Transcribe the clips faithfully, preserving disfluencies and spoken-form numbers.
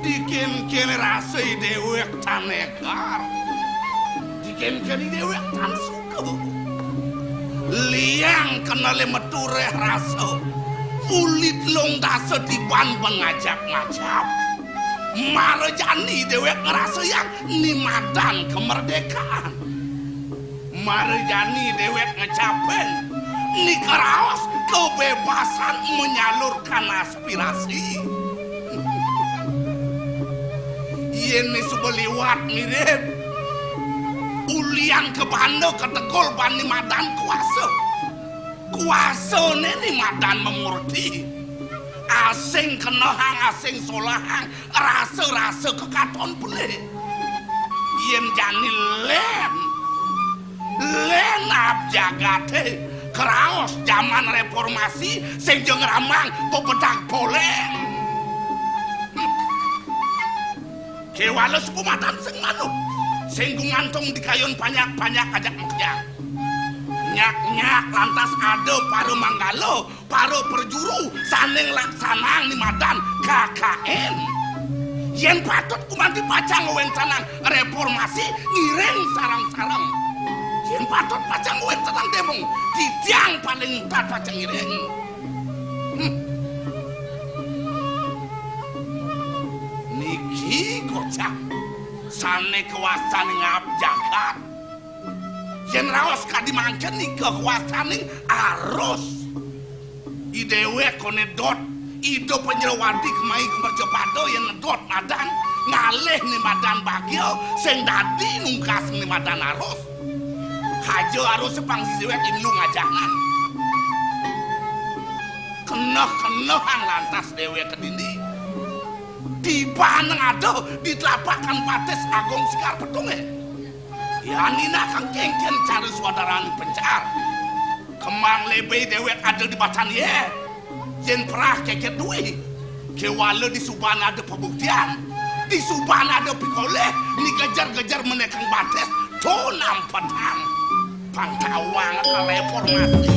Dikin-kin rasa déwék tan égar. Dikin-kin déwék tan suka. Liang kena lé metu réh rasa. Ulit lung dasa tiban mengajap-ngajap. Mara jani déwék ngrasayang ni madan kemerdekaan. Mara jani déwék ngecapin ni karaos kebebasan menyalurkan aspirasi. Yén né suba liwat mirib, ulian kebanda kategul bani madan kuasa. Kuasané ni madan mamurti. Asing kenehang, asing solahang, rasa-rasa kekaton pelih. Yén jani lén, lén ab jagaté, keraos jaman reformasi, sing ja ngrambang bebedag poleng. Kéwala suku madan sing manut, sing gumantung di kayun panjak-panjak ajak makejang. Nyak-nyak lantas ada para manggala, para prajuru sané nglaksanang ni madan K K N. Yén patut gumanti pacang ngwéntenang reformasi, ngiring sareng-sareng. Yén patut pacang ngwéntenang démo, titiang paling entat pacang ngiring. Hmm. Niki kocap sané kawastanin ngab jagat. Yén raos kadi mangkin nika kawastaning arus. I déwék koné dot, Ida Panjrawadi kemai kamercapada yén ngedot madan, ngalih ni madan bagia, sing dadi nungkas ni madan arus. Kaja arus pang si déwék inlung ajanan. Keneh-kenehang lantas déwék kedini. Tiban ada di telapakan batis Agung Sekar Petungé. Yan nina kang kéngkén cara swadarané pencar. Kemang lebih déwék ada di batan yé. Yén perah kékét duwé. Kéwala di suban ada pabuktian. Di suban ada pikolih, ni gejer-gejer menékang batis, to nampetang. Pang tawang ka reformasi.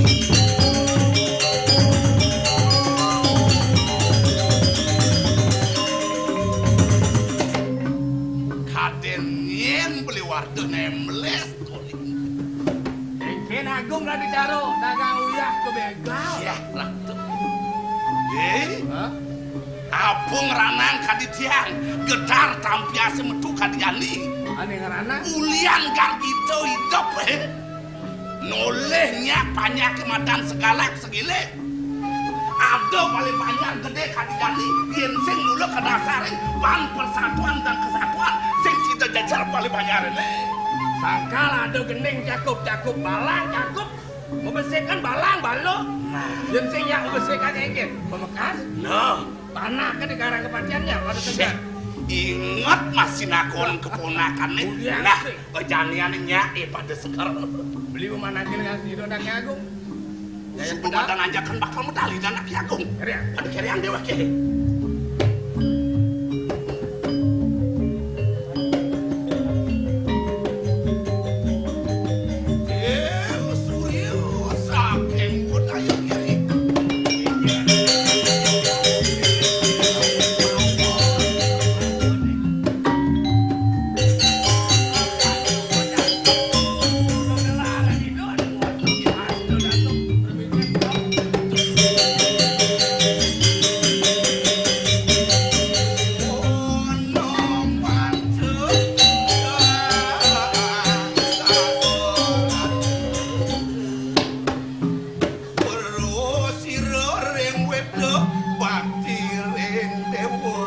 Kadén yén beli warga nembles. Kén Agung dadi cara dagang uyah ka bégal. Yah, Ratu. Eh? Hah? Apa ngranang kadi tiang, getar tampiasé metu kadi jani. Ané ngranang? Ulian gargita idep, eh. Nolih nyak panjaké madan segalak segilik. Ada Bali Banjar gedé kadi jani, yén sing mula kadasarin pan persatuan dan kesatuan, sing sida jejer Bali Banjar ené. Sangkal ada gending cakup, cakup balang, cakup mabesikan balang, baluh. Nah. Yén sing nyak mabesikan éngkén, pamekas. Nah. Panah ké di karang kepatihannya, pada segar. Inget masih nakon keponakan nih. Udah, nah, sih. Janian nyak, eh, pada seger. Beli memanah kiri ngasih dodang Agung. Jaya suku pedang. Madan anjakan bakal medali dan Aki Agung. Kerian. Pada kerian déwék ké. Eh, Surya, saking budaya kiri. Weruh sira ring wéda bakti ring déwa.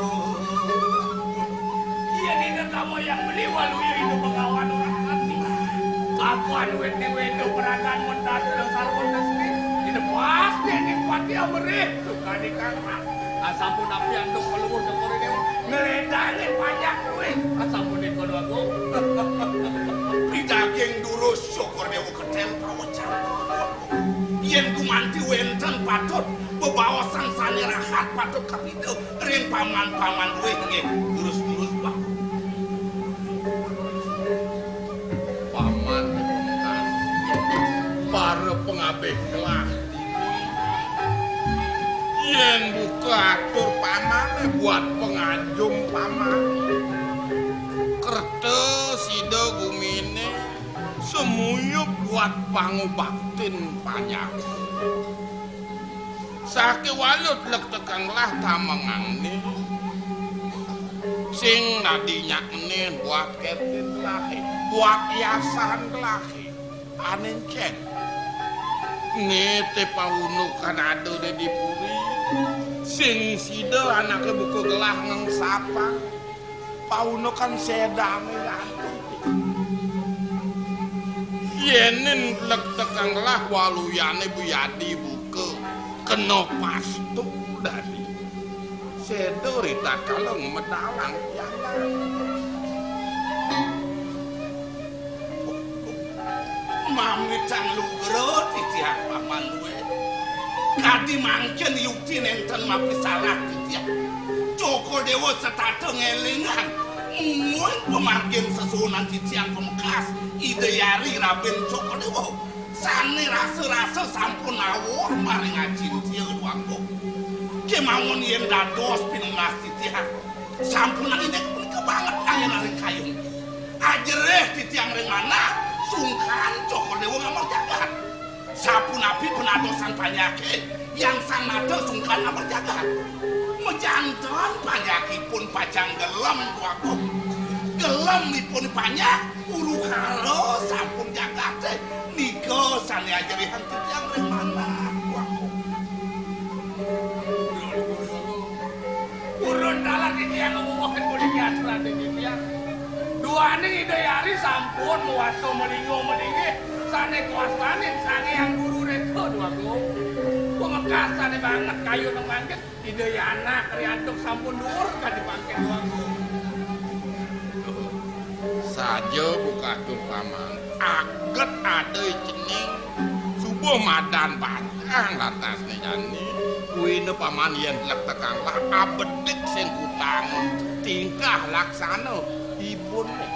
Yén ida kamu yang beli waluya ida bengawan orang ati. Kapan wéda wéda peragan mentas dasar mentas ni? Merih, sukani Kakang. Asampun api anduk kaluwuh Cokor Déwa. Ngledangin panjak kuwi. Asampun nika, Déwa Agung. Pidaging durus Cokor Déwa ketél pawecana. Yén gumanti wénten patut bebaosan sané rahat patut kapida ring paman-paman kuwi nggih, durus-durus, Pak. Paman, para pangabih gelah. Yén buka atur pamané buat pangajum paman. Kerta sida guminé semuyup buat pangubaktin panjak. Sakéwala lektekang gelah tamengangné. Sing dadi nyakné buat kertin gelahé, buat hiasan gelahé. Ané encén. Né té paunukan ada di puri. Sing sida anaké buka gelah ngengsapang. Paunukan sédané ganti. Yénin lektekang gelah waluyané bu yadi buka. Kena pastu dadi. Séda ritatkala ngemedalang pianak. Mamitang lugra titiang paman dué. Kadi mangkin yukti nénten mapisalah titiang. Cokor Déwa setata ngélingang. Mungguing pamargin sesuunan titiang pamekas Ida Yari Rabin Cokor Déwa. Sané rasa-rasa sampun nawur maring acintia duangku. Kémaon yén dados pinunas titiang. Sampunang indik punika banget anggén ring kayun. Ajerih titiang ring manah, sungkan Cokor Déwa ngamel jagat. Sapunapi penadosan panjaké, yan sang nata sungkan ngamel jagat. Majanten panjakipun pacang gelem, Déwa Agung. Gelem ipun panjak, urukara sampun jagaté, nika sané ajerihang titiang ring manah, Déwa Agung. Purun taler titiang ngowuhin puniki aturane titiang. Duaning Ida Yari sampun mawasta malingga malinggih sane kawastanin Sang Hyang Guru Reka, Déwa Agung. Pamekasane banget kayun mangkin Ida Yanak riantuk sampun duur kadi pangken, Déwa Agung. Saja buka atur paman, aget ada i cening, suba madan pacang lantasne jani. Kuwine paman yen lektekang lah abedik sing kutang tingkah laksana ibune.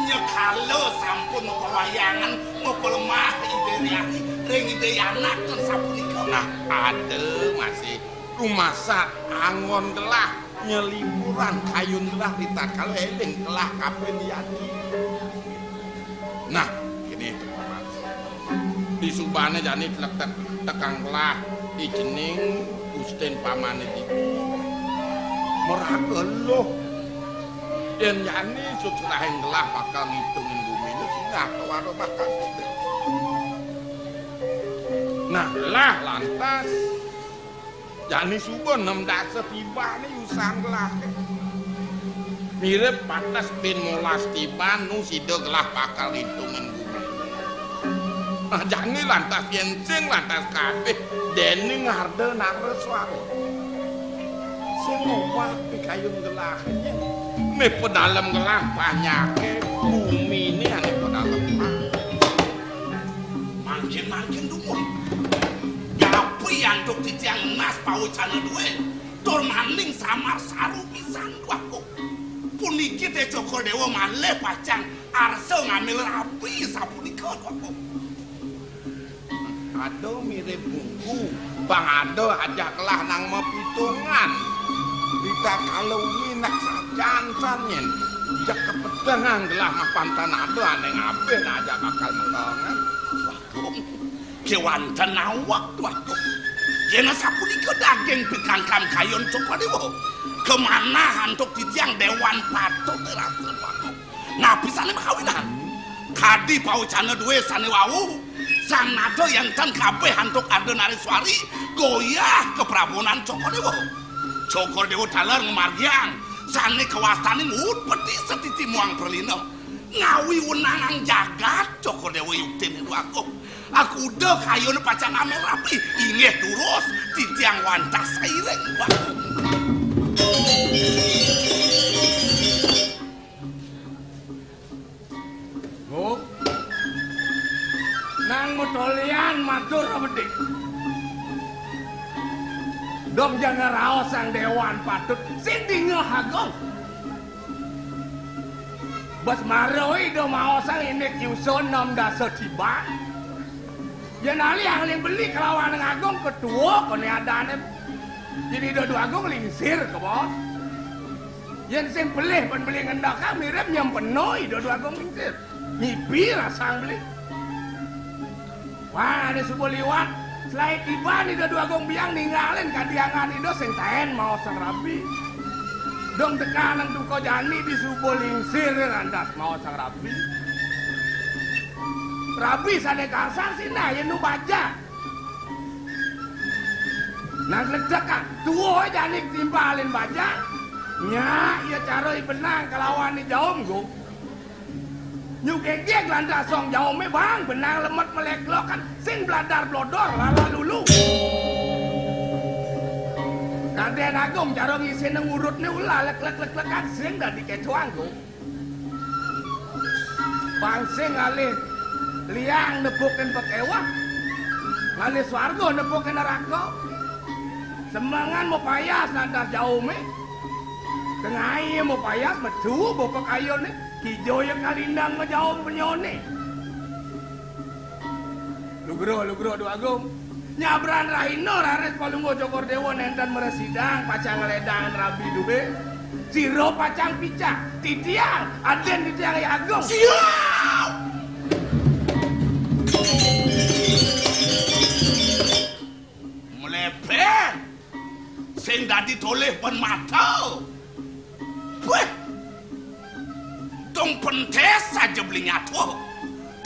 Nyekala sampun mapawayangan, mapalemah Ida Hyang ring Ida Yanak ten sapunika. Nah, ada masih rumasat anggon gelah nyeliburan kayun gelah ritatkala eling gelah kapin yadi. Nah, kene disubane jani tek-, tek-, tekang gelah i cening gustin pamane ditu. Meraga luh. Yen jani suksrahing gelah bakal ngitungin bumine sinah kewara bakal. Nah, lah lantas jani suba nem dasa tibane yusan gelahe. Mirib pates bin molas tiban nu sida gelah bakal ngitungin bumi. Nah, jani lantas yen sing lantas kabeh dening Arda Naraswara. Sing ngobak pikayun gelahe nyen. Ne pedalem gelah panyake bumine ane pedalem. Mangkin-mangkin dumun. Nyapi antuk titiang nunas pawecana duwe, tur maning samar saru pisan, Déwaku. Puniki te Cokor Dewa malih pacang arsa ngambil rabi sapunika, Déwaku. Ada mirip buku, bang ada ajak lah nang mapitungan. Ritatkala wengi nak sajan-jan nyen, jak kepedengan gelah mapan tan ada ane ngabih nak ajak bakal metongan. Wagung, kewanten awak, Déwaku. Yen sapunika daging pikangkan kayun Cokor Dewa. Kemanah antuk titiang dewan patut rasa, Déwaku. Napi sane makawinan? Kadi pawecana duwe sane wau, sang nada yen tan kabeh antuk Arda Nareswari, goyah kaprabonan Cokor Dewa. Cokor Dewa taler ngamargiang, sane kawastaning utpeti setiti muang pralina. Ngawi wenangang jagat Cokor Dewa yuktine, Déwaku. Aku udah kayune pacang amel rapi. Inggih terus, titiang wantah sairing. Wah. Nang metolian matur bedik. Dong jangan raos sang dewan patut sing dingeh agung. Bas maroi do maosang indik yusun nom dasa tiba. Yen alih angling beli kelawan ngagung ketua kone adane. Jadi do agung lingsir ke bos. Yen sing pelih pen beli ngendakang mirip nyempeno Ida Dwagung lingsir. Ngipi rasang beli. Wah, ada subuh liwat. Selain tiba Ida Dwagung biang ninggalin kadiangan Ida sing taen maosang rabi. Dong tekanang duka jani di subuh lingsir lantas maosang rabi. Rabi sane kasar sinah yen nu baja. Nah, ledek, ah. Tuwa jani timpalin bajang. Nya, iya cara i benang kelawan i jaum, Gung. Nyugegeg lantas song jaume, Bang, benang lemet meleklokan, sing bladar blodor, lala lulu. Raden Agung cara ngisine ngurutne ulah lek-lek-lek-lekan, sing dadi kecoan, Gung. Pangsing ngalih liang nepukin pekewah, ngalih swarga nepukin neraka. Semengan mapayas lantas jaume, tengai mapayas metu bapa kayune, kijoya kalindang majaum penyone. Lugra, lugra, Dwagung. Nyabran rahina raris Palungguh Cokor Dewa nenten mresidang pacang ngledang rabi duwe. Sira pacang picah. Titiang, aden titiang Hyang Agung. Siap! Mlebet. Sing dadi tolih pen mata. Weh! Dong pentes saja beli nyatuh.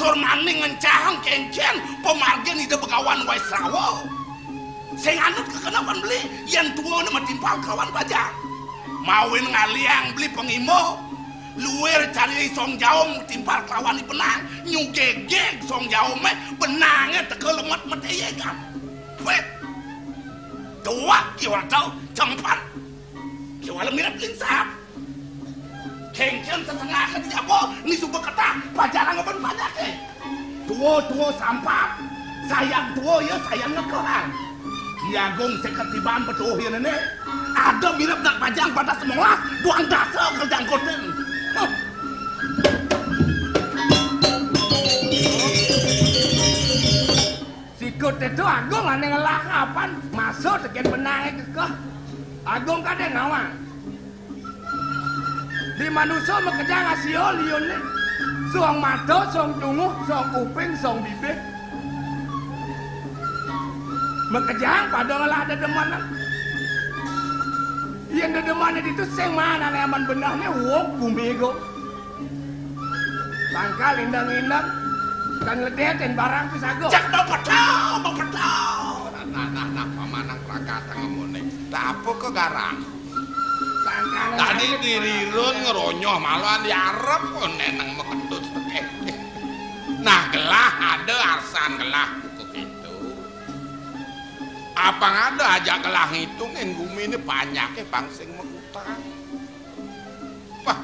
Tur maning ngencahang kengken pamargin Ida Begawan Waisrawa. Sing anut kekenepan beli, yen tuane matimpal kelawan bajang. Mawin ngaliang beli pengimo, luir cari song jaum timpal kelawan i benang, nyugegeg song jaume, benange teka lemet meteyegan. Weh! Tuak kiwatau, cempan. Kiwala mirip lingsap. Kengken sesengah ke dijabo, ni suba ketah, pajarang apan panyake. Tua-tua sampap, sayang tua ya, sayang ngekohan. Ki Agung seket tiban betuh ya nene. Ada mirip nak pajang pada semolas, buang dasa ke jangkutin. Huh. Sikut itu Agung ane ngelah kapan, masuk tegen benange kekeh. Agung kade nawang. Di manusa makejang asia liunne. Song mata, song tunguh, song kuping, song bibih. Makejang pada ngelah dedemenan. Yen dedemene ditu sing manane aman benehne wong bumi go. Tangkal indang-indang kan ledetin barang pisago. Cek bapetau, bapetau. Nah, nah, nah, nah, pamanang prakasa ngemune. Lah apa ke garang? Tadi dirirun ngeronyoh malah di arep neneng meketut tekeh. Nah, gelah ada arsan gelah buku itu. Abang ada ajak gelah ngitungin gumi ini banyaknya bang sing mekutang. Pah,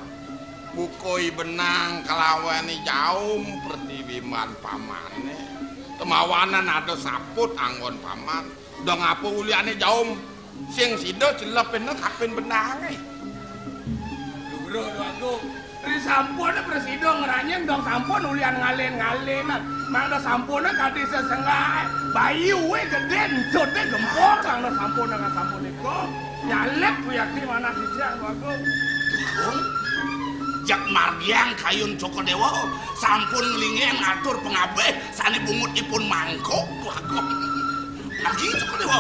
buku i benang kelawan i jaum pertiwi man pamane. Temawanan ada saput anggon paman. Dong apa uliane jaum sing sida celepin kapin benange. Lugro, Dwagung. Ri sampun presida ngranyeng dong sampun ulian ngalen-ngalenan. Mangda sampun kadi sesenggae. Bayu we gede encut de gempor mangda sampun dengan sampun iku. Nyalip kuyakti manah sisian, Dwagung. Dwagung, jak margiang kayun Cokor Dewa sampun nglingen ngatur pangabih sane bungut ipun mangkok, Dwagung. Margi Cokor Dewa.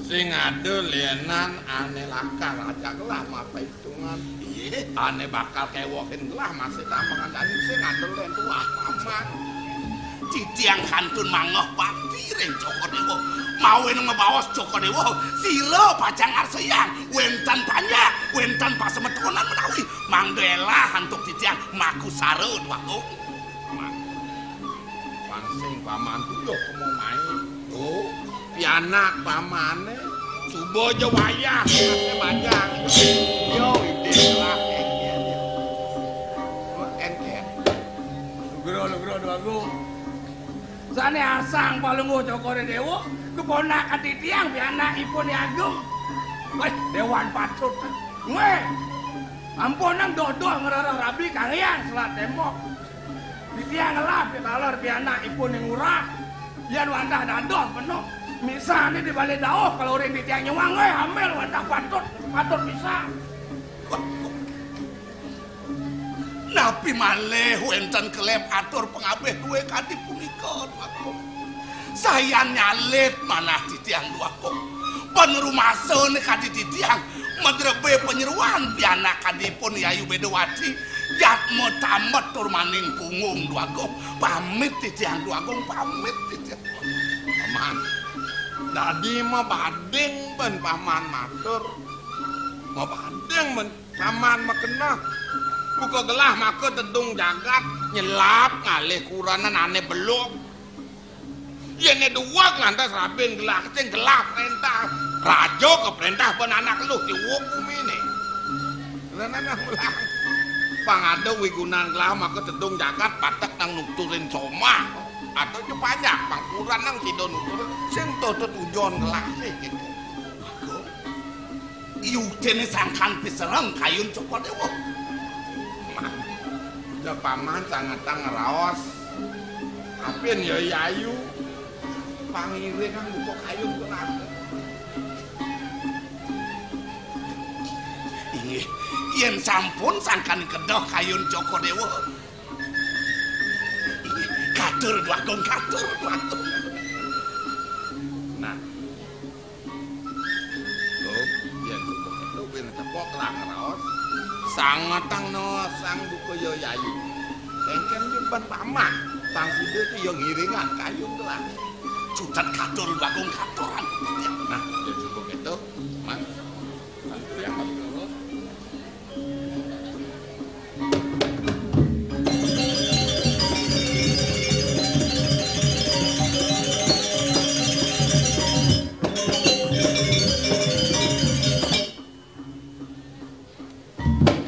Sing ada lenan ane lakar ajak lah mapa itungan. Iye. Ane bakal kewohin lah masih tampangan daging sing ada len tuah paman. Titiang kantun mangoh bakti ring Cokor Dewa. Mawin ngebaos Cokor Dewa, sira pacang arsayang, wenten panjak, wenten pasemetonan menawi. Mangda elah antuk titiang makusara, Dwagung. Paman. Paman tuh yo kemo main. Tuh, pianak pamane suba ja wayah, anake bajang. Yo, ide lah, eh, iya, iya. Ken, Ken. Nugroh, nugroh, Déwagung. Sane asang Palungguh Cokor I Déwa, keponakan titiang, pianak ipun I Agung. Wéh, dewan patut. Wéh, ampun nang doh-doh ngrereh rabi kang hyang selat tembok. Titiang ngelah pitaler pianak ipun ing urah. Yan wantah dadoh penuh. Misane di bale dauh, kalau ring titiang nyuang, wéh, amel wantah patut, patut bisa. Napi malih wénten kelep atur pangabih dué kadi punika, Déwagung? Sayan nyalit manah titiang, Déwagung. Pan rumasane kadi titiang madrebé panyeroan pianak kadipun Yayu Bédawati, jatma tamet tur maning punggung, Déwagung. Pamit titiang, Déwagung, pamit titiang. Paman, dadi mabading ben paman matur. Mabading ben Paman makeneh. Buka gelah maka tedung jagat, nyelap ngalih kurenan ane belog. Yene duweg ngantos rabin gelah, sing gelah prentah. Raja keprentah ben anak luh, diwuk gumine. Kurenan nang melah. Pang ada wigunan gelah maka tedung jagat, patek nang nuturin somah. Atau je panjak, pang kurenan sida nuturin, sing tuh tujuan gelah sih gitu. Yuktene sangkan pisereng kayun Cokor Déwa. Ya paman sangetang ngraos. Apin ya Yayu. Pangiring kan buka kayun kena. Inggih, yen sampun sangkan kedah kayun Cokor Déwa. Inggih, katur, Déwagung, katur, Déwagung. Nah, Tuh, yen subuh itu ben tepok lah ngraos. Sangetang no sang buka ya Yayu. Engken nyimpen pamah. Sang sida itu ya ngiringan kayun telah. Sutet katur, Déwagung, katuran. Nah, yen subuh itu, Mas. Yang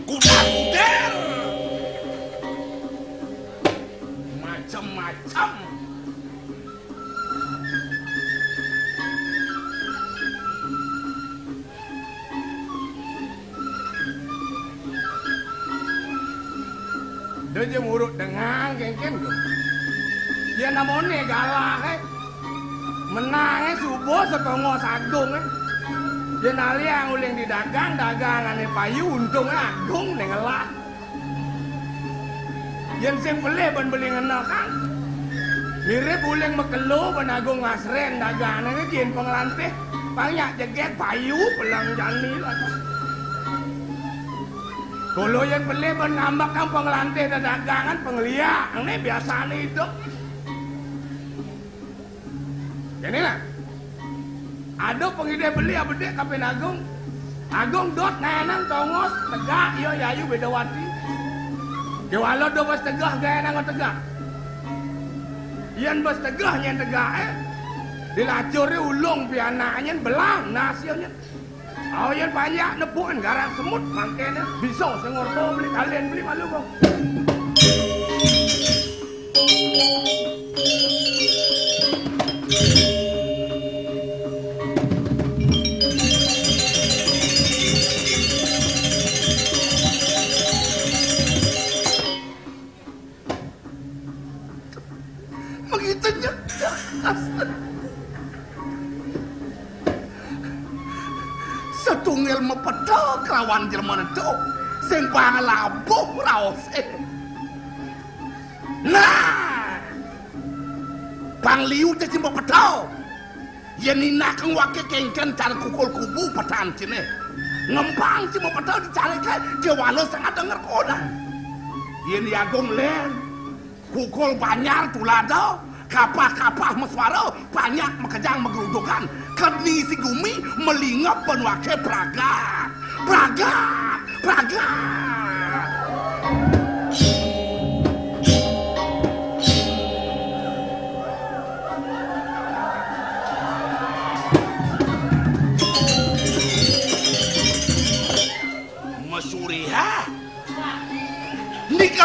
kuda-kuder. Macam-macam. Dia je murut dengan kengken tu. Dia namone galah, eh. Menange subuh setengah sagung, eh. Dia naliang uling di dagang, dagang ane payu, untung agung ning ngelah. Yen sing pelih ben beli ngenekang. Mirip uling makelo ben agung ngasren dagane yen pengelantih. Pang nyak jeget payu pelang jani lah. Kula yen pelih ben ngambekang pengelantih dedagangan pengliak ne biasane idup. Kene lah. Ada pengidih beli abedik kapin Agung. Agung dot ngayanang tongos tegak ya Yayu Bedawati. Kewala do bes tegah ngayanang tegak. Yen bes tegah nyen tegak, eh. Dilacure ulung pianak nyen belang nasio nyen. Au yen panjak nepukin garang semut mangkene bisa sing ngorta beli kalian beli malu kok. Begitu nyegas. Setunggal mepeta kelawan jelema netu sing pangelabuh raose. Nah, pangliu te sing mepeta. Yen inakang wake kengken cara kukul kubu petan cine. Ngempang sing mepeta dicalike jawala sangat denger kodan. Yen Agung len, kukul banjar tulada, kapah-kapah meswara, panyak makejang magrudugan, kedni si gumi melingep ben wake pragat. Pragat! Pragat!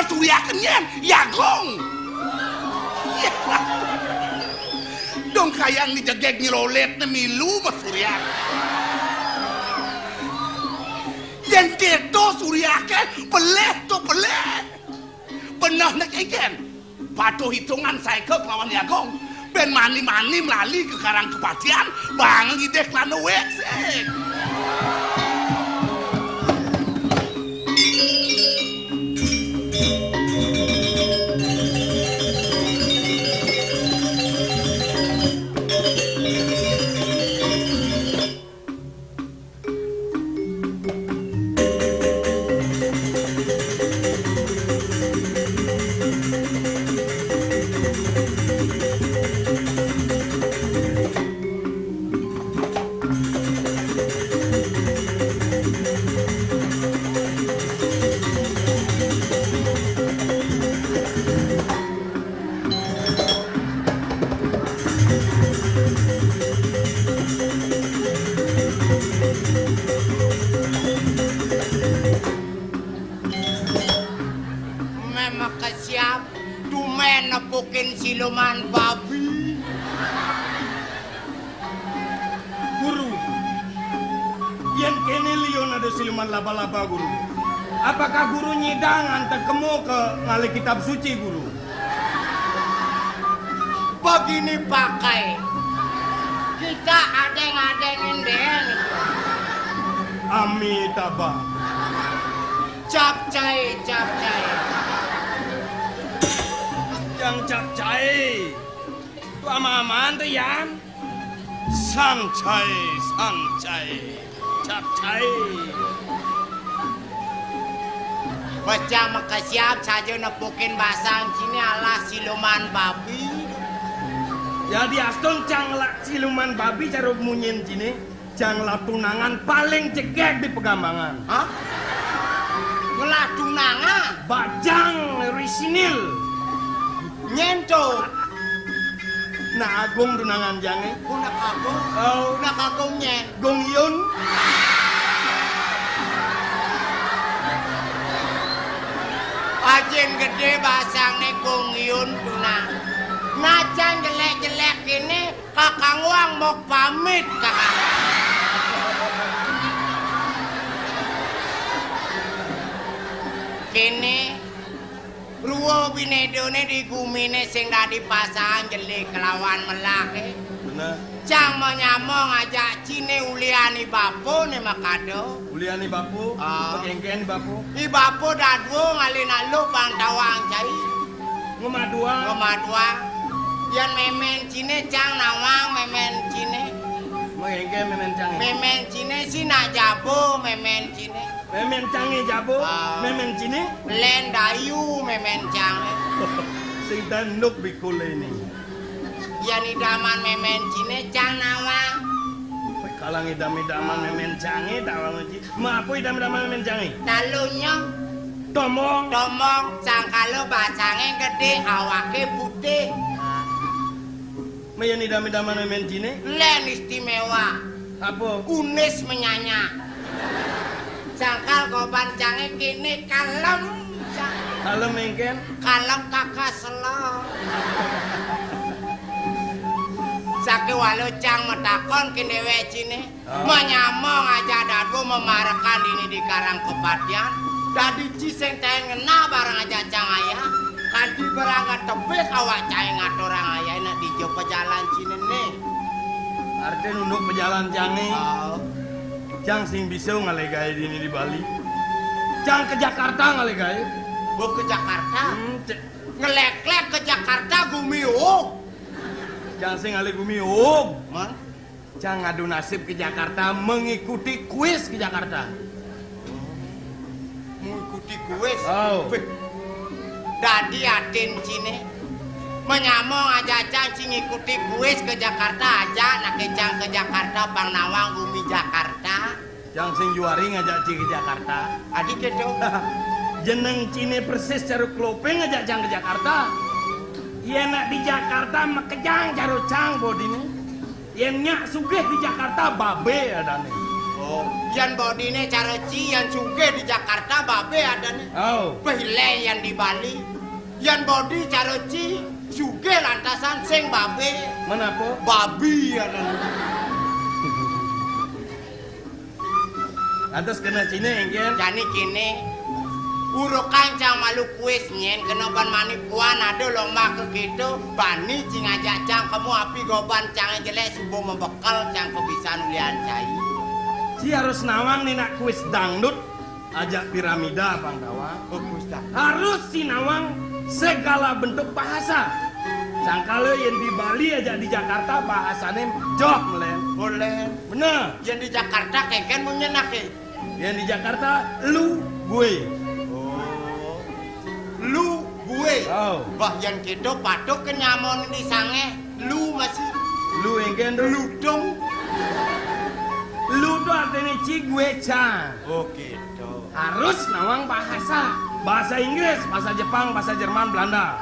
Suryaken yén, I Agung. Yé. Dong kayang ni jegég nyelolét né milu masuryak. Yén kéto suryaké, pelih to pelih. Beneh né kénkén. Patuh hitungan saéka kelawan I Agung. Bén mani-mani melali ka Karang Kepatian, bang ngidih kelana wék sik. Méh makesiab, tumén nepukin siluman babi. Guru, yén kéné liu ada siluman laba-laba, Guru. Apakah Guru nyidang antuk kemu ka ngalih kitab suci, Guru? Begini pakai. Kita adéng-adéngin deh. Amitabha. Capcai, capcai. Jang capcai. Tu ama-amaan tu, Yan? Sangcai, sangcai. Capcai. Bacang makesiab saja nepukin basang ciné alah siluman babi. Jadi astun cang ngelah siluman babi cara munyin ciné, cang ngelah tunangan paling jegég di Pegambangan. Hah? Ngelah tunangan? Bajang risinil. Nyén to. Nak Agung tunangan cangé. Oh, Nak Agung. Oh. Nak Agung nyén. Gung Yun. Ajin gedé basangné Gung Yun tunang. Najan jelék-jelék kéné, Kakang Wang mau pamit, Kakang. Kéné, rua binédané di guminé sing dadi pasangan jelé kelawan melahé. Bener. Cang manyama ngajak ciné ulian i bapa né makada. Ulian i bapa? Ah. Pakénkén i bapa? I bapa dadua ngalih nak luh bang tawang cai. Ngemaduang. Ngemaduang. Yén mémén ciné cang nawang mémén ciné. Pakénkén mémén cangé? Mémén ciné sih nak jaba mémén ciné. Mémén cangé jaba, ah, mémén ciné? Lén dayu mémén cangé. Sing tanduk bikul ini. Yén idaman mémén ciné cang nawang. Kalang idam-idaman mémén cangé tawang ci. Mapa idam-idaman mémén cangé? Talunya. Tomong. Tomong, sangkala basangé gedé, awaké putih. Mén idam-idaman mémén ciné? Lén istiméwa. Apa? Kunis menyanya. Sangkal goban cangé kéné kalem. Kalem éngkén? Kalem kaka sela. Sakéwala cang matakon kén déwék ciné. Ah. Manyama ngajak dadua mamarekan dini di Karang Kepatian. Dadi ci sing taén ngenah bareng ajak cang ayah. Kanti barang tebih awak cangé ngaturang ayah nak dija pajalan ciné né. Artin unduk pajalan cangé. Ah. Cang sing bisa ngalih gaé dini di Bali. Cang ka Jakarta ngalih gaé. Oh, ka Jakarta? Hmm, ce- Ngeléklék ka Jakarta gumi uug. Cang sing ngalih gumi uug. Man? Cang ngadu nasib ka Jakarta, mengikuti kuis ka Jakarta. Mengikuti kuis? Oh. Wéh. Dadi atin ciné. Manyama ngajak cang ci ngikuti kuis ka Jakarta, ajak nak cang ka Jakarta, pang nawang gumi Jakarta. Cang sing juari ngajak ci ka Jakarta. Adi kéto. Jeneng ciné persis cara kloping ngajak cang ka Jakarta. Yén nak di Jakarta makejang cara cang bodiné. Yén nyak sugih di Jakarta babé adané. Yan bodine cara ci, yan sugih di Jakarta babe adane. Oh. Beh, le yan di Bali. Yan bodi cara ci, sugih lantasan sing babe. Menapa? Babi adane. Lantas kena cine engken? Jani kene, urukan cang malu kuis nyen kena ban mani puan ada lomba ke gitu, bani ci ngajak cang kemu api goban cange jelek subuh mebekel cang kebisan ulian cai. Ci harus nawang ni nak kuis dangdut, ajak piramida pang nawang. Oh, kuis dangdut. Harus ci nawang segala bentuk bahasa. Sangkala yen di Bali ajak di Jakarta bahasane joh melen. Melen. Bener. Yen di Jakarta kengken munyin ake. Yen di Jakarta lu gue. Oh. Lu gue. Oh. Bah, yen keto patut ke nyamon di sange lu masih. Lu engken tu. Ludung. Lu tu artine ci gue ca. Oh, gitu. Harus nawang bahasa. Bahasa Inggris, bahasa Jepang, bahasa Jerman, Belanda.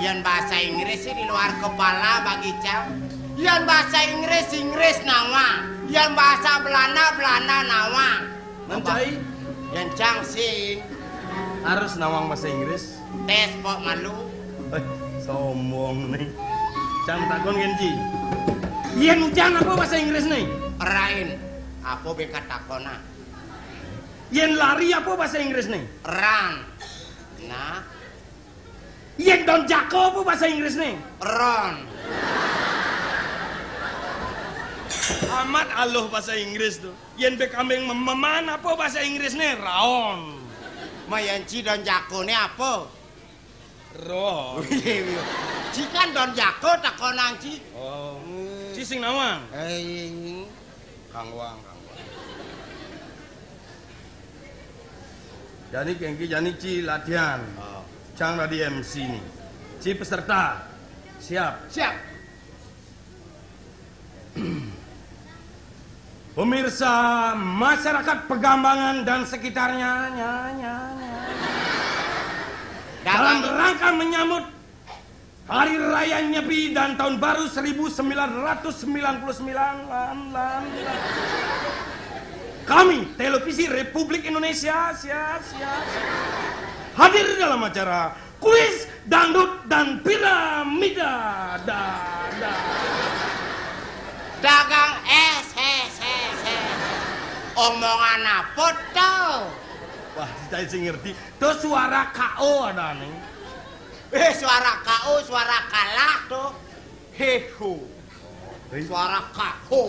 Yan bahasa Inggris sih di luar kepala bagi cang. Yan bahasa Inggris, Inggris nawang. Yan bahasa Belanda, Belanda nawang. Mencai? Yan cang sih. Harus nawang bahasa Inggris. Tes pok malu. Eh, sombong nih. Cang takon kan, Ci? Yen ujan apa bahasa Inggris nih? Rain. Apa beka takona? Yen lari apa bahasa Inggris nih? Run. Nah. Yen don jako apa bahasa Inggris nih? Ron. Amat aluh bahasa Inggris tuh. Yen be kambing mememan apa bahasa Inggris nih? Raon. Mayan ci don jakone apa? Ron. Ci kan don jako takonang ci. Oh. Hmm. Ci sing nawang? Eh, Kang Wang, Kang Wang. Jani kengki, jani ci latihan. Oh. Cang dadi M C nih. Ci peserta. Siap. Siap. Pemirsa, masyarakat Pegambangan dan sekitarnya, nya, nya, nya. Dalam rangka menyambut Hari Raya Nyepi dan Tahun Baru seribu sembilan ratus sembilan puluh sembilan, lan, lan, lan. Kami, Televisi Republik Indonesia, sia, sia, sia, hadir dalam acara kuis dangdut dan piramida. Da, da. Dagang es, es, es, es. Omongan apa to? Wah, saya sih ngerti. Tuh suara K O ada nih. Eh, suara K O, suara kalah tuh. Heho. Hei. Suara K O.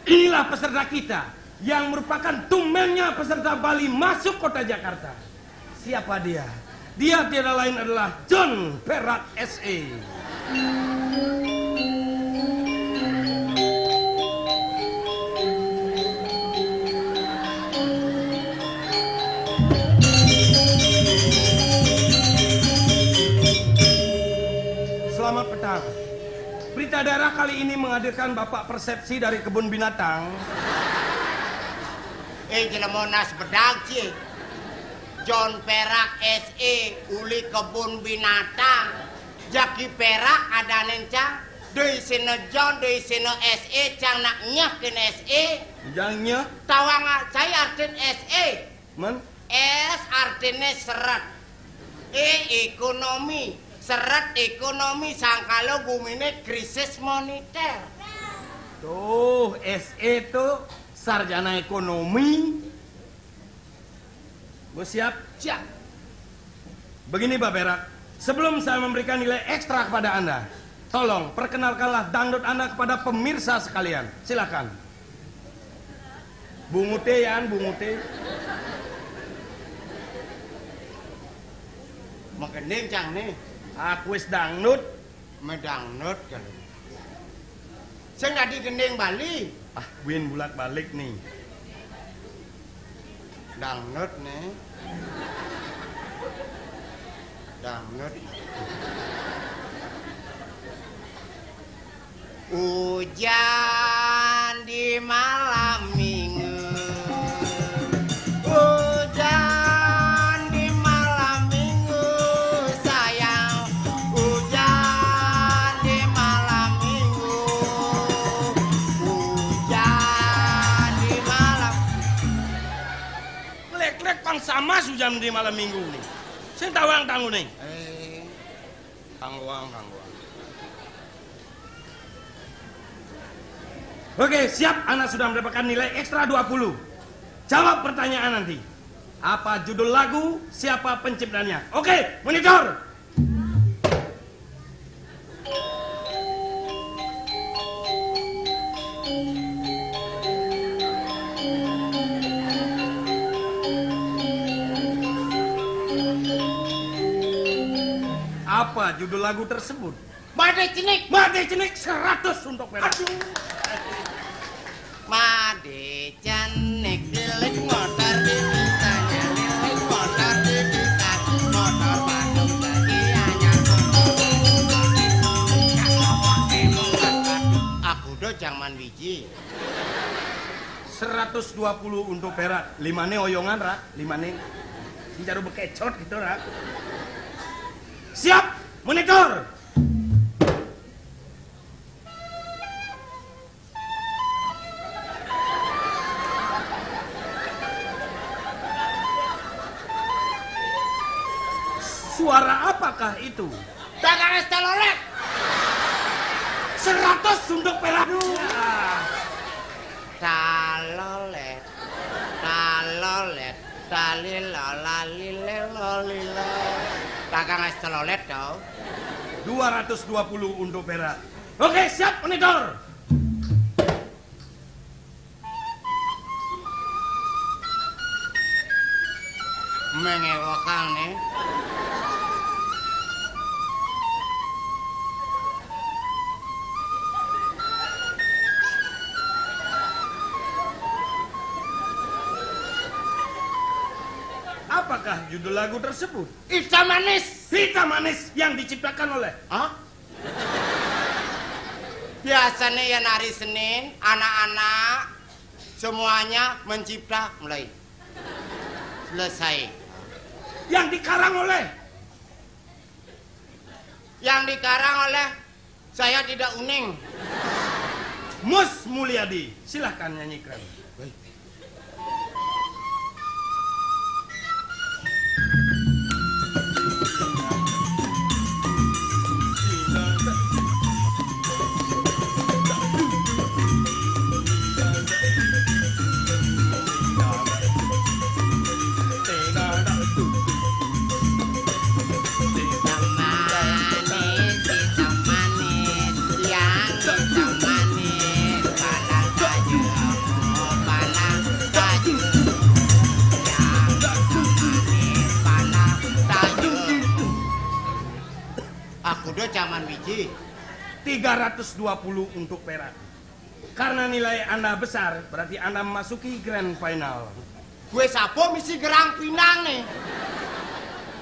Inilah peserta kita yang merupakan tumbennya peserta Bali masuk kota Jakarta. Siapa dia? Dia tiada lain adalah John Perak S E. Selamat petang. Berita daerah kali ini menghadirkan Bapak Persepsi dari kebun binatang. Eh, jelema nas bedag, ci. John Perak S E uli kebun binatang. Jaki Perak adanen cang. Doi sina John, doi sina S E, cang nak nyeh ken S E. Jang nyeh. Tawang cai artin S E. Men? S artine seret. E ekonomi. Seret ekonomi sangkala gumine krisis moneter. Tuh, S E tuh sarjana ekonomi. Gue siap? Siap. Begini, Pak Perak, sebelum saya memberikan nilai ekstra kepada Anda, tolong perkenalkanlah dangdut Anda kepada pemirsa sekalian. Silakan. Bungute, Yan, bungute. Magending cang nih. Aku wis dangdut. Medangdut kalau. Sing dadi gending Bali. Ah, win bulak-balik nih. Dangdut nih. Dangdut. Hujan di malam minggu. Hujan di malam minggu, sayang. Hujan di malam minggu. Mas hujan di malam minggu nih. Sing tawang tangune. Eh, tangguang, tangguang. Oke, siap. Ana sudah mendapatkan nilai ekstra dua puluh. Jawab pertanyaan nanti. Apa judul lagu? Siapa penciptanya? Oke, monitor. Apa judul lagu tersebut? Made Cenik. Made Cenik, seratus untuk perak. Aduh. Made Cenik, lilit motor di kitanya, lilit motor di kita, motor Bandung lagi anyar. Aku do jangan wiji. Seratus dua puluh untuk perak. Limane oyongan, Ra. Limane. Sing jaru bekecot gitu, Ra. Siap, monitor. Suara apakah itu? Dagang es telolet. Seratus untuk perak. Talolet, talolet, talilo, lalile, lolilo. Dagang es telolet, tau. Dua ratus dua puluh untuk perak. Oke, siap, monitor. Mengewakane. Apakah judul lagu tersebut? Hitam manis. Hitam manis yang diciptakan oleh. Hah? Biasanya ya hari Senin, anak-anak semuanya mencipta mulai selesai. Yang dikarang oleh. Yang dikarang oleh saya tidak uning. Mus Mulyadi, silahkan nyanyikan. Aku do zaman biji. Tiga ratus dua puluh untuk perak. Karena nilai Anda besar, berarti Anda memasuki grand final. Gue sapo misi gerang pinang nih.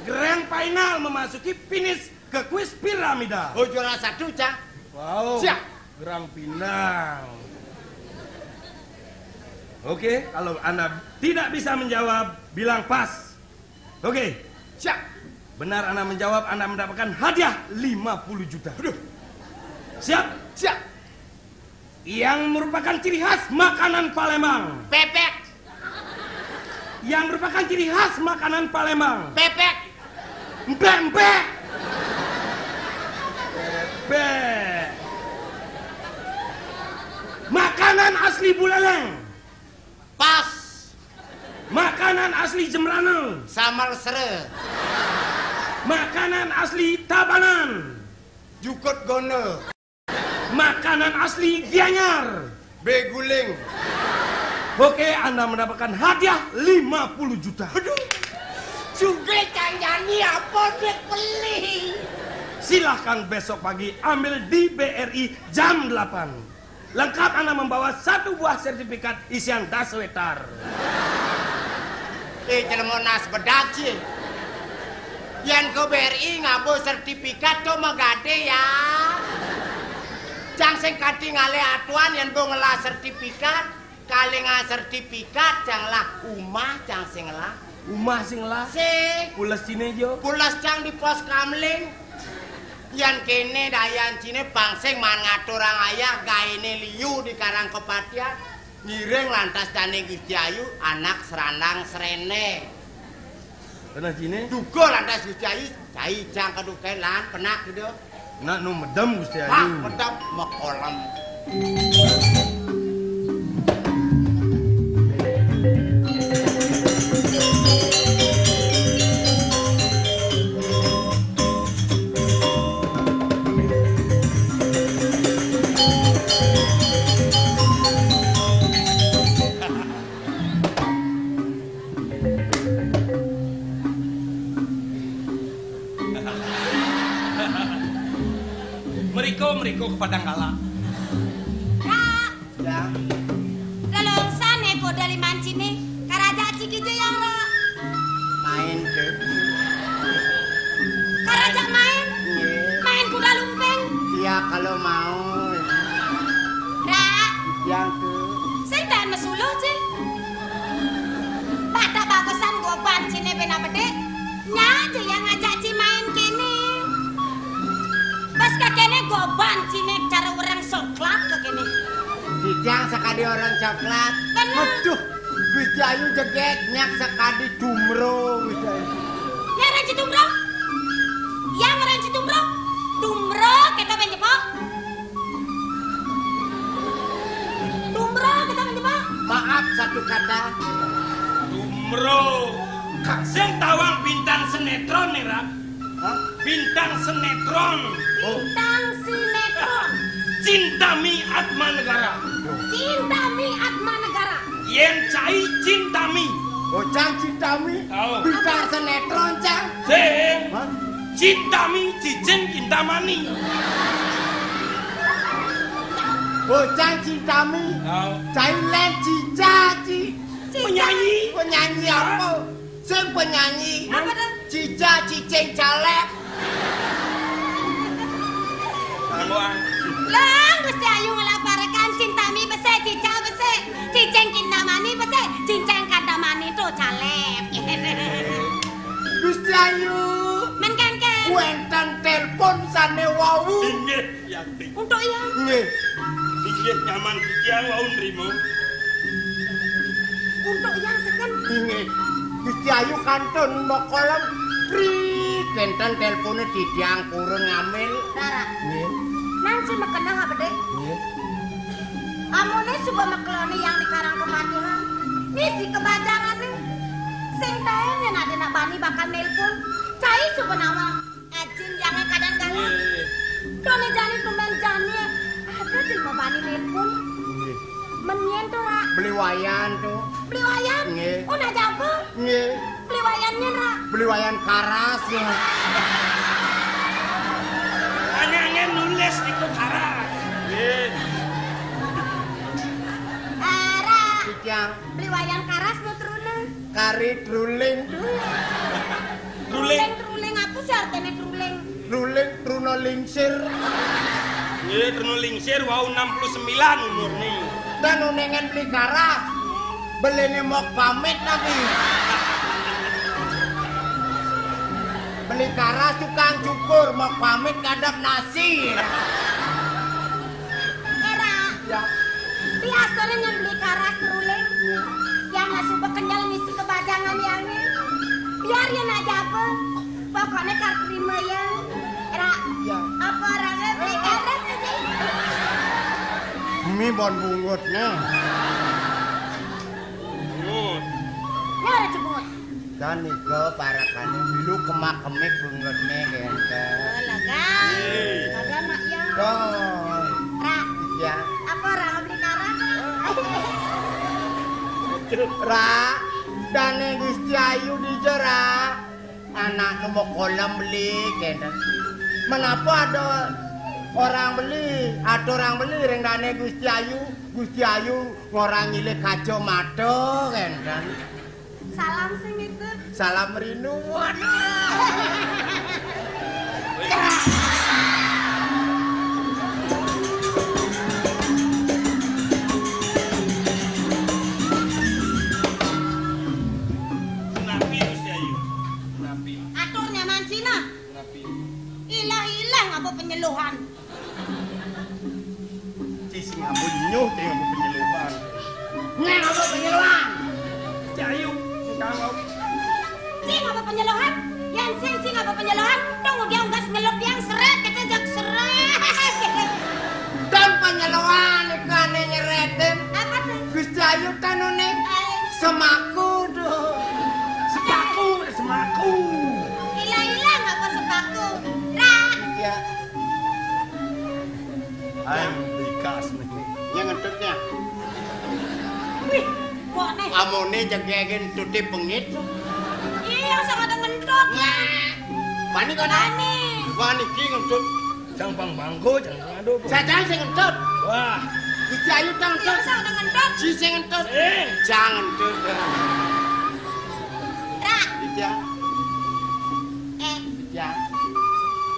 Grand final memasuki finish ke kuis piramida. Oh, juara satu, Cak. Wow. Siap. Gerang pinang. Oke, kalau Anda tidak bisa menjawab, bilang pas. Oke. Siap. Benar Anda menjawab, Anda mendapatkan hadiah lima puluh juta. Aduh. Siap? Siap. Yang merupakan ciri khas makanan Palembang. Pepek. Yang merupakan ciri khas makanan Palembang. Pepek. Empek-empek. Pepek. Makanan asli Buleleng. Pas. Makanan asli Jembrana. Samal sere. Makanan asli Tabanan. Jukut gono. Makanan asli Gianyar. Beguling. Oke, Anda mendapatkan hadiah lima puluh juta. Aduh. Juga canjani apa dia beli? Silahkan besok pagi ambil di B R I jam delapan. Lengkap Anda membawa satu buah sertifikat isian daswetar. Eh, jelema nas bedak sih. Yan ke B R I ngabo sertifikat to magade ya. Cang sing kanti ngale atuan yan bo ngelah sertifikat. Kalingan sertifikat cang lah umah cang sing lah. Umah sing lah. Sing. Pules cine jo. Pules cang di pos kamling. Yan kene dayan cine pangsing man ngaturang ayah gaene liu di karang kepatian. Ngiring lantas dane Gusti Ayu anak serandang serene. Keneh ciné? Duga lantas Gusti Ayu, cai jang keduken lan penak gitu. Nak nu medem Gusti Ayu. Hah, medem mekolem. Mriko, mriko ke Padang Kala. Kak. Ya. Lelongsan e kuda liman ciné. Karaja ciki je yang, Ra. Main ke. Karaja main. Nggih. Main kuda lumping. Iya, kalau mau. Ra. Yang ke. Sing dan mesuluh, Ci. Pada bagusan goban ciné bena bedik. Nya aja yang ngajak ci main kene. Pas ke kene goban ciné cara orang coklat ke kene. Sidang sekali orang coklat. Bener. Aduh, Gusti Ayu jeget nyak sekali dumro Gusti Ayu. Yang ranci dumro? Yang ranci dumro? Dumro kita penjepok. Dumro kita menjebak. Maaf satu kata. Dumro. Sing tawang bintang sinetron nih, Ra. Hah? Bintang sinetron. Oh. Bintang sinetron. Cintami Atma Negara. Cintami Atma Negara. Yen cai cintami. Oh, cang cintami. Oh. Bintang sinetron, cang. Sing. Hah? Cintami Cicing Kintamani. Bocah cintami. Oh. Cai len cica, ci. Penyanyi. Penyanyi apa? Sing penyanyi. Apa tuh? Cica Cicing Calep. Lah, Gusti Ayu ngelaparkan cintami besik, cica besik, cicing kintamani besik, cincang kantamani to calep. Gusti Ayu. Men kan, kan. Wenten telepon sane wau. Inggih, Yanti. Untuk yang. Nggih. Inggih, nyaman titiang wau nrimo. Untuk yang seken. Inggih. Gusti Ayu kantun makolem. Prit, wenten telepone titiang purun ngambil. Rara. Nggih. Nang si mekena apa, Dek? Nggih. Amune suba mekelone yang dikarang kepatihan. Nisi kebajangane. Sing tae yen ade nak bani bakal nelpon. Cai suba nawang. Ajin jange kadang galang. Nggih. Done jani tumben jani. Ada di bani nelpon. Nggih. Menyen to, Ra. Beli wayan to. Beli wayan? Nggih. Oh, nak jago? Nggih. Beli wayan nyen, Ra. Beli wayan karas ya. Angen-angen nulis iku karas. Nggih. Ah, Ra. Iki beli wayan karas no trune. Kari truling. Truling. Truling, truling apa sih artine truling? Truling, truna lingsir. Nggih, truna lingsir wau enam puluh sembilan umurne. Dan unengan beli karas. Beline mok pamit tapi. Beli karas tukang cukur, mok pamit ngadep nasi. Era. Ya. Biasane nyang beli karas teruling. Ya. Yang nggak suka kenyal ngisi kebajangan yang ini. Biar ya nak jago. Pokoknya kar terima ya. Era. Ya. Apa orangnya beli karas ini? Mi bon bungut nih. Bungut. Ya, ada jebut. Kan nika parakane milu kemak-kemik bungetne kenten. Oh, lega. Iya. Lega, Mak, ya. Toh. Ra. Iya. Apa orang beli karak? Ra, dane Gusti Ayu dija, Ra. Anakne mau kolam beli kenten. Menapa ada orang beli, ada orang beli ring dane Gusti Ayu, Gusti Ayu ngorang nyilih kacamata kenten. Salam sing itu. Salam rindu. Waduh. Napi, Gusti Ayu? Napi? Atur nyaman Cina. Napi? Ilah-ilah ngapa penyeluhan. Ci sing ambu nyuh, ci nganggo penyeluhan. Neng nganggo penyeluhan. Ci Ayu, engkang nganggo. Sing apa penyelohan? Yang sing sing apa penyelohan? Dong dia unggas ngelup yang seret, kita jak seret. Dan penyelohan iku ane nyeretin. Apa tuh? Gusti Ayu tanune. Ayo. Semaku tuh. Sepaku, semaku. Ilang-ilang apa sepaku? Ra. Ya. Ayo, ikas nih. Yang ngentutnya. Wih, kok nih? Amone jegege ntuti pengit. Iya, sing ada ngentut. Wah. Wani kok, Nak? Wani. Wani ki ngentut. Jang pang bangko, jang pang aduh. Jajan sing ngentut. Wah. Gusti Ayu tang ngentut. Iya, sing ada ngentut. Ji sing ngentut. Sing. Jang ngentut. Ra. Iya. Eh. Iya.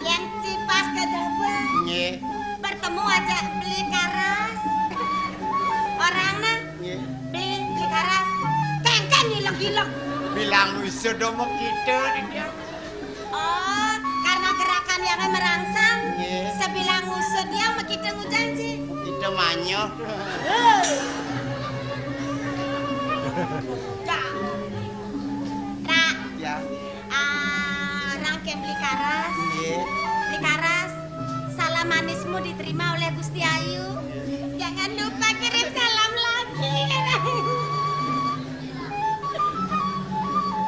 Yang cipas ke Jawa. Nggih. Bertemu aja beli karas. Orangnya Nggih. Beli, beli karas. Kengkeng ngilang-ngilang. Bilang wisuda mah kita dia. Oh, karena gerakan yang merangsang, Nggih. Sebilang ngusut yang mah kita ngujanji. Kita manyuh. Dah. Ra. Ya. Ah, rangkaian beli karas. Nggih. Beli karas. Salam manismu diterima oleh Gusti Ayu. Jangan lupa kirim salam lagi.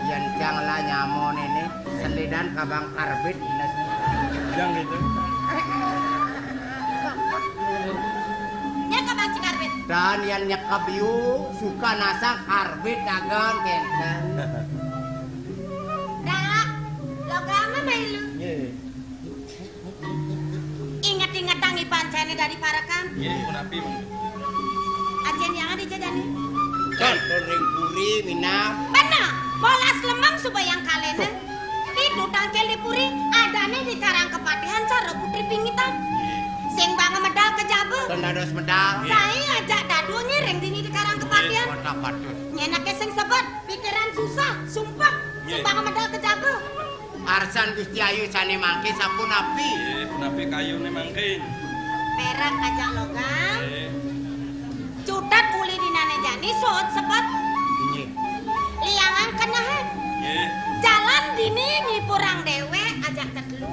Yen jang lah nyamon ini, selidan kabang karbit, Ines. Yang gitu. Nya kabang si karbit. Dan yang nyekep yu, suka nasang karbit dagang kenten. Dah, lo kamu melu. Nggih. Inget-inget tangi pancene dari parekan. Nggih, punapi, Mang? Ajen yang ada jajani. Kan ring puri minam. Bener, bolas lemeng supaya yang kalene. Itu tangkel di puri, adane di Karang Kepatihan cara Putri Pingitan. Sing banget medal ke Jabu. Kan dados medal. Saya ajak dadu ngiring dini di Karang Kepatihan. Kota Patut. Nyenake sing sebet, pikiran susah, sumpah. Sing banget medal ke Jabu. Arsan Gusti Ayu sane mangke sapunapi? Nggih, punapi kayune mangkin? Perak ajak logam. Nggih. Cutet uli dinane jani sut sepet. Nggih. Liangan kenehe. Nggih. Jalan dini ngipurang dewek ajak tetelu.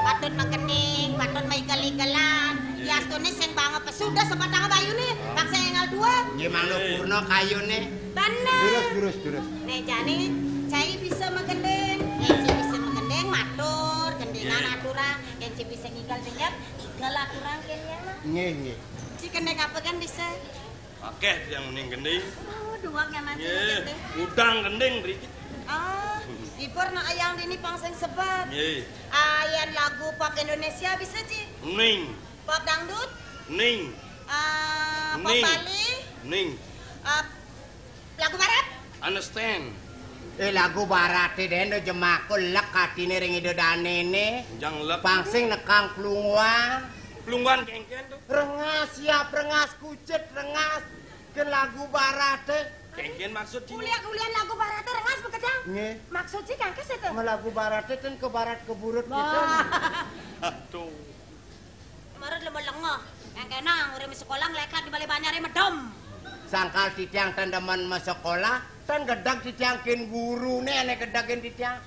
Patut mengkening, patut maikel-ikelan. Nggih. Yastune sing banget pesudah sebatang bayune, paksa enggal dua. Nggih, mangda purna kayune. Bener. Durus, durus, durus. Nek jane cai bisa magending, yen cai bisa magending matur, gendingan aturan, yen cai bisa ngigal denyap, igal aturan kene ya, Mas. Nggih, nggih. Ci kendeng apa kan bisa? Akeh yang muni gending. Oh, duwak ya, Mas. Nggih, udang gending mriki. Oh, dipur nak ayang dini pang sing sebet. Nggih. Ah, yen lagu pop Indonesia bisa, Ci? Ning. Pop dangdut? Ning. Ah, pop Bali? Ning. Ah, Lagu barat? Understand. Eh, lagu barate den do jemakul lek atine ring ida danene. Jang lek. Pang sing nekang klunguan. Klunguan kengken to. Rengas, siap rengas, kucet rengas. Ken lagu barate. Kengken maksud ci. Ulian-ulian lagu barate rengas bekedang. Nggih. Maksud ci kangkes itu. Melagu barate ten ke barat ke burut gitu. Aduh. Marut lemo lengo. Yang kena urip sekolah nglekat di bale banyare medem. Sangkal titiang ten demen ma sekolah, ten gedeg titiang kin gurune ane gedegin titiang.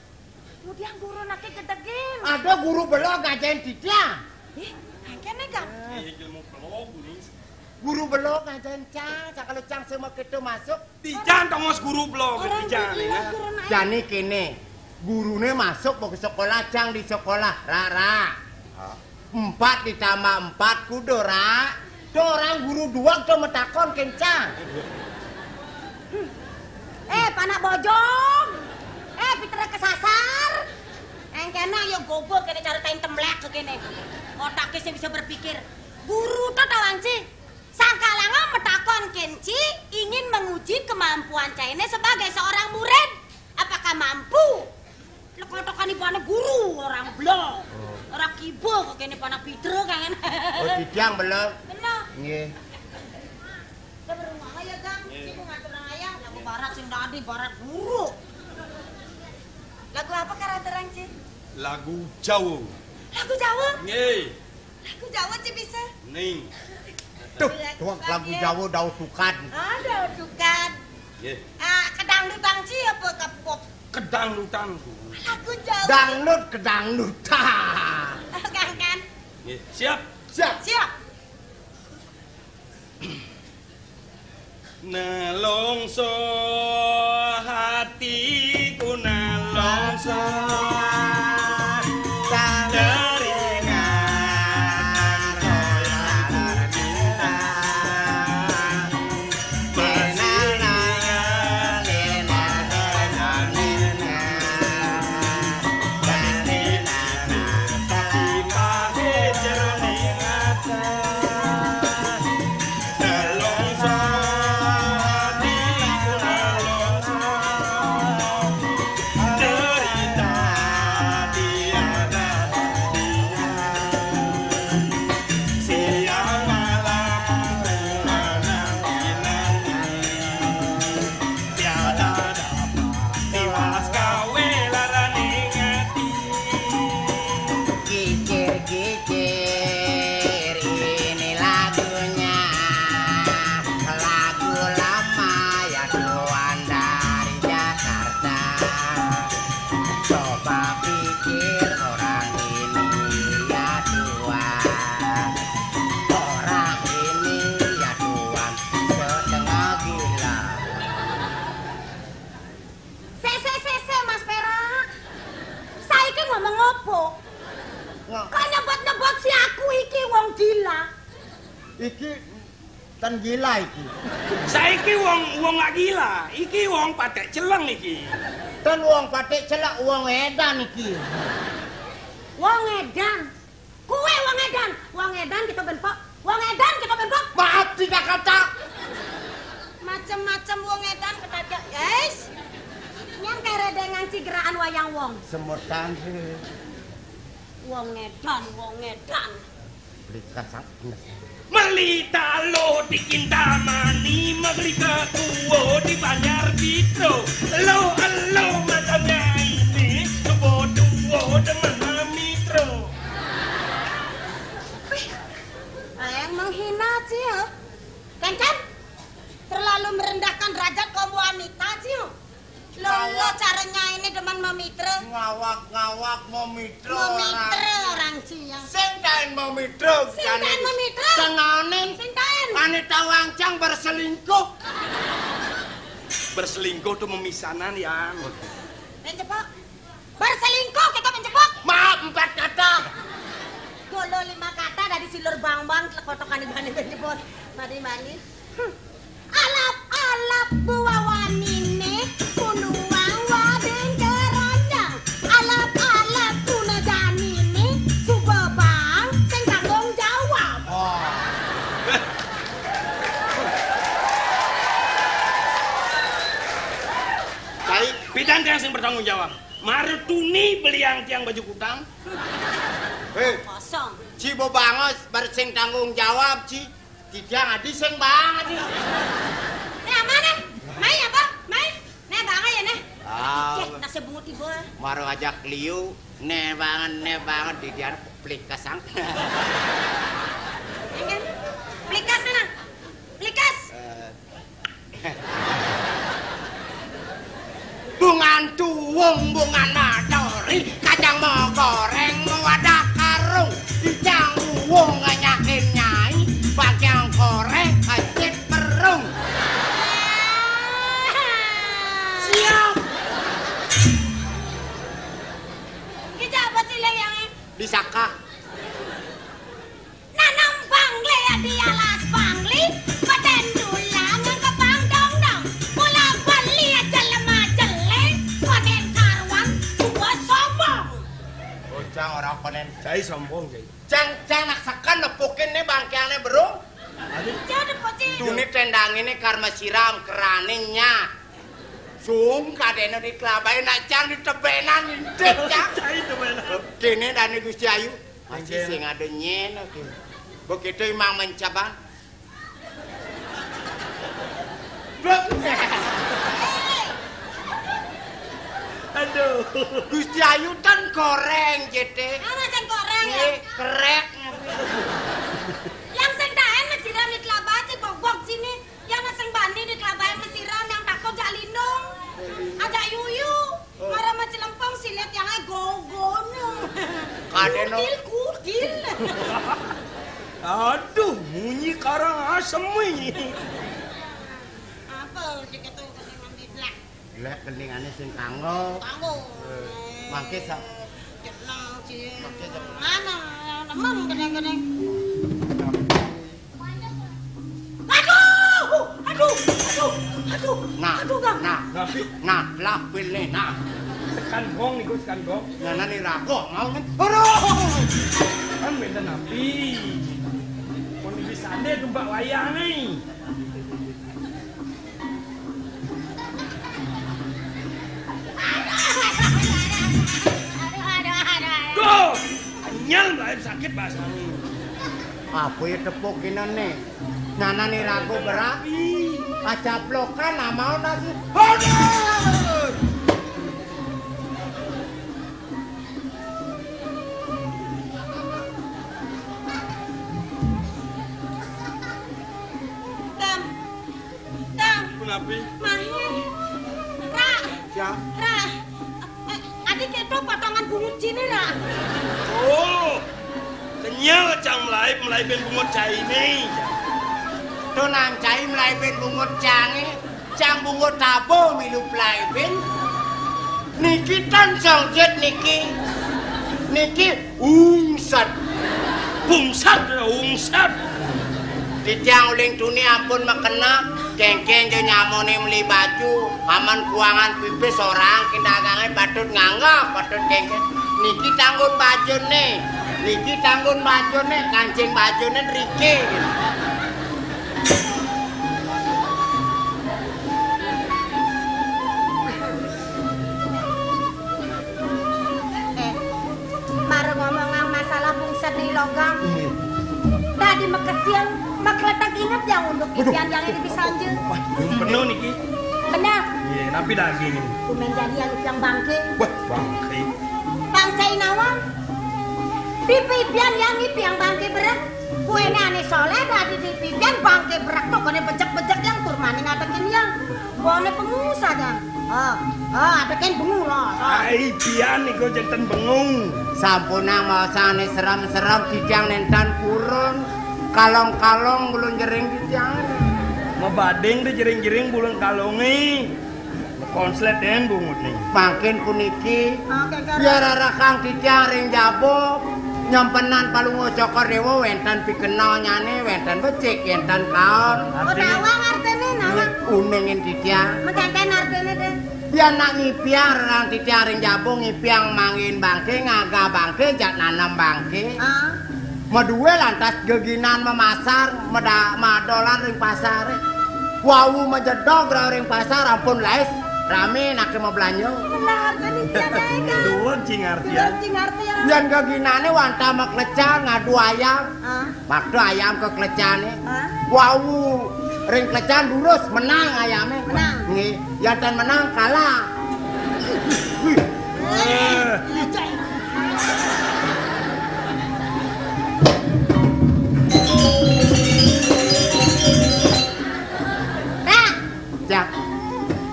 Mudiang guru nake gedegin. Ada guru belo ngajain titiang. Ih, yang kene kan? Ih, ilmu belo guru. Guru belo ngajain cang, cang kalau cang semua kita masuk, Tijang tongos guru belo, tijang, ya. Jani kene, gurune masuk mau ke sekolah, cang di sekolah, Ra, Ra. Empat ditambah empat kudu, Ra. Do orang guru dua do metakon kencang. Eh, panak bojong. Eh, Peter kesasar. Engkena yo gogo kene cara tain temlek kene. Otaknya sing bisa berpikir. Guru to tawang ci. Sangkalanga metakon kenci ingin menguji kemampuan caine sebagai seorang murid. Apakah mampu? Lekotokan ibane guru orang belo. Orang kibo kene panak Peter kan. Oh, titiang belo. Bener. Nggih. Kita berumah ya, Gang. Nggih. Ci ngatur ayah, lagu barat sing dadi barat guru. Lagu apa karanteran, Ci? Lagu Jawa. Lagu Jawa? Nggih. Lagu Jawa ci bisa? Ning. Tuh, tuang lagu Jawa dau tukan. Ada tukan. Nggih. Ah, kedangdutan ci apa ke pop? Kedangdutan. Lagu jauh. Dangdut kedangdutan. Kan, kan? Nggih, siap. Siap. Siap. Nelongso hatiku, nelongso. Kikir-kikir, ini lagunya, lagu lama ya, tuan dari Jakarta. Coba pikir, orang ini ya tuan, orang ini ya tuan, setengah gila. Sik, sik, sik, sik, Mas Perak. Saiki ngomong apa? Ngo- Kok nyebut-nyebut si aku iki wong gila? Iki ten gila iki. Saiki wong, wong lak gila. Iki wong patek celeng iki. Ten wong patek celeng, wong edan iki. Wong edan. Kuwe wong edan. Wong edan kita benpok. Wong edan kita benpok. Maaf, tidak kata. Macem-macem wong edan ketaja, guys. Nyang keredengan cigeraan wayang wong. Semutan sih. Wong edan, wong edan. Beli kasang. Meli talo di Kintamani, meli kekuwo di Banjar Pitro. Lo, lo, macamnya ini, kebo duwo demen Mitro. Wih, yang menghina, Cil. Kan, kan? Terlalu merendahkan derajat kaum wanita, Cil. Lo, lo caranya ini demen memitre. Ngawak-ngawak memitre. Memitre orang. Orang Ciyang. Sing taen memitre. Sing taen memitre. Tenganin. Sing taen. Ane tawancang berselingkuh. Berselingkuh tuh memisanan, Yang. Mencepok. Berselingkuh kita mencepok. Maaf, empat kata. Dulu lima kata dari silur bang-bang, kotokan ibane mencepok. Mari, mari. Hmm. Alap-alap buawanine, punduang wading keranjang. Alap-alap tuneganine, suba bang sing tanggung jawab. Oh. Baik, pidan tiang sing bertanggung jawab. Marutuni beliang tiang baju kutang. Hei, kosong. Ci bebangos bar sing tanggung jawab, Ci. Titiang adi sing banget nih. Nih, aman, nih? Mai apa? Mai? Nih, banget ya, nih? Ah. Cek, nasib bungut ibu. Maro ajak liu, nih banget, nih banget, di dia plikas ang. Ini kan? Plikas sana. Plikas. Eh. Bungan tuwung, bungan madori, kacang mau goreng, mau ada karung, ijang uwung nganyakin nyai, bagian korek, kacit perung. Siap. Kita apa sih, Leng, yang ini? Disaka. Nanam bangli ya di alas bangli, beden dulang yang kebang dong-dong. Mula beli aja lemah jelek, konen karuan, suka sombong. Bocah orang konen. Cai sombong, Cai. Cang, cang nak seken nepukin nih bangkiangnya berung. Aduh. Jadi pocin. Duni tendang ini karma siram keraning nyat. Sung kadene di kelabain nak cang di tebenan intik, cang. Cai tebenan. Kene dani Gusti Ayu. Masih sing ada nyen, oke. Begitu imang mencaban. Blok. Aduh. Gusti Ayu kan koreng, J T. Apa sing koreng ya? Nggih, kerek. Yang sing taen mesiran di kelabaan, cek bok-bok sini. Yang sing bani di kelabaan mesiran, yang takut jak lindung. Ajak yuyu. Oh. Aduh, munyi Karangasem iki. Apa sing ketu kene ngambi blak? Lek kendingane sing kanggo. Kanggo. Eh, mangke sa- Jeneng sih. Mangke sa- Mana? Nemem kene-kene. Aduh, aduh, aduh, aduh. Nah, aduh, Kang. Nah, nah, lah pilne, nah. Tekan gong niku, tekan gong. Nana ni rago mau men. Aduh. Kan beda napi. Pun bisa deh tumbak wayah nih. Aduh, aduh, aduh, aduh. Tuh, kenyal, Mbak, sakit bahasane. Apa ya tepuk kinene? Nanane rago berat. Acaplokan amau nasi. Aduh! Tam. Tam. Punapi? Mahe. Ra. Ya. Ra. Eh, adi keto potongan bungut cine, Ra. Oh. Kenyal cang mlaib, mlaibin bungut caine. Tunang cai mlaibin bungut cange. Cang bungut tabo milu mlaibin. Niki tan songjet niki. Niki ungsat. Bungsat, ungsat. Titiang uling tuni ampun makena, kengken jo nyamone meli baju, aman kuangan pipis orang, ki dagange patut nganggap, patut kengken. Niki tanggun bajune, niki tanggun bajune, kancing bajune rike. Eh, mara ngomongang masalah bungsat ni logang. Nggih. Dadi makesian, makletek inget yang unduk. Waduh. Pian yang ini bisa anje. Wah, bener niki. Bener. Iya, napi daging ini? Kumen jadi yang, yang bangke. Wah, bangke. Bangke nawang. Pipi pian yang ipi yang bangke berek. Kuene ane soleh dadi dipipian bangke berak to kene bejek-bejek yang tur maning adekin yang. Bone pengusa jan. Oh, oh, adekin bengu lo. Oh. Ai pian niku janten bengu. Sampunang maosane serem-serem titiang nenten purun. Kalong-kalong bulun jering titiang. Mabading de jering-jering bulun kalonge. Konslet den bungut nih. Mangkin puniki, oke, Kang. Biar arakang titiang ring jabo, nyampenan Palungguh Cokor Dewa wenten pikenalnyane, wenten becik, wenten kaon. Artine? Oh, nawang artine, nawang. Uningin titiang. Mengkenten artine, Den. Biar nak ngipiang rerang titiang ring jabo, ngipiang manggihin bangke, ngaga bangke, jak nanem bangke. Ah. Madue lantas geginan mamasar, meda-, madolan ring pasare. Wau majedog ra ring pasar ampun lais, rame nake mablanja. Lah, artine pian ae, Kang. Duweg cing artian. Duweg cing artian. Yen geginane wantah maklecan ngadu ayam. Ah. Makta ayam ka klecane. Ah. Wau ring klecan lurus menang ayame. Menang. Nggih. Yen tan menang, kalah. Wih. Eh. Nah. Cak.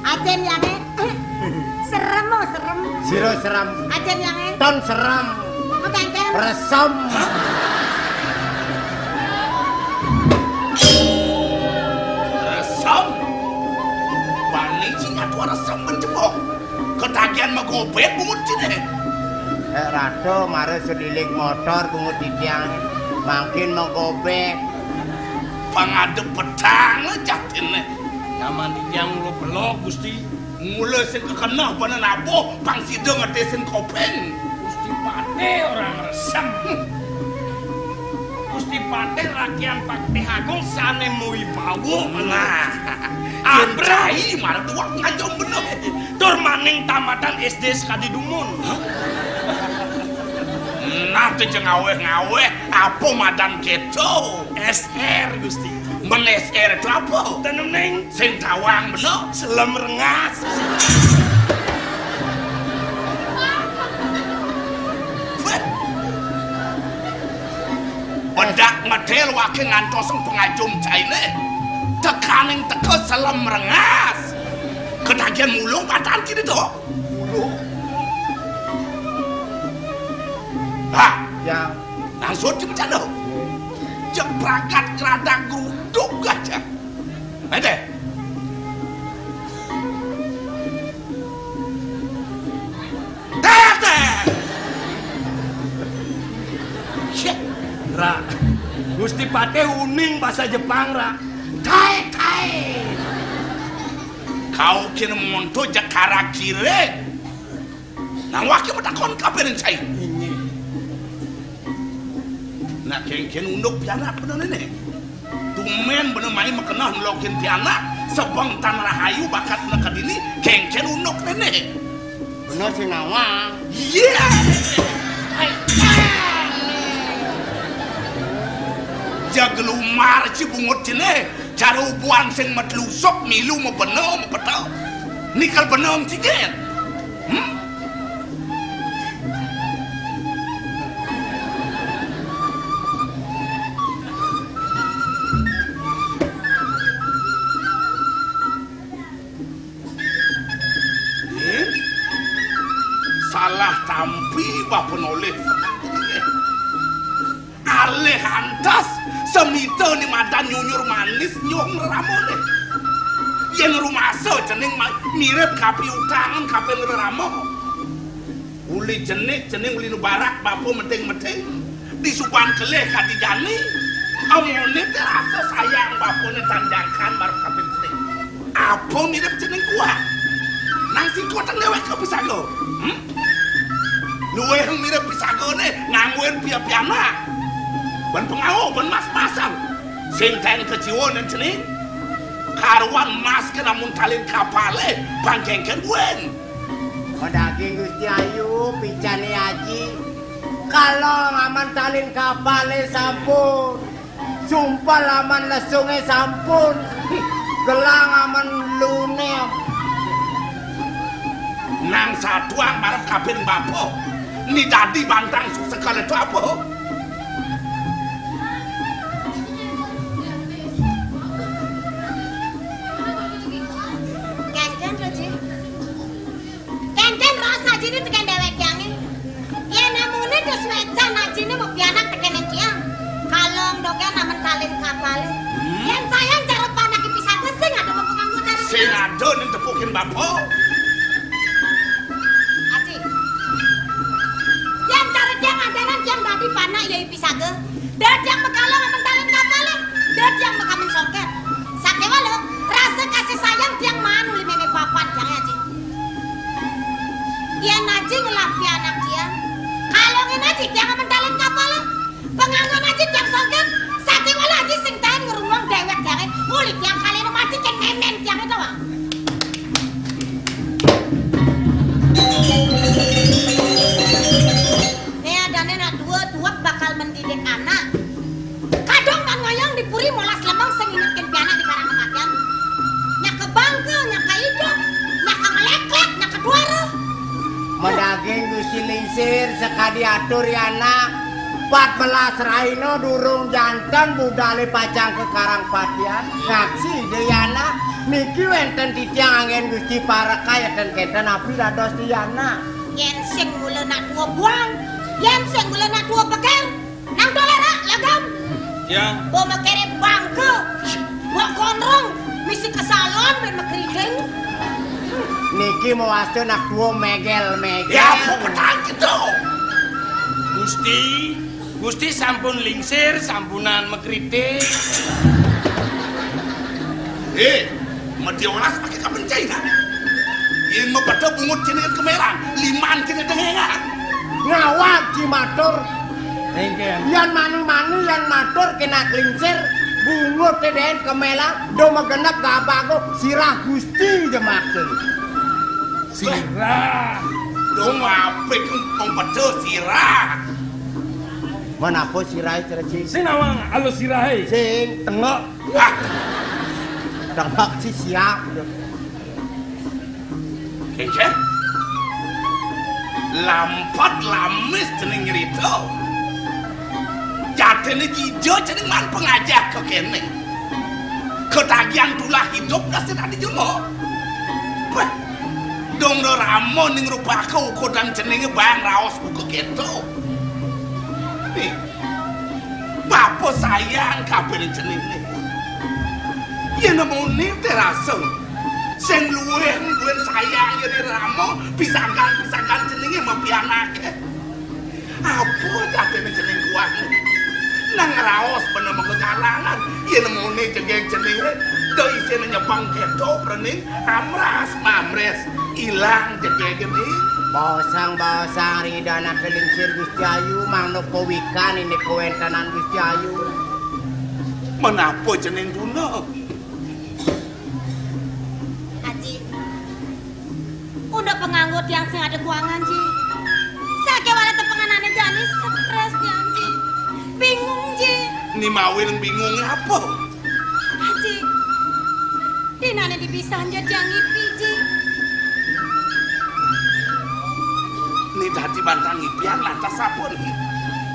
Ajen yange. Serem, oh, serem. Sira serem. Ajen yange. Ton serem. Mekengkel. Resem. Resem. Bani cing atuh resem mencebok. Ketagihan magobet bungut cine. Eh, Ratu, mara sedilik motor bungut titiang. Mangkin magobet. Pangadep petang jatine. Nyaman titiang mula belog, Gusti. Mula sing kekeneh bana nabuh, pang sida ngedesin koping. Gusti Patih orang resem. Gusti Patih rakyat Patih Agung sane mawibawa. Nah, yen abrah. Cai mara tuak ngajum bener. Tur maning tamatan S D sekadi dumun. Nah, tuh ngaweh-ngaweh, apa madan keto? S R, Gusti. Men S R itu apa? Tenem, Neng. Sing tawang bener. Selem rengas. Weh. Bedak medel wake ngantos pengajum caine. Tekaning teka selem rengas. Ketagihan mulung patan kiri to. Mulung. Ha. Ya. Langsung dipecat to. Cek pragat ngeradak gruduk aja. Mete. Tete. Syek. Ra. Gusti Patih uning basa Jepang, Ra. Tae, tae. Kau kena monto jakara kire. Nang wake matakon kaberin sai. Inggih. Nak kengken unduk pianak bener nene. Tumen bener mai makeneh nelokin pianak, sebeng tan rahayu bakat nekadini, kengken unduk nene. Bener sing nawang. Iya. Jagelumar ci bungut cene, cara ubuan sing metlusuk milu mebeno mepeta. Nikel bener cigen. Hmm? Eh? Salah tampi bapa nolih. Alih antas semita ni madan nyunyur manis nyong reramone. Yen rumasa cening ma-, mirip kapiutangan kapin rerama. Uli cenik, cening uli nubarak bapa meting-meting. Disuban kelih kadi jani. Amone te rasa sayang bapane tanjangkan baru kapin cening. Apa mirip cening kuah? Nang sing kuat dewek ke pisaga. Hmm? Luwih mirip pisagane ngangguin pia-piana. Ban pengau, ban mas-masan. Sing ten keciwa nen cening. Karuan mas ke namun talin kapale, pangkengken buen. Madaging Gusti Ayu, picane Aji. Kalau ngaman talin kapale sampun. Sumpel aman lesunge sampun. Gelang aman lune. Nang satuang marep kabin bapa. Ni dadi bantang sekali tu apa? Kenten, Roji. Kenten ros ajine teken dewek tiange. Yen namune dos wecan ajine mau pianak teken tiang. Kalong dogen namen talin kapale. Hmm? Yen sayang cara panak iki sing ada mau penganggo cara. Sing ada ning tepukin bapa. Aji. Yen cara tiang adanan tiang dadi panak ya pisaga. Dadi yang mekalong namen talin kapale. Dadi yang mekamen songket. Sakewa lo, rasa kasih sayang tiang manu li meme papan tiang aji. Yen aji ngelah pianak tiang. Kalongin aji tiang amen talin kapale. Penganggon aji tiang songket. Sakewa lo aji sing taen ngerunguang dewek tiange. Uli tiang kalene mati ken memen tiange doang. Ne adane nak dua tuwek bakal mendidik anak. Kadung tan ngoyong di puri molas lemeng sing ingetkin pianak di karang kematian. Nyak ke bangke, nyak ke idup, nyak ke meleklek, nyak ke duara. Madaging Gusti Lingsir sekadi atur ya anak. Pat belas raina durung janten budale pacang ke karang patian. Ngaksi de ya anak. Niki wenten titiang anggen Gusti pareksa yen kenten api dados di ya anak. Yen sing mula nak tua buang, yen sing mula nak tua pekel, nang tolera lagam. Ya. Bo makere bangke, bo gondrong, misi kesalon ben makeriting. Niki mau aste nak tua megel-megel. Ya, apa petang gitu? Gusti, Gusti sampun lingsir, sampunan makritik. Eh, medhi olas pakai kapencai, nah. Yen mepeda bungut jenenge kemeran, liman jenenge dengengan. Ngawag ci matur. Engken. Yan mani-mani yan matur kena klingsir, bungut den kemela, do megenep gabago, sirah Gusti jemaken. Sirah. Dong apik mepeda sirah. Menapa sirah, Cerci? Sing nawang alus sirahe. Sing. Tengok. Ah. Tengok si siap. Kengken. Lampat lamis jeneng nyerita. Jatene jija jeneng man pengajah ke kene. Ketagihan tulah hidup dah sing tadi jelo. Beh, dong do ramo ning rupaka ukodan jenenge bang raos buka keto. Nih, bapa Sayang kabeh ning ceninge. Yen nemoni terasa sing luwih duwe sayang yen Rama, pisagan-pisagan ceninge mapianake. Apa jatine cening kuwi? Nang raos bener mengko kalangan. Yen nemoni jegeg ceninge, do isine nyepeng keto prening amras mamres. Ilang jegege ni. Bosang-bosang ring ida anake lingsir Gusti Ayu, mangda pawikan ini kawéntenan Gusti Ayu. Menapa cening guna? Aji, unduk panganggo tiang sing ada kuangan, Ji. Sakéwala tepenganane jani stres tiang, Ji. Bingung, Ji. Ni mawil bingung apa? Aji, dinane dipisahin ja tiang ngipi, Ji. Ni dadi bantang ngipian lantas sampun.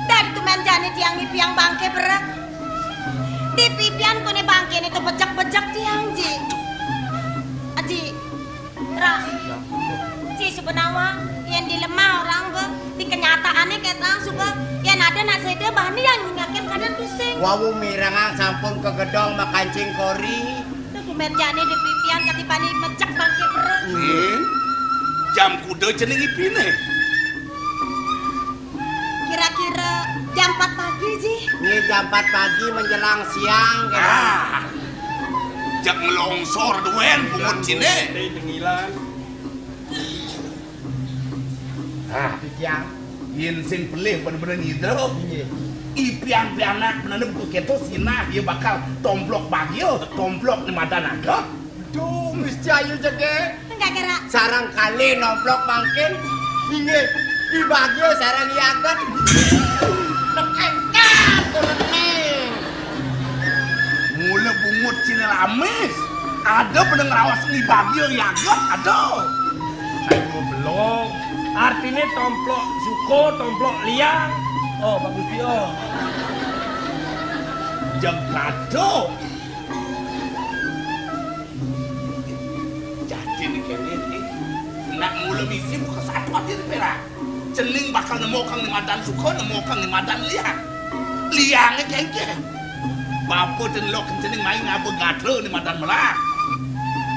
Dadi tumen jani tiang ngipiang bangke berek. Dipipian kone bangkene to bejek-bejek tiang, Ji. Aji, Ra, Ji Subenawa, yen dilemah orang be, di kenyataane ketang suba, yen ada nak seda bani yang nyakin kadang pusing. Wawu mirengang sampun kegedong makancing kori. Tuh tumen jani dipipian katibane mejek bangke berek. Ning, jam kuda cening ipine? Kira-kira jam empat pagi, Ji. Nggih, jam empat pagi menjelang siang, kira. Ah, jak ngelongsor duwen bungut cine. Ah, Tiang. Yen sing pelih bener-bener nyidra. Nggih. Ipian pianak bener buku keto sinah dia bakal tomplok bagio, tomplok ni madan agak. Duh, Gusti Ayu jege. Enggak kira. Sareng kali nomplok mangkin. Inggih, dibagio sareng yaget. Nekengkar kunening. Mula bungut cine lamis. Ada beneng rawas ni bagio yaget, ada. Saya belum. Artine tomplok suko, tomplok liang. Oh, bagus dia. Jeng kado. Jadi nih kene nih, nak mula misi buka satu hati di perak. Cening bakal nemu kang ni madan suka, nemu kang ni madan liang. Liange kengke. Bapa cenlok cening main ngaba gatra ni madan melah.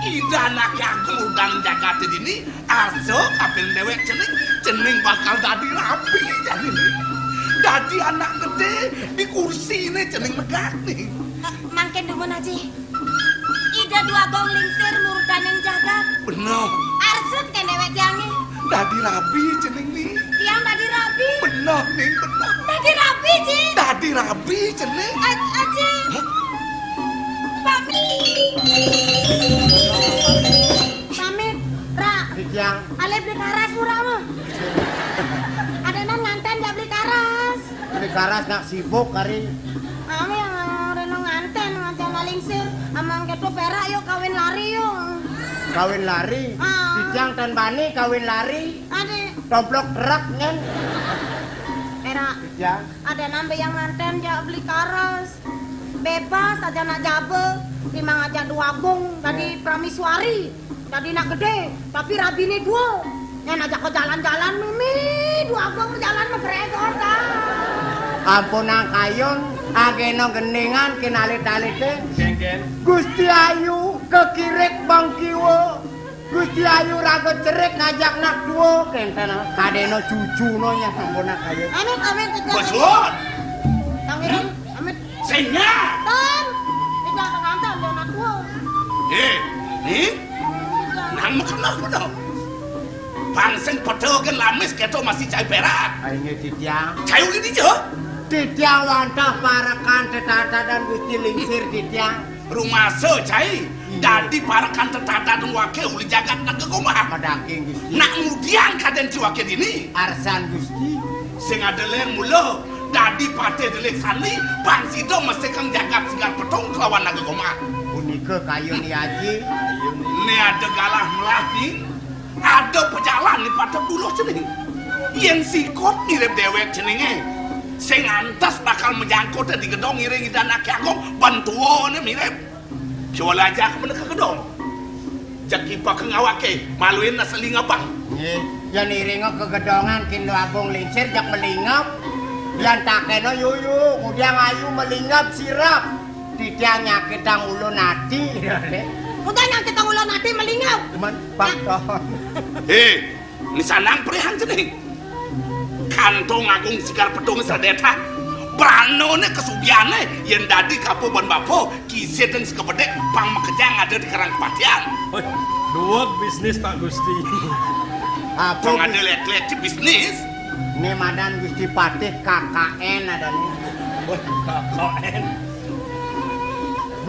Ida anake agung udan jagate dini, asa kaping dewek cening, cening bakal dadi rabi jani nih. Dadi anak gede, di kursi nih cening megak nih. Mangkin dumun, Aji. Ida Dua Gong lingsir murdaning jagat. Bener. Arsut ken dewek tiange. Dadi rabi cening ni. Tiang dadi rabi. Bener ning, bener. Dadi rabi, Ji. Dadi rabi cening. A-, Aji. Hah? Pamit. Pamit, Ra. Tiang. Ale beli karas murah mah. Ada nang nganten nggak beli karas. Beli karas nak sibuk kari. Kami yang reno nganten, nganten lingsir. Amang keto perak yuk kawin lari yuk. Kawin lari? Ah. Titiang tan bani kawin lari. Ade. Tomplok truk nyen. Perak. Ya. Ada nambe yang nganten jak beli karas. Bebas aja nak jabe. Timang aja Dua Gong tadi pramisuari. Dadi nak gede, tapi rabine dua. Yen ajak ke jalan-jalan, mimi, Dua Gong jalan megregor, ta. Ampun, nang kayun, agena gendingan, kinalit-alite. Kengken. Gusti Ayu, kekirik bang kiwa. Gusti Ayu raga cerik ngajak nak dua. Kenten, kadena cucuna nya ampun, nang kayun. Amit, amit, amit. Besuan. Tangiran, amit. Sing nyak. Tan. Tidak ada ngantan dia nak tua. Eh, ni? Nang makan apa dah? Pang sing peda gen lamis keto masih cai perak. Ai nggih, Titiang. Cai uli dija? Titiang wantah parekan tetatadan Gusti Lingsir, Titiang. Rumasa cai. Iya. Dadi parekan tetatadan wake uli jagat nak gegomah. Madangking, Gusti. Nak ngudiang kaden ci wake dini. Arsan, Gusti. Sing ada len mula. Dadi patih Deli Sandi, pang sida mesekang jagat Sigar Petung kelawan Naga Gomah. Punika kayun ni Aji. Ni ada galah melah ni, ada pejalan ni patut dulu cening. Yen sikut mirip dewek ceninge, sing antes bakal majangkut di gedong ngiring Ida Anake Agung, bentuane mirip. Coba aja aku meneka gedong. Jaki pakeng awake, maluin nasa lingapang. Nggih, yen iringa kegedongan Kindo Agung lingsir jak melingap. Yan takéna yuyu, ngudiang ayu malingep sirep. Titiang nyakitang ulun ati. Ngudiang nyakitang ulun ati malingep. Men, Pak Don. Hé, ni sanang perihang cening. Kantong agung sigar pedung sadéta. Pranané kasugihané yén dadi kapa ban bapa, kisideng sekabedik pang makejang ada di karang kepatihan. Woi, duweg bisnis, Pak Gusti. Apa Pang ada Gusti? Lék-lék di bisnis. Né madan Gusti Patih K K N adané. Woi, K K N.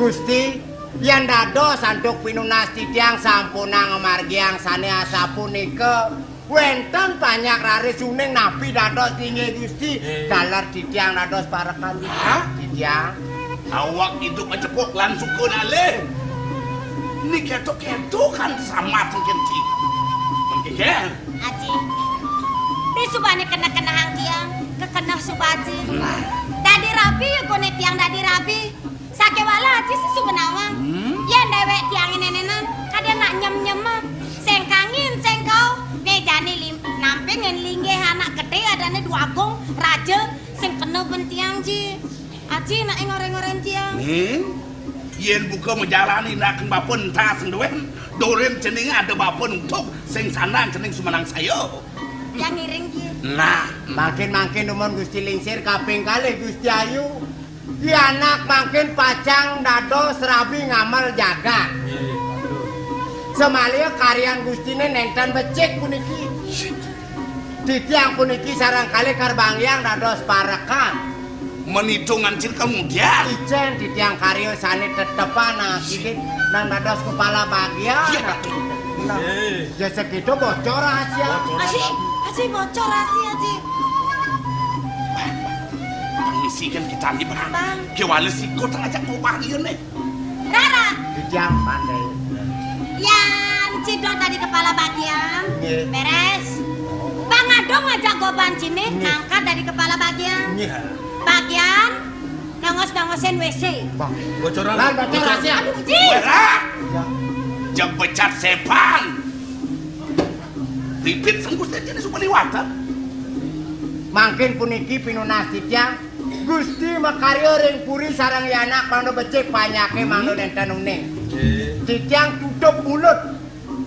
Gusti, yan dados antuk pinunas titiang sampunang ngamargiang sané asapunika. Wénten panjak raris uning napi dados inggih Gusti. Eh. Taler titiang dados parekan Gusti. Hah? Titiang. Awak idup acepok lan suka dalih. Ni kéto-kéto kan samat mungkin ci. Mungkin kan? Aji. Di subané keneh-kenehang tiang, kekeneh suba Aji. Nah. Dadi rabi, ya koné tiang dadi rabi. Sakéwala Aji sing suba nawang. Hmm? Yén déwék tiangé nénénan, kadén nak nyem-nyem. Sing kangin, sing kau. Né jani lim-, nampingin linggih anak gedé adané Dwagung, raja, sing kena ben tiang, Ji. Aji nak ngoréng-ngoréng tiang. Ning, yén buka majalani nak bapa entah sing duwén, durin cening ada bapa nutug, sing sandang cening sumanang saya. Tiang ngiring, Ji. Nah. Mangkin-mangkin dumun Gusti Lingsir kaping kalih Gusti Ayu. Ki anak mangkin pacang dados rabi ngamel jagat. Samaliha karyan Gustiné nénten becik puniki. Titiang puniki sareng kalih karbanggiang dados parekan. Menitungan cil kemudian. Icén titiang karya sané tetepan, nah, kidit nang dados kepala bagian. Iya, Pak. Nah, Eh. Ya segitu bocor rahasia. Bocor Aji, rahasia. Aji bocor rahasia, Aji. Permisi kan kita ni, Bang. Bang. Kéwala sikut ngajak mau bagian nih. Rara. Titiang pandai. Yan, cidot dadi kepala bagian. Nggih. Bérés. Bang Adong ngajak goban ciné, Nggih. Ngangkat dadi kepala bagian. Nggih. Bagian, nongos-nongosin W C. Bang. Bocoran. Lan bocor rahasia. Aduh, Ji. Wéh, lah. Ya. Jang pecat sepan. Pipit sengkus aja nih supaya liwatan. Mangkin puniki pinunas titiang, Gusti makarya ring puri sareng yanak mangda becik panjaké mangda nénten uning. Nggih. Titiang tutup mulut.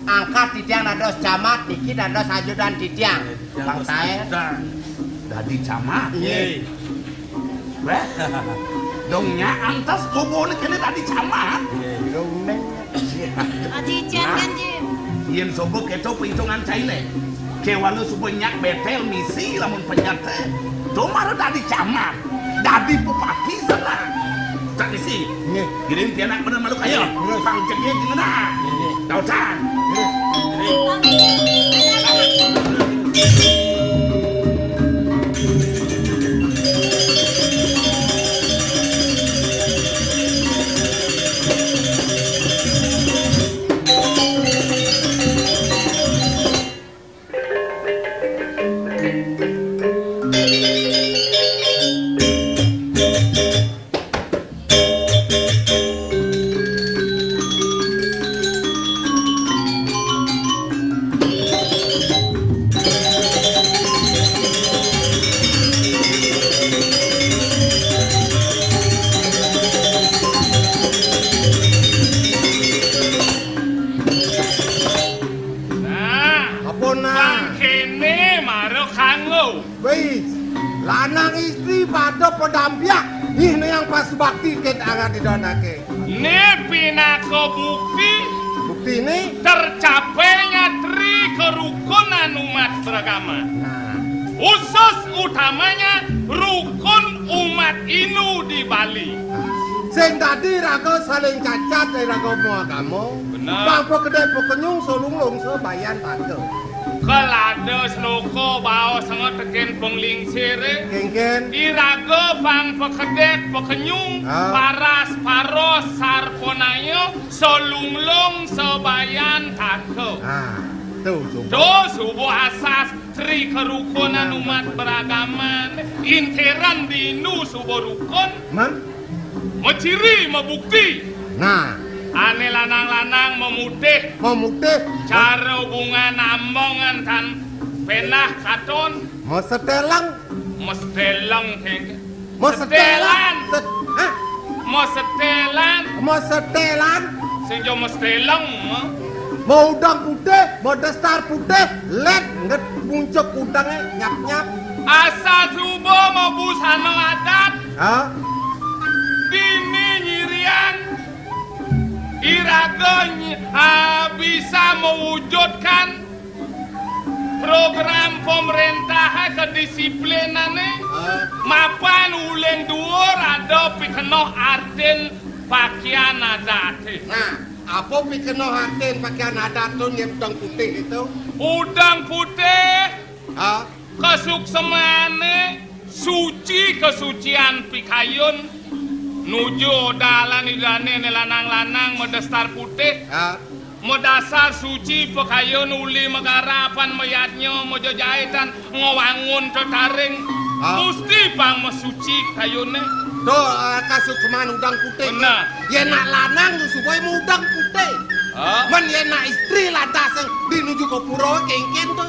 Angkat titiang dados camat, niki dados ajudan titiang. Nggih, titiang Bang dados Taén. Ajudan. Dadi camat. Nggih. Wéh, dong nyak antas kubuné kéné dadi camat. Nggih. Aji icén Nah. Kan, Ji. Yén suba kéto perhitungan cainé. Kéwala suba nyak betel misi lamun penyat té. To mara dadi camat, dadi bupati sana. Tak misi. Nggih. Giring pianak bener malu kaya. Nggih. Pang cegé gimana? Nggih. Tautan. Nggih. Nah, apa, nah? Pang kéné mara kanggo. Wis, lanang istri pada padampiak. Ih, né yang pas bakti kén arah didonake. Né pinaka bukti. Buktiné? Tercapainya tri kerukunan umat beragama. Nah. Khusus utamanya rukun umat Hindu di Bali. Nah. Sing dadi raga saling cacat ring raga maagama. Bener. Bang pakedék pakenyung salunglung sabayan tata. Kelada sloka baos nga tekén panglingsiré. Kénkén. Iraga pang pakedék pakenyung, ah, paras paros sarpanaya salunglung sabayan tata. Ah, to suba. To suba asas tri kerukunan umat beragama. Intiran di Hindu suba rukun. Man? Maciri, mabukti. Nah. Ané lanang-lanang mamutih. Mamutih. Cara hubungan ambongan tan péndah katon. Maseteleng. Mesteleng, kéngkén. Mesteleng. Setelan. Set-, hah? Mesteleng. Mesteleng. Sing jo mesteleng, ha? Mau udang putih, mau daster putih, lét, nget muncuk udangnya, nyap-nyap. Asa suba mau busana adat. Ha? Dini nyiriang, iraga ny-, ah, bisa mewujudkan program pemerintah kedisiplinane. Ha? Mapan uling duur ada pikenoh artin pakaian adat. Nah, apa pikenoh artin pakaian adat tu, nyep udang putih itu? Udang putih. Ha? Kasuksemane suci, kasucian pikayun, nuju dalan idane ne lanang-lanang madastar putih. Ha? Madasar suci pakayun uli magarapan mayadnya majajaitan ngawangun tetaring. Ha? Musti pang masuci kayune. To, eh, kasukseman udang putih. Bener. Yen nak lanang subai udang putih. Ha? Men yen nak istri lantas dinuju ke pura kengken to.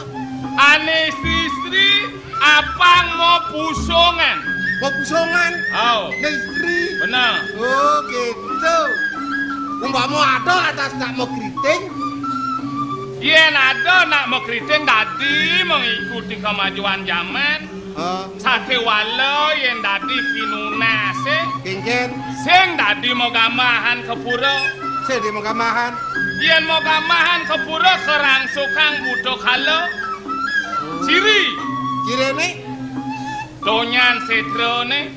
Ane istri-istri apang mau pusungan. Mau pusungan? Au. Nak istri. Bener. Oh, gitu. Umpama ada lantas nak mau keriting. Yen ada nak mau keriting dadi mengikuti kemajuan zaman. Ha. Sakéwala yen dadi pinunase. Kengken. Sing dadi mau gamahan ke pura. Sing dadi mau gamahan. Yen mau gamahan ke pura karangsukang buta kala. Ciri. Cirine? Donyan setrane.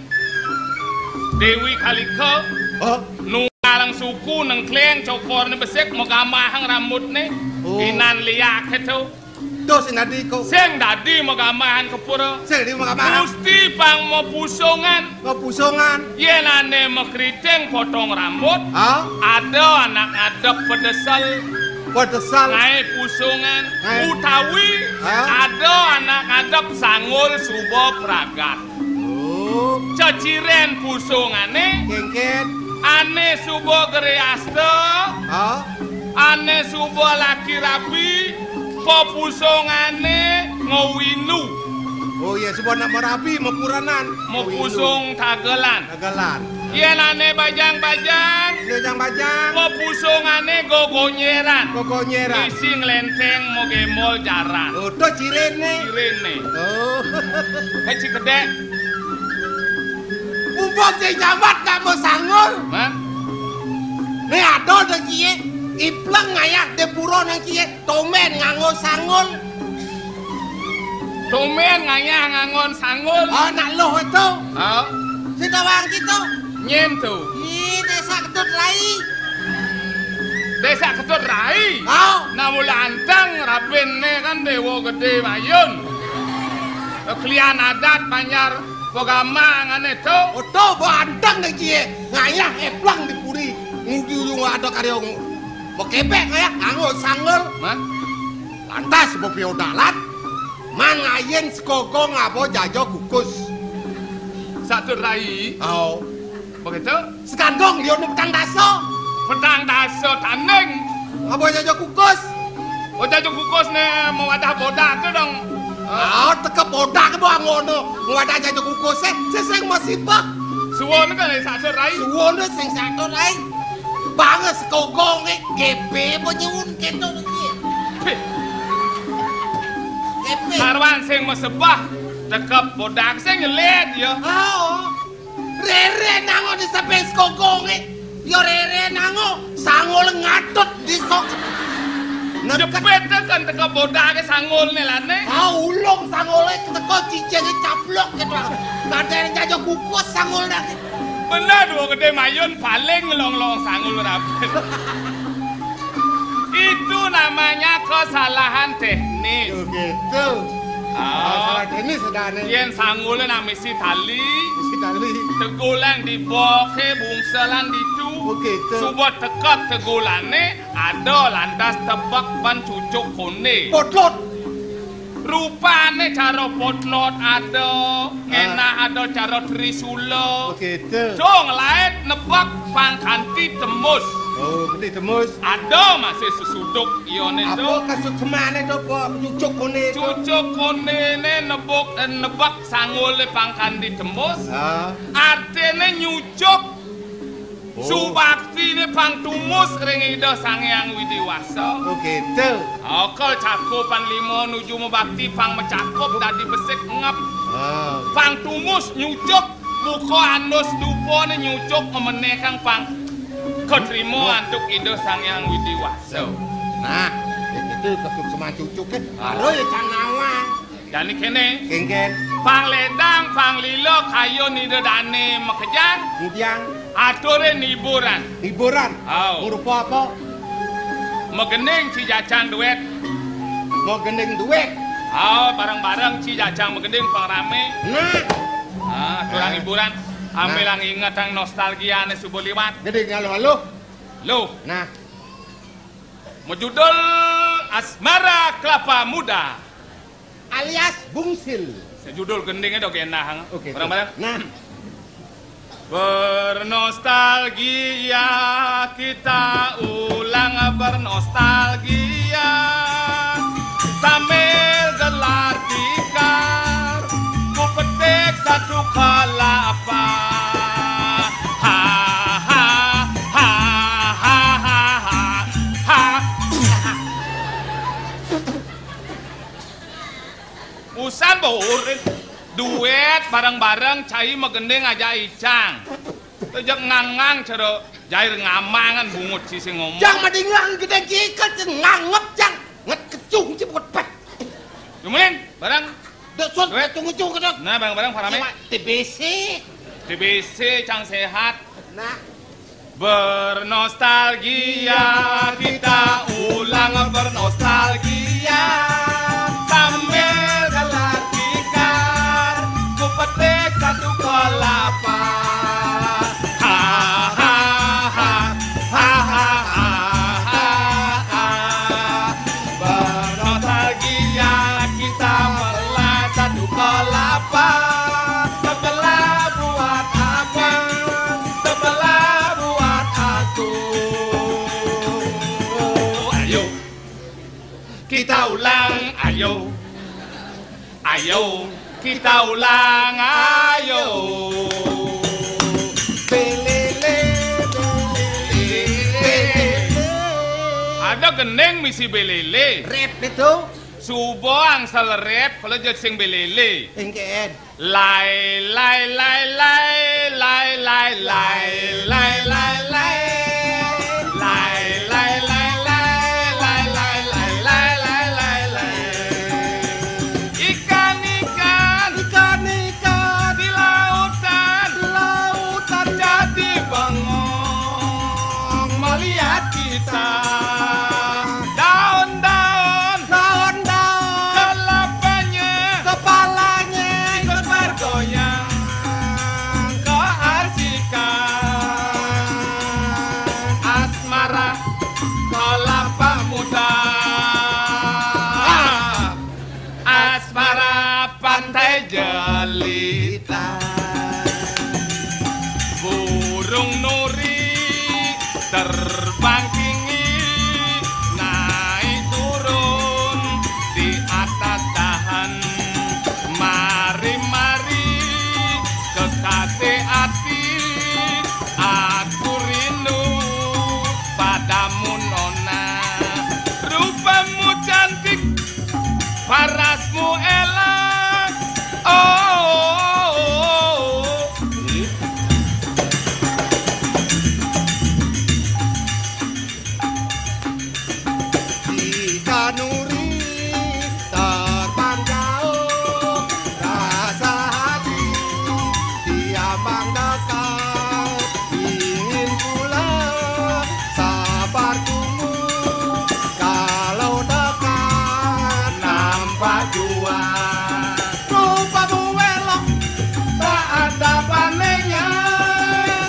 Dewi Kalika. Oh. Nunggalang suku nengkleng cokorne besik mau gamahang rambutne. Oh. Inan liak itu. Dos sing dadi ko. Sing dadi mau gamahan ke pura. Sing dadi mau gamahan. Musti pang mau pusungan. Mau pusungan. Yen ane mau keriting potong rambut. Ha? Ada anak ngadep pedesel. Pedesel. Ngae pusungan. Ngae. Utawi. Ha? Ada anak ngadep sanggul suba pragat. Oh. Ceciren pusungane. Kengken. Ane suba gere asta. Ha? Ane suba laki rabi, pepusungane ngawinu. Oh iya, suba nak marabi, mapuranan. Mapusung tagelan. Tagelan. Yen ane bajang-bajang, bajang-bajang, pepusungane gogonyeran. Gogonyeran. Isi nglenteng mogembol jaran. Oh, to cirine. Cirine. Oh. Hei, si kedek. Mumpung sing jamat nak mau sanggul. Hah? Ni ada nang kie, ipleng ngayah di pura nang kie, tomen nganggo sanggul. Tomen ngayah nganggo sanggul. Oh, nak luh itu. Oh. Sing tawang kita. Nyen tu. Ih, desa Ketut Rai. Desa Ketut Rai? Oh. Nah, mula anteng rabinne kan Dewa Gede Mayun. Klian adat Banjar Pagama ngane to. Oto ba anteng nang kie. Ngayah eplang di puri. Ngudi ujung ada karya ng-, mekepek ngayah nganggo sanggul. Man? Lantas bepiodalan. Man ngayen sekogong abo jaja kukus. Satu rai. Oh. Begitu? Sekandong dia ni petang dasa. Petang dasa tanding. Apa jaja kukus? Oh, jaja kukus ne mawadah bodak tu dong. Ah, teka bodak ke bang ngono. Mawadah jaja kukus eh. Seseng masih bah. Suwon kan satu rai. Suwon sing satu rai. Banges kokong eh. Gepe apa nyewun kento lagi. Heh. Gepe. Sarwan sing masebah. Tekep bodak sing nyelet ya. Oh. Rere nango di sepes kokonge. Yo rere nango, sanggul ngatut di sok. Neket. Jepit kan teka bodake sanggulne lane. Ah, ulung sanggule teka cicinge caplok gitu. Kadang jaja kukus sanggul dah. Bener, Dewa Gede Mayun paling ngelong-long sanggul rapi. Itu namanya kesalahan teknis. Oh, gitu. Ah. Masalah teknis sedane. Yen sanggule nak misi tali. Misi tali. Tegulan diboke bungselan ditu. Oh, gitu. Suba tekep tegulane, ada lantas tebek ban cucuk konde. Potlot. Rupane cara potlot ada, ngenah ada cara trisula. Oh, gitu. Dong laet nebek pangkanti tembus. Oh, gedé temus. Ada masih sesuduk iyone to. Apa kasuksmane to, apa nyucuk kone to? Cucuk konene nebuk, eh, nebak sanggule pang kandi temus. Ah. Artine nyucuk. Oh. Subaktine pang tumus ring Ida Sang Hyang Widi Wasa. Oh, gitu. Oke, cakupan lima nuju mabakti pang macakup dadi besik ngep. Ah. Pang tumus nyucuk, buka andus dupane nyucuk, ngemenekang pang katrima antuk Ida Sang Hyang Widi Wasa. Nah, itu kesuksman cucuke. Karo ya can nawang. Jani kene. Kengken. Pang ledang, pang lila, kayun Ida Dane makejang. Kemudian? Aturin hiburan. Hiburan? Au. Ngurupa apa? Magending ci jacang duet. Magending duet? Au, bareng-bareng ci jacang magending pang rame. Nah. Ah, aturan hiburan. Nah. Ambil yang inget yang nostalgiane suba liwat. Gedé ngaluh-aluh. Loh. Nah. Majudul Asmara Kelapa Muda. Alias Bungsil. Sejudul gendingnya dong enak. Oke, bareng-bareng. Nah. Bernostalgia, kita ulang bernostalgia. Sambil gelar tikar, ku petik satu kelapa. Ha, ha, ha, ha, ha, ha, ha. Usan baurin duet bareng-bareng cai magending aja icang. Tejak ngangang cara jair ngamangan bungut ci sing ngomong. Jang madingang gedé ciket sing ngangep jang. Nget kecung ci buat pet. Jumulin bareng. Dek sun duet. Kecung-kecung kedok. Nah, bareng-bareng parame. T B C. T B C cang sehat. Nah. Bernostalgia, kita ulang bernostalgia. Sambil gelar tikar, ku petik satu kelapa. Ha, ha, ha, ha, ha, ha, ha, ha. Bernostalgia, kita melah satu kelapa. Sebelah buat abang, sebelah buat aku. Ayo, kita ulang, ayo. Ayo, kita ulang, ayo. Belele, belele, belele. Ada gending misi belele. Rep itu. Suba angsal rep, kalau jad sing belele. Engken. Lai, lai, lai, lai, lai, lai, lai, lai, lai, lai. Lai, lai, lai, lai, lai, lai, lai, lai, lai, lai, lai. Ikan-ikan. Ikan-ikan. Di lautan. Di lautan. Jadi bengong melihat kita. Daun-daun. Daun-daun. Kelapanya. Kepalanya. Ikut bergoyang. Keasikan. Asmara. Kelapa muda. Asmara pantai jelita. Burung nuri terbang tinggi, naik turun di atas dahan. Mari-mari kekasih hati, aku rindu padamu nona. Rupamu cantik, parasmu elok. Oh, oh, oh, oh. Jika nuri terbang jauh, rasa hati diambang dekat. Ingin pula sabar tunggu, kalau dekat nampak jua. Rupamu elok, tak ada bandingnya.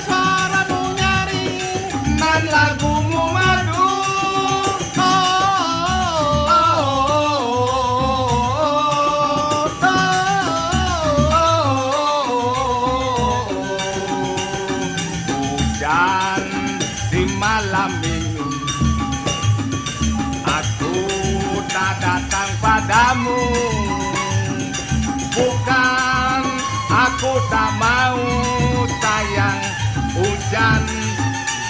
Suaramu nyaring, nan lagumu merdu. Oh, oh, oh, oh, oh, oh, oh, oh, oh. Hujan di Malam minggu aku tak datang padamu. Bukan aku tak mau, sayang, hujan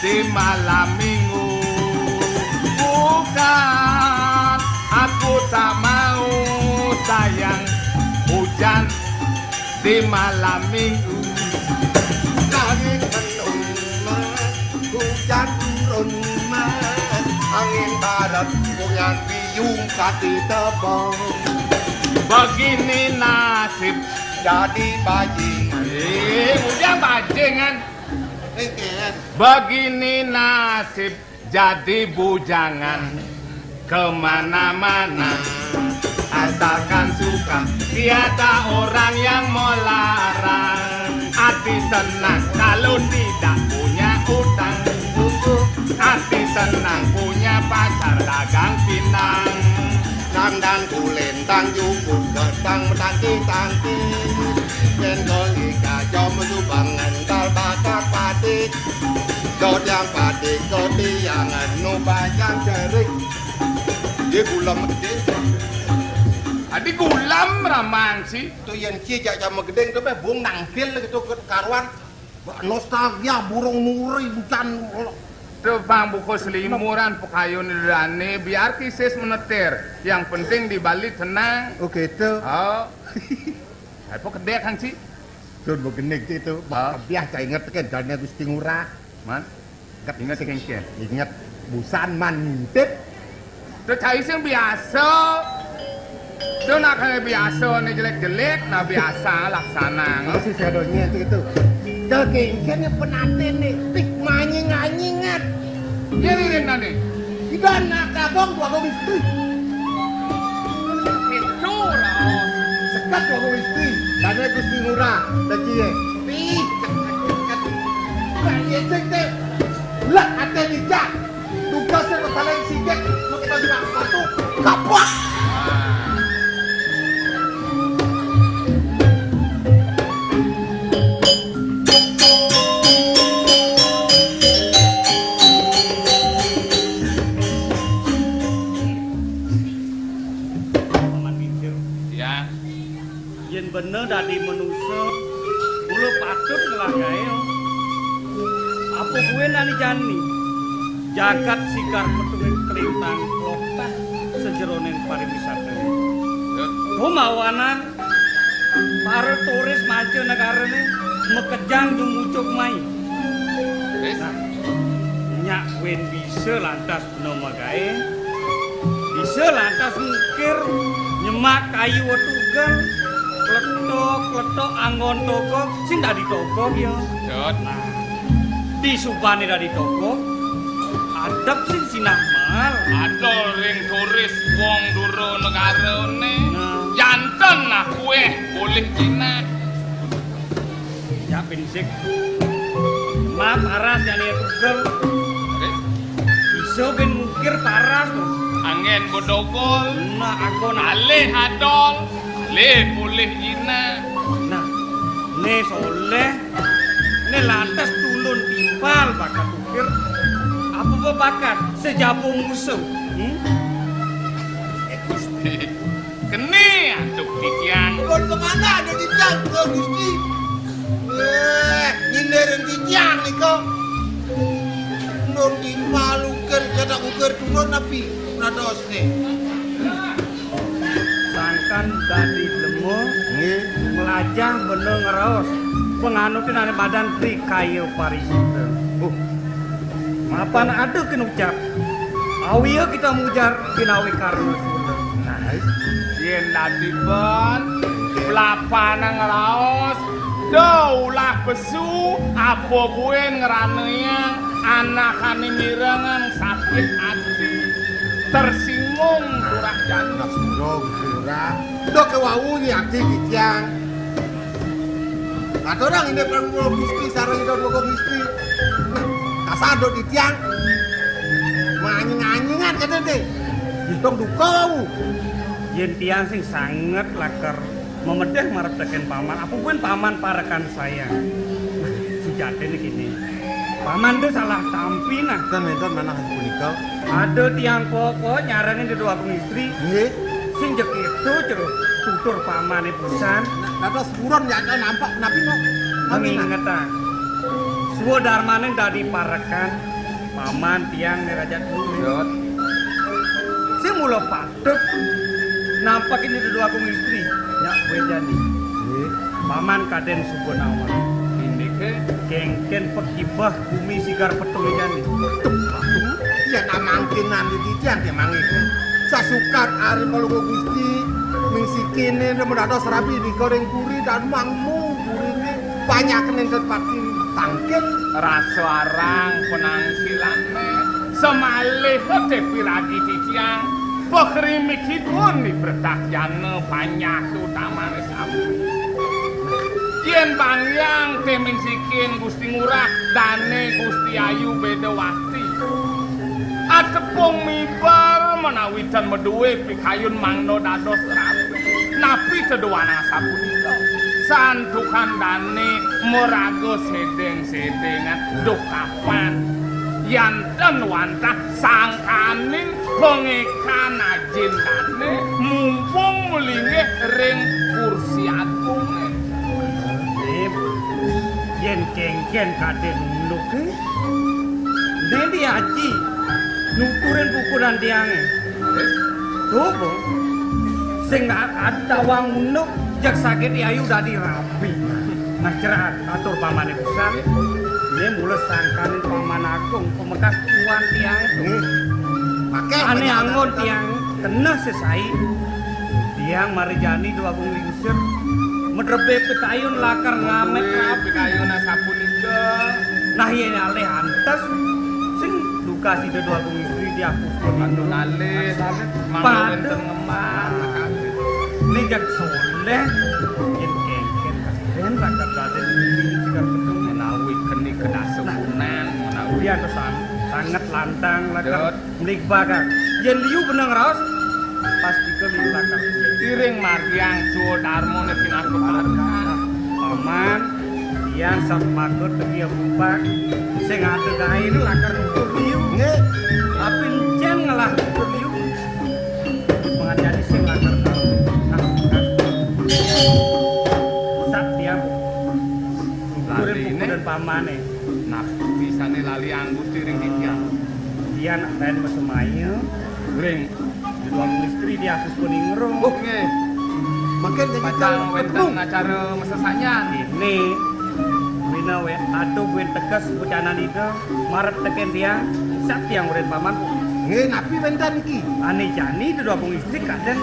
di malam minggu. Bukan aku tak mau, sayang, hujan di malam minggu. Langit mendung, hujan turun, angin barat goyang biung kaki tebang. Begini nasib jadi bajingan. Eh, udah bajingan. Begini nasib jadi bujangan kemana-mana. Asalkan suka, tiada orang yang melarang. Hati senang kalau tidak punya utang. Hati senang punya pacar dagang pinang. Dangdang kulintang, juku gedang, tangki-tangki. Cendol iga jom, subang ngental, bakar pati. Dot yang pati, kopi yang anu, bajang cerik. Dia gulem gede. Adi gulem ramang sih. Tu yang cie jak jam gedeng tu be bung nangkil gitu ke karuan. Nostalgia burung nuri bucan. Tu bang buku selimuran pekayun rane biar kisis menetir. Yang penting di Bali tenang. Oh gitu. Oh. Apa kedek kan sih? Sun begenik itu, ah, biasa inget kan dane Gusti Ngurah. Man? Inget, inget kengken. Inget busan man ngintip. Tu cai sing biasa. Tu nak kaya biasa ni jelek-jelek, nah biasa laksana. Masih sadonye itu, itu. Kengken ni penantin ni, tik manying-anyingan. Iya, Ririn, tadi. Iban nak kabong dua kali istri. Itu raos. Sekat dua kali istri. Dane Gusti Ngurah, lagi ye. Ih, sekat. Lah, ye sing te. Lah, ate dijak. Tugas yang paling sikit, mau kita juga satu. Kapok. Paman Kincir. Ya. Yen bener dadi manusa, mula patut ngelah gaé. Apa buin ani jani? Jagat sigar petungin kelintang klotah sajeroning pariwisata. Ya. Kumawanan para turis mancanegarané makejang dumucuk mai. Wis. Nah, nyak win bisa lantas bena magaé. Bisa lantas ngukir nyemak kayu wetugan, kletok-kletok anggon togog sing dadi togog ya. Jot. Nah, disubané dadi togog, adep sing sinah mal. Adol ring turis wong dura negarané. Nah. Janten nah kuweh boleh jinak. Ya pinsik. Mat aras jani tugel. Bisa bin mukir paras to. Angin bedogol. Nah, aku nak. Alih adol. Alih boleh jinak. Nah, ne soleh. Ne lantas tulun timpal bakat ukir. Apa bakat? Sejabung musuh. Hmm? Kene antuk titiang. Pun kemana ada titiang, Kang Gusti? Eh, nyindirin titiang nika. Nun timpal ukir, cetak ukir turun napi? Nadosne. Sangkan dadi blema, nggih, nglajah bena ngraos. Panganutin ane badan trikaya parisita. Uh. Mapan ada kena ucap. Awia kita mujar ginawi karena sunda. Nah, yen dadi ben, pelapana ngraos, do ulah pesu, apa buin ngranayang anakane mirengang sakit ati, tersinggung turah jana. Tersinggung turah. Do kewau ni ati titiang. Aturang ini perang Gusti sareng Ida Dwagung Gusti. Kasado titiang. Manying-anyingan kene deh. Dong duka wau. Yen tiang sing sanget lakar memedeh marep teken paman, apa kuwi paman parekan saya. Nah, sujatine kene. Paman to salah tampi nah. Ten wénten manah punika. Ada tiang koko nyarengin Déwa Agung Istri. Nggih. Sing jek itu jero tutur pamane pisan. Nah, dados purun ya nampak napi no. Mengingetang. Swadarmane dadi parekan paman tiang nirajat bumi. Yot. Sing mula patut nampakin Déwa Agung Istri. Nyak Wédani. Nggih. Paman kaden suba nawang. Indike kengken pekibah bumi sigar petung jani. Tuh, tuh. Ya namangkinan di titian ya mangke. Sasukat ari Palungguh Gusti mingsikine demen dados rabi nika ring puri dan mangmu purine banyak nenten pati tangkil. Rasa arang penangkilane semalih te piragi titiang. Pakrimikipun di Pretakyana panjak utamane sami. Yen pangyang temin sikin Gusti Ngurah dane Gusti Ayu Bedawati. Atepung mibar menawi ten meduwe pikayun mangda dados rabi. Napi teduwana sapunika? Santukan dane meraga sedeng-sedengan dukapan. Yanten wantah sangkaning pangekan ajin dane mumpung melinggih ring kursi agunge. Sip. Yen kengken kaden unduk, eh? Dendi aji nuturin pukulan tiange. Tuh, Bu. Sing a-, adawang unduk, jak sakit ayu dadi rabi. Nah, cerah atur pamane pisan. Ini mula sangkaning paman agung pemekas tuan tiang. Nggih. Ane anggon tiang keneh sesai. Tiang mari jani Déwa Agung Lingsir. Medrebe pikayun lakar ngamet rabi. Pikayun sapunika. Nah, yen alih antes sing duka sida Déwa Agung Istri diaku. Manut alih. Mangga wenten ngembang. Ning jak soleh. Yen kengken kaden lakar kaden ini cikal betul. Menawi keni kedasa punan, menawi. Iya, kesan sangat lantang lakar. Mligbagang. Yen liu beneng raos, pastika liu lakar. Iring margiang swadarmane pinaka parekan. Paman, tiang sampun tegi bumpak sing ada gaene lakar nutur liu. Nggih. Tapi encen ngelah nutur liu. Pengajari sing lakar. Nah, sat tiang nuturin pukulan pamane. Nah, bisane lali anggusti ring titiang. Tiang nak pen masemaya. Ring Déwa Agung Istri di Agus Kuningrum. Oh, nggih. Mangkin jadi pacang wenten acara masesanyan. Ini wina we aduh win tegas pucanan ida marep teken tiang sat tiang urin paman. Nggih, napi wenten iki? Ane jani Déwa Agung Istri kadang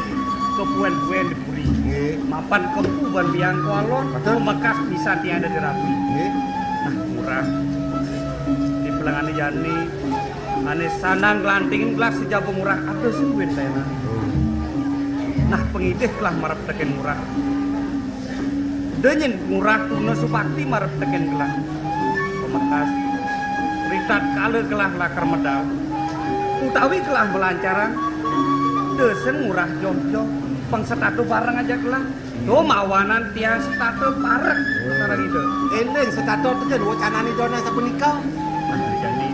kepuan-puan di puri. Nggih. Mapan kempu ban biang kualon, betul. Mekas pisan tiang dadi rabi. Nggih. Nah, murah. Di pelengane jani Ane sandang glantingin gelah sejaba murah atus duit tenan. Nah, pengidih gelah marep teken murah. Denyen murah tuna subakti marep teken gelah. Pemekas, ritat kala gelah lakar medal. Utawi gelah melancaran. Desen murah joh-joh. Pengsetatu bareng aja gelah. Tuh mawanan tiang setata parek perkara ida. Eling setata teken wacanane dana sapunika. Nah, jani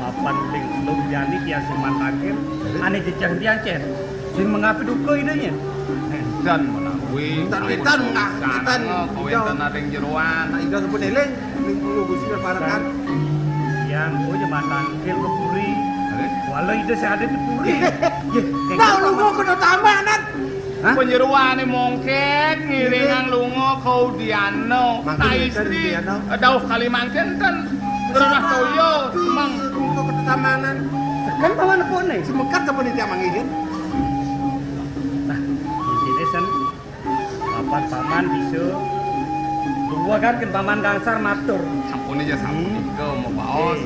mapan uling lung jani tiang sing mantangin. Ane jejeh tiang cen. Sing mengapi duka idanya. Enten menawi. Enten, enten, enten. Kawenten ring jeroan. Nah, ida sampun eling. Ning kulo Gusti parekan. Yang punya mantangin ke puri. Walau ida sing ada di puri. Nah, lu mau kena tambahan. Hah? Panjeroane mongket ngiringang lunga ka Udiana. Mangkin nah, enten istri Udiana. Dauh kali mangkin ten. Terus toya semeng. Untuk ketetamanan. Tekan paman nepone. Semekat apa nih tiang mangihin? Nah, intine sen papan paman bisa luwegaken paman gangsar matur. Sampun aja sampun nika mau baos.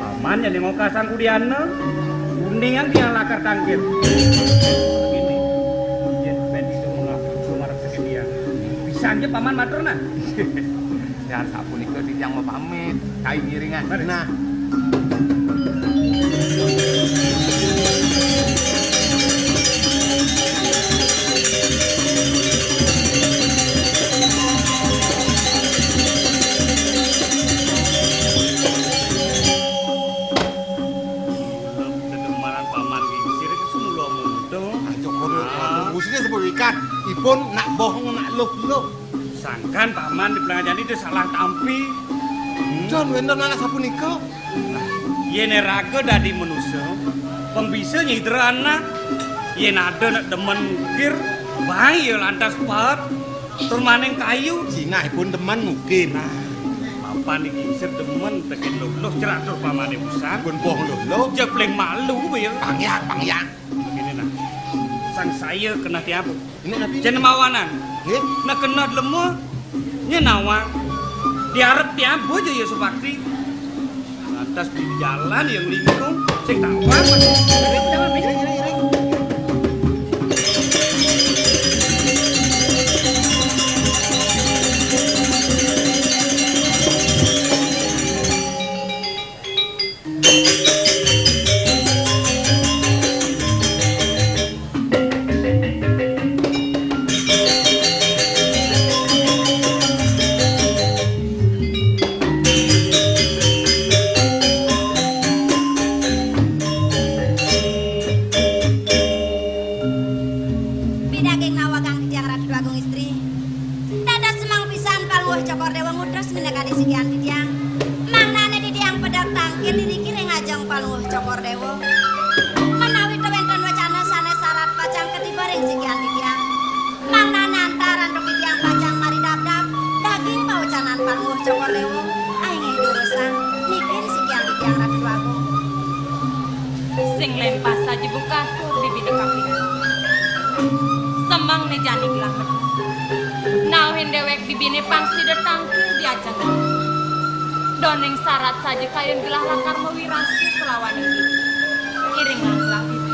Paman yen ngokasan Udiana, kuningan tiang lakar tangkil. Ini, yen ben itu mengaku marep teken tiang. Pisan aja paman matur nah. Ya sapunika titiang mapamit, kaing ngiringan. Nah. Kan paman di pelanggan jani itu salah tampi. Hmm. Jan wénten anak sapunika. Nah, yén raga dadi manusa, pang bisa nyidra anak. Yén ada nak demen ngukir, baé ya lantas paet tur maning kayu. Jinahipun demen ngukir. Nah, papan iki sir demen tekén luluh cerak tur pamané busan. Pun poh luluh. Jepling malu ya. Pangyak, pangyak. Ini nah. Sang saya kena tiap. Ini napi? Jeneng mawanan. Nggih. Nek kena lemu, nyenawa. Diarep tiap bojo ya supakti. Lantas di jalan yang lingkung, sing tawar. Iring, iring, iring. Pidaging nawagang titiang Ratu Agung Istri. Dados semeng pisan Palungguh Cokor Déwa ngutus minakadi sikian titiang. Mangdané titiang pedek tangkil iriki ring ajeng Palungguh Cokor Déwa. Menawi ta wénten wacana sané sarat pacang katiba ring sikian titiang. Mangdané antar antuk titiang pacang maridabdab daging pawacanan Palungguh Cokor Déwa. Inggih durusang niki sikian titiang Ratu Agung. Sing lempas saja buka tur di bini kapining. Semeng né jani gelah medal. Nauhin déwék bibiné pang sida tangkil di ajeng. Doning sarat saja kayun gelah lakar mawirasa kelawan ibu. Iring langkah bibi.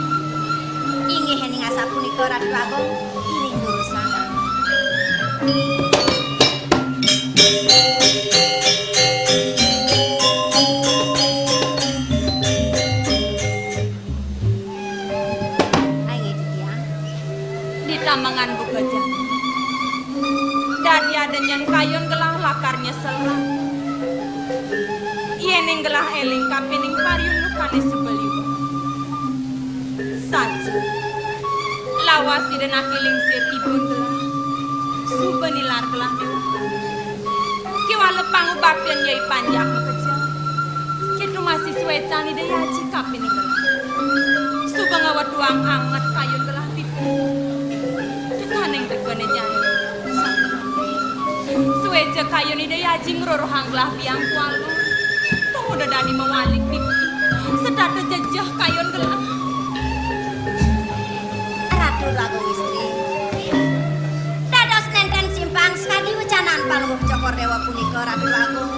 Inggih éning asapunika Ratu Agung, iring durusang. Ayo, Ditia. Ditamengan buka jalan. Dadi ada nyen kayun gelah lakar nyesel. Yéning gelah éling kapining pariundukané sebeliwan. Saja. Lawas ida nakiling sir ibun gelah. Suba nilar gelah nilar. Kiwala pangubaktin yai panjak makejang. Kitu masih suécan ida yaji kapining gelah. Suba ngawetuang anget kayun gelah pipi. Tekaning tegané nyai. Suéca kayun ida yaji ngruruhang gelah biang kualu. Tumuda dadi mawalik pipi. Setata jejeh kayun gelah. Ratu Agung Istri. Dados nénten simpang sakadi wecanan Palungguh Cokor Déwa punika, Ratu Agung.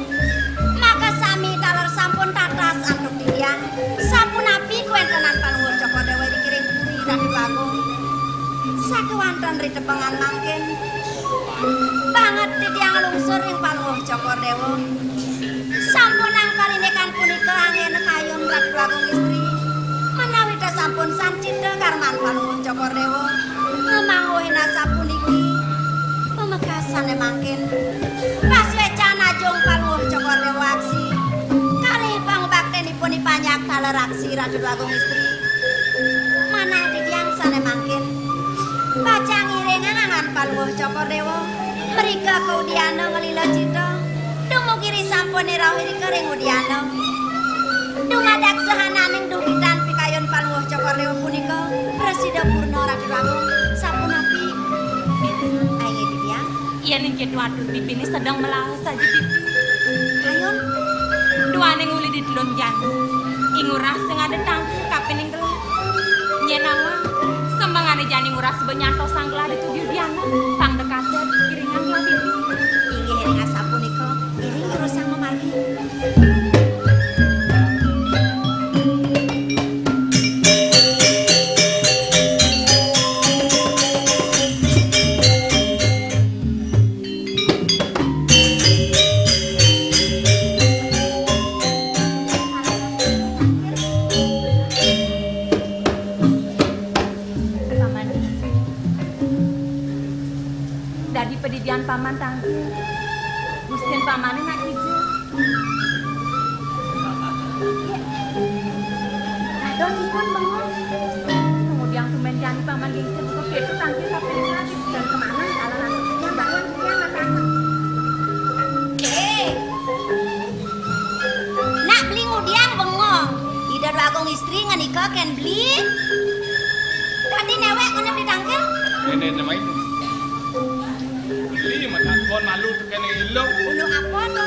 Maka sami taler sampun tatas antuk titiang. Sapunapi kawéntenan Palungguh Cokor Déwa ring puri, Ratu Agung? Sakéwanten ritepengan mangkin. Banget titiang lungsur ring Palungguh Cokor Déwa. Sampun angkal indikan punika anggéna kayun Ratu Agung Istri. Menawi ta sampun sancita karman Palungguh Cokor Déwa. Ngamangguhin asapuniki. Pamekasané mangkin. Pasuécan ajung Palungguh Cokor Déwa aksi. Kalih pangubaktinipun I Panjak taler aksi Ratu Agung Istri. Manah titiang sané mangkin. Pacang ngiring angan Palungguh Cokor Déwa. Mrika ka udyana nglila cita. Dumugi ri sampun irauh irika ring udyana. Dumadak sahananing dugitan pikayun Palungguh Cokor Déwa punika prasida purna Ratu Agung. Sapunapi? Ayo, Ditia. Yén ing kéto atur pipiné sedeng melaha saja pipi. Kayun? Duaning uli di telun jani. Ing urah sing ada tangkil kapining gelah. Nyén awang, semengana jani ing urah suba nyantosang gelah di tudiudiana. Pang da kasép, iringang gelah pipi. Inggih ring asapunika, iring durusang mamargi. Paman Gisi. Dadi padidian paman tangkil. Gustin pamané nak kija. Dados ipun bengong. Kemudian tumben jani paman Gisi buka pintu tangkil kapining lagi. Dan kemana? Kalau nanti yang bareng, yang mata Eh, nak beli ngudiang bengong. Ida Dwagung Istri ngenika ken beli. Tadi newek kena beli tangkil. Ini namanya. Beli matakon malu tekene ilo. Ulu apa tu?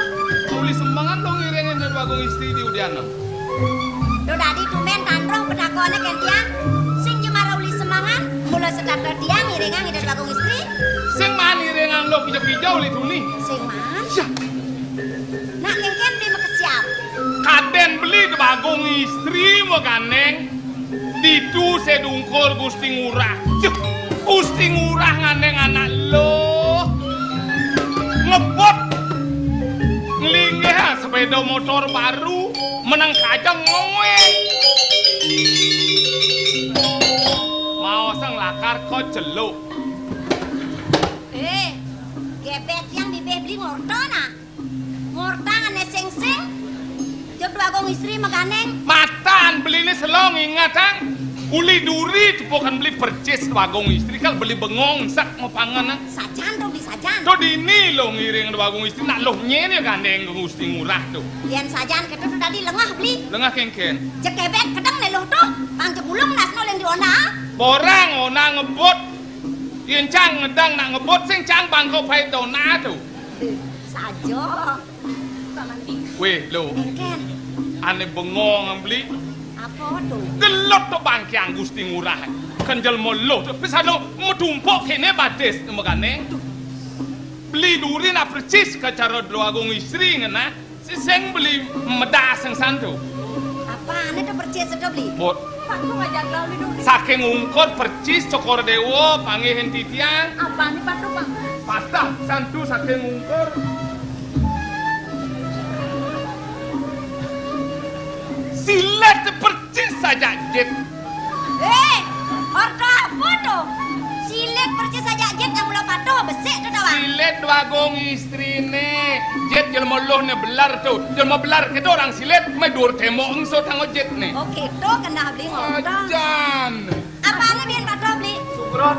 Uli sembangan dong ngiring Ida Dwagung Istri di udiana. Duh dadi tumben tandroh petakone ken tiang. Sing jemara uli semangan, mula setata tiang ngiringang Ida Dwagung Istri. Sing maan ngiringang lo kija-kija uli tuni. Sing maan. Syah. Nak kengken beli makesiap. Kaden beli Dwagung Istri magandeng. Ditu sedungkur Gusti Ngurah. Cuh, Gusti Ngurah ngandeng anak lo. Ngebut. Nglinggih sepeda motor baru. Menang kajeng ngoweng. Maos nglakar kok celuk. Eh, gebet yang bibih beli ngorta nah. Ngorta ngene sing-sing. Jok Dwagung Istri magandeng. Matan beline selong ingatang. Uli duri tepukan beli percis Dwagung Istri kal beli bengong sak mapangan. Sajan to beli sajan. To dini lo ngiring Dwagung Istri nak lo nyen ya gandeng Gusti Ngurah to. Yen sajan keto to dadi lengah beli. Lengah kengken. Jekebet kedeng ne lo to, pang jegulung nasno len di ona. Borang ona ngebut. Yen cang ngedang nak ngebut sing cang bangko pait ona to. Saja. Weh, lo. Kengken. Ane bengong beli. Apa to? Gelot to bangkiang Gusti Ngurah. Kenjel melo to. Pisano metumpuk kene batis magandeng. Beli duri nak percis ke cara Dwagung Istri ngena. Si sing beli medas sing santu. Apane to percis to beli? Bot. Patu ngajak lauli duri. Saking ungkur percis Cokor Dewa panggih enti tiang. Apane patu, Pak? Patah santu saking ungkur. Silet percis saja jit. Eh, orta apa to? Silet percis saja jit yang mula patu besik to tawang. Silet Dwagung Istrine, jit jelema luh ne belar to. Jelema belar kito orang silet, mai dur tembok engso tanggo jit ne. Oh, kito kenah beli ngorta. Ajan. Apane biyen patu beli? Sukron.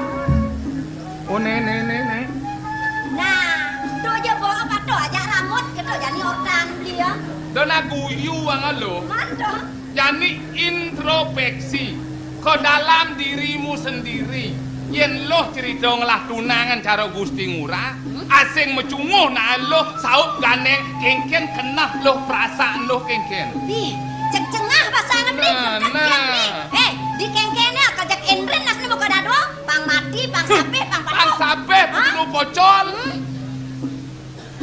Oh, ne, ne, ne, ne. Nah, to je bawa patu aja rambut kito jani ortan beli ya. Dona guyu wang lo. Mantu. Jani introspeksi ke dalam dirimu sendiri. Yen loh cerita ngelah tunangan cara Gusti Ngurah, asing mecunguh nak loh saup gandeng kengken kenah loh perasaan loh kengken. Bi, cek cengah pasangan beli. Nah, nah. Eh, di kengken ya kejak endren nasne muka dado, pang mati, pang sapeh, pang patu. Pang sapeh, pang pocol. Hmm.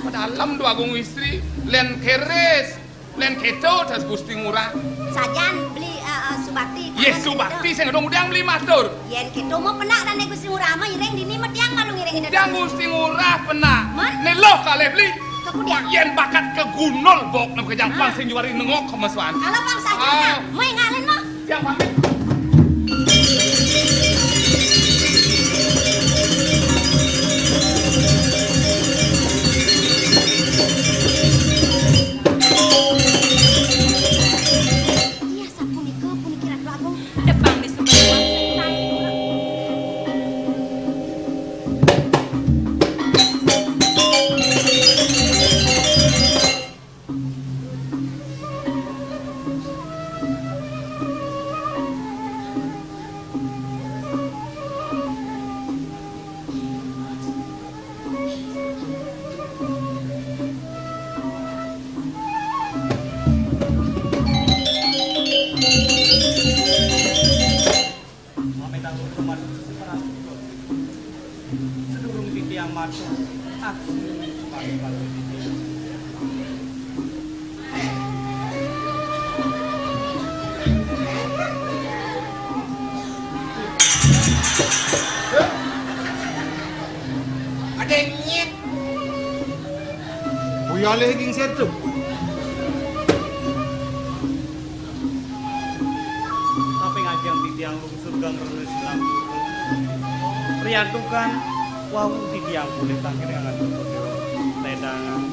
Padalem Dwagung Istri, len keres. Len keto tas Gusti Ngurah. Sajan beli, eh, eh, Subakti. Ye, Subakti sing dong udiang beli matur. Yen keto mau penak dan Gusti Ngurah mah iring dini mediang malu ngiring ida. Udiang Gusti Ngurah penak. Man? Ne loh kalih beli. Kaku diang. Yen bakat ke gunul bok nem kejang pang sing juari nengok kemesuan. Kalau pang sajan, ah. Mau ngalin mah. Tiang pamit. Iya, sapunika, puniki Ratu Agung. Depang wis Sedurung titiang matur, aku sepatu-patu titiang. Ada nyet. Uyalih gingsir tu. Tapi ngajeng titiang lungsur gang renis lampu. Priantukan wau titiang pulih tangkir ngantuk ledangan.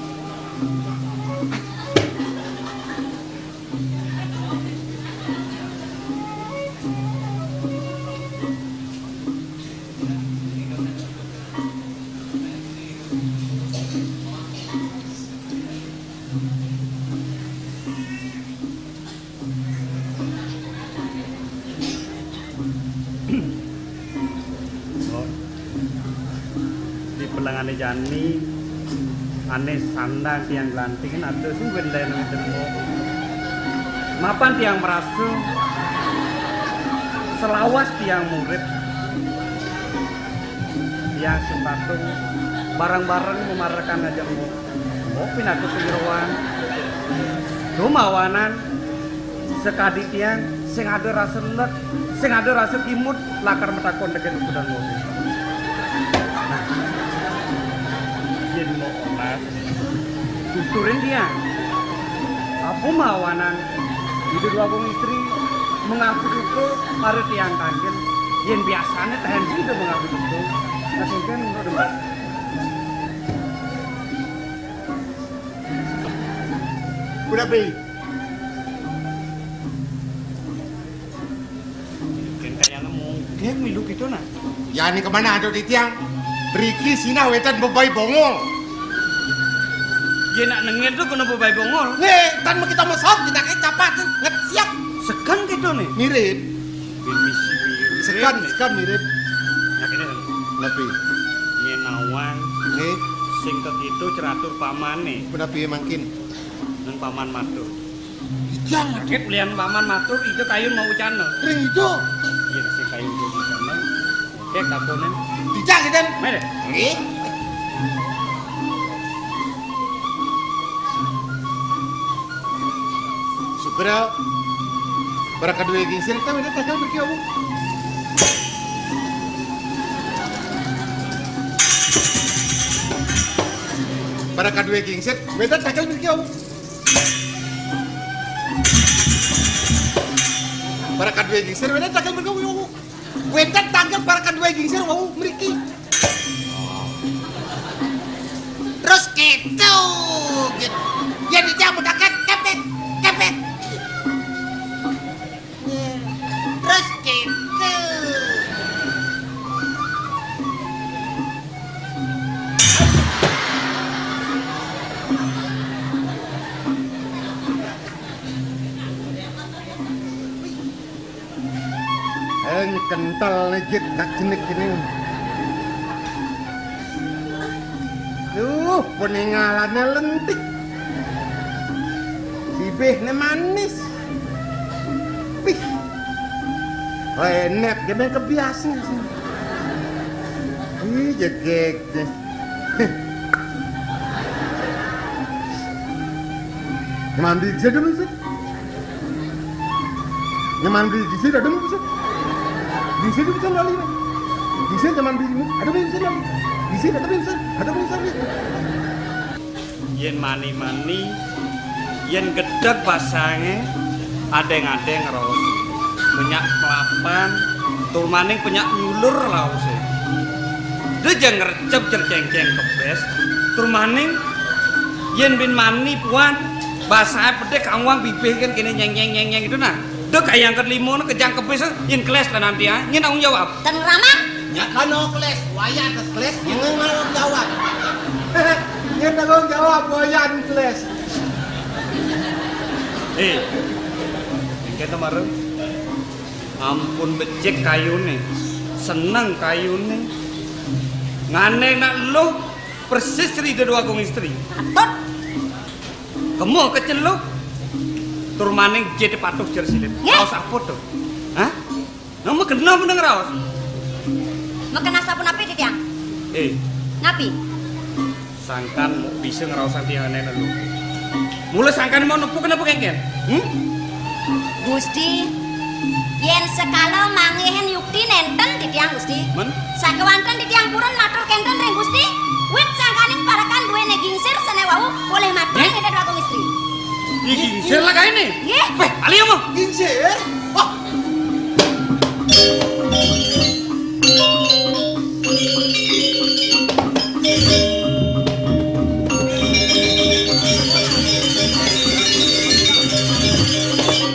Jani, ané sandang tiang glantingin ada sing wendén wénten. Mapan tiang merasa selawas tiang murid, tiang sing patut bareng-bareng mamarekan ajeng Mbok. Mbok pinaka panyeroan. Dumawanan sakadi tiang sing ada rasa lek, sing ada rasa kimud, lakar matakon tekén ukudan loro. Nah, yén mau olah, tuturin tiang. Apa mawanan Ida Dwagung Istri mangapit uka para tiang kanggén? Yén biasané taén sida mangapit uka. Nah, sing kén ngono demen. Kuda pi? Kén kayana mungkin milu gitu, nah. Ya, ini kemana ada di tiang? Mriki sinah wénten bebai bongol. Yén nak nengil tuh kena bebai bongol. Nih, tan mau kita mesok, kita kayak capat, nget siap. Sekan gitu nih. Mirip. Bin misi mirip. Sekan, sekan mirip. Nah, kene kan. Napi? Nyén nawang. Nih. Sing kekitu ceratur pamané. Napi mangkin? Nang paman matur. Dijang. Kaget ulian paman matur, ida kayun mau ucana. Ring ida. Iya, sing kayun mau ucana. Oke, takonin. Dijang, Iden. Mene. Nggih. Sugra. Para kadué gingsir, ta wénten tanggal mriki, Wu? Para kadué gingsir, wénten tanggal mriki, Wu? Para kadué gingsir, wénten tanggal mriki, Wu? Wénten tanggal para kadué gingsir, Wu, mriki. Terus gitu, gitu. Yén dijang mudhakat, kepit, kepit. Terus gitu. Ing kentel né, Jit, dak jenik kéné. Duh, peningalané lentik. Bibihné manis. Pih. Renet, gimana kebiasaan sih. Ih, jegeg. Mandi aja dulu, sih. Nyaman beli gingsir, ada bisa. Gingsir itu bisa lali, Bang. Gingsir nyaman beli, ada bisa lali. Gingsir ada bisa, ada bisa lali. Yén mani-mani, yén gedheg basangé, adéng-adéng raos. Menyak kelapan, tur maning penyak nyulur raosé. Dé jang ngrecep jer céngcéng kebés, tur maning yén bin mani puan, basangé pedhé kangwang bibih kan kéné nyéng-nyéng nyéng-nyéng itu nah. Dek, kaya angkat limo, kejang kebis, yen keles lah nanti, ah. Nyén tanggung jawab. Ten ramah. Nyak kano keles, wayah atas keles, nyén tanggung jawab. Nyén tanggung jawab, wayah keles. Eh, engke to marem. Ampun becik kayune, seneng kayune. Ngane nak luh persis cerita dua kong istri. Patut. Kemo keceluk. Tur maning jete patuh jer silit. Nggih. Raos apa to? Hah? Nang mekena meneng raos. Mekena sapunapi, Ditiang? Eh. Napi? Sangkan mau bisa ngraosang tiang nene lho. Mula sangkan mau nepuk kenapa kengken? Hmm? Gusti, yen sekala manggihin yukti nenten Ditiang, Gusti. Men? Sakewanten Ditiang purun matur kenten ring Gusti, wit sangkaning parekan duwene gingsir sene wau polih matur. Eh? Ngene Dwagung Istri. Iki gingsir lah kaene. Nggih. Weh, ali omong. Gingsir? Wah.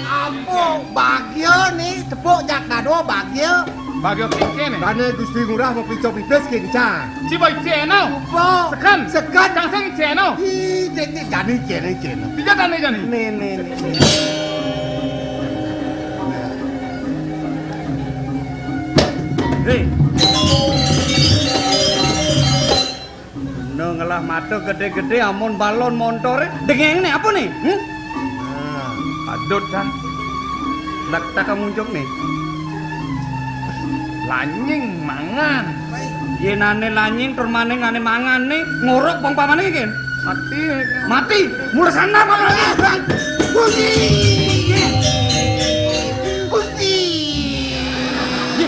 Apa bagya ni tepuk jak dado bagya? Bagya kengkene. Dane Gusti Ngurah mau pico pipis kinca. Si boy ceno. Apa? Sekan. Sekan. Kang sing ceno. Ih, cek, cek, jani ceno, ceno. Tiga tane jani. Nih, nih, nih, nih. Hei. Mata gedé-gedé amun balon montore. Dengéngné apa né? Hmm? Nah, adut kan. Lek tak muncuk né. Lanying mangan. Yén ané lanying tur maning ané mangan né, ngorok pang pamané kén. Mati. Mati. Mula sana malah. Gusti. Gusti. Yé,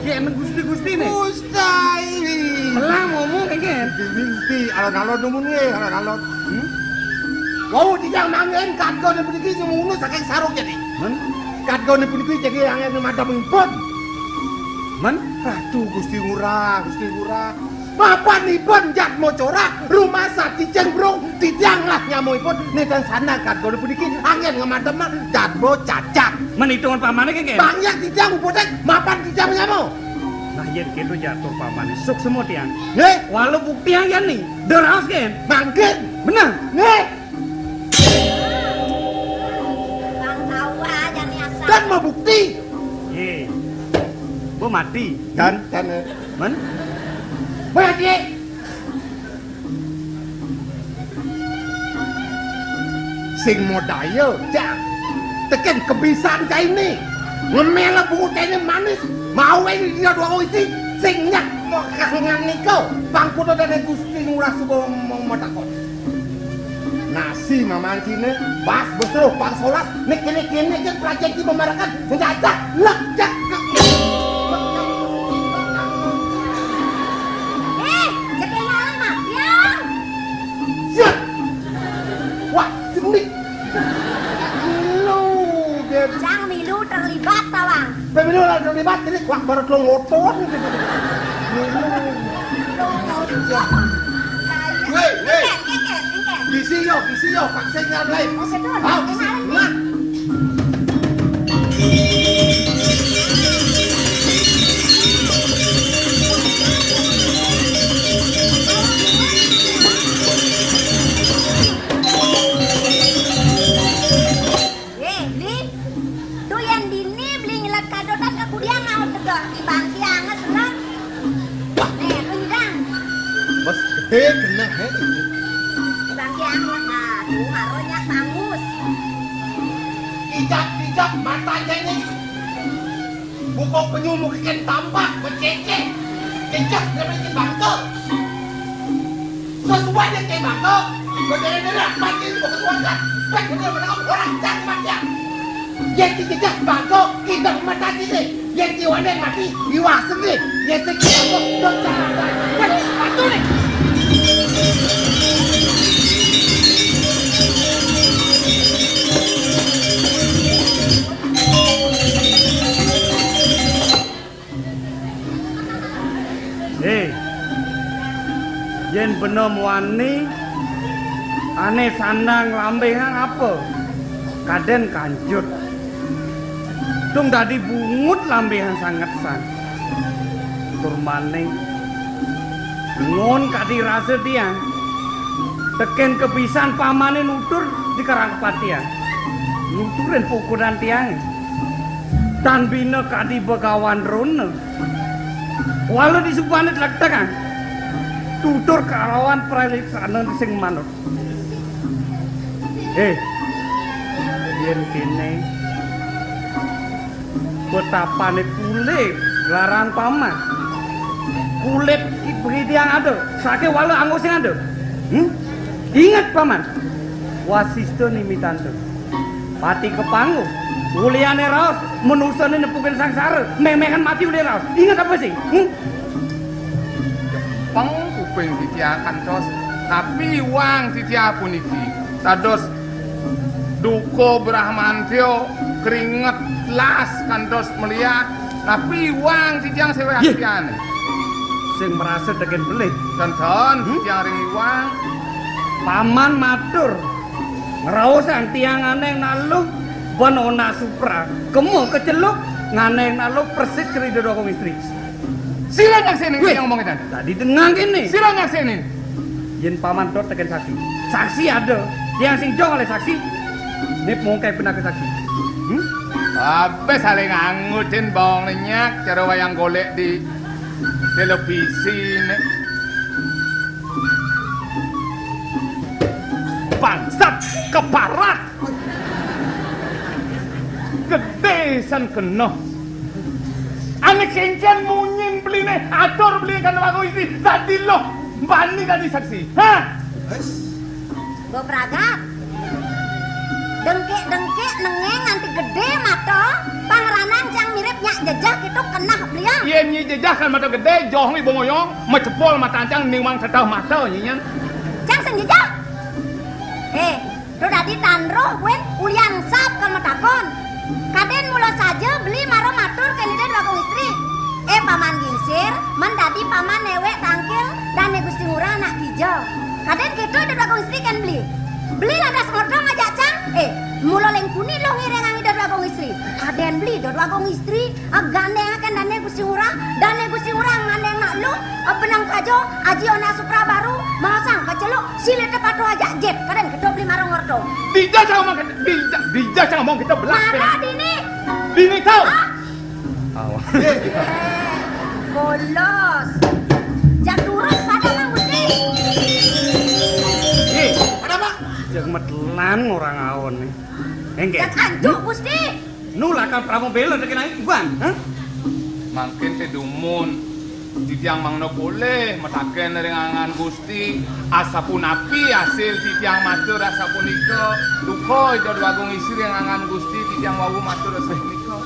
yé, emang Gusti-Gusti né. Gusti. Melang ngomong kengken. Gusti, alon-alon numun nggih, alon-alon. Hmm? Wau tiyang manggen kadgone puniki sing ngono saking sarung jati. Men? Kadgone puniki jagi anggen madhep ipun. Men? Ratu Gusti Ngurah, Gusti Ngurah. Mapan ipun Jatmacora, rumasa cicing brung, titiang lah nyamuipun, nenten sana kadgone puniki anggen ngamadhep Jatma Cacak. Men itungan pamane kengken. Banyak titiang uputik, mapan titiang nyamu. Nah, yén kéto jatuh pamane, suksma tiang. Nggih. Walau bukti yang yani, deraos kén. Mangkin. Bener. Nggih. Bang tahu aja nih asal. Kan mau bukti. Yé. Bo mati. Kan, kan. Men? Mati. Sing modaya, Cak. Teken kebisan cainé. Ngemela bungut cainé manis. Mau ini dia dua isi. Sing nyak mau kangen niko. Pangkuto dan Gusti Ngurah Suba mau matakon. Nasi mamancine, bas besruh pang solas, nek kene-kene kan pelajaran di pemarakan, menjajah, lek, jak, jak. Eh, jadi malam mah, biang. Siap. Wah, jenik. Lu, dia Cang milu terlibat, tawang. Pemilu lah terlibat, jenik. Wah, baru lo ngotot. Milu. Lo ngotot. Weh, weh. Engke, engke, engke. Bisi yo, bisi yo, paksa nyablai. Oke, tuh. Ah, bisi. Nah. Eh, Li, tu yén dini beli nyelet kadotan ka kudiang mau tegeh di bangki anget selem. Wah. Eh, rendang. Bos gedé genah, hé. Di bangki anget, nah, tuh, karo nyak bangus. Kijak-kijak mata jengis. Buka penyu mungkin tampak, bececek. Kijak, dia bikin bangke. Sesuai dengan kayak bangke. Bedere-dere, mati, buka suara. Baik, bener, bener, orang cari mati. Yén kijak bangke, kijak mata jengis. Yén kiwane mati, iwasene. Yén sing bangke, dot cara. Wes, pantune. Eh, yén bena muani, ané sandang lambéhan apa? Kadén kanjut. Tung dadi bungut lambéhan sanget san. Tur maning, ngon kadi rasa tiang. Tekén kebisan pamané nutur di karang kepatian. Nuturin pukunan tiangé. Tan bina kadi Begawan Drona. Wala disubane tlektekan. Tutur kalawan praliksana sing manut. Eh, yén kéné, betapane kulit larang paman. Kulit ki-, beridiang ada, sake wala anggo sing ada. Hmm? Inget, Paman. Wasista nimitanta. Pati kapangu, uliane raos, manusane nepukin sangsara, meh-mehan mati uli raos. Inget apa sih? Hmm? Jepeng kuping titiang kantos, tapi iwang titiang puniki. Dados duka Bramantya keringet las kantos meliat, tapi iwang titiang seweh. Yeh. Atiane. Sing merasa degen belih. Tonton, hmm? Titiang ring iwang. Paman matur. Ngraosang tiang nganeng naluh ben ona supra. Kema keceluk nganeng naluh persis keri Dedoko Mistri. Sira nyakseni. Weh, yang ngomong edan. Tadi dengang kene. Sira nyakseni. Yen Paman Dot teken saksi. Saksi ada. Tiang sing jong oleh saksi. Nip mungkai penaka saksi. Hmm? Apa saling angutin bawang lenyak cara wayang golek di televisi nek. Bangsat, keparat. Gedé san kena. Ané kénkén munyin beliné, atur beli kan lagu isi, dadi loh, bani dadi saksi. Hah? Bepragat. Dengkik-dengkik nengé nganti gedé mata, pangranang cang mirip nyak jejeh gitu kenah beliau. Yén nyi jejeh kan mata gedé, joh mi bongoyong, macepol mata cang niwang teteh mata nyinyan. Cang sing jejeh. Eh, do dadi tan roh buin ulian sap kan matakon. Kadén mula saja beli mara matur kén Ida Dwagung Istri. Eh, Paman Gingsir, men dadi paman néwék tangkil dané Gusti Ngurah anak kija. Kadén kéto Ida Dwagung Istri kén beli. Beli lantas ngerda ngajak cang. Eh, mula lengkuni luh ngiringang Ida Dwagung Istri. Kadén beli Ida Dwagung Istri, ah, gandéngaken dané Gusti Ngurah, dané Gusti Ngurah ngandéng nak luh, ah, benang kaja, aji ona supra baru, maosang kaceluk, silih tepatuh ajak jit, kadén kéto beli mara ngerda. Dija cang omong kéto, dija, dija cang omong kéto belah. Mara dini. Dini tau. Ah, Awas. Eh, bolos. Jak durus pada Mang Gusti. Eh, pada Mang. Jak metelan orang aon nih. Enggak. Jak anjuk Gusti. Nu lakar Prabu Béla dekin aing bukan, hah? Mangkin té dumun. Titiang mangda polih mataken ring angan Gusti, asapunapi asil titiang matur asapunika, duka Ida Dwagung Istri ring angan Gusti, titiang wau matur asapunika.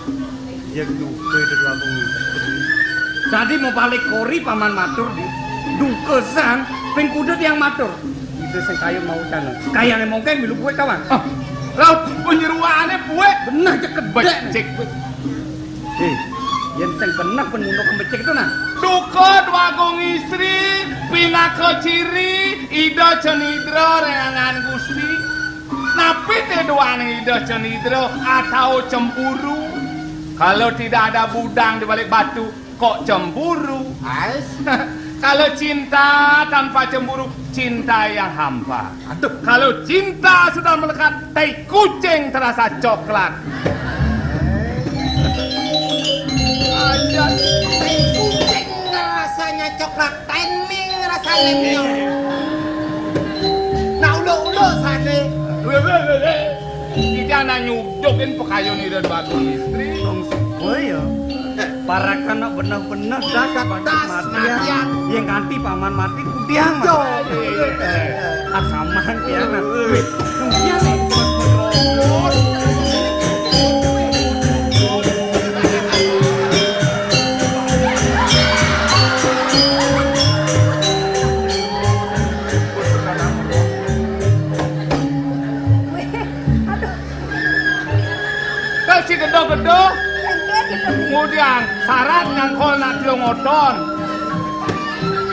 Ya duka Ida Dwagung Istri. Dadi mabalik kori paman matur di. Duka san, ping kuda tiang matur. Ida sing kayun mau cana. Kayané mongkeng milu buék kawan. Ah, lah penyeruané buék. Beneh cek gedé. Becik. Eh, yén sing beneh pun mundur kembecik itu nah. Duka Dwagung Istri pinaka ciri Ida Cenidra ring angan Gusti. Napi té duaning Ida Cenidra atau cemburu? Kalau tidak ada budang di balik batu, kok cemburu? Ais. Kalau cinta tanpa cemburu, cinta yang hampa. Aduh. Kalau cinta sudah melekat, tai kucing terasa coklat. Aja, tai kucing rasanya coklat, tai ming rasanya miong. Nah, ulo-ulo sané. Kita nak nyudukin pekayun Ida Dwagung Istri. Wong suka ya. Parakan nak beneh-beneh dah. Dah, mati, mati, ya. Yang kanti paman mati kudiang, Mas. Yo. Eh, eh, eh. Ah, saman, ya, Mas. Wih, kudiang, nih. Wih, aduh. Kal si gedé-gedé. Lengket gitu. Kemudian syarat nyangkol nak tiung oton.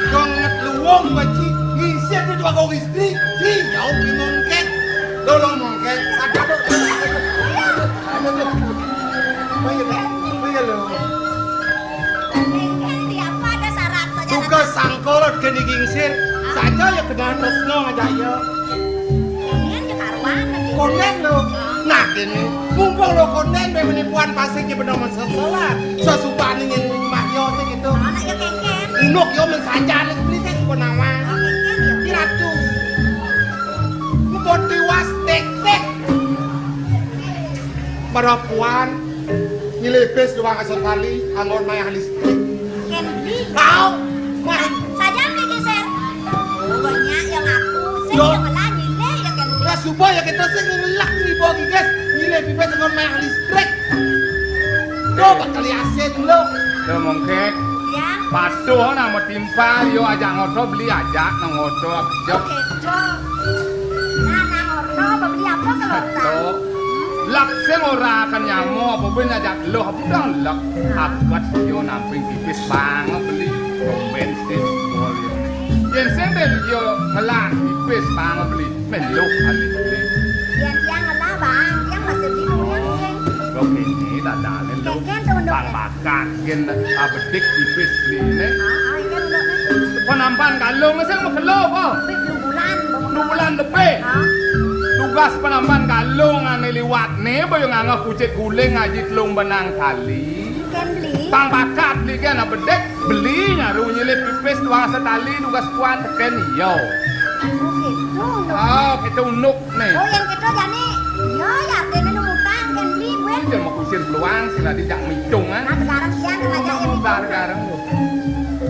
Dong nget luwung baci ngisir di dua gong istri. Si jauh di mongkek. Tolong mongkek. Aduh, aduh, aduh, aduh. Ayo, ayo, lo. Lengket di apa ada syarat saja. Tugas sangkol kena gingsir. Saja ya kena tresno ngajak ya. Konden ya karuan lagi. Konden lo. Nah, kene, mumpung lo konden, be menipuan pasik ya bener masalah. Sasubané nyén mah yo sing gitu. Anak ya kengken. Unuk yo mensaja nih beli sih suka nama. Oh, kengken ya. Kiratu. Mumpung tiwas tek-tek. Para puan, nyilih bis doang asal kali, anggon mayah listrik. Kén beli. Kau, mah. Saja beli geser. Banyak yang aku, sing yo. Yang ngelah nyilih ya kén beli. Lah, suba ya kita sing ngelak nih, bawa giges. Nyilih bibit dengan mayah listrik. Yo, bakal asin lo. Lo mongkek. Ya. Patuh nama timpal, yo ajak ngoto beli ajak nang ngoto. Yo. Oke, do. Nah, nang ngoto beli apa kalau tak? Betul. Lak sing ora akan nyamo, apa ben ajak lo, apa dong lak. Agat yo namping tipis banget beli. Bensin, bol yo. Yen sing ben yo ngelah tipis banget beli. Melu kali beli. Yen tiang ngelah, Bang, tiang masih bingung yang sing. Lo kene dadane lo. Kengken tuh, Nduk. Bang bakat yen abedik tipis beli ne. Ah, ah, ini Nduk ne. Penampan kalung sing megelo apa? Wih, lu bulan, Bang. Lu bulan lebih. Ah. Tugas penampan kalung ane liwat ne, boyo nganggah kucit guling ngaji telung benang kali. Beli? Tang bakat beli kan, abedik beli ngaru nyilih pipis duang setali dugas puan teken iya. Oh, gitu, Unduk. Oh, kita Unduk nih. Oh, yang kita jani, iya, ya, kena nu mutang kan beli gue. Iya, mau kusir peluang, sila dijak mitung, ah. Nah, sekarang siang sama aja yang mitung. Garang-garang lu.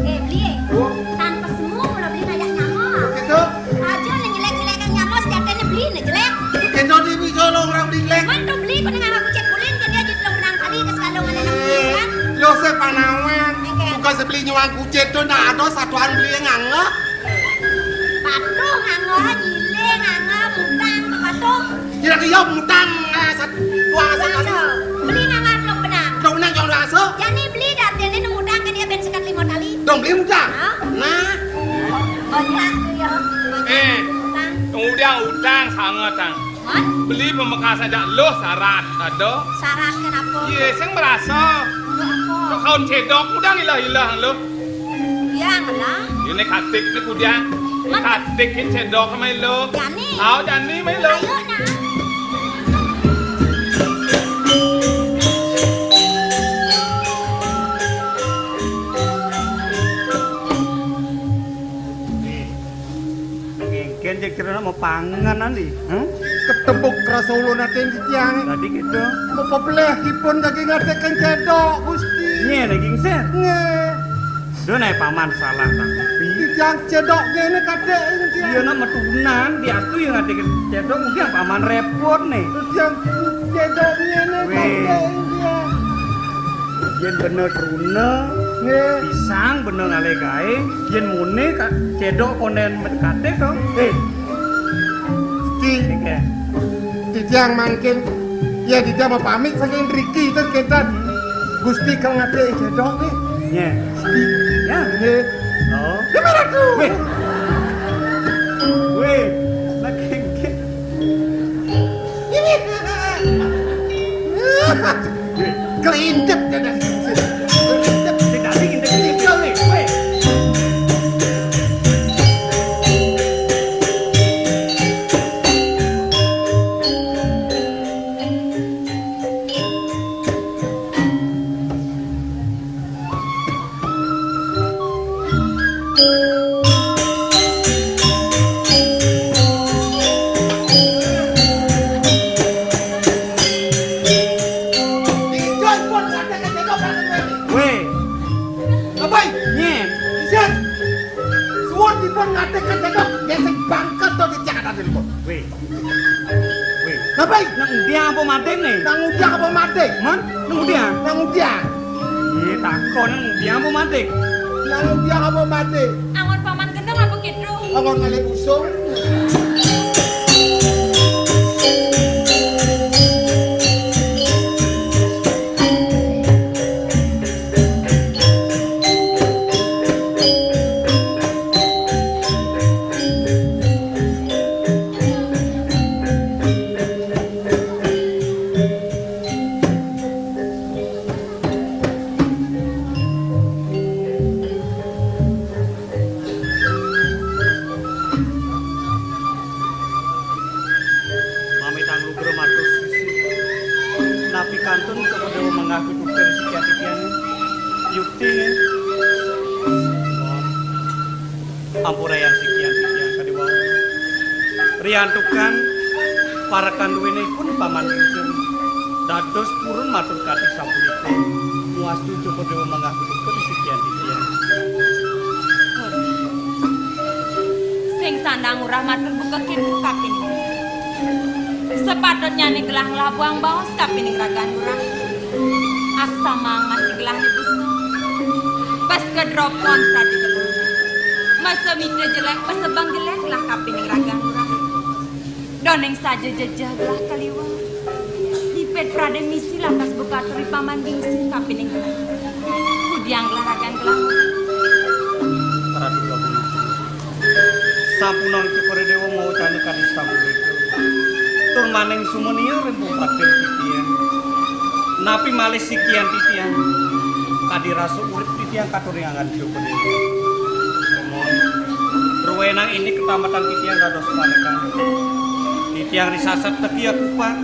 Eh, beli, eh. Oh. Tanpa semua, kalau beli ngajak nyama. Gitu. Aja nih jelek-jelekan nyama, sejatinya beli nih jelek. Kena di Solo orang beli jelek. Man tuh beli, kena nganggo kucit kulin, kan dia jadi lo menang kali ke sekalung ada nang kan. Yo, saya panawan. Oke. Bukan sebeli nyuang kucit tuh, nah, ada satuan beli yang nganggo. Patuh nganggo, nyile nganggo, mutang ke patuh. Kira iya mutang, ah, sat-, dua sat-, Dua aso. Beli nganggo teluk benang. Teluk benang, jangan dua aso. Jani beli dah, dia ni mutang ke dia ben sekat lima kali. Dong beli mutang. Hah? Nah. Banyak tu ya. Banyak Eh, mutang. Kemudian utang sangat, tang. Hah? Beli pamekasné jak luh sarat, ada. Sarat kenapa? Iya, sing merasa. Untuk apa? Kok kaun cedok, udah ilah-ilah lu. Yang lah. Ini katik ni kudiang. Mana? Katik ni cedok sama lu. Jani. Au, jani mai lu. Ayo, nak. Ngengken cek cerita mau pangan nanti. Hah? Ketebuk rasa ulun atin titiang. Tadi gitu. Mau pepeleh kipun daging atik kan cedok, Gusti. Nye, daging ser. Nye. Duh, naik paman salah tapi. Titiang cedok nye ini kadek ini tiang. Iya, nak metunan, diatu yang atik cedok, mungkin paman repot nih. Titiang cedok nye ini Weh. Kadek ini tiang. Yen bener truna, Nggih. Pisang bener ngalih gaé, yen mune ka-, cedok konden mendekate to. Eh. Gusti. Nggih. Titiang mangkin, ya titiang mau pamit saking mriki, terus kénten. Gusti kang ngate cedok nih. Nggih. Gusti. Ya. Nggih. Oh. Ya, Ratu. Weh. Weh, lagi nggih. Ini. Kelintip, ya, dah. Kelintip. Sing dadi ngintip-ngintip, weh. Weh. Weh. Apa? Nyén. Isin. Suwun dipun ngatih kacédok, nggih sing bangket to di Jakarta Timur. Weh. Weh. Apa? Nang udiang apa mating né? Nang udiang apa mating? Man? Nang udiang? Nang udiang. Iya, takon nang udiang apa mating? Nang udiang apa mating? Angon paman gendeng apa kidul? Angon ngalih busung. Mamitang lugra matur sisih. Napi kantun kepada mengaku tukar sikian-sikian. Yukti, nggih. Ampurayang sikian-sikian kadi wau. Riantukan para kanduwinipun Paman Ringkir dados purun matur kati sapunika. Muastu Cokor Dewa manggah punika di sikian-sikian. Sing sandang Ngurah matur buka kintu kapining. Sepatutnyané gelah nglabuang baos kapining ragan Ngurah. Aksamang masih gelah ni busung. Bas kedropon sadi gelah. Masa mita jelek, masa bang jelek lah kapining ragan Ngurah. Doning saja jejeh gelah kaliwat. Dipit pradé misi lantas buka aturi Paman Gingsi kapining gelah. Kudiang gelah ragan gelah. Ratu Prabu. Sampunang Cokor Dewa mawacana kadi sapunika. Tur maning sumenia ring pungkatin titiang. Napi malih sikian titiang? Kadi rasa urip titiang katuring angan Cokor Dewa. Mon, ruwenang ini ketamatan titiang dados panekan. Titiang risasat teki akupan.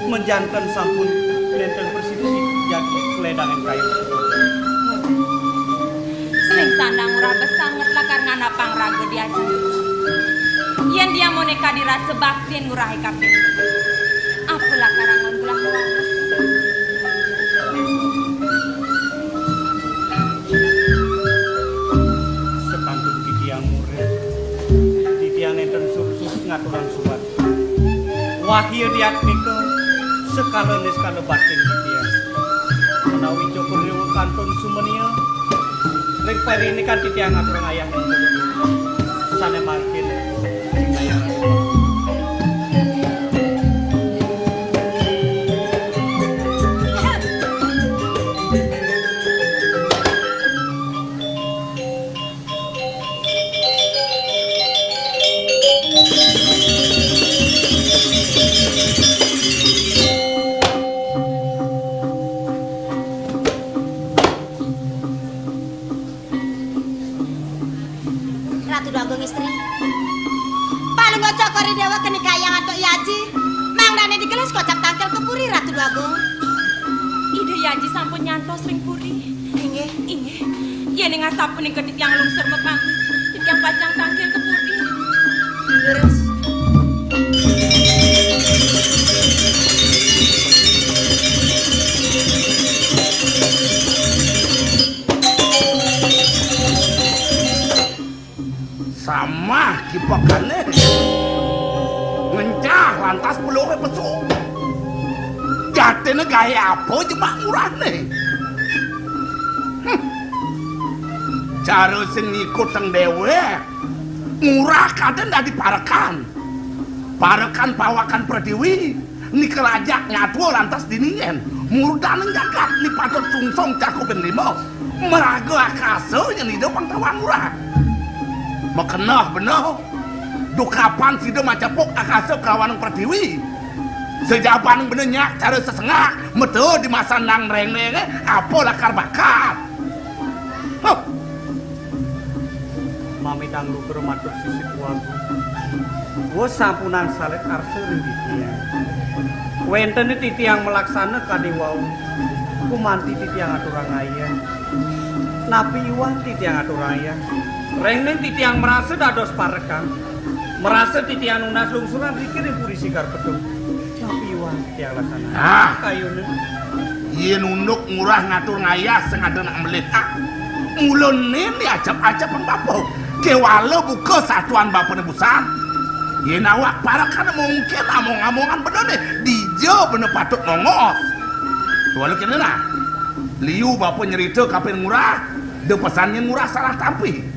Menjanten sampun Nénten prasida jagi keledangan kayu. Sing sandang Ngurah besanget lakar nganapang raga di aji. Yén diamoné kadi rasa baktin Ngurahé kaping. Apa lakar angon gelah waras? Sepantun titiang murid, titiang nénten surut-surut ngaturang subat. Wahya diatmika, sekala niskala batin titiang. Menawi Cokor Dewa kantun sumenia, ring pariné kan titiang ngaturang ayah sané mangkin. Ratu Déwa Agung Istri. Palungguh Cokor I Déwa keni kayang antuk I Aji. Mangdané digelis kocap tangkil ka puri, Ratu Déwa Agung. Ida I Aji sampun nyantos ring puri. Inggih. Inggih. Yéning asapunika titiang lungsur mapamit, titiang pacang tangkil ka puri. Leres. Samah kipekané. Ngencah lantas peluré pesu. Jatiné gaé apa jemak Ngurahné? Hm. Cara sing ngikutang déwék. Ngurah kadén dadi parekan. Parekan pawakan Pratiwi. Nika lajak nyatua lantas dini yén murdaning jagat ni patut sungsung cakupin lima, maraga akasa yén ida pang tawang Ngurah. Makeneh beneh, dukapan sida macepuk akasa kalawaning Pratiwi. Sajabaning beneh nyak cara sesengak, meta di masandang rengréngé, apa lakar bakal. Huh. Mamitang lugra matur sisip wagu. Wus sampunang salit arsa ring titiang. Wénten titiang malaksana kadi wau. Gumanti titiang aturang ayah. Napi iwang titiang aturang ayah. Rengning titiang marasa dados parekan. Marasa titiang nunas lungsuran riki ring puri Sigar Petung. Tapi iwang titiang laksana. Ah. Kayuné. Yén unduk Ngurah ngatur ngayah sing ada nak melih. Ah. Mula né acap-acap bapa. Kéwala buka satuan bapané busan. Yén awak parekan mungkin among-amongan bener né. Dija bener patut nongos. Tuala kéné nah. Liu bapa nyerita kapin Ngurah, da pesan nyén Ngurah salah tampi.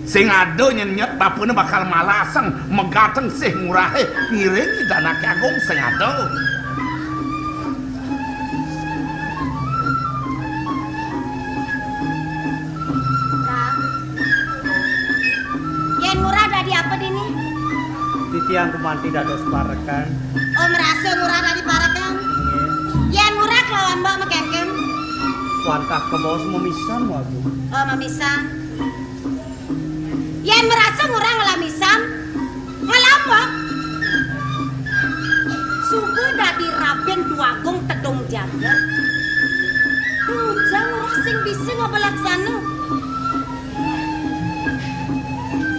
Sing ada nyén nyet bapané bakal malasang megateng sih Ngurahé ngiring Ida Anaké Agung sing ada. Yén Ngurah dadi apa dini? Titiang gumanti dados parekan. Oh, merasa Ngurah dadi parekan? Nggih. Yén Ngurah kelawan Mbok makénken? Wantah kebos memisan, Wagu. Oh, memisan. Yén merasa Ngurah ngelah misan, ngelah Mbok. Suba dadi rabin Déwa Agung tedung jagat. Bujang Ngurah sing bisa ngaba laksana.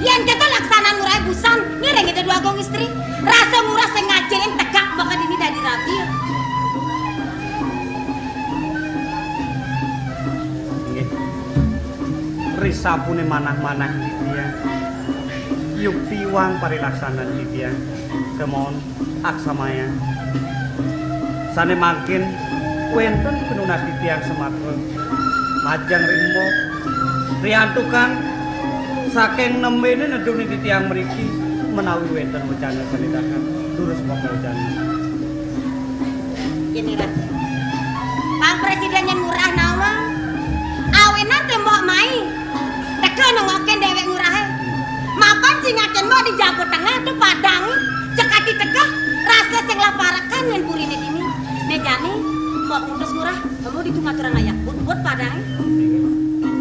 Yén kéto laksanan Ngurahé busan, ngiring Ida Déwa Agung Istri. Rasa Ngurah sing ngajahin tegak bakal dini dadi rabi. Nggih. Risapuné manah-manah titiang. Yukti iwang parilaksanan titiang. Kemon. Aksamayang. Sané mangkin wénten pinunas titiang samatra. Majeng ring Mbok. Riantukan saking nembéné neduni titiang mriki menawi wénten wecana sané dahat, durus pamawecana. Yen ira. Pang Presiden yen Ngurah nawang. Awinan té Mbok mai. Teka nengokin déwék Ngurahé. Mapan cingakin Mbok di Jago Tengah tu padang. Cekati teka rasa sing lah parekan yen purine dini. Né jani Mbok ngutus Ngurah, kamu ditu ngaturang ayak. But-but padang.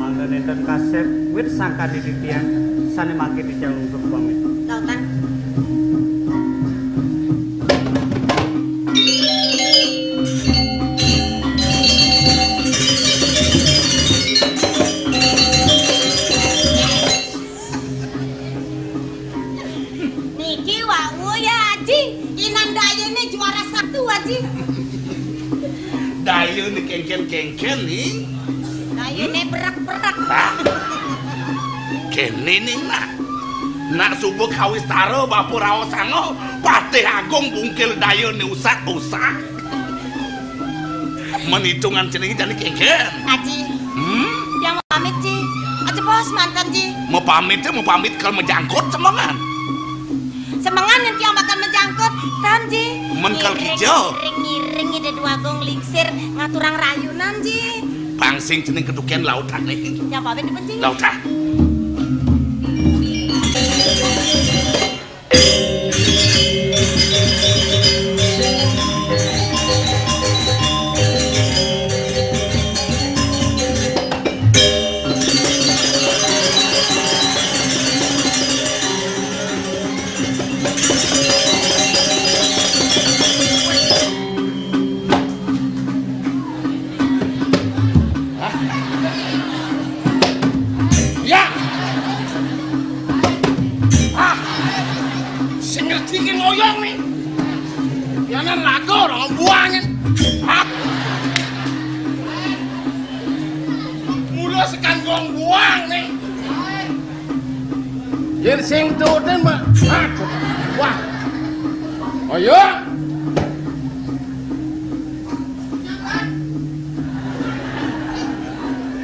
Mangga nénten kasép, wit sangkan titiang, sané mangkin titiang lungsuh pamit. Tau, Tan. Ayo ni kéngkén-kéngkén ning. Dayéné berak-berak. Ah. Kéné ning nak. Nak suba kawistara bapa raosanga, Patih Agung bungkil dayéné usak-usak. Menitungan cening jani kéngkén. Aji. Hmm? Yang pamit, Ji. Aja bos mantan, Ji. Mapamit, mapamit kal majangkut semengan. Semengan yang tiang bakal menjangkut, tan, Ji. Men kal kija. Ngiring, ngiring, ngiring, ida dua gong lingsir ngaturang rayunan, Ji. Pang sing cening kedukian lautan nih. Yang pamit di penting. Lautan. Ya. Ah. Sing ngerti ki ngoyong nih. Yanan lagu orang buangin. Ah. Mula sekan gong buang nih. Yén sing tutin mah. Ah. Wah. Ayo.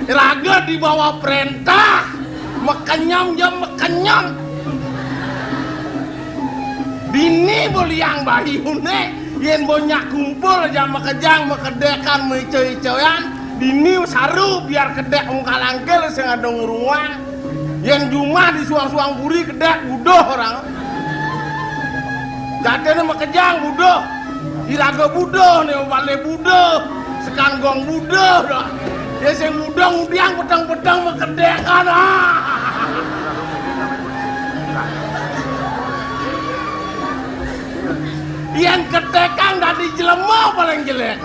Raga di bawah perintah, makenyem ya makenyem. Dini beliang bayune, yén banyak kumpul aja makejang, makedékan, maica-icayan, dini saru biar kedék mung kalangkil sing ada ngruang. Yén jumah di suang-suang puri kedék buduh orang. Dadéné makejang buduh. Iraga buduh né balé buduh. Sekanggong buduh dah. Ya sing buduh ngudiang peteng-peteng makedékan. Ah. Yén ketékang dadi jelema paling jelék.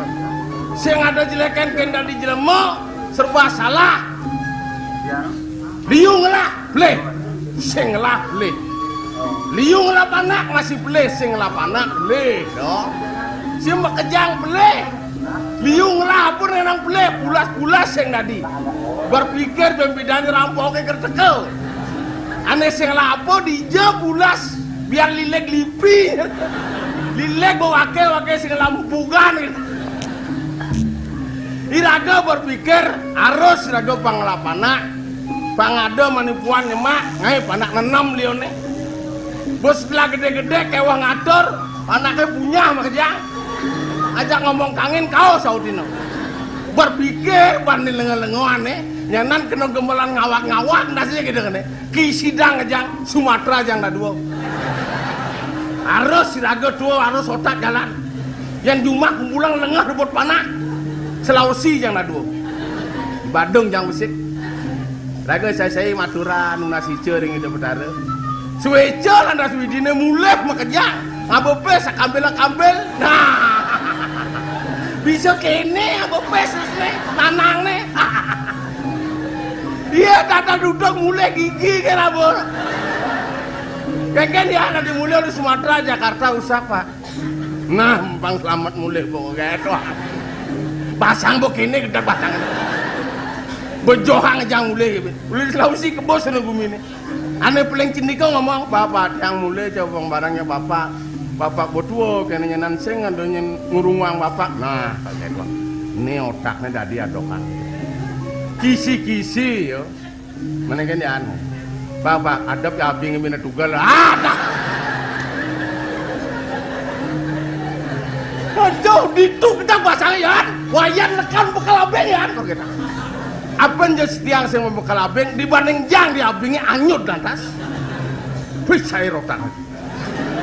Sing ada jelékan kén dadi jelema serba salah. Liu ngelah pelih, sing ngelah pelih. Liu ngelah panak masih pelih, sing ngelah panak pelih. Dong. Sing makejang pelih. Liu ngelah apa nang pelih, pulas-pulas sing dadi. Berpikir bén bédané rampoké kertekel. Ané sing ngelah apa dija pulas biar lileg lipi. Lileg bawa waké-waké sing ngelah empugan gitu. Iraga berpikir, arus iraga pang ngelah panak, pang ada manipuan nyemak, ngaé panak nenem liuné. Bos setelah gedé-gedé kéweh ngatur, panaké punyah makejang. Ajak ngomong kangin kaos saudina. Berpikir bani lenga-lengoané, nyanan kena gemelan ngawak-ngawak nasinya gitu kan. Ki sidang jang Sumatera jang dadua. Arus siraga tua, arus otak jalan. Yang jumah kumpulan lengah rebut panah. Sulawesi jang dadua. Badung jang besik. Raga sai-sai maturan nunas ica ring Ida Betara. Suéca lantas widina mulih makejang. Ngaba pis sakambil-kambil. Nah. Bisa kéné ngaba pis né, nanangné. Iya, tata duduk mulih gigi kan apa? Kéngkén ya, nanti mulih di Sumatera, Jakarta usah, Pak. Nah, empang selamat mulih pokoknya. Wah. Basang begini gedé basang. Bejohang jang mulih. Mulih Sulawesi kebos sana gumi ini. Ané paling cendika ngomong, "Bapak, tiang mulih coba barangnya Bapak. Bapak betua kéné nyanan sing ada nyén ngurungang Bapak." Nah, kaget wah. Ini otaknya dadi adokan. Kisi-kisi ya. Mendingan ya anu. Bapak, ada abing bina tugal. Ah, dah. Aduh, ditu kita basang ya. Wayan nekan bekal abing ya. Kok kita. Apa aja setiang sing bekal abing dibanding jang di abingnya anyut lantas. Wis saya rotan.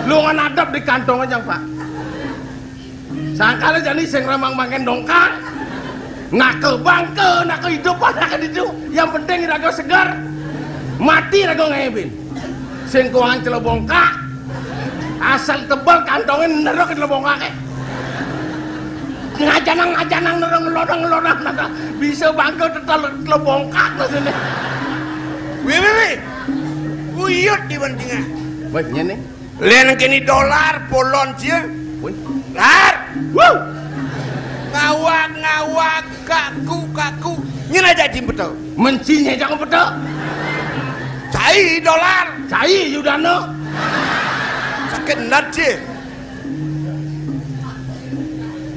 Lu ngan adab di kantong aja, Pak. Sangkala jani sing ramang mangken dongkak. Nak ke bangke, nak ke hidup, nak ke ditu. Yang penting raga segar. Mati raga ngebin. Sing kuangan celebongkak. Asal tebal kantongnya nerok celebongkak. Ngajanang-ngajanang nerok ngelodang-ngelodang. Bisa bangke tetel celebongkak maksudnya. Wih, wih, wih. Uyut di pentingan. Baik, ini. Lén kéné dolar polon sia. Wih. Lar. Wuh. Ngawak Awak kaku, kaku. Nyén aja cing peta. Mén cing nyén jang peta. Cai dolar. Cai Yudana. Sakit endat cing.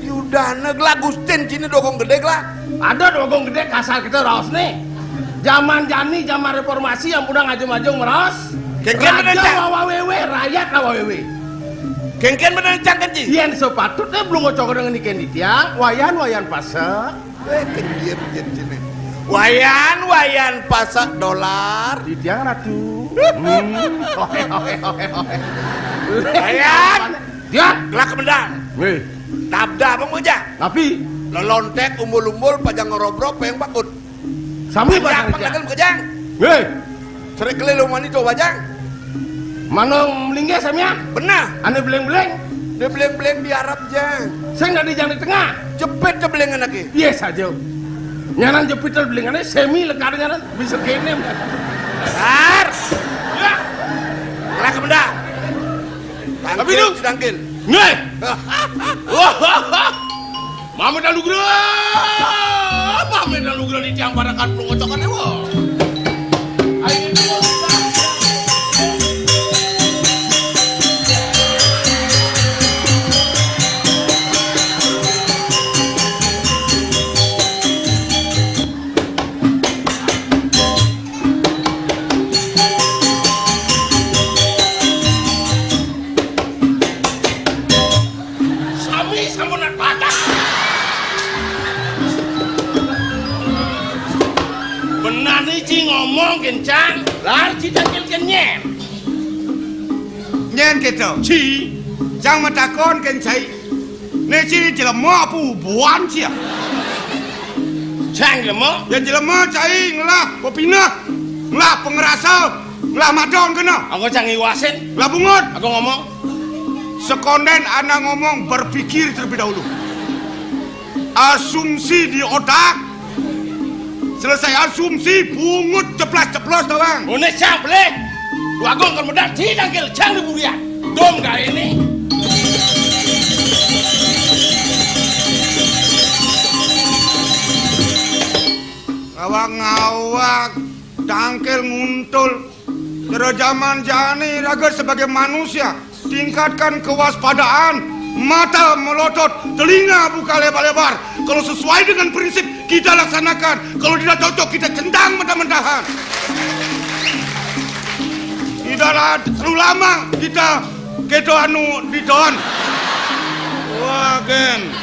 Yudana gelah Gustin cina dogong gedé gelah. Ada dogong gedé kasar kita raos nih. Zaman jani, zaman reformasi yang udah ngajung-ngajung meraos. Kéngkén bener, Cang. Wawa wewe, rakyat wawa wewe. Kéngkén bener, Cang, kan, Ci? Yén sepatutnya belum ngocok dengan ikan di tiang, wayan, wayan pasek. Eh, kenjir, kenjir, cina. Wayan, wayan pasek dolar. Di tiang ratu. Hmm. Oke, oke, oke, oke. Wayan. Tiang. Gelak kemendang. Wéh. Tabda apa ngujang? Tapi. Lelontek, umbul-umbul, pajang ngerobrok, payang bakut. Sami pajang pajang. Pajang kejang. Wéh. Serik kelilu mani to pajang. Manong melinggih samian. Benar. Ané beléng-beléng. Dia beléng-beléng di Arab, Jang. Sing dadi jang di tengah. Jepit dia beléngan lagi. Iya saja. Nyanan jepit dia beléngané, semi lekar nyanan. Bisa kéné. Har. Ya. Lah kemendang. Tapi tangkil, itu. Tangkil. Nih. Wah. Mamit Anugrah! Mamit Anugrah di tiang parakan pelongocokan ewa. Ayo, Sami sampun patah. Benani ci ngomong kencang, lar ci tangkil kenyén. Nyén kéto. Ci. Cang matakon kén cai. Né ci jelema apa ubuan ci ya? Cang jelema? Ya jelema cai ngelah pepineh, ngelah pengerasa, ngelah madon kena. Aku cang iwasin. Lah bungut. Aku ngomong. Sekondén anak ngomong, berpikir terlebih dahulu. Asumsi di otak. Selesai asumsi, bungut ceplas-ceplos tawang. Oné cang belék. Wagung kén medal di tangkil cang di burian. Dom gaé né. Ngawak-ngawak, tangkil nguntul. Cara zaman jani raga sebagai manusia, tingkatkan kewaspadaan, mata melotot, telinga buka lebar-lebar. Kalau sesuai dengan prinsip, kita laksanakan. Kalau tidak cocok, kita centang mentah-mentahan. Tidak la-, terlalu lama kita kéto anu ditahan. Wah, gén.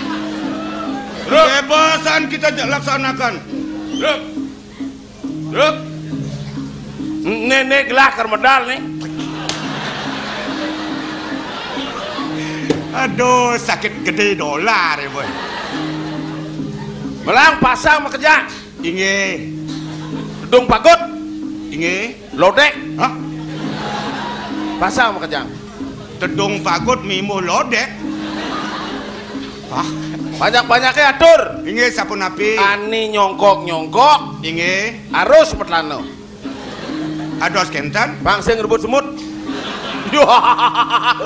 Kebebasan kita ja-, laksanakan. Ruk. Ruk. Né, né gelah keur medal né. Aduh, sakit gedé dolar ya, boy. Melang pasang makejang. Inggih. Tedung pagut. Inggih. Lodék. Hah? Pasang makejang. Tedung pagut mimbuh lodék. Hah? Banyak-banyaké atur. Inggih, sapunapi? Ani nyongkok-nyongkok. Inggih. Arus metlana. Ados kénten? Pang sing rebut semut. Hah?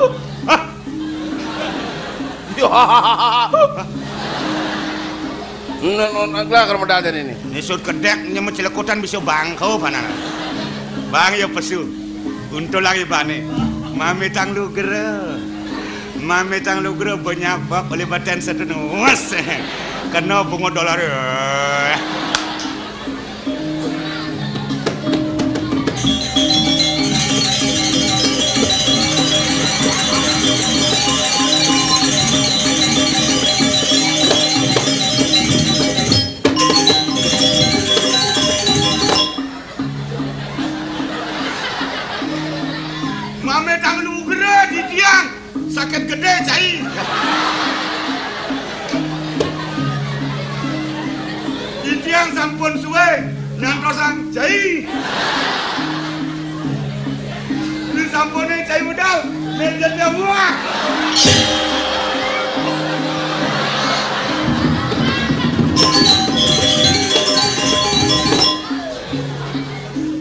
Nah, nah, nah, gelah keur medal jani né. Nisut kedék nyemut celekutan bisa bangkau panana. Bang ya pesu. Untul lagi bane. Mamitang lugra. Mamitang lugra banyak bak oleh badan sedun. Wes. Kena bunga dolar. Mame tang nugra di tiang. Sakit gedé, cai. Titiang sampun sué nyantosang cai. Disampuné cai medal, méjétnya muah.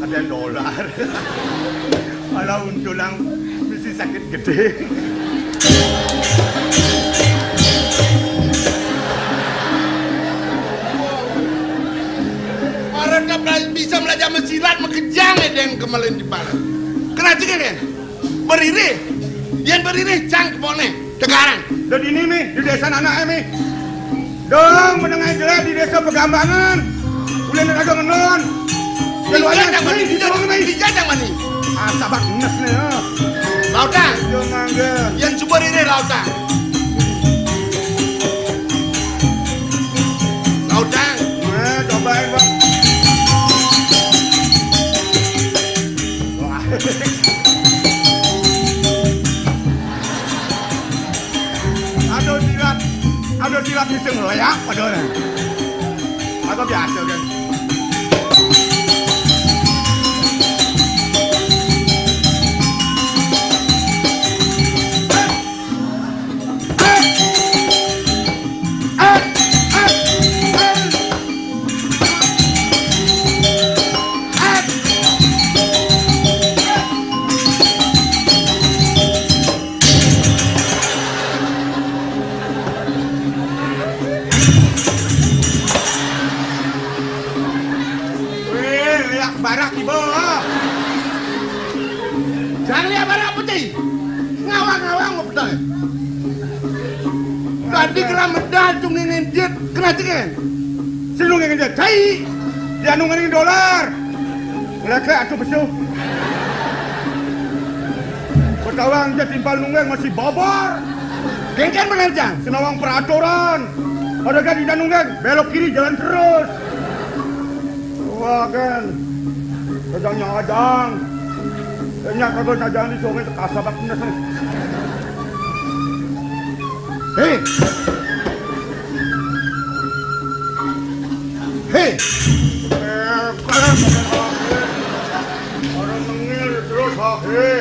Ada dolar. Malah untulang mesti sakit gedé. Jam silat makejang ya deng kemelin di palan. Kena cengeng kan? Beririh. Yen beririh cang kepone. Tegarang. Dadi ini mi, di desa anak mi. Dong, menengah jelek di desa Pegambangan. Ulin ada ngenon. Keluarnya Tiga jang mani, tiga jang mani. Asabak nes nih, ya. Lautang. Yo mangga. Yen subur ini lautang. Lautang. Eh, cobain, Pak. Wah. Aduh, silat. Aduh, silat bisa ngeleyak, padahal. Aku biasa, kan. Weh, liak barak iba. Jangan liak barak putih. Ngawang-ngawang mau pedal. Tadi kena medal tuh ngingin jet, kena cengeng. Sing lu ngingin jet, cai. Dia nu ngingin dolar. Ngelekek atuh besuh. Betawang jet timpal nunggeng masih bobor. Gengken bener, Jang. Senawang peraturan. Ada kan tidak nunggeng, belok kiri jalan terus. Wah, kan. Kejangnya ajang. Kayaknya kagak ajang di sungai kasabak bener. Hei. Hei. Eh, kalian orang mengil terus, ha, hei.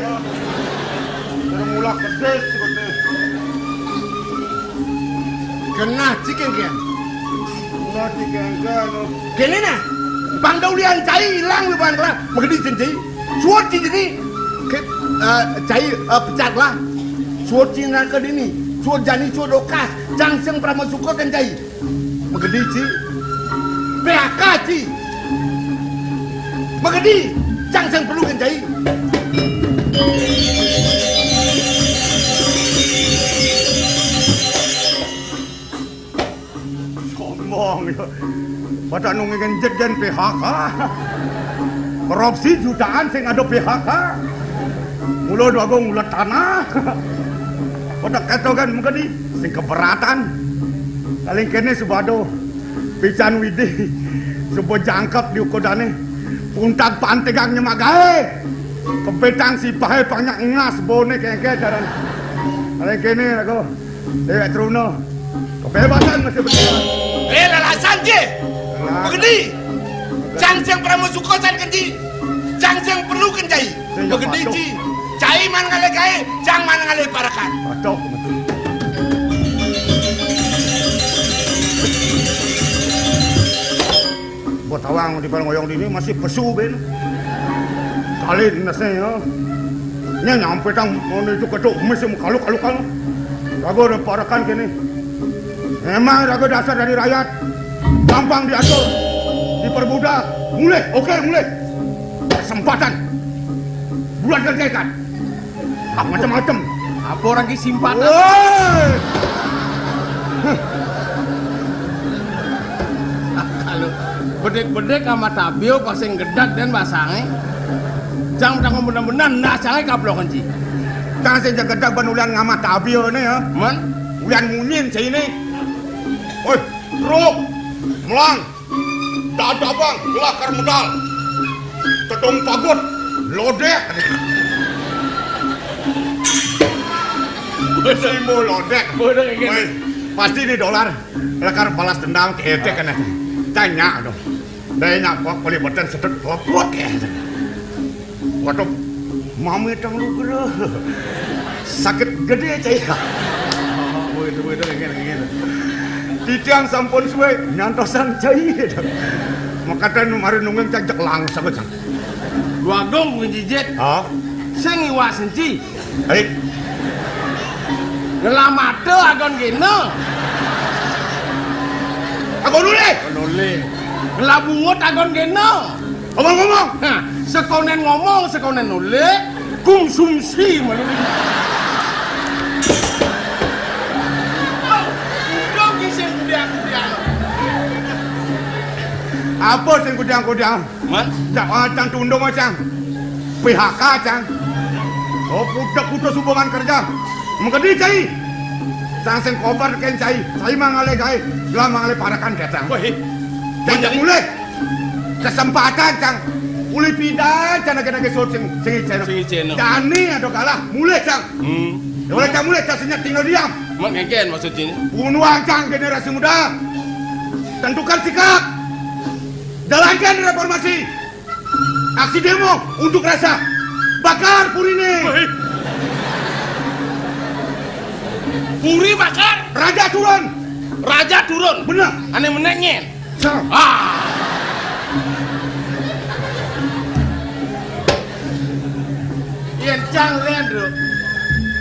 Orang mulak pedes seperti. Genah cikengken. Genah cikengken. Kene nah. Bang Daulian cai ilang wi bang lah. Magedi cen cai. Suwur cen jeni. Ke, eh, cai, eh, pecat lah. Suwur cen nang ke dini. Suwur jani, suwur dokas. Cang sing pramasuka kan cai. Magedi ci. P H K ci. Magedi. Cang sing perlu kan cai. Sombong, ya. Pada nunggu ngenjet jen P H K. Korupsi jutaan sing ada P H K. Mula dua ngulet tanah. Pada keto kan mengkedi sing keberatan. Paling kene sebado pican widi. Sebo jangkep di ukodane. Puntag pantegang nyemak gae. Kebetang si pahe panyak ngas bone kengke jaran. Paling kene aku. Dewek Truna. Kebebasan masih berjalan. Eh, lalasan, Ci. Lalasan. Begini. Cang sing pramusuka san kenci. Cang sing perlu kencai. Sing begini, patuh. Ci. Cai man ngalih gae, cang man ngalih parekan. Patuh. Buat tawang di barang oyong dini masih pesu ben. Kali nesnya ya. Nya nyampe tang mau itu ketuk mes yang kaluk-kalukan. Raga ada parekan kene. Emang raga dasar dari rakyat. Gampang diatur, dipermudah. Mulai, oke, mulai. Kesempatan. Bulan kerjakan. Ah, macam-macam. Apa orang ki simpan? Woi. Kalau bedek-bedek sama tabio pasang gedak dan basangnya. Jang tanggung benar-benar nah sangai kaplok kenci. Tang sing gedak benulan ngama tabio ne ya. Man? Uyan munyin sini. Woi, truk. Melang. Dadabang, gelakar medal. Tedung pagut, lodek. Simbo lodek. Bodoh, ya, kan? Woi, pasti ini dolar. Lekar balas dendam ke etek kan. Tanya dong. Dai nyapo kuli beten sedut leput ya. Waduh, mami tang lu gere. Sakit gede cai. Oh, begitu, begitu, ingin, ingin. Titiang sampun suwe nyantosan cai. Makatan mari nunggu cacek langsung aja. Dua gong kuwi jijit. Hah? Sing iwak senci. Hei. Ngelamate agon gene. Agon ule. Agon ule. Ngelabungut agon gene. Ngomong-ngomong, hah, sekonen ngomong, sekonen nulis, konsumsi malu. Udah kisah kudiang-kudiang. Apa sing kudiang-kudiang? Man? Cang, ah, cang tundung, ah, cang. P H K, cang. Oh, putus-putus hubungan kerja. Mengkedi cai. Cang sing kobar ken cai. Cai mangale gae. Gelah mangale parekan ke cang. Wah, cang mulih. Kesempatan, cang. Ulih pidan, cang nage-nage sut sing, sing iceno. Sing iceno. Jani ada kalah, mulih, cang. Hmm. Ya, oleh cang mulih, cang senyap tinggal diam. Mak ngeken maksudnya? Bunuh cang generasi muda. Tentukan sikap. Jalankan reformasi. Aksi demo unjuk rasa. Bakar purine. Woi. Puri bakar. Raja turun. Raja turun. Bener. Ane menengen. Sah. Ah. Yen cang len, Bro.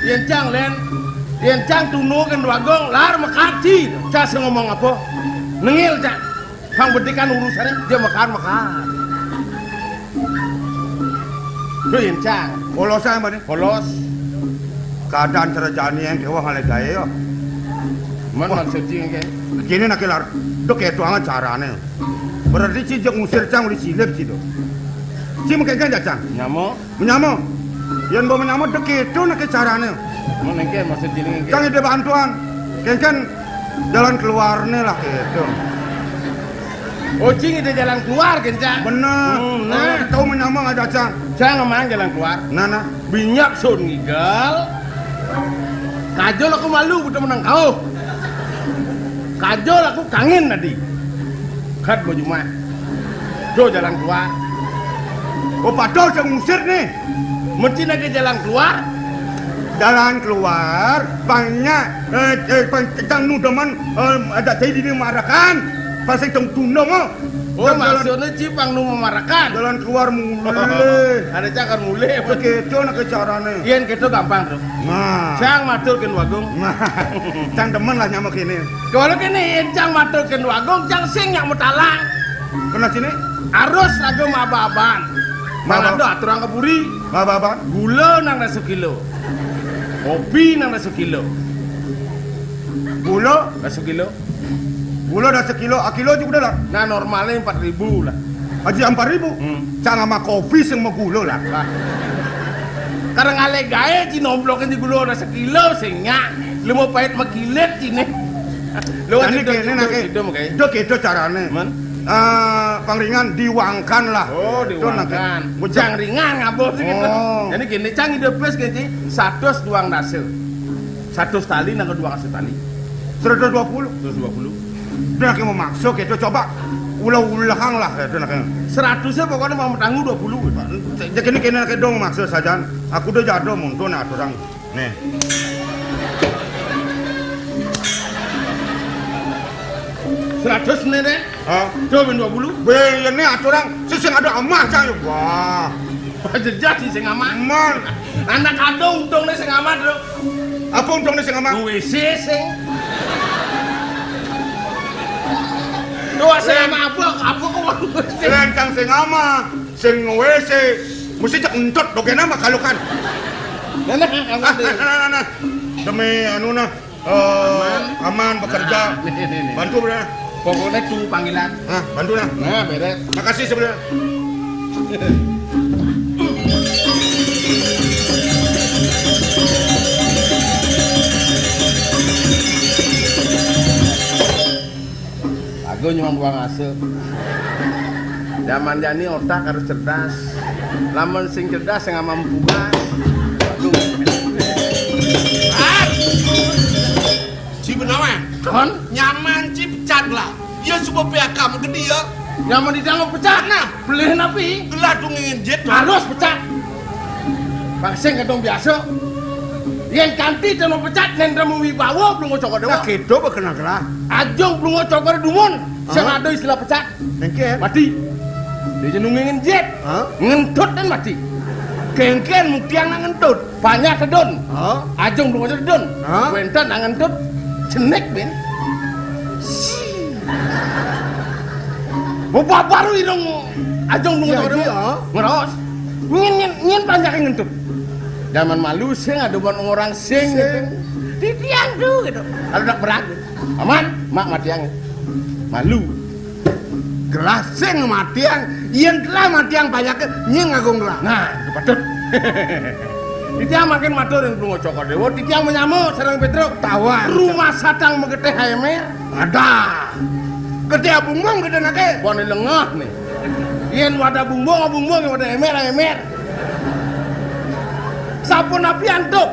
Yen cang len. Yen cang tunu ken wagong lar mekati. Cang sing ngomong apa? Nengil, cang. Pang bedikan urusannya, dia makan-makan. Duh, yen cang. Polos ae, Mbak, nih. Polos. Keadaan cara jani yang dewa ngale gae, yo. Man, wah, maksud cing, kayak. Kene nake lar, dok, keto anget carane. Berarti ci jek ngusir cang udah cilep ci do. Ci mengkengken cang. Nyamo. Menyamo. Yen mbok menyamo dek keto nake carane. Mun engke maksud jenenge engke. Cang ide bantuan. Kengken jalan keluarne lah keto. Oh, cing ide jalan keluar, kencang. Bener. Hmm, nah. Tahu menyamo ada cang. Cang emang jalan keluar. Nah, nah. Binyak sun ngigal. Kajol aku malu, butuh menang kau. Kajol aku kangen tadi. Kat baju mah. Do jalan keluar. Oh, padahal saya ngusir nih. Mesti ada jalan keluar. Jalan keluar, banyak, eh, eh, pang-, tentang nu demen, eh, ada tadi di marakan. Pas itu tundung, oh. Oh, jalan, maksudnya cipang nu memarakan. Jalan keluar mulai. Ada cakar mulai. Begitu nak carane. Yen gitu gampang, Bro. Nah. Cang matur ken wagung. Nah. Cang demen lah nyamuk ini. Kalau kene yen cang matur ken wagung, cang sing nyak metalang. Kena sini? Arus lagu maba-aban. Maba-, mana ada aturan keburi? Maba-aban. Gula nang dah sekilo. Kopi nang dah sekilo. Gula? Dah sekilo. Gula dah sekilo, akilo juga dah. Nah, normalnya empat ribu lah. Aji empat ribu? Hmm. Cang sama kopi sing mau gula lah. Lah. Karena ngale gae ci nomblok di gula dah sekilo sing nyak. Lu mau pahit mekilit cine. Lu kan kene nake. Itu, itu, itu, itu carane. Man? Eh, pangringan diwangkan lah. Oh, itu diwangkan. Nake. Bujang ringan ngabot gitu. Oh. Jadi gini, cang ide plus gini, seratus duang dasa. Seratus tali nang duang dasa tali. Seratus dua puluh. Seratus dua puluh. Dia nake memaksa gitu, coba ulah-ulah kang lah gitu nake. Seratusnya pokoknya mau tanggung dua puluh gitu. Jadi kene kene nake dong maksa sajan. Aku udah jado muntun aturan. Nih. Seratus nih, nih. Hah? Coba dua puluh. Be, ini aturan. Sing ada amah cang. Wah. Jelas sih sing amah. Man. Anak ada untungnya sing amah, Bro. Apa untungnya sing amah? W C sing. Tuh, sing amah apa? Apa kok W C? Lentang sing amah. Sing W C, mesti cek entut, dogena mah kalukan. Nah, nah, nah, nah, nah, nah. Demi anu nah, eh, aman. Aman bekerja. Nah, nih, nih, nih. Bantu, Bro. Pokoknya tuh panggilan. Nah, bantu nah. Nah, beres. Makasih sebelumnya. Lagu nyuang buang asa. Zaman jani otak harus cerdas. Lamun sing cerdas sing amah pugas. Waduh. Ah! Ci benawan. Kon? Nyaman ci pecat lah. Ya, suba P H K mun gede ya. Nyaman di dalam pecat. Nah. Beli napi? Gelah tu ngingin jet tu. Harus pecat. Bang sing kadung biasa. Yen kanti teno pecat nendra wibawa belum cokor dewa. Nah, gitu bekenang lah. Ajung belum cokor dumun. Sing ada istilah pecat. Engke. Mati. Dia jenung ngingin jet. Hah? Ngentut dan mati. Kengken mutiang nak ngentut. Banyak tedun. Hah? Ajung belum ada tedun. Hah? Kuentan nak ngentut. Cenik, Ben. Si. Bapak baru irung Ajeng bungut. Iya, iya. Ngeros. Nyin, nyin, nyin panjake ngentut. Zaman malu sing ada ban orang sing. Sing. Gitu. Titiang tuh gitu. Kalau dak berak. Aman, mak matiang. Malu. Gelah sing matiang, yen gelah matiang panjake nyin ngagung gelah. Nah, itu patut. Titiang makin matur ring Bung Cokor Dewa, titiang menyama sareng Petruk. Tawang. Rumah satang mageteh ae, Mer. Ada. Gede abungbung gede nake. Bone lengah nih. Yen wadah bungbung, bungbung, yen wadah emer, emer. Sapunapi antuk?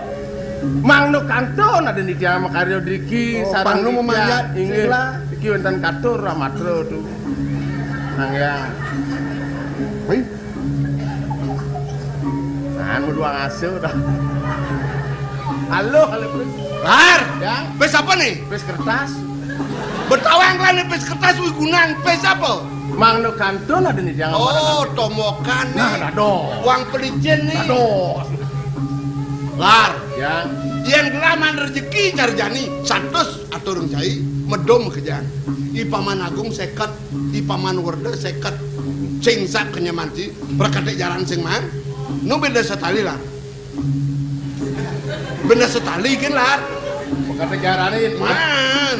Mangda kantun ada nitya makarya driki. Oh, sareng pangnu nitya, memanjat, inggih. Sila. Iki wonten katur amatra tu. Nangya. Hei. Anu dua ngasuh dah. Halo, halo, Pris. Lar. Ya. Pis apa nih? Pis kertas. Betawang kan pis kertas wigunan. Pis apa? Mangda kantun ada nih jangan. Oh, tomokan nih. Nah, dados. Uang pelicin nih. Dados. Lar. Ya. Yen gelaman rezeki cari jani, satus atur cai, medom kejang. I Paman Agung seket, I Paman Werda seket. Sing sak kenyemanti, berkate jaran sing man. Nu beda setali, Lar. Beda setali kan, Lar. Berkate jarane, Man.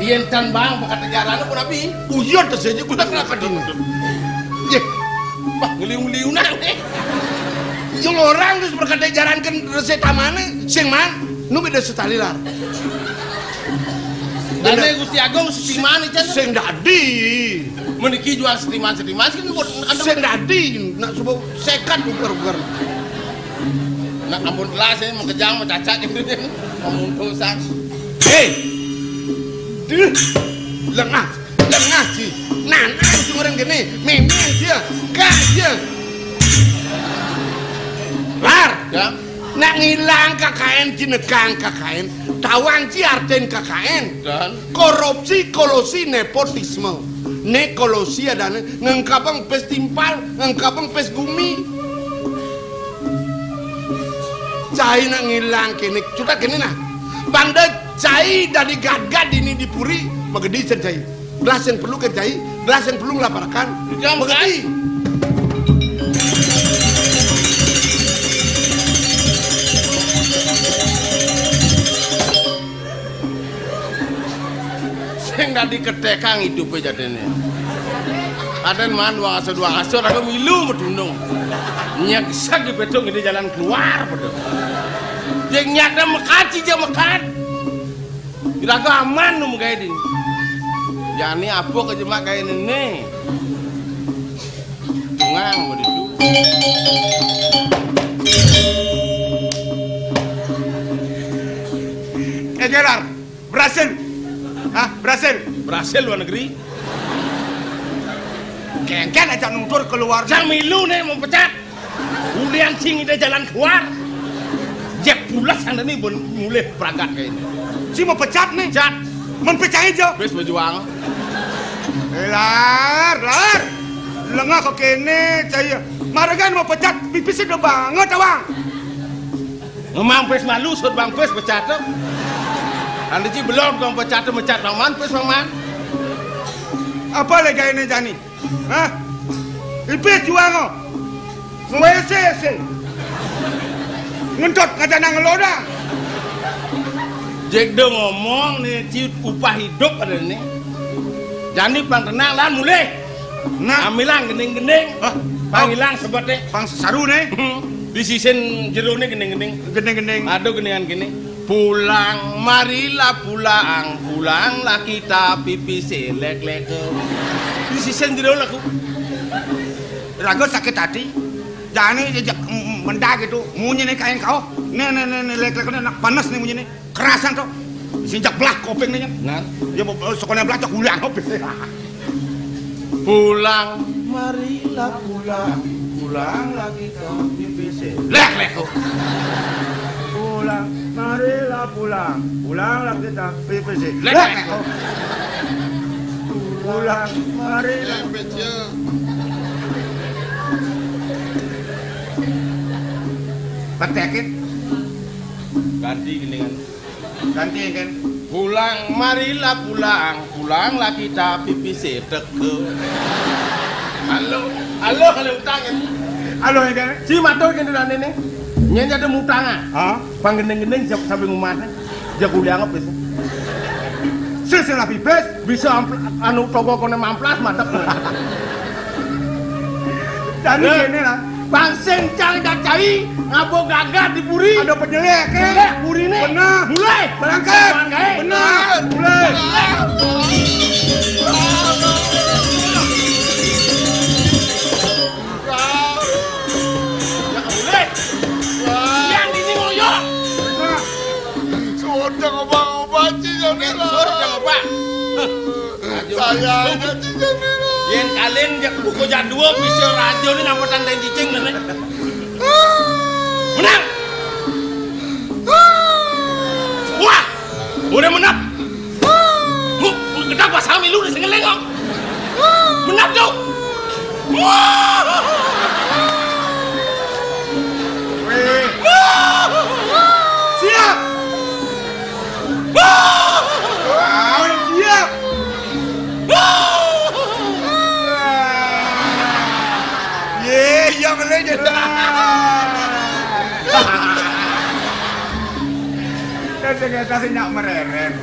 Yen tan bang berkate jarane pun api. Uyon terus aja kita kena kadin. Ye. Bah, ngeliu-ngeliu nang. Yang orang terus berkate jaran kan resik tamane, sing man. Nu beda setali, Lar. Dane Gusti Agung setiman ican. Sing dadi. Meniki jual setiman-setiman sing pun ada. Sing dadi nak subuh sekat ugar-ugar. Nak ampun telas ya, mengkejang, mencacat gitu. Memutusan. Hei. Duh. Lengah, lengah sih. Nanang sing orang gini, memang dia, gak dia. Lar. Ya. Nak ngilang K K N, jinegang K K N, tawang ji arten K K N. Dan? Korupsi, kolusi, nepotisme. Ne kolusi adane ngengkabang pes timpal, ngengkabang pes gumi. Cai nak ngilang kene, cutat kene nah. Banda cai dadi gatgat dini di puri, magedi sen cai. Gelas yang perlu kan cai, gelas yang perlu ngelaparakan. Jangan magedi. Sing dadi ketekang idupe jadine. Aden man dua ngaso dua ngaso raga milu medunung. Nyeksek di petung ini jalan keluar padha. Jeng nyata mekat sih jeng mekat. Iraga aman nu megae din. Jani apa ke jemak kae nene. Tungang begitu. Eh, Jelar, berhasil. Hah, berhasil. Berhasil luar negeri. Kengken aja nutur keluar. Sang milu nih mau pecat. Ulian sing ide jalan keluar. Jek pulas sana nih bun mulih pragat kayak ini. Si mau pecat nih. Pecat. Men pecah aja. Wis berjuang. Eh, Lar, Lar. Lengah kok kene, cai. Maregan mau pecat, pipis udah banget, awang. Ngemang pes malu, sut bang pes pecat tu. Andi ci belum kau pecat tu, mecat bang man, pes bang man. Apa lagi ini jani? Hah? Ipis juang, oh. Ngewese, se. Ngentot, kata nang ngeloda. Jek do ngomong nih, ciut upah hidup ada nih. Jani pang tenang, lan mulih. Nah. Amilang gending-gending. Hah? Pang ilang sebete. Pang sesaru nih. Hmm. Di sisin jero nih gending-gending. Gending-gending. Aduh, gendingan gini. Pulang, marilah pulang, pulanglah kita pipis lek-lek. Di sisin jero laku. Raga sakit hati. Jani jejak, mm, mm, mendah gitu. Munyi nih kain kau. Nih, nih, nih, nih, lek-lek nih, nak panas nih munyi nih. Kerasan tuh. Sinjak belah kopeng nih. Nah. Ya, mau, eh, sekolah belah cak ulang kopeng. Pulang, marilah pulang, pulanglah kita pipis. Lek, lek, kok. Pulang, marilah pulang, pulanglah kita pipis. Lek, lek, kok. Pulang, marilah. Petekit. Ganti gendingan. Ganti kan. Pulang, marilah pulang, pulanglah kita pipis teka. Halo, halo kalau utang kan. Halo ya kan. Si matur kan dene. Nyen ada mutang ah. Ha? Panggendeng-gendeng siap sampai rumah. Dia kuliah apa sih? Silsilah pipis. Bisa ampl-, anu, toko kono mamplas, mantep. Jadi eh, kene lah. Bang sing cang cacai, ngabo gagah di puri. Ada penyelek, eh. Penyelek purine. Bener. Mulai. Berangkat. Bener. Mulai. Mulai. Yang ini ngoyok. Nah. Sudah ngobah-ngobah, Ci Joni lah. Sudah ngobah. Saya aja, Ci Joni lah. Yen kalian jak buku jadwal, bisa radio ini nampak tanda cicing, kan? Menang. Wah, udah menang. Mu, mu, kita pasal milu di sini lengok. Menang dong. Wah. Weh. Siap. Wah, siap. Ye, iya, boleh je. Kita sing atas nyak mereren.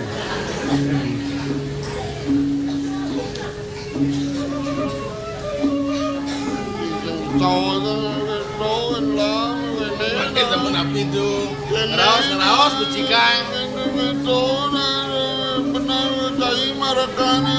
Pakai zaman api itu. Raos, raos, becikang. Benar, cai marakana.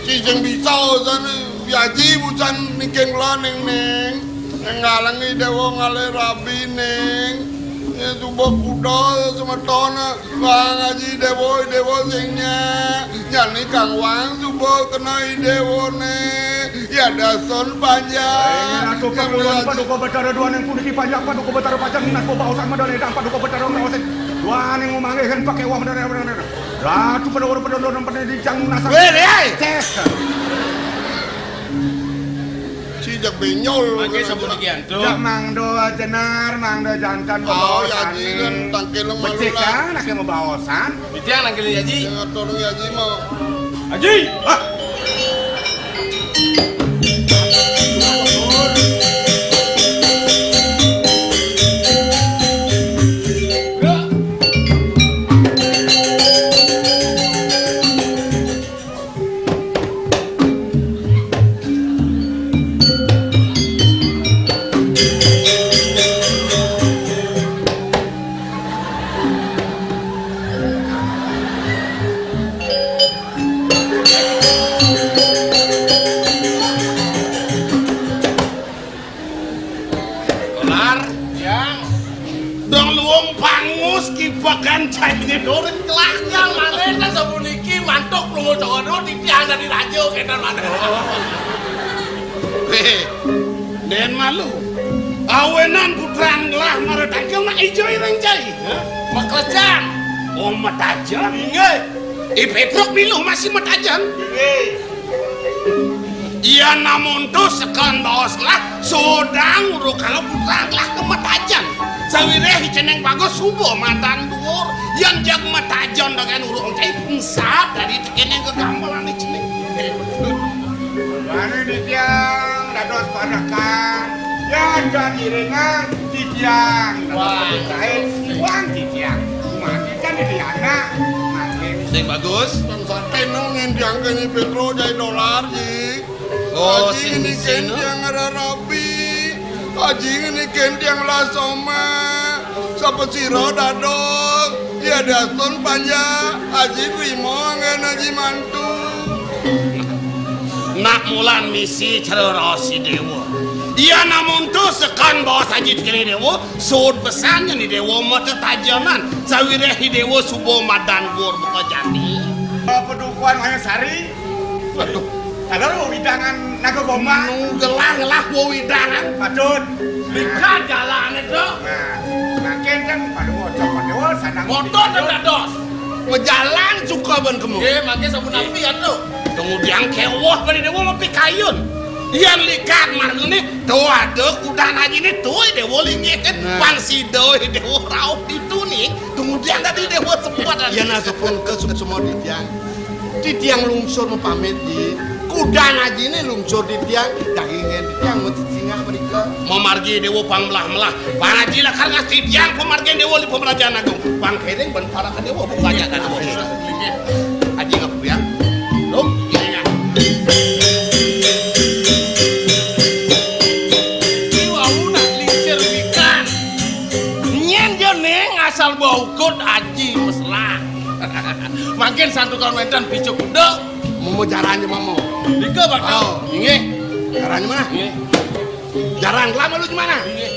Ci sing bisa sana, biaji bucan niking kula ning, ning. Ngalengi dewa ngalih rabi ning. Ya, suba kuda semeton. Wang aji dewa, dewa sing nyak. Jani kang wang suba kena i dewane. Ya dason panjang. Ratu Pangulon Paduka Betara duaning puniki panjang Paduka Betara pacang minas bobaosan madane dang Paduka Betara ngaosin. Duaning ngumanggihin pakai wah madane, madane. Ratu Paduka Betara duaning panjang minas. Weh, leh. Ces. Ci jak benyol. Mangke sampun iki antuk. Jak mangda jenar, mangda jantan. Oh, ya, babaosane. Aji kan tangkil malu. Becik lah. Kan, anake mabaosan. Titiang nangkil Aji. Sing atur Aji mau. Aji. Hah? Dolar. Yang. Dong luwung pangus kipekan caine doring kelaknya maneh ta sapuniki mantuk lunga Jawa Timur titiang dadi raja kenten maneh. Weh, den malu. Awenan putran gelah mara tangkil nak ijo ireng cai. Hah? Maklejan. Oh, matajan. Inggih. I Petruk milu masih matajan. Inggih. Iya namun tu sekan baos lah, sodang uruk kalau putra lah kemetajan. Sawireh ceneng bagus subuh madan duur, yang jag metajan dengan uruk engke, ensat dari tekeneng kegambelan ceneng. Mane titiang dados parekan, yan dan iringan titiang. Wah. Kae, wan titiang. Mati kan dadi anak, mati. Sing bagus. Kan saten nang ngendiang kene Petro jai dolar, Ji. Oh, aji sing ngene di sini. Kene tiang ngararapi. Aji ngene kene tiang lasoma. Sapa sira dados? Ya dasun panjak. Aji trima anggen aji mantu. Nak mulan misi cara raos i dewa. Iya namun tu sekan baos aji kene dewa. Suud pesan yen i dewa mata tajanan. Sawireh i dewa suba madan gur buka jati. Padukuhan Mayasari. Waduh. Ada wewidangan Naga Gombal. Nu gelah-gelah wewidangan. Patut. Likat jalane, Tru. Nah, nah, kenten paduka, paduka, sanang. Motor dan dados. Bejalan suka ben kemu. Nggih, mangke sampun api ya, Tru. Kemudian kéweh bani déwa mapikayun. Yén likat margané, tuh ada kudan ajiné tuh déwa linggih. Nah. Pan sida déwa rauh ditu nih. Kemudian tadi déwa sempat. Yén asupun ka suksma titiang. Titiang lungsur mapamit di kudan ajiné lungsur titiang, dagingin titiang mesti singgah mrika. Mamargi déwa pang melah-melah. Pang aji lakar ngastiti tiang pamargin déwa di pamrajan agung. Pang kéné ban para ka déwa buka aja kan. Aji ngapa pian? Loh, ini ya. Iwau nak lingsir wikan. Nyén jane asal bau kot aji mesra. Mangkin santukan wénten picuk kuda. Momo jaranya, Mamo. Nika, Pak. Oh. Inggih. Jaranya mana? Inggih. Jarang lama lu di mana? Inggih.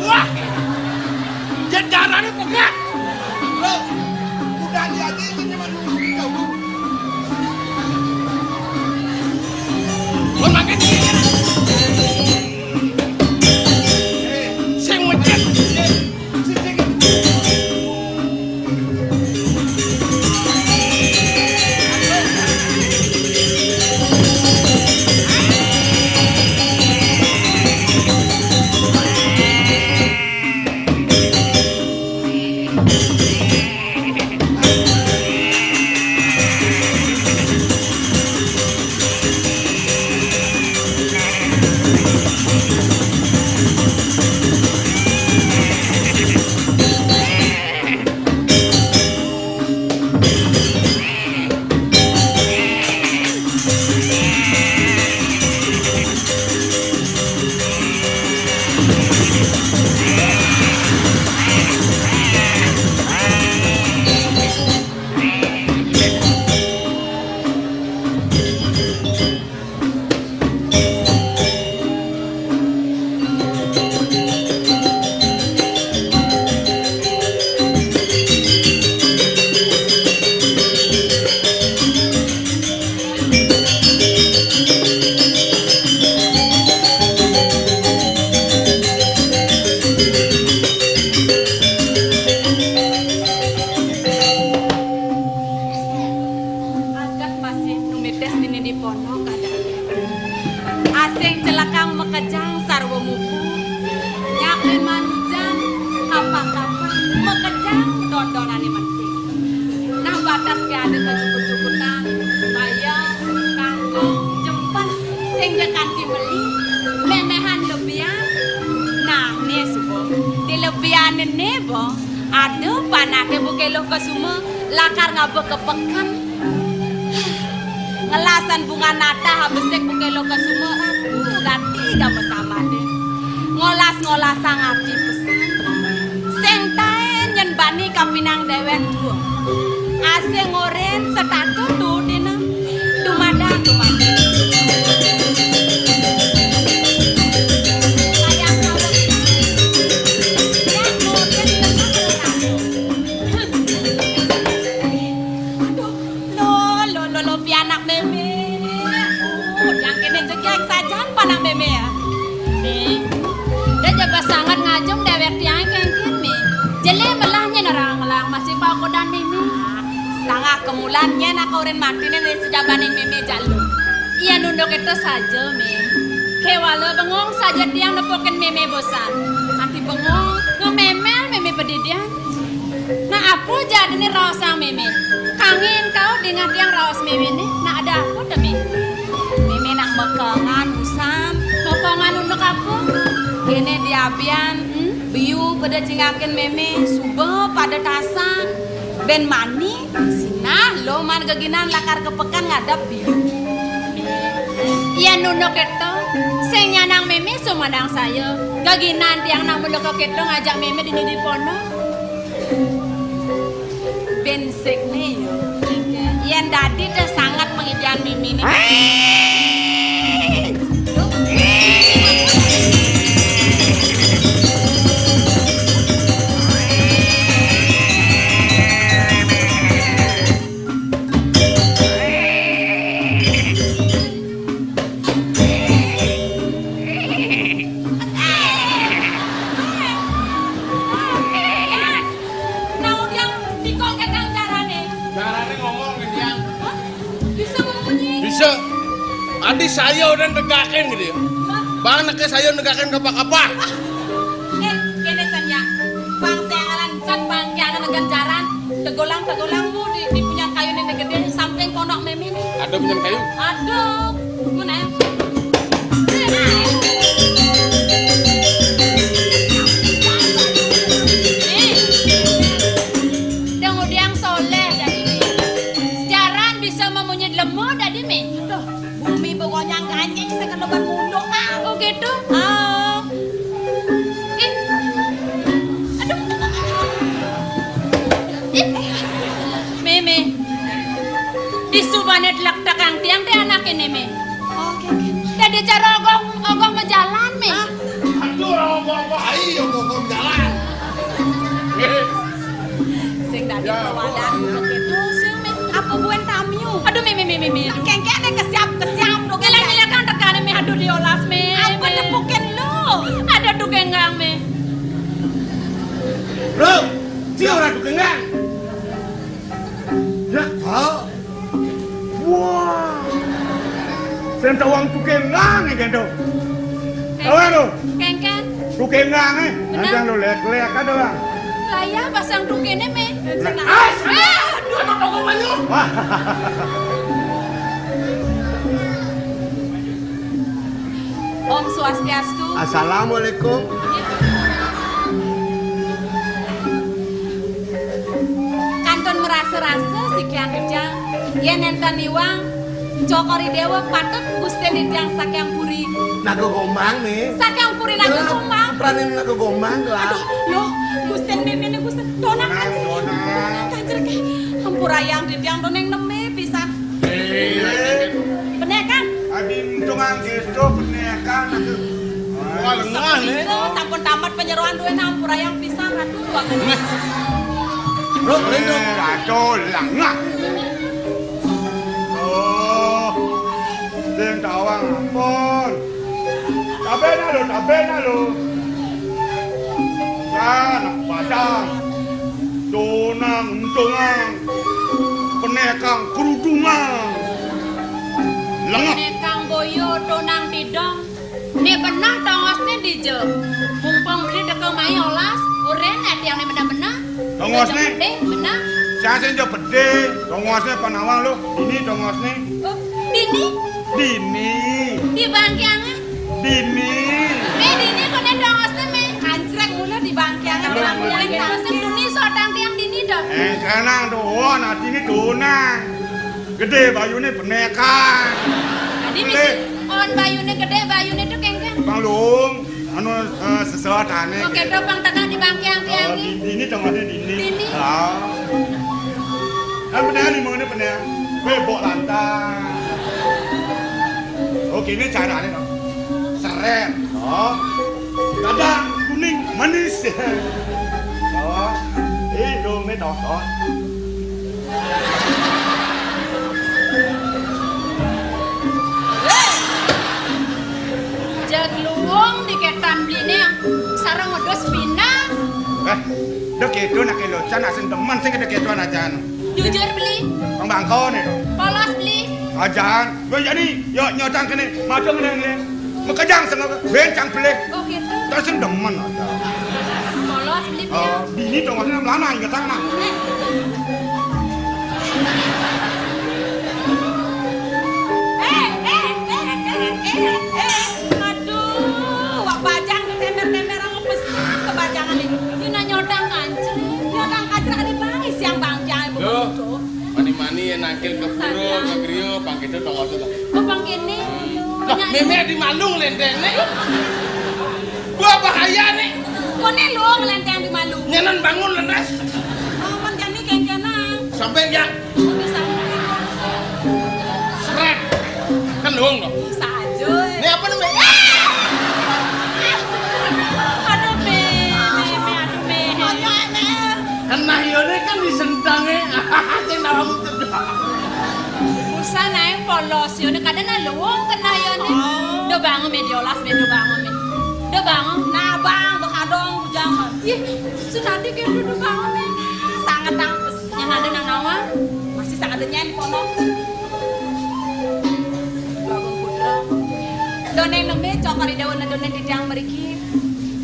Wah! Jendarané pegak. Loh, udah dia aja ini nyaman dulu. Mun mangke sing mencet. Agat masih numitis dini di pondok kadang. Asing celakang makejang sarwa mupu. Nyakin manujan kapang-kapang makejang dondonane menting. Nah, batas ke ada kecukup-cukupan, bayam, kangkung, jempen, sing ja kanti meli, memehan lebihan. Nah, ne suba, di lebihan ne bo, ada panake buke loh kesuma, lakar ngaba ke peken. Ngelasan bunga natah abesik buke loh kesuma, aduh, ganti ga mesamane. Ngolas-ngolasang ati pesan. Sing taen nyen bani kapinang dewek dua. Asing oren setatu tu dina. Dumadak, dumadak. Sayang kalau ya, oren setatu. Aduh, lo, lo, lo, lo, pianak meme. Uh, yang kene jegeng sajan panak meme ya. Nih, da jaga sangat ngajum dewek tiang kengkin nih. Jele melah nyen orang-orang masih pakodan meme. Sangah kemulan nyen aku urin mati nih dari sejabaning meme jalu. Iya nunduk itu saja, meme. Kewala bengong saja tiang nepukin meme bosan. Anti bengong, ngememel meme pedidian. Nah, apa jadine raosang meme? Kangin kau dingeh tiang raos meme ne? Nah, ada apa to, meme? Meme nak mekengan usan, mekengan unduk apa? Kene diabian, hmm? Yu pada cingakin mémé, suba pada tasak. Bén mani, sinah lo man geginan lakar ka peken ngadep biu. Yén nunu kéto, sing nyanang mémé sumanang saya. Geginan tiang nak mula ka kéto ngajak mémé dini di pono. Bén sik né ya. Yén dadi té sanget pangidian mémé né. Nang udiang dikongkekang carané. Carané ngomong, Indian. Hah? Bisa ngomongnya? Bisa. Adi saya udah negakin gitu ya. Hah? Bang, neke saya negakin kapa-kapa. Eh, kéné san ya. Bang, saya ngalan, san bang, kiana negan jaran. Tegolang-tegolang mu di, di punyan kayu né gedé, samping pondok mémé né. Ada punyan kayu? Ada. Mun ae. Nih. Dang udiang soléh dadi. Jaran bisa mamunyi lemu dadi, Mi. Aduh, bumi pokoknya ganjing sing kena ban munduk, ah. Oh, gitu? Ah. Ih. Aduh. Ih. Mémé. Disubané tlektekang tiang té anaké né, Mé. Oké, oké. Dadi cara ogoh, ogoh majalan, Mé. Hah? Aduh, ogoh-ogoh, ai, ogoh-ogoh majalan. Sing dadi ya, kawadan Bu. Udah gitu, sing, Mé. Apa buen tamiu? Aduh, Mé, Mé, Mé, Mé, Mé. Aduh. Kengkene kesiap, kesiap, tuh, kengkene. Ngilang-ngilang tekan, Mé, aduh diolas, Mé. Apa Mé. Tepukin lu? Ada tuh genggang, Mé. Bro, dia orang tuh genggang. Ya, kau. Wah. Sing tawang tukengang iki, Nduk. Kengken. Tahu, Nduk? Kengken. Tukengang, eh. Bener. Anjang lo lek-lek ada, Bang. Lah ya, pasang tukené, Mé. Nah, ah, eh, aduh. Aduh, toko banyu. Wah. Om Swastiastu. Assalamualaikum. Kantun marasa-rasa sikian titiang, yén nénten iwang, Cokor I Déwa patut Gustin titiang saking puri. Naga Gombang, Mé. Saking puri Naga Gombang. Pranin Naga Gombang, lah. Aduh, loh, Gustin méméné Gustin. Donang, donang, Kanjeng. Donang, Kanjeng. Hampurayang titiang doneng nembe pisan. Eh. Bener kan? Adi untungan gitu, bener kan? Aduh. Wah, lengah, nih. Sapunika, sampun tamat panyeroan duwé, hampurayang pisan, Ratu. Bro, lindung. Eh, Ratu, lengah. Oh, sing tawang ampun. Tabéna lo, tabéna lo. Anak padang. Donang, untungan. Penekang kerudungan. Lengah. Penekang boyo, donang tidong. Né beneh tongosné dija. Mumpung beli teka mai olas, orén né tiang né beneh-beneh. Tongosné? Dija gedé, beneh. Sing sing dija gedé, tongosné panawang lo. Dini tongosné. Oh, dini? Dini. Di bangkiangé? Dini. Mé dini koné tongosné, Mé. Anjrek mula di bangkiangé. Mula, mula. Tongosné dini sodang tiang dini dong. Éngkénang doon, atiné donang. Gedé bayuné penekang. Dadi misi on bayuné gedé, bayuné to kéngkén. Bang Luung, anu, eh, sesatané. Oké, to pang tekan di bangkiang tiang. Oh, di, dini tongosné dini. Dini. Ah. Kan penekang di mana penekang? Kowe bok lantang. Oké, ini carané to. Serét. Oh. Kadang kuning manis. Oh. Eh, dong, to, to. Jag luung di kétan bliné, sareng wedhus pinang. Eh, dek itu nak locan, asin demen sing dek itu ajan. Jujur beli. Pang bangkon itu. Polos beli. Ajan, gue jadi, yo nyocang kene, macam ngene ngene. Makejang sing bencang belik. Oh, gitu. Terus sing demen aja. Polos beli. Oh, bini dong, maksudnya melana, inget sana. Eh, eh, eh, eh, eh, eh. Aduh, wak bajang temer-temer sama besar kebajangan Yen nangkil ke pura, ke griya, pang kidul, pang wadon. Kok pang kene? Lah, mémé di malu nglenthengné. Wah, bahaya né. Koné lho nglentheng di malu. Nyenan bangun lenes. Oh, men jani kengkenan. Sampai ya. Bisa. Seret. Kan lho kok. Bisa aja. Ini apa namanya? Aduh, Mé, Mé, Mé, aduh, Mé. Kenah yone kan disentangé. Sing nawamu cedhak. Usah nae polos yone, kadang nah luwung kenah yone. Oh. Do bangun, Mé, diolas, Mé, do bangun, Mé. Do bangun. Nah, Bang, bekadong bujang. Ih, sunati kene do bangun, Mé. Sanget tangkes. Yang ada nang nawang. Masih sanget ada nyen kono. Bagong Putra. Done neme cokor ida wana done titiang mriki.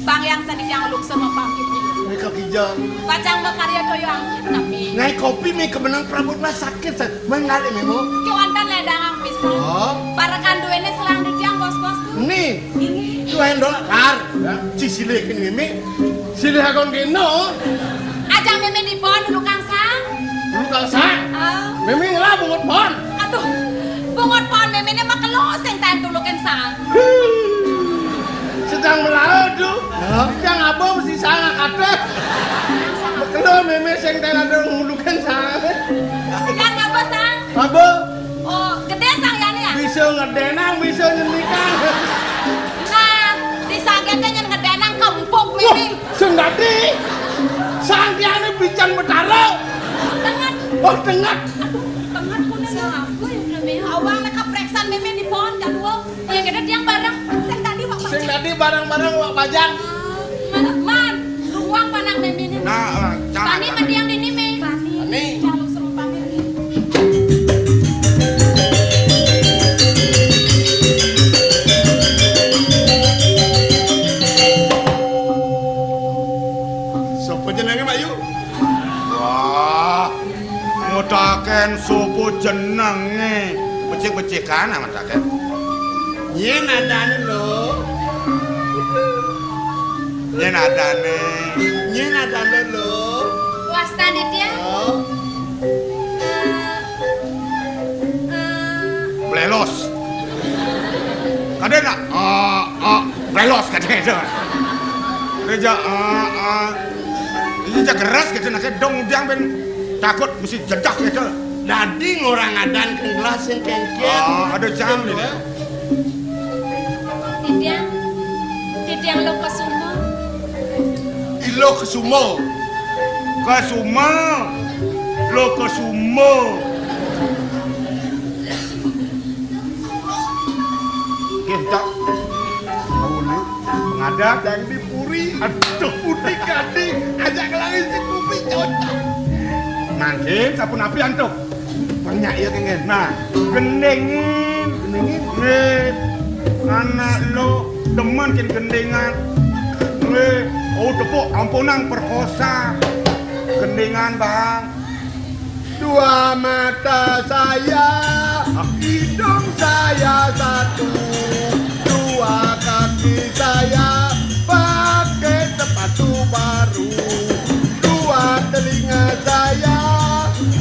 Bang yang sing titiang lungsur mapamit. Nika kijang. Pacang makarya toya angin tapi. Ngai kopi mi kemenang prabot lah sakit sa. Mengali memo. Ki wonten ledang pisan. Oh. Parekan duwene selang titiang bos-bos tu. Ni. Inggih. Tuan dolak kar. Ya. Cisilih kene meme. Silih akon kene. Aja meme dipon dulu Kang Sang. Dulu Kang Sang. Ah. Meme ngelah bungut pon. Aduh, bungut pon méméné makelo sing taén tulukin sang. Sedang melaut, Du. Hah? Yang abang mesti sang kabeh. Makelo mémé sing taén ada ngulukin sang. Yang apa sang? Apa? Oh, gedé sang ya né ya? Bisa ngedénang, bisa nyenikang. Nah, di sagete nyen ngedénang kempuk mémé. Sing dadi. Sang kiane bican metara. Tenget. Oh, tenget. Aduh, tenget pun. Sapa ya, Bro, Mé? Awang nek kapreksan mémé di pohon, Kak Duo. Ya, kita tiang bareng. Sing tadi, Pak Sing Bajang. Tadi bareng-bareng, Pak Bajang. Man, man, ruang panak mémé ini. Nah, eh, jangan. Tani mendiang di ini, Mé. Tani. Tani. Jaluk serumpanya. Sapa jenenge, Mak Yu? Wah, ngutaken sapa jenenge? Becik-becikan amat taken. Nyen adane lho. Nyen adane. Nyen adane lho. Wastane dia? Oh. Eh, eh. Blelos. Kadene, ah, ah, blelos kadene. Reja, ah, ah. Iki jak keras kadene, nek dong udiang ben takut mesti jejak gitu. Dadi ngora ngadan kenggelas sing kengkian. Ah, ada jam ini. Titiang, titiang Lokasuma. Ilo Kesuma. Kesuma. Lokasuma. Nggih, Cak. Ngawuni. Pengadat yang di puri. Aduh, putih gading. Ajak kelangi si kupi cocok. Mangkin, sapunapi antuk? Banyak ya, Kengken. Nah, gendengin. Gendengin? Nggih. Anak lo demen kin gendengan. Nggih. Oh, tepuk ampunang perkosa. Gendengan, Bang. Dua mata saya, hidung saya satu, dua kaki saya pakai sepatu baru, dua telinga saya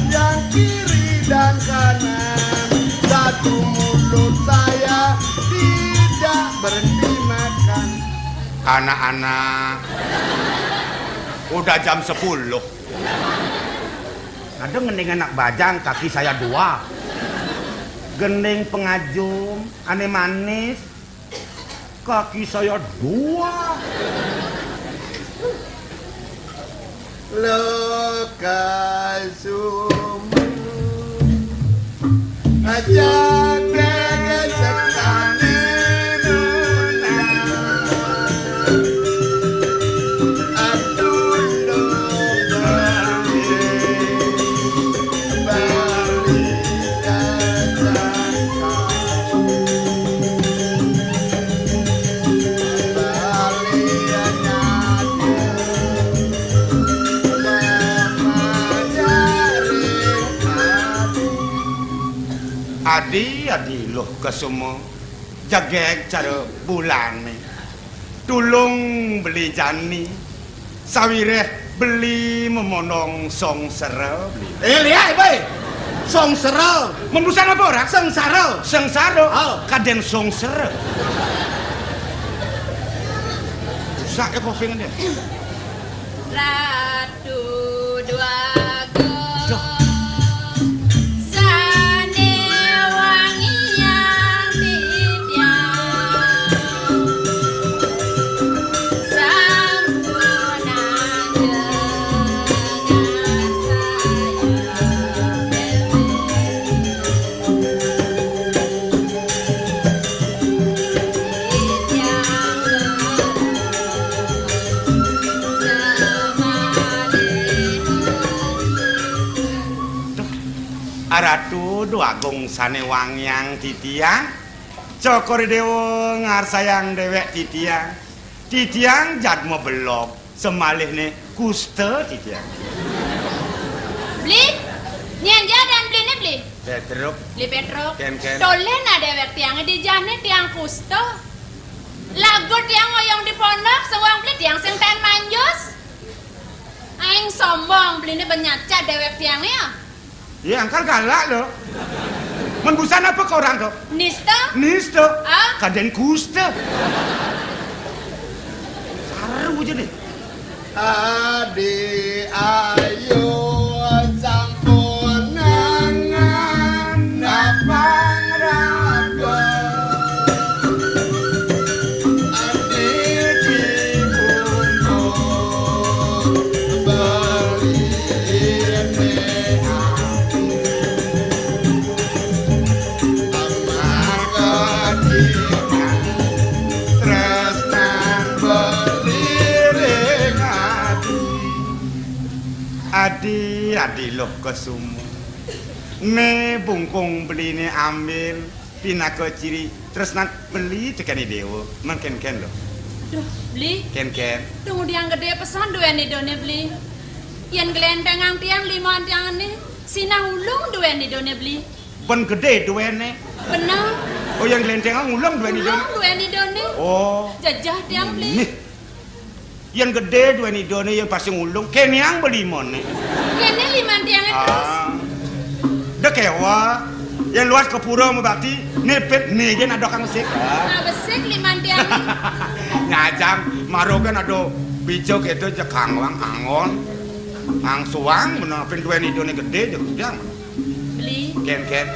yang kiri dan kanan, satu mulut saya tidak berhenti makan. Anak-anak, udah jam sepuluh. Ada ngending anak bajang, kaki saya dua. Gending pengajum, ane manis, kaki saya dua. Lokasuma. Aja dege sekali nuna. Aduh, lo bali, bali datang. Bali nyata. Adi, adi, Lokasuma, jegeg cara bulane. Tulung beli jani, sawireh beli memondong songsera beli. Eh, lihat, boy. Songsera. Membusan apa orang? Sengsara. Sengsara. Oh. Kadén songsera. Rusak ya kuping dia. Ratu Dwagung. Aduh. Sané wangian titiang. Sampun ajeng ngarsayang déwék. Titiang semalihan. Duh, Ratu Dwagung sané wangiang titiang. Cokor I Déwa ngarsayang déwék titiang. Titiang jadma belog, semalihné kusta titiang. Beli, nyén jadan beliné beli? Pétruk. Beli Pétruk. Kén, kén. Tolih nah déwék tiangé dijané tiang kusta. Lagu tiang ngoyong di pondok, sing wong beli tiang sing taén manjus. Aing sombong beliné ben nyacad déwék tiangé ya. Iya, angkal galak lho. Membusan apa ke orang to? Nista. Nista. Ah? Kadén kusta. Saru aja nih. Adi ayu sampun nangan napang raga. Adi dibungkung beli Amarga cinta tresnan beliring ati. Adi, adi loh kesuma. Né bungkung beliné ambil pinaka ciri tresnan beli tekén I Déwa. Mangkén-kén loh. Duh, beli. Kén-kén. Tunggu tiang gedé pesan duén idané beli. Yén glentengang tiang liman tiangé, sinah ulung duén idané beli. Ben gedé duéné. Bener. Oh, yén glentengang ulung duén idané. Ulung duén idané. Oh. Jajah tiang beli. Nih. Yén gedé duén idané, yén pasti ngulung, kénéang beli moné. Kéné liman tiangé terus. Ah. Dek éwa. Yén luas ka pura mabakti, nipit né gén ada kang besik. Ah, besik liman tiangé. Nyajang, maro kan ada bijo kéto jekang wang angon. Angsuang bener pin duén idané gedé jek jang. Beli. Kén, kén.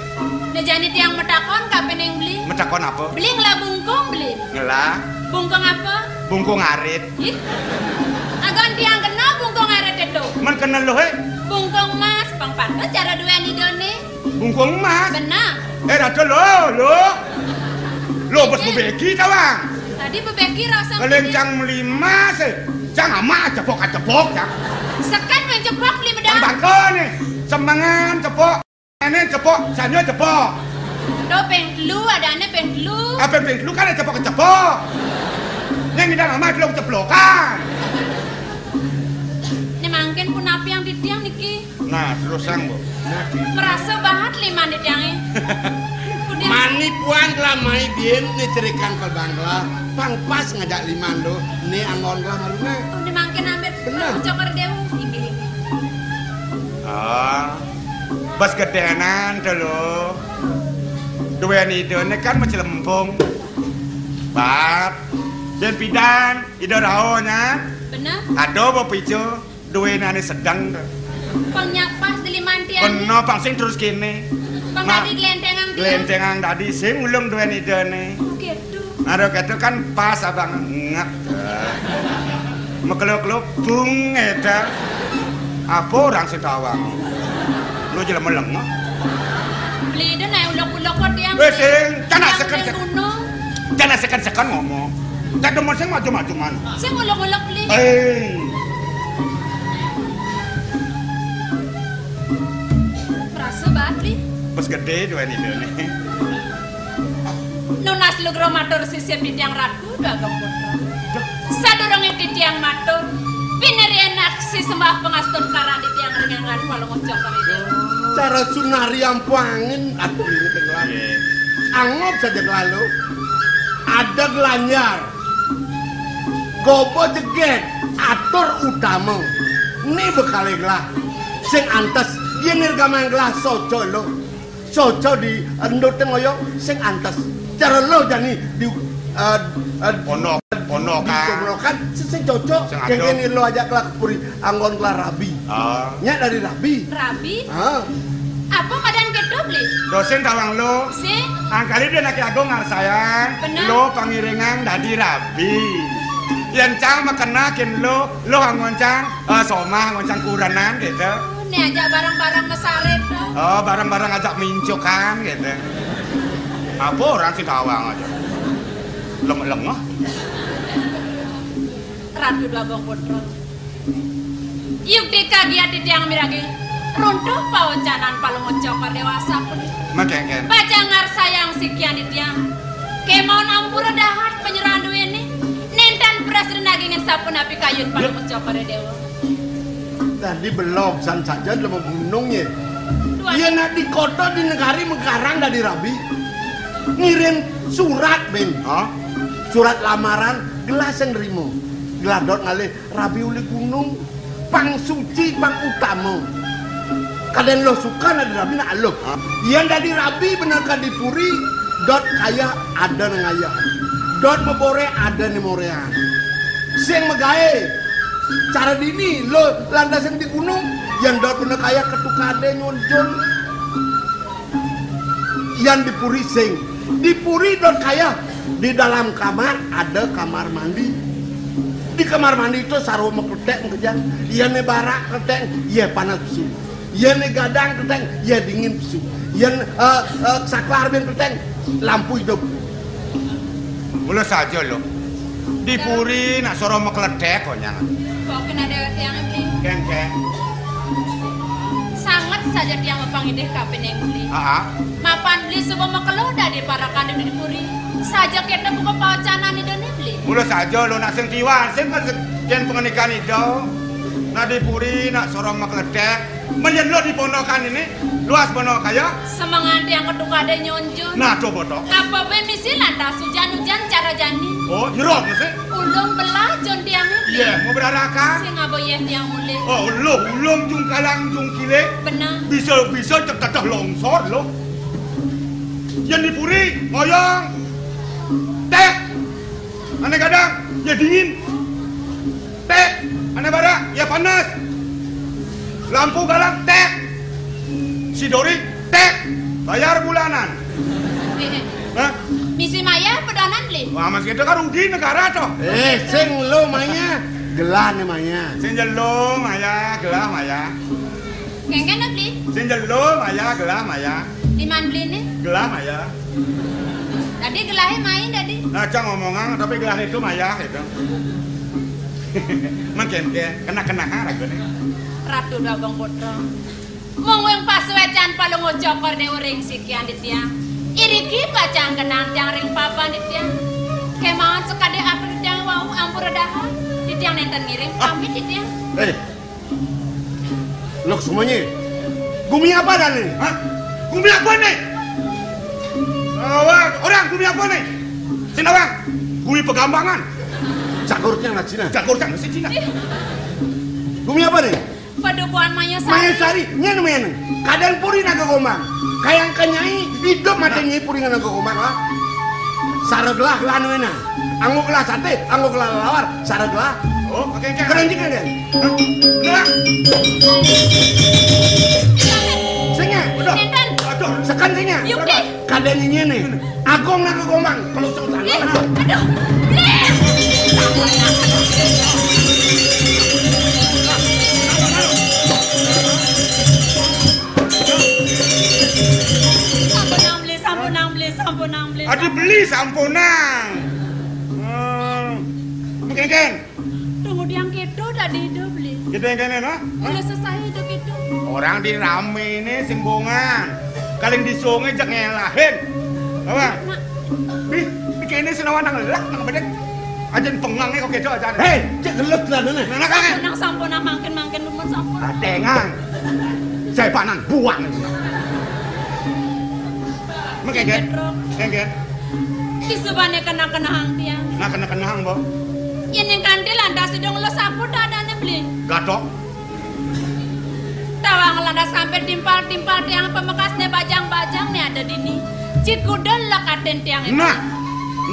Né jani tiang matakon kapining beli. Matakon apa? Beli ngelah bungkung, beli. Ngelah. Bungkung apa? Bungkung arit. Ih. Agan tiang kena bungkung arit itu. Men kena loh, eh. Bungkung mas, pang pantes cara duén idané. Bungkung mas. Benar. Eh, rada lo, lo. Lo bes bebeki tawang. Tadi bebeki rasa. Kalian cang melimas, eh. Cang amak cepok-cepok, cang. Sekat main cepok beli medang. Bangkon, eh. Semengan cepok. Ini cepok, sanyo cepok. Do peng telu, adané peng telu. Ah, peng, peng telu kan ada cepok-cepok. Yang ngidang amat lo ceplokan. Né mangkén punapi yang titiang niki? Nah, terus sang, Bu. Merasa bahat liman titiangé. Udah. Mani puan telah mai biem né cerikan kal bangla. Pang pas ngajak liman do. Né anggon telah malu né. Oh, né mangkén amit. Bener. Cokor Déwa. Inggih, inggih. Ah. Bas gedénan to lo. Duén idané kan macelempung. Bat. Yén pidan, ida rauh nyan. Bener. Ada apa pijo? Duéné ané sedeng to. Pang nyapas di liman tiang. Kena pang sing terus kéné. Pang nah, tadi glentengang tiang. Glentengang tadi sing ulung duén idané. Oh, gitu. Aro kéto kan pas abang nget. Mekelo-kelo bung éta. Apa orang sing tawang? Lo jelema lengah. Beli deh naik ulok-ulok kok tiang. Wis sing, cana seken seken. Gunung. Cana seken seken ngomong. Cak demen sing maju-maju man. Sing ulok-ulok beli. Eh. Merasa banget beli. Pas gedé duén idané. Nunas lugra matur sisip titiang Ratu Dwagung Putra. Sadurungé titiang matur, pinirian aksi sembah pangastun karang titiang ring anggan Palungguh Cokor Ijo. Cara sunari ampuangin atur ini tenggelam. Nggih. Angob saja kelalu. Ada gelanjar. Gobo jegét, atur utama. Ini bekalé gelah. Sing antes Yen nirgamang gelah soco lo. Soco di endute ngoyong sing antes. Cara lo jani di, eh, eh, Ponok, ponokan. Di ponokan sing, sing cocok. Sing ado. Kengken lo ajak gelah ke puri anggon gelah rabi. Ah. Nyak dari rabi. Rabi? Ah. Apa madan keto, Bli? Dosen tawang lo. Sing? Angkali dia anak agung ngarsayang. Bener. Lo pangiringan dadi rabi. Yen cang makena kin lo, lo anggon cang, eh, somah anggon cang kurenan gitu. Nih aja barang-barang mesare to. Oh, barang-barang ajak mincukan gitu. Apa orang si tawang aja. Lengah-lengah. Ratu Dwagung Putra. Yukti kagiat titiang miragi. Runtuh paocanan Palungguh Cokor Dewa sapunika. Makengken. Pacang ngarsayang sikian titiang. Kemawon ampura dahat panyerahan duene. Nenten prasida nagingin sapunapi kayun Palungguh Cokor Dewa. Dadi belog san saja lem gunung ye. Tuan. Iya nak di kota di negari megarang dadi rabi. Ngirim surat, Ben. Hah? Surat lamaran gelah sing nrimo. Gelah dot ngalih rabi uli gunung. Pang suci, pang utama. Kadén lo suka nak dadi rabi nak lo. Hah? Yén dadi rabi bener ka di puri, dot kaya ada nang ayah. Dot mabore ada nang morean. Sing magaé. Cara dini lo lantas sing di gunung, yén dot bener kaya ketukadé nyonjon. Yén di puri sing. Di puri dot kaya di dalam kamar ada kamar mandi. Di kamar mandi itu sarwa makletek makejang. Yén né barak kletek, yé panas pesu. Yén né gadang kletek, yé dingin pesu. Yén, eh, eh, saklar bin kletek, lampu idup. Mula saja lo. Di puri nak sarwa makletek konyang. Kok kena dewek tiang ini? Kén, kén. Sanget saja tiang mapangidih kapining beli. Aa. Mapan beli suba makelo dadi parekan di puri. Saja kita buka paocanan idane beli. Mula saja lo nak sing tiwan, sing kan sing yen pangandikan ida. Nak di puri, nak sarwa makletek. Mén yen lo di ponokan ini, luas ponokan ya. Semangan tiang ketukade nyonjun. Nah, coba to. Apa bae misi lantas ujan-ujan cara jani. Oh, nyerot mesti. Ulung belah jon tiang ini. Iya, mau berarakan. Sing apa yeh tiang mulih. Oh, ulung, ulung jungkalang jungkile. Benar. Bisa-bisa cek teteh longsor lo. Yen di puri, ngoyong. Tek. Ane gadang, ya dingin. Tek, ane barak, ya panas. Lampu galang, tek. Si Dori, tek. Bayar bulanan. Eh, hah? Misi maya pedanan, Bli? Wah, mas kita kan rugi negara toh. Eh, sing lo maya, gelah ne maya. Sing jelo maya, gelah maya. Kengken, Bli? Sing jelo maya, gelah maya. Di man beli ne? Gelah maya. Tadi gelahnya main tadi. Nah, cang ngomongan, tapi gelah itu maya gitu. Makin ke kena-kena ha ragane. Ratu Dwagung Putra. Mung wing pasuecan Palungguh Cokor Dewa ring sikian di tiang. Iriki pacang kenang tiang ring papan di tiang. Kemawon sekadi atur di tiang wau ampura dahar. Di tiang nenten ngiring pamit di tiang. Eh, Luk semuanya. Gumi apa dah nih? Hah? Gumi apa nih? Awang, orang gumi apa nih? Sinawang, gumi Pegambangan. Cagurnya nggak Cina? Cagurnya nggak Cina. Gumi apa nih? Padukuhan Mayasari. Mayasari, nyen men. Kadén puri Naga Gombang. Kayang kenyai, hidup mati nyai puri Naga Gombang lah. Sareglah gelah nuena. Anggo gelah sate, anggo gelah lawar, sareglah. Oh, oke, oke. Keren juga kan? Hah? Gelah. Sing ya, udah. Nenten. Aduh. Sekan sing ya. Yuk, deh. Kadén nyai ne. Agung Naga Gombang, kalau susah. Ih, aduh. Ih. Sampunang beli, sampunang beli, sampunang beli. Adi beli sampunang. Hmm. Mungkin kan? Tunggu tiang keto tadi hidup, Bli. Kita yang kene, no? Hah? Ulah sesai hidup itu. Orang di rame ini simbongan. Kaling di sungai jak ngelahin. Apa? Nak. Bih, di kene sinawan nang lelak nang bedek. Ajen pengange kok keto aja. Hei, cek gelut lah dene. Nah, nah, kan? Sampun, nang sampun, nah, mangkin, mangkin, lumun sampun. Atengan. Saya panang buang. Mengkengken. Kengken. Isubane kena-kenahang tiang. Nah, kena-kenahang, Mbok. Yen ning kanthi lantas idung lo sapu dadane, Bli. Gatok. Tawang lantas sampai timpal-timpal tiang pamekasné bajang-bajang né ada dini. Cikuda lekatin tiang itu. Nah,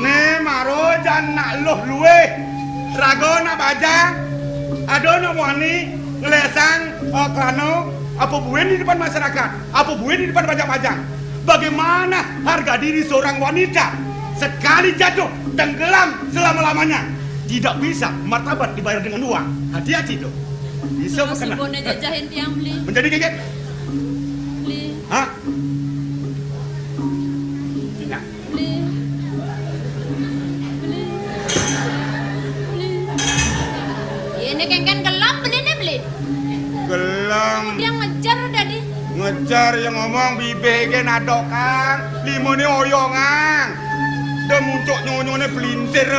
né mara jan nak luh luwih. Raga nak bajang, ada nak muani ngelesang, eh, kelana, apa buin di depan masyarakat, apa buin di depan bajang-bajang. Bagaimana harga diri seorang wanita sekali jatuh tenggelam selama-lamanya? Tidak bisa martabat dibayar dengan uang. Hati-hati tuh. Bisa terus kena. Ibu né jajahin tiang beli. Menjadi geget. Beli. Hah? Tidak. Beli. Beli. Beli. Ini kéngkén gelem beliné beli. Gelem. Dia ngejar tadi. Ngejar yang ngomong bibih ké nadok kang. Limané oyongang. Dia muncuk nyonyoné pelintir.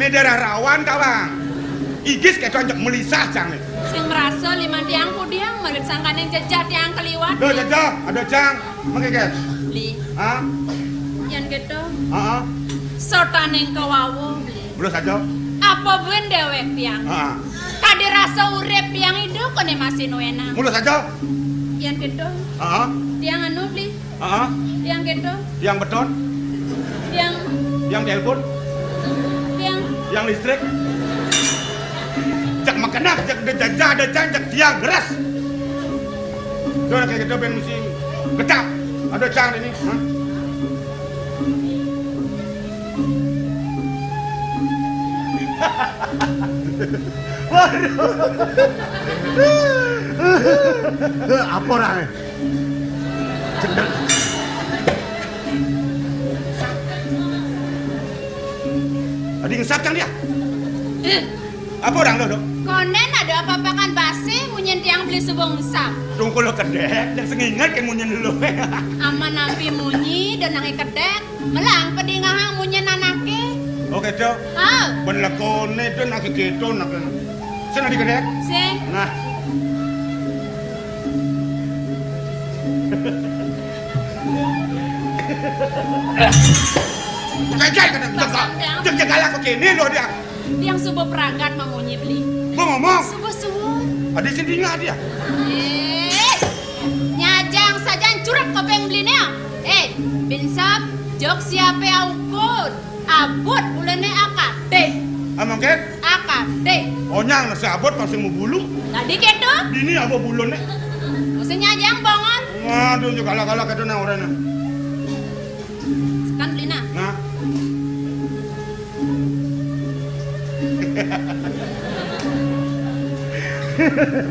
Né daerah rawan, Kawang. Igis kéto ajak melisah, Cang, né. Sing ngrasa liman tiang kudiang, marit sangkaning jejah tiang keliwat. Lho, jejah, ada, Cang. Mengké, Ken. Beli. Hah? Yén kéto. Heeh. Sotaning kawawa, beli. Mula saja. Apa buin déwék tiang? Heeh. Kadi rasa urip tiang idup koné masih nuénang. Mula saja. Yén kéto. Heeh. Tiang anu, beli. Heeh. Tiang kéto. Tiang beton. Tiang. Tiang telepon. Tiang. Tiang listrik. Cek makan, cek ada jajah, ada cang, cek tiang beras. Tuh, kayak gitu, ben mesti gecap. Ada cang ini. Hah? Waduh. Apa orangnya? Cendek. Adi ngesat kan dia? Eh. Apa orang lo, Dok? Konen ada apa-apa kan basi, munyin tiang beli subung sap. Tunggu lo kedek, yang sengingat ke munyin lo. Aman nampi munyi, dan nangi kedek. Melang pedingahang munyin anake. Oke, Cok. Ha. Ben lekone dan ake keto nak. Sana di kedek. Sing. Nah. Bukan jai kena jaga. Pasang, Tiang. Jeng jagala kok kene lo dia. Tiang subuh pragat mamunyi beli. Mau ngomong? Subuh suwun. Ada sing tinggal dia. Eh, nyajang sajan curek kopeng belinya. Eh, binsap, jok siapa ukur? Abut ulene akade. Emang ke? Akade. Onyang nasi abut masih mau bulu. Tadi keto? Dini apa bulune? Mesti nyajang banget. Waduh, juga galak-galak keto nang orangnya. Sekan beli nah. Nah.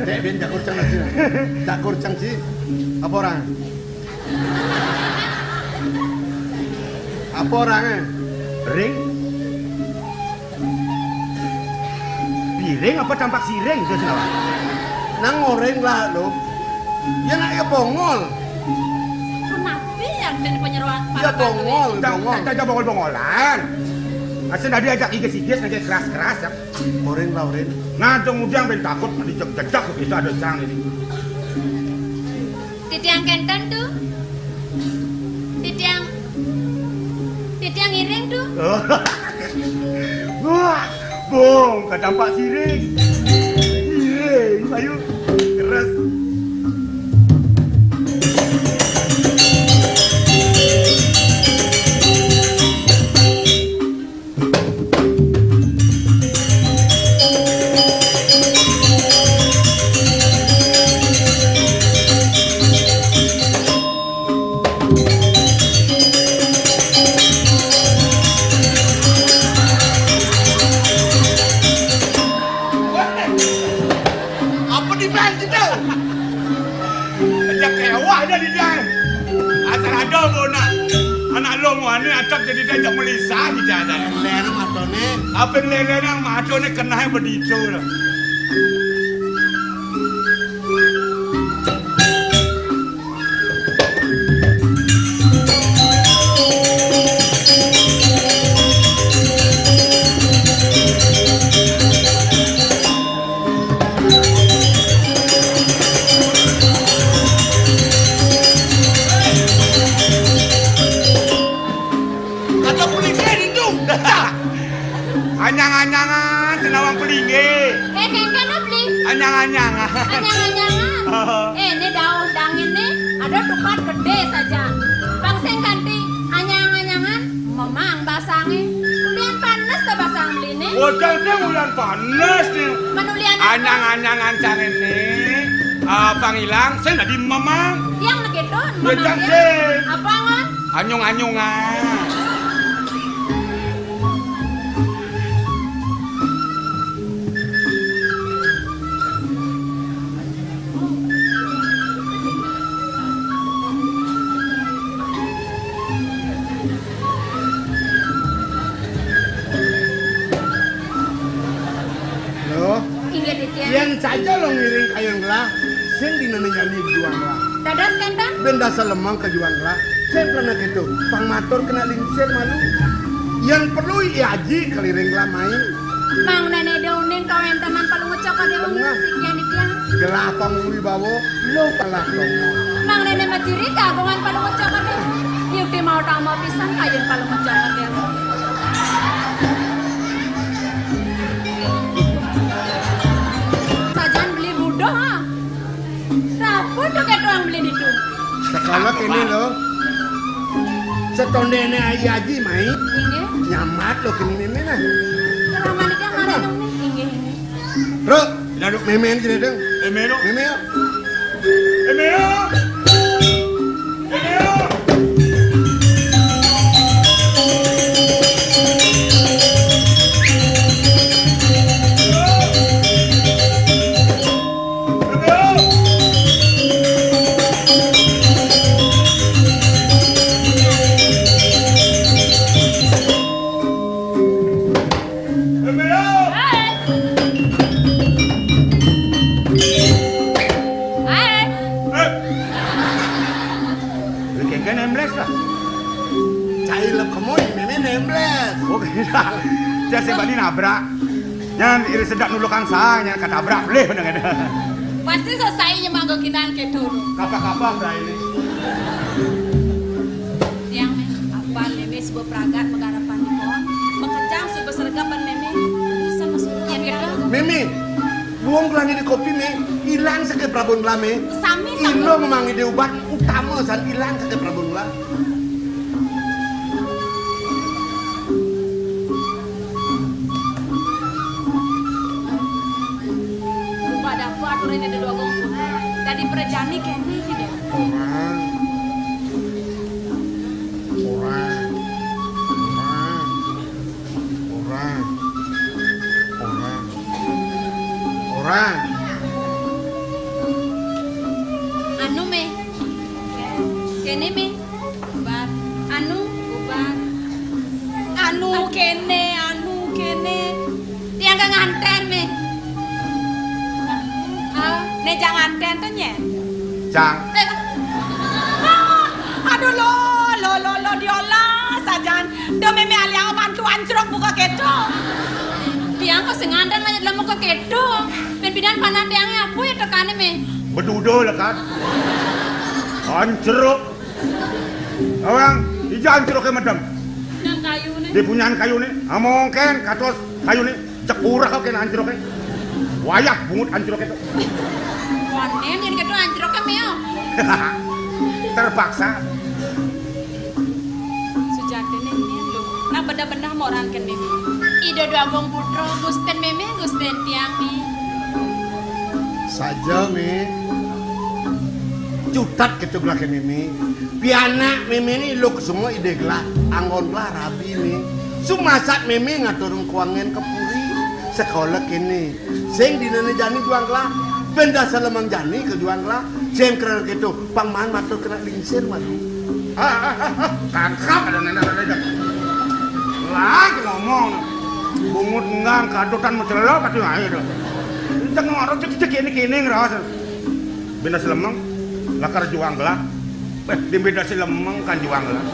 Dek, ben jakur cang aja. Jakur cang sih. Apa orang? Apa orangnya? Ring? Piring apa campak siring itu sih, Nawang? Nang ngoring lah, lo. Ya nak ya bongol. Nabi yang dari penyeruan. Ya bongol, tak, bongol. Tak, tak bongol-bongolan. Asal tadi ajak igis-igis, ajak keras-keras, ya. Ngoring lah, ngoring. Nah, kemudian ben takut, dijejak-jejak, begitu ada sang ini. Titiang kenten tu. Titiang, titiang iring tu. Wah, bong, kadampak siring. Iring, ayo. Keras. Apa di bang kita? Ajak kewah aja di dia. Asal ada mau nak anak lo mau ane acak jadi dia ajak melisa di dia. Leren matone. Apa leren yang matone kena yang bedico lah. Kata pelinggih itu. Anyang-anyangan senawang pelinggih. Eh, Anyang-anyangan. Anyang-anyangan. Oh. Eh, né dauh dangin né, ada tupat gedé sajan. Pang sing kanti anyang-anyangan, memang basangé. Ulian panes to basang beliné. Bocah sing ulian panes né. Men ulian apa? Anyang-anyangan cang né, ah, pang ilang, sing dadi memang. Yang kéto, ya, memang cang ya. Sing. Apa, Ngon? Anyung-anyungan. Loh, inggih, Ditya. Yén saja lo ngiring kayun gelah, sing dinané jani juang gelah. Dados kénten? Bén dasa lemeng ka juang gelah. Sing prana kéto, pang matur kena lingsir malu. Yén perlu, i aji keliring gelah mai. Mangdané da uning kawéntenan Palungguh Cokor Déwa. Bener. Sikian Ditya. Gelah pangwibawa, lo kalah tomo. Mangdané majuri kagungan Palungguh Cokor Déwa. Yukti mau tama pisan kayun Palungguh Cokor Déwa. Sajan beli buduh, ha. Sampun to kéto ang beli ditu. Sekala kéné lo. Setondéné ai aji mai. Inggih. Nyamat lo kéné mémé nah. Rahman iki mana dong nih? Inggih, inggih. Bro, daduk mémé aja dong. Mémé lo. Mémé yo. Mémé yo. Mémé yo. Hai. Hai. Lagi kagak nembles lah. Cai lep kemoi, mémé nembles. Oh, beda. Dia sing bani nabrak. Nyén iri sedap nulukan saé, nyén katabrak, beli bener ada. Pasti selesai nyemak goginan kéto. Kapa-kapa, Bray, ini. Tiang, méh, apan mémé suba pragat magarapan di pohon, makejang suba sregep ban mémé, usan masuk. Mémé, buung kelangi di kopi, méh, ilang saking prabun gelah, méh. Sami, sami. Ilo memang ide ubat utama san ilang saking prabun gelah. Bapa dadi apa aturan ada dua gong pun. Dadi prajani kéné gitu. Orang. Orang. Orang. Orang. Orang. Orang. Anu, méh. Kéné, méh. Bubar. Anu, bubar. Anu kéné, anu kéné. Tiang ka nganten, méh. Ah, né jang nganten to, nyén? Jang. Eh, ah, aduh, lo, lo, lo, lo, diolah sajan. Da mémé aliang mantu ancruk muka kéto. Tiang kok sing nganten aja dalam muka kéto. Pimpinan panah tiangnya apa ya tekané, méh? Beduda lekat. Ancruk. Awang, ija ancruké medem. Punyan kayuné. Di punyan kayuné, amongkén katos kayuné, jek urah kok kén ancruké. Wayah bungut ancruké to. Koné yén kéto ancruké, méh. Terpaksa. Sujatiné nyén lho. Nah, bedah-bedah moran kén mémé. Ida Dwagung Putra, Gustin mémé, Gustin tiang, méh. Saja, méh. Cutet kéto gelah kén mémé. Pianak mémé né luk semua idé gelah, anggon gelah rabi né. Sumasat mémé ngatur kuangan ka puri, sekolah kéné. Sing dinané jani juang gelah, bén dasa lemeng jani ka juang gelah. Sing krana kéto, pang maan matur kena lingsir malu. Ah, ah, ah, ah, tangkap ada nenek ada. Lah, ngomong. Bungut enggang kadutan macelok ati waé to. Cek ngorok cek cek kéné-kéné ngraos. Bén dasa lemeng, lakar juang gelah. Eh, di bén dasa lemeng kan juang gelah.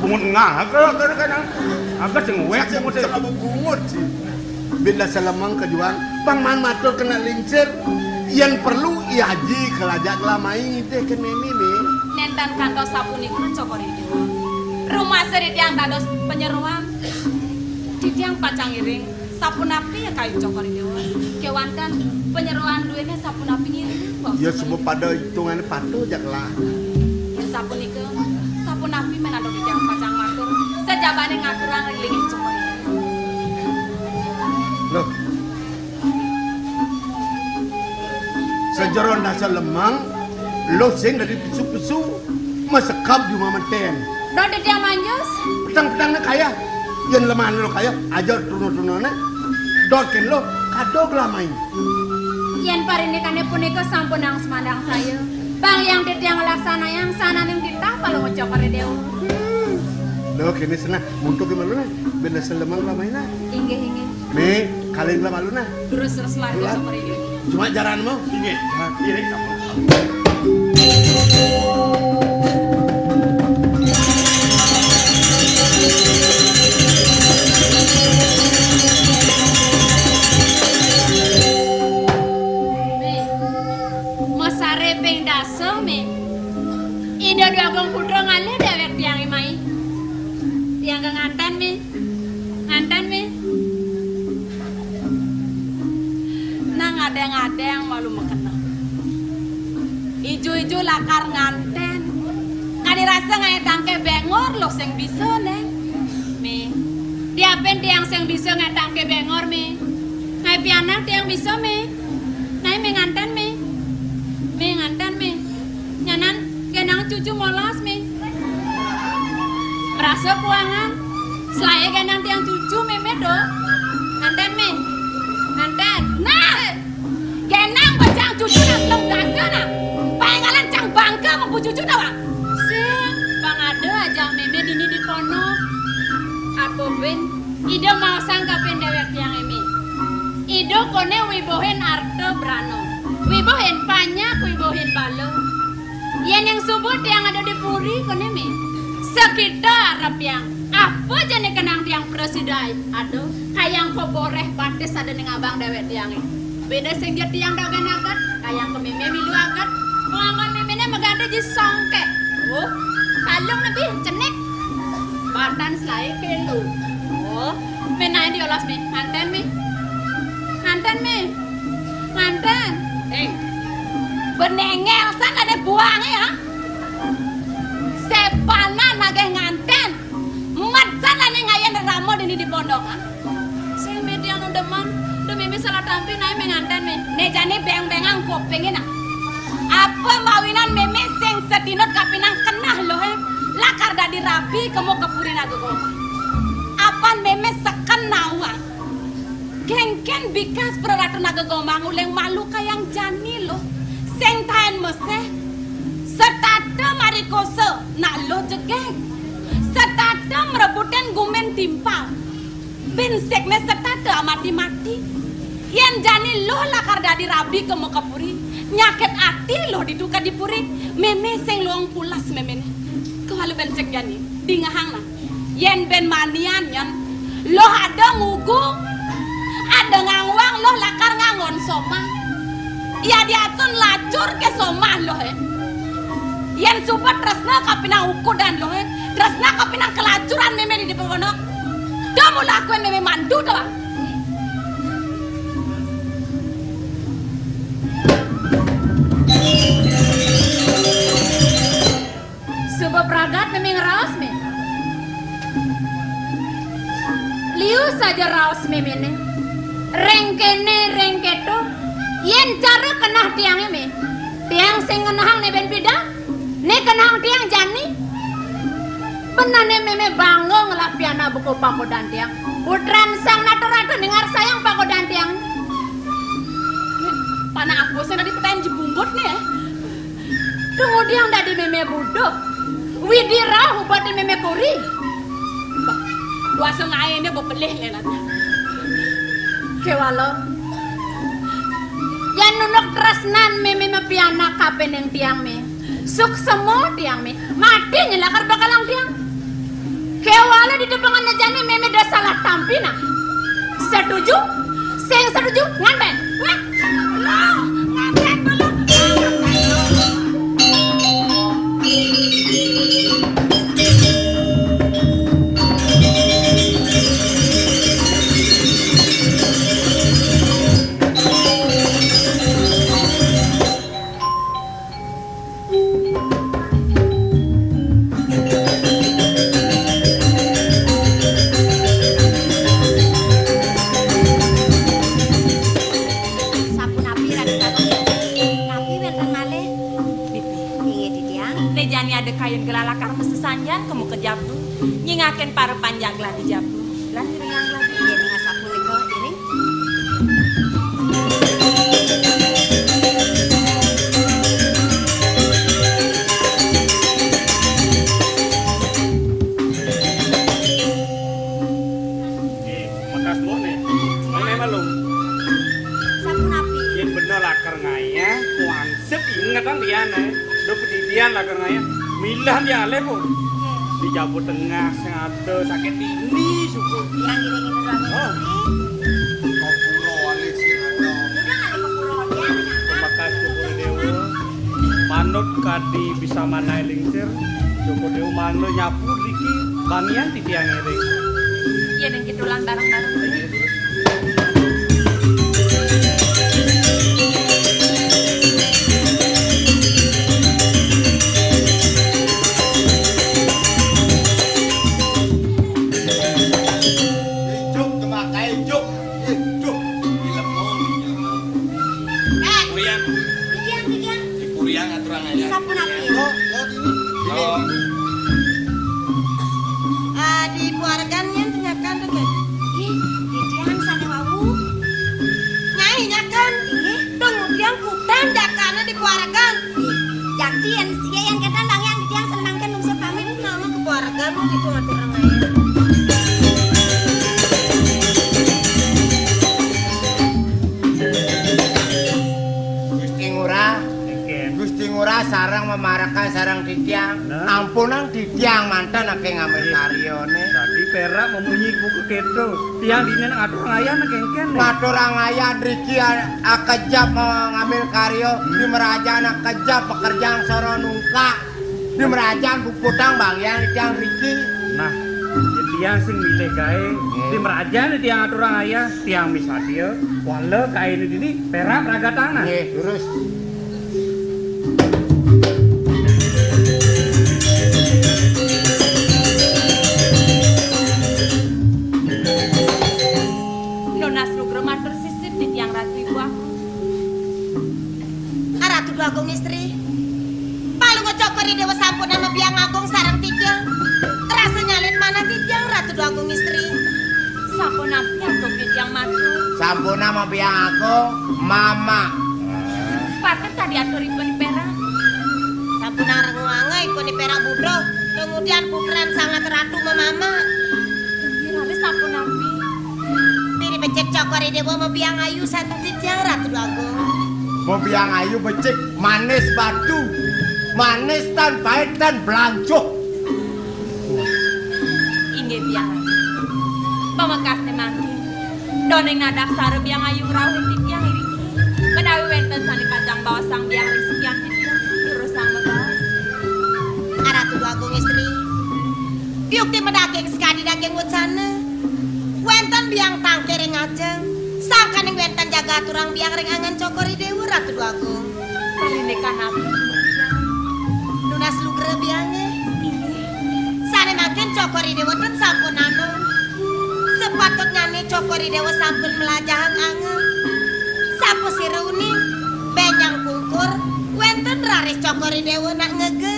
Bungut enggang, agak, agak, agak, agak sing wék, sing wék. Sama bungut sih. Bén dasa lemeng ka juang, pang maan matur kena lingsir. Yén perlu, i aji kalaja gelah mai ngidih kén mémé, méh. Nénten kantos sapunika, Cokor I Déwa. Rumasa titiang dados panyeroan. Titiang pacang ngiring, sapunapi ya kayun Cokor I Déwa. Kéwanten panyeroan duéné sapunapi ngiring? Ya, suba pada itungané patuh jak lah. Yén sapunika, sapunapi mén antuk titiang pacang matur, sajabané ngaturang ring linggih cemeng. Loh. Sajeroan dasa lemeng, lo sing dadi pesu-pesu, masekab jumah menten. Dot titiang manjus. Petang-petangné kaya, yén lemahné lo kaya, aja truna-trunané. Dot kén lo, kadog lah main. Yén parinikané punika sampunang sumandang saya, pang yang titiang nglaksanayang sananing titah palungguh Cokor I Déwa. Hmm. Lo kéné senah, muntuk malu nah, bén dasa lemeng lah main nah. Inggih, inggih. Mé, kaling lah malu nah. Terus, terus, mari, Bulan. Terus, mari. Cuma jaran mau. Inggih. Nah, iya, iya. Mé, masaré ping dasa, Mé. Ida Dwagung Putra ngalih déwék tiangé mai. Tiang ka nganten, Mé. Nganten, Mé. Nah, ngadéng-adéng malu makeneh. Ijo-ijo lakar nganten. Kadi rasa ngaé tangké béngor lo sing bisa, Néng. Mé. Diapin tiang sing bisa ngaé tangké béngor, Mé. Ngaé pianak tiang bisa, Mé. Nah, Mé nganten, Mé. Mé nganten, Mé. Nyanan, genang cucu molas, Mé. Merasa kuangan. Selaé genang tiang cucu, Mémé, do. Nganten, Mé. Nganten. Nah! Genang bajang cucu nang telung dasa, nah. Paénggalan cang bangga mengku cucu, tawang. Sing, pang ada aja Mémé dini di pondok. Apa bén? Ida maosang kapin déwék tiangé, Mé. Ida koné wibuhin arta brana. Wibuhin panyak, wibuhin bala. Yén yang suba tiang ada di puri koné, Mé. Sakita arep tiang. Apa jani kenang tiang prasida? Aduh, kayang koboréh batis ada ning abang déwék tiangé. Béda sing ja tiang dogén aget, kayang ka mémé milu aget. Penganggon méméné maganti ji songkéh. Oh, kalung lebih cenik. Batan selaé kélu. Oh, ménain diolas, Mé. Nganten, Mé. Nganten, Mé. Nganten. Eh, benengel san ada buangé, ha? Sepanan nagih nganten. Mat san ada ngayan rama dini di pondok, ha? Sing Mé tiang nu demen, duh mémé salah tampi naé Mé nganten Mé. Né jani béng-béngang kupingé nah. Apa mawinan mémé sing satinut kapinang keneh loh, eh? Lakar dadi rabi kemu ka puri Naga Gombang. Apan mémé seken nawang. Kénkén bikas Praratu Naga Gombang uling malu kayang jani loh. Sing taén meseh. Setata marikosa nak loh jegég. Setata mrebutin gumin timpal. Bin sikné setata amati-mati. Yén jani luh lakar dadi rabi ka Mukapuri, nyakit ati luh ditu ka di puri, mémé sing luung pules méméné. Kéwala bin sik jani, dingehang nah. Yén bin manian nyén, luh ada ngugu, ada ngangwang, luh lakar ngangon somah. Yadiastun lacur ké somah luh, é. Yén suba tresna kapinang ukudan luh, é. Tresna kapinang kelacuran mémé di pondok. Da mula akuin mémé mandu to, ah. Suba pragat mémé ngraos, Mé. Liu saja raos méméné. Ring kéné, ring kéto. Yén cara keneh tiangé, Mé. Tiang sing ngenehang né bin pidan. Né kenehang tiang jani. Benané mémé bangga ngelah pianak buka pagodan tiang. Putran sang nata ratu ningarsayang pagodan tiang. Panak aku sing dadi petayan jebunggut né, ya. Kemudian dadi mémé buduh. Widi rauh ubaté mémé kuri. Bah, duasa ngaéné bebelih lénan. Kéwala. Yén nunuk tresnan mémé mapianak kapining tiang, Mé. Suksema tiang, Mé. Mati nyén lakar bakalang tiang. Kéwala di depangan jani mémé da salah tampi nah. Setuju? Sing setuju, nganten. Wéh, lo, nganten dulu. Ani ada kayun gelah lakar masesanjan ka muka jaba, nyingakin para panjak gladi jaba. Lan iringang gladi. Iring asapunika, iring. Nggih, mekas mbok nih. Ini malu. Sapunapi? Yen bener lakar ngayah, wansip ingetan tiang, eh. Lho, pedidian lakar ngayah. Milah tiang alih, Bu. Nggih. Di Jawa Tengah, sing ada sakit ini, suku. Yang gini-gini doang. Oh. Kok pura alih sing ada. Udah kali ke pura, dia. Terima kasih, Bu Dewa. Manut kadi bisa manai lingsir, Joko Dewa mangda nyapu riki, bangian titiang ngiring. Yen engke dolan bareng-bareng. Ijuk, temakai ijuk. Ijuk, dilemong, dilemong. Eh, Uyan. Titiang, titiang. Dipuriang aturang ayah. Sapunapi? Oh, oh, ini. Ini. Oh. Ah, di puargan yen nyakan to, Kek? Ih, titiang sane wau. Nyai nyakan. Inggih. Tunggu tiang kutan jakana di puargan. Ih, jakti yen sida yen ketan bang yang titiang senengke nungsa pamit. Nama ke puargan mau ditu aturang ayah. Gusti Ngurah. Nggih. Gusti Ngurah sareng memarekan sareng titiang. Nah. Ampunang titiang manten ake ngambil karyane. Dadi perak memunyi buku keto. Tiang dine ngaturang ayah nang kengken. Ngaturang ayah driki a-, akejap, eh, ngambil karya, hmm, di merajan akejap pekerjaan soro nungkak. Di merajan puputang banggian tiang driki. Nah, ya tiang sing milih gae. Hmm. Di merajan tiang ngaturang ayah, tiang misadia. Wala kaine dini perak ragatana. Nggih, terus. Nunas lugra matur sisip di tiang Ratu Ibu Agung. Ah, Ratu Dwagung Istri. Palungguh Cokor I Dewa sampun nama biang agung sareng titiang. Rasa nyalit manah titiang, Ratu Dwagung Istri. Sampun napi agung titiang matur. Sampun nama biang agung, Mama. Patut tadi aturipun perak. Sampun areng wangai ipun perak budho. Kemudian putran sangat ratu memama. Inggih, rabi sampun napi. Dini becik Cokor I Dewa mabiang ayu santi tiang Ratu Agung. Mabiang ayu becik manis batu. Manis tan pait tan blanjuh. Inggih, biang ayu. Pamekasne mangkin. Doning nadaksara biang ayu ngrauhin titiang iriki. Menawi wenten sane pacang baosang biang ring sikian titiang, durusang mabaos. Ah, Ratu Agung Istri. Yukti medaging sakadi daging wecana. Wenten biang tangkir ing ajeng, sangkaning wenten jagat aturang biang ring angen Cokor I Dewa Ratu Dwagung. Parindikan api. Nunas lugra biange. Inggih. Sane mangkin Cokor I Dewa ten sampun anu. Sepatutnyane Cokor I Dewa sampun melajahang angen. Sapasira uning, benjang pungkur, wenten raris Cokor I Dewa nak ngege.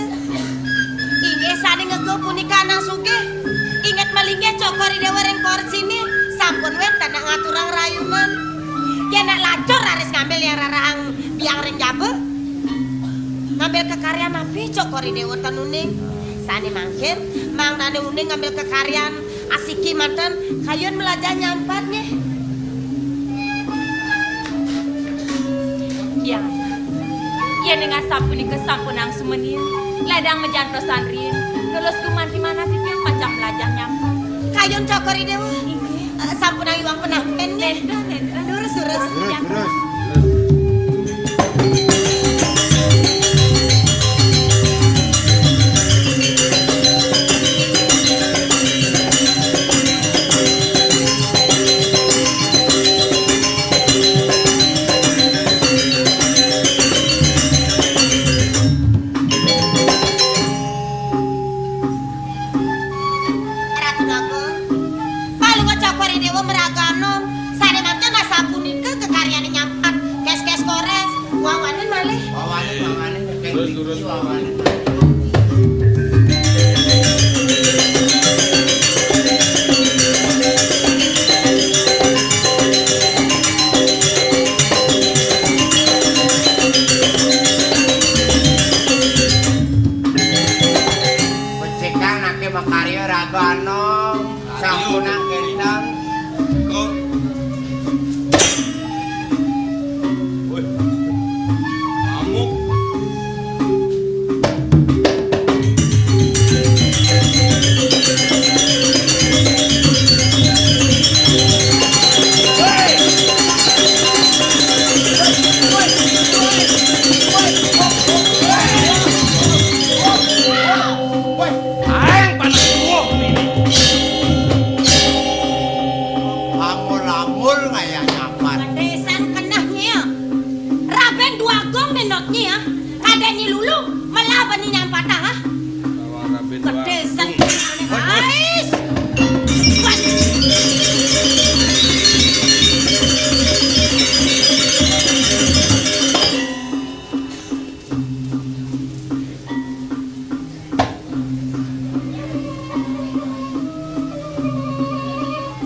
Inggih sane ngego punika anak sugih. Inget malinggih Cokor I Dewa ring korsine, sampun wenten nak ngaturang rayunan. Yen nak lacur raris ngambil yang rarahang biang ring jaba. Ngambil kekaryan napi Cokor I Dewa ten uning? Sane mangkin, mangdane uning ngambil kekaryan asiki manten kayun melajah nyampat nggih. Tiang. Yen ing asapunika sampunang sumenia, ledang majantosan riin, nunas gumanti manah titiang pacang mlajah nyampat. Kayun Cokor I Dewa. Inggih. Eh, sampunang iwang penampen nggih. Nenten, nenten. Durus, durus. Durus, durus. Ratu Agung, palunga Cokor I Dewa meraga anom, sane mangkin asapunika kekaryane nyampat, kes-kes kores, wawanen malih. Wawanen, wawanen, terus, terus. Wawanen. Kanong, sampun kénten. Kok. Woi. Ngamuk. Aéng panas tuwuh mini. Amul-amul ngaya nyampat. Kadésan keneh nyia. Rabén Dwagung nenot nyia. Kadén nyi lulu, malah bani nyampatang, ah. Kadésan keneh, ais.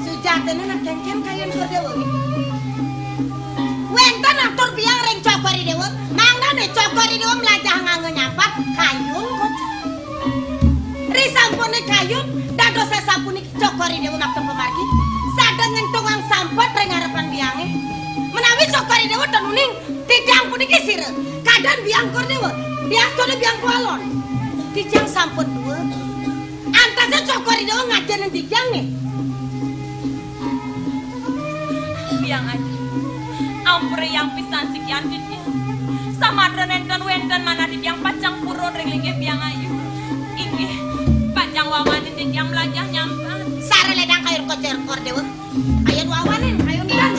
Sujatiné nak kénkén kayun Kor Déwa nggih. Wénten atur biang ring Cokor I Déwa, mangdané Cokor I Déwa mlajah nganggo nyampat kayun kocap. Risampuné kayun, dados sapuniki Cokor I Déwa ngaptung pamargi, sada ngentungang sampat ring ngarepan biangé. Menawi Cokor I Déwa ten uning, titiang puniki sira, kadén biang Kor Déwa, diastune biang Kualon. Titiang sampun tua. Antasé Cokor I Déwa ngajeng titiang nggih. Biang Ayu, ampurayang pisan sikian titiang. Samatra nénten wénten manah titiang pacang purun ring linggih Biang Ayu. Inggih, pacang wawanin titiang mlajah nyampat. Sare ledang kayun Kor Déwa. Kayun wawanin, kayun dan.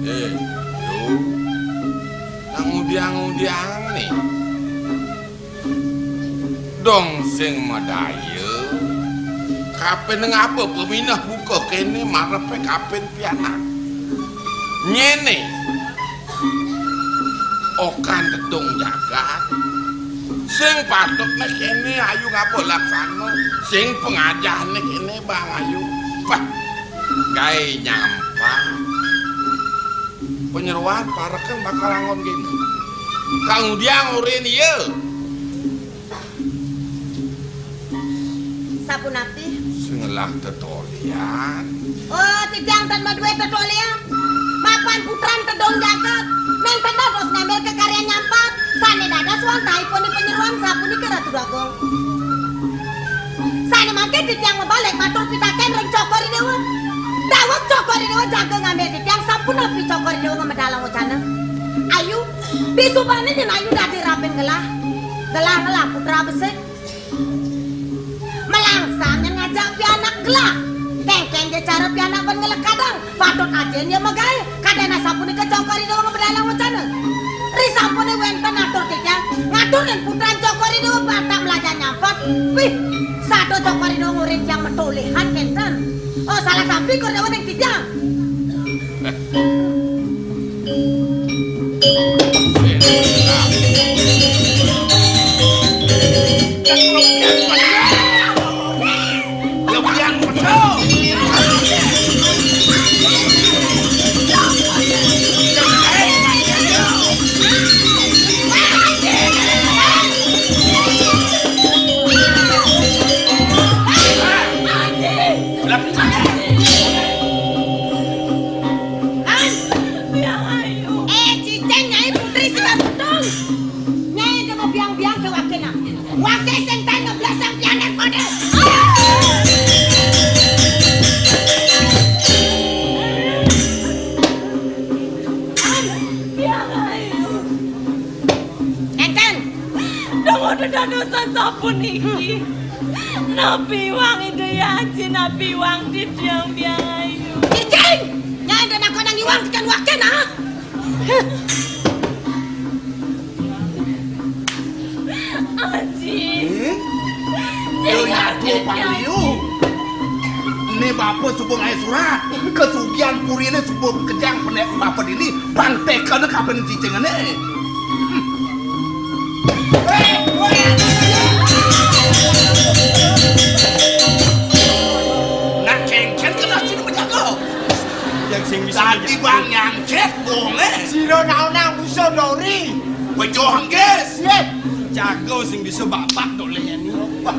Eh, Yu, nang ngudiang-ngudiang né. Dong sing madaya. Kapin ngapa peminah buka kéné marepé kapin pianak. Nyéné. Okan Tedung Jagat. Sing patutné kéné Ayu ngapa laksana. Sing pangajahné kéné Bang Ayu. Bah. Gaé nyampat. Panyeroan parekan bakal anggon kéné. Kang Udiang urin iya. Sapunapi? Sing ngelah tetolian. Oh, titiang tan madué tetolian. Mapan putran Tedung Jagat. Nénten dados ngambil kekaryan nyampat. Sané dados wantahipun di panyeroan sapunika Ratu Bagong. Sané mangkin titiang mabalik matur pitakén ring Cokor I Déwa. Daweg Cokor I Déwa jaga ngambil titiang sapunapi Cokor I Déwa ngamedal wacana. Ayu, disubané nyén Ayu dadi rabin gelah. Gelah-gelah putra besik. Melangsang nyén ngajak pianak gelah. Kénkén ja cara pianak ban ngelekadang. Patut ajin ya magaé. Kadén asapunika Cokor I Déwa ngamedal wacana. Risampuné wénten atur titiang. Ngatur nyén putran Cokor I Déwa batak mlajah nyampat. Wih, sada Cokor I Déwa ngurin tiang matolihan kénten. Oh, salah sampi Kor Déwa ning titiang. Eh, cicing Nyai Putri sudah betul. Nyai udah mau biang-biang ke wakil nak. Wakil sing tahu ngeblas sang pianak model. Enten. Tunggu Dadosan sapuniki. Napi iwang Ida Aji, napi iwang titiang Biang Ayu. Cicing! Nyai enda nakon nang iwang tekan waken, ah? Aji. Hmm? Sing Yo nyatu titiang. Pangliu. Né bapa suba ngaé surat. Kasugihan puriné suba kejang penek bapa dini. Pang tekena kapan cicingné. Nak kéngkén kena sini penjaga. Yang sing bisa Tadi bang nyangkét bongé. Sira naonang musuh dori. Bejo hengkis. Yeh. Jago sing bisa babak dok leheni. Wah.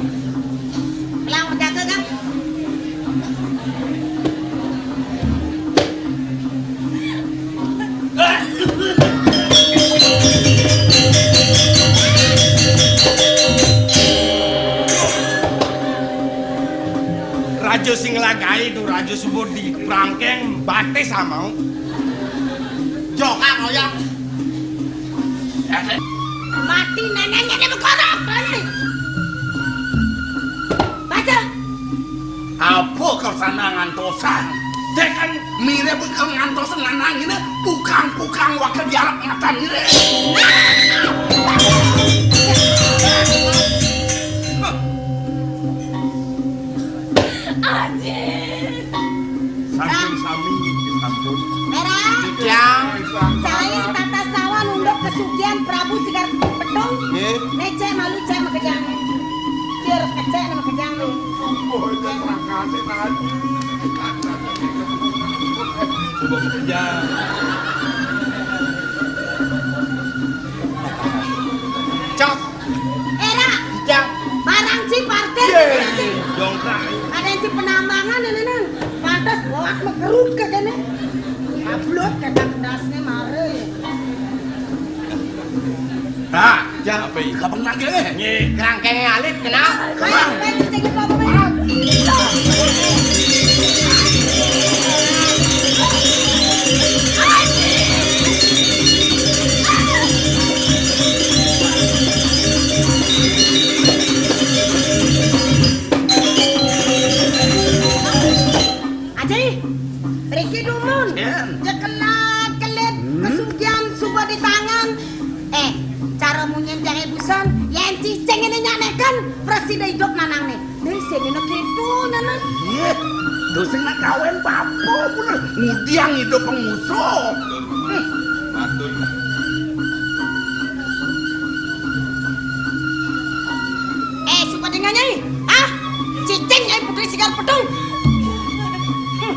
Pelang penjaga, Kang. Raja sing lagaé to raja suba di prangkeng batis amau. Jokak oyang. Mati nenekné di bekorok. Baca. Apa kersana ngantosan? Dek kan mirip ke ngantosan lanang ini, pukang-pukang wakil diarap mata mirip. Anjir. Sampun sami sampun. Merah. Jang. Cai tata sawan unduk kesugihan Prabu Sigar Pedung. Nggih. Necek malu cek makejang. Kir kecek nama kejang. Cok. Era. Ijang. Barang ci parkir. Yé. Dongkrak. Ada yang ci penambangan ini nang. Pantes wak megerut ke kene. Ablut kata kedasnya mare. Nah, Jang. Apa ini? Kapan nangkene? Nggih. Kerangkenge alit kenal. Ayo, ayo, cek, cek, cek, cek. Aji, mriki dumun. Yen. Ya kelat-kelit, hmm? Kesugihan suba di tangan. Eh, cara munyin tiang ibusan, yen cicing ini nyak neken, prasida idup nanangne. Deh, sing ini kitu, nana. Iya, dosa nak kawin bapa, bener. Ngudiang idup pengusuh. Hmm. Matur. Eh, suka dengar, Nyai? Hah? Cicing, Nyai, putri Sigar Pedung. Hmm.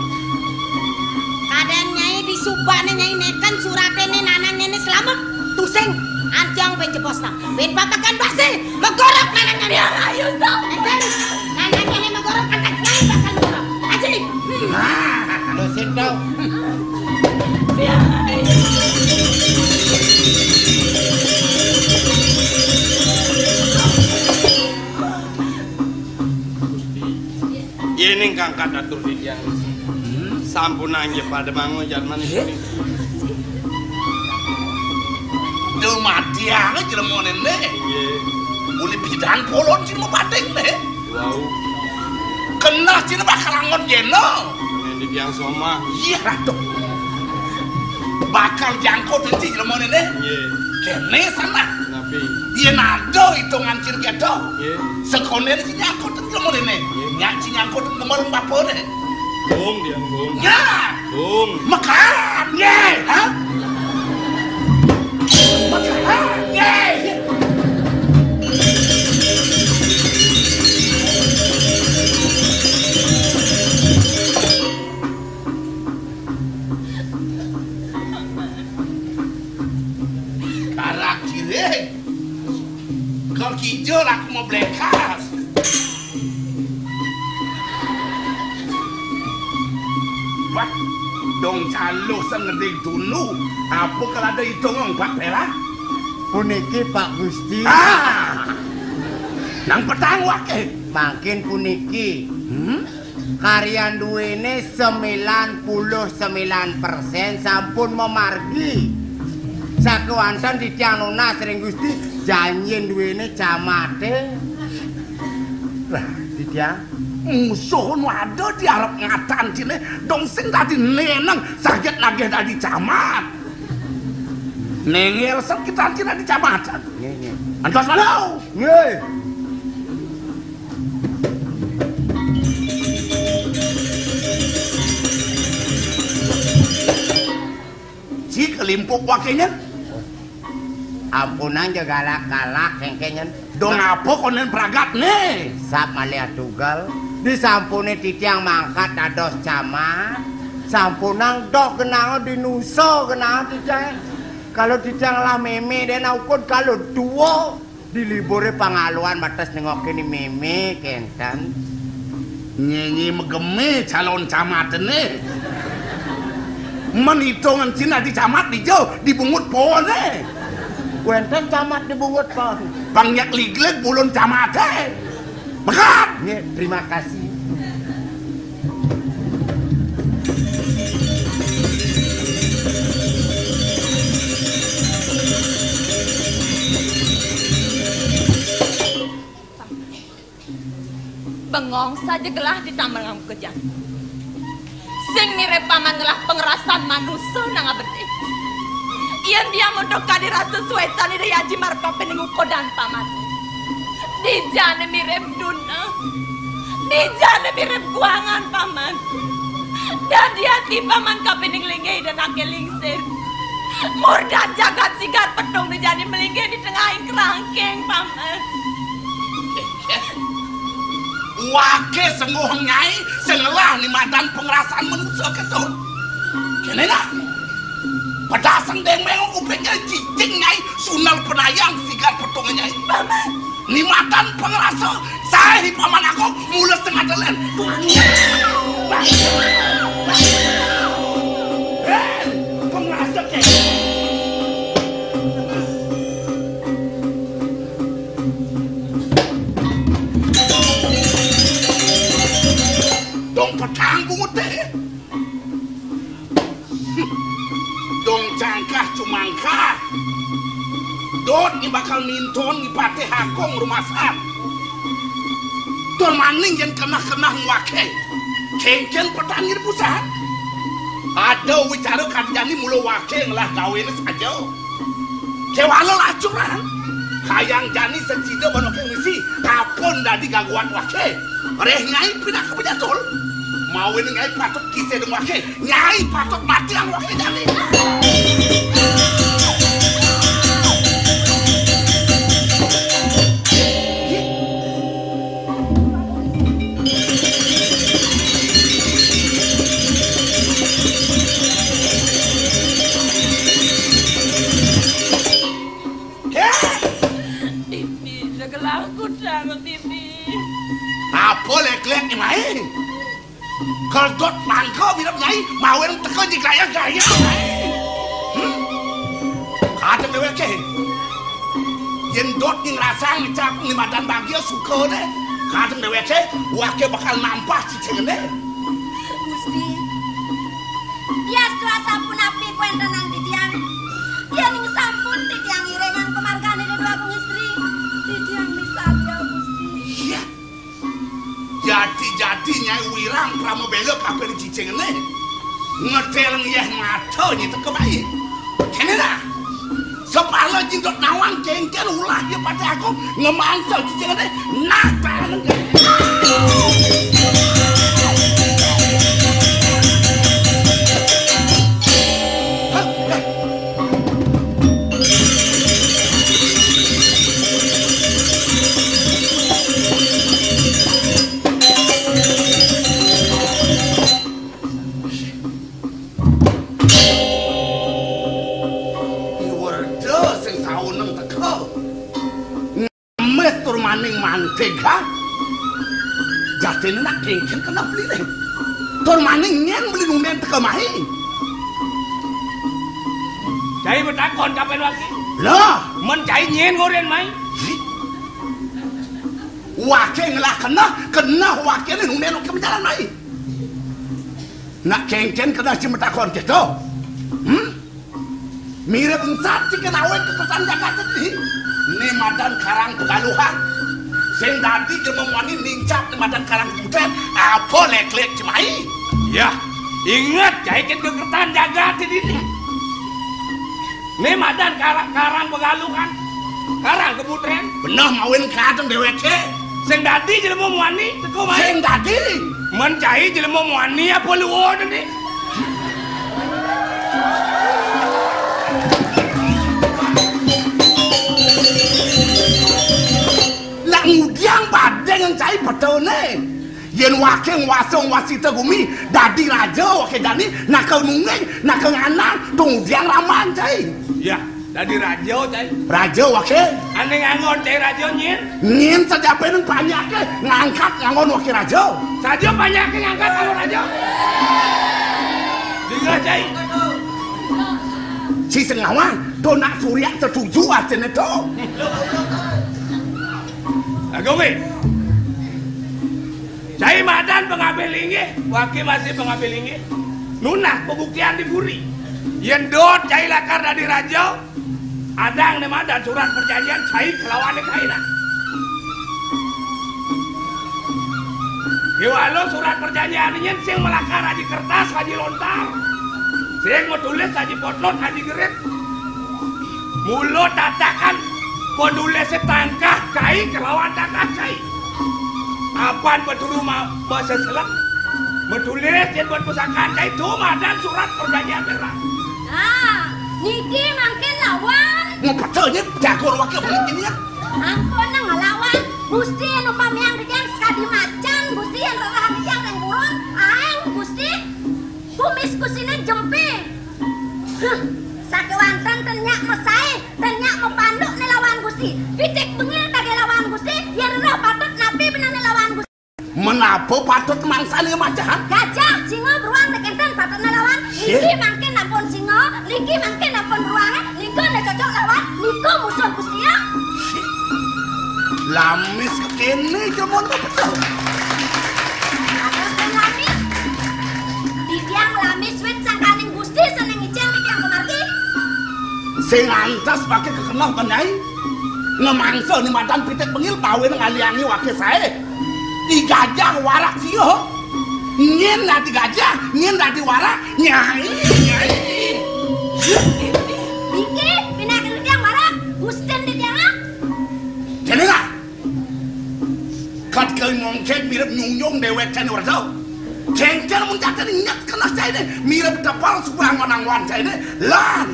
Kadang Nyai disubane Nyai neken suratene nanang Nyai selamet. Tusing, antiang ben jebosna. Ben papakan base, megorok nanang Nyai. Ya, ayo, stop. Enten, nanang Nyai megorok, antak Nyai bakal megorok. Aji. Hmm. Dosin tau. Yén ingkang kadatur titiang sampun anggih pada mangun jatmani. Nggih. Duh matiang jlemanene. Nggih. Uli pidan polon sing mapating ne. Wau. Kenah cina bakal angon jena. Ngendi tiang somah. Iya, Ratu. Bakal jangkut enti jlemanene. Nggih. Kene sana. Napi? Yen ada hitungan cil ketok. Nggih. Sekonden sing nyangkut enti jlemanene. Nggih. Nyak sing nyangkut enti lemah bapane. Bung, tiang, Bung. Ya. Bung. Mekat. Nggih. Hah? Mekat. Nggih. Karak kiring. Kal kijel aku mau blekas. Wah, dong caluh sing ngending dulu. Apa kalau ada hitung, Pak Pela? Puniki, Pak Gusti. Ah! Nang petang wake. Mangkin puniki. Hmm? Karyan duwene sembilan puluh sembilan persen sampun mamargi. Sakewanten titiang nunas ring Gusti, janjin duwene camate. Lah, titiang musuh nu ada di arep ngatan cine, dong sing dadi neneng, saget nagih dadi camat. Nengel sekitar cine dadi camat. Nggih, nggih. Antos mano? Nggih. Si kelimpuk wakenyen. Ampunang ja galak-galak kengkenyen. Dong apa konen pragatne? Sap malih tugel. Disampune titiang mangkat dados camat. Sampunang doh genah dinusa genah titiang. Kalau titiang lah meme den ukud kalau dua. Di libure pangaluan mates nengokin ni meme kenten. Nyenyi megeme calon camatene. Men itungan cina di camat dija dibungut pohone. Wenten camat dibungut pohon. Bang nyak ligleg bulun camate. Bekat. Nggih, terima kasih. Bengong saja gelah di taman kejan. Sing mirip paman ngelah pengerasan manusa nang abedi. Yen dia muntuk kadi rasa suecan Ida Haji Marpape ning ukodan paman. Dijane mirip duna. Dijane mirip guangan paman. Dadi ati paman kapining linggih dan ake lingsir. Murdan jagat sigar petung dijane melinggih di tengahing kerangkeng paman. Wake sengguh nyai sing ngelah ni madan pengerasan manusa keto. Kene nah. Pedaseng dengmeng kupingnya cicing nyai sunal penayang sigar petung nyai. Paman. Ni madan pengerasa sae paman aku mula setengah jalan. Hei, pengerasa ke. Dong petang bungut deh. Dong cangkah cumangkah. Dot ni bakal minton ni patih hakong rumasan. Tur maning yen kenah-kenah ngwake. Kengken petani rebusan. Ada wicara kanjani mula wake ngelah gawene saja. Kewala lacuran. Kayang jani sesida banoke misi. Apun dadi gaguan wake. Reh nyai pinaka pejatul. Mawin nyai patut kisih deng wake. Nyai patut mati ang wake jani. Tipi, segelah kudang tipi. Apa lek-lek ni mai? Keldot mangka mirip nyai mawel teka di gaya-gaya. Hmm? Kadang deweke. Yen dot ni ngrasang ngecap ni madan bagia suka ne. Kadang deweke wake bakal nampah cicingene. Gusti, yastra sampun api kuentenan titiang. Yen sampun titiang iringan pamargane Dewa Agung Istri, titiang misalya Gusti. Iya. Jati-jati Nyai Wirang Pramabela kaping cicingene. Ngetel ngiyeh mata nyita kebayi. Kene dah. Sepala jindot nawang kengken ulah dia patih aku ngemangsa cicingene. Nah, tangan. Hah? Eh. Iwerda sing tau neng teka. Ngemis tur maning mantig, ha? Jatine nak kengken kena beli ning. Tur maning nyen beli nunden teka mahi. Cai betakon kapen waki. Lah, men cai nyen ngoren mai. Wake ngelah kena, kena wake ni nunden ke menjalan mai. Nak kengken kena si metakon kita. Hmm? Mirib engsat cai kéné awit ka kertan jagat dini. Né madan Karang Pegaluhan. Sing dadi jelema muani nincap né madan Karang Kemudian, apa lék-lék cemai? Yah, inget cai kén ka kertan jagat dini. Né madan Karang, Karang Pegaluhan. Karang Kemudian. Beneh mawin kadén déwéké. Sing dadi jelema muani, teka mai. Sing dadi. Men cai jelema muani apa luwa né? Nak ngudiang badé ngan cai petené. Yén waké nguasa nguasita gumi, dadi raja waké jani, naka nungging, naka ngandang, to ngudiang ramban cai. Yah, dadi raja cai. Raja waké. Ané nganggon cai raja nyén? Nyén saja apa nang panjaké ngangkat nganggon waké raja. Saja panjaké ngangkat nganggon raja. Dingeh cai. Ci Sengawang, to nak Surya setuju aténé to. Agung, éh. Cai madan pangabih linggih, waké masih pangabih linggih. Nunas pabuktian di puri. Yén dot cai lakar dadi raja, adang né madan surat perjanjian cai kelawan né kaina. Kéwala surat perjanjian nyén sing malakar aji kertas, aji lontar. Sing matulis aji potlot, aji gerit. Mula tatakan panulisé tangkah cai kelawan tangkah cai. Apan paturu ma-, basa selek. Matulis yén buat pusakaan cai to madan surat perjanjian merah. Nah, niki mangkin lawan. Ngepecel nyé jago waké mangkin ya. Ampun nang ngelawan. Gusti anu pamiang titiang sakadi macan, Gusti anu rerahan titiang ring gurun. Aéng Gusti. Kumis Gustiné jemping. Huh, sakéwanten ten nyak masaé, ten nyak mapanduk né lawan Gusti. Pitik bengil kagé lawan Gusti, yén rereh patut napi benehné lawan Gusti? Menapa patut mangsané macahan? Gajah, singa, beruang, né kénten patutné lawan. Sih. Niki mangkin ampun singa, niki mangkin ampun beruangé, nika né cocok lawan, nika musuh Gusti ya. Lamis kéné jaman betul. Atas dan lamis. Titiang lamis wit sangkaning Gusti sané ngicén titiang pamargi. Sing antes paké kekeneh, Nyai. Ngemangsa né madan pitik bengil bawin ngaliangi waké saé. I gajah warak sia. Nyén dadi gajah, nyén dadi warak, Nyai, Nyai. Niki, pinaké titiang warak, Gustin titiang. Kéné lah. Kat kali mongkét mirip nyunjung déwék cainé werda. Kéngkén mun cainé nyet keneh cainé, mirip tepel suba angon-angon cainé. Lan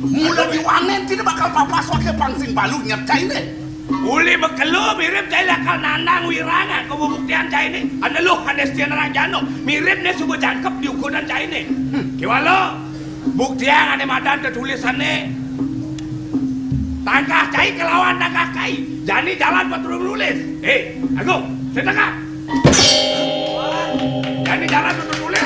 mula diwanén cainé bakal papas waké pang sing balu nyet cainé. Uli makelo mirip cai lakar nandang wirangan, kabubuktian cainé. Ané luh ané setian ranjana, mirip né suba jangkep di ukudan cainé. Hmm, kéwala. Buktiang ané madan tetulisané. Tangkah cai kelawan tangkah kai. Jani jalan paturu nulis. Éh, Agung, sing tangkah. Jani jalan paturu nulis.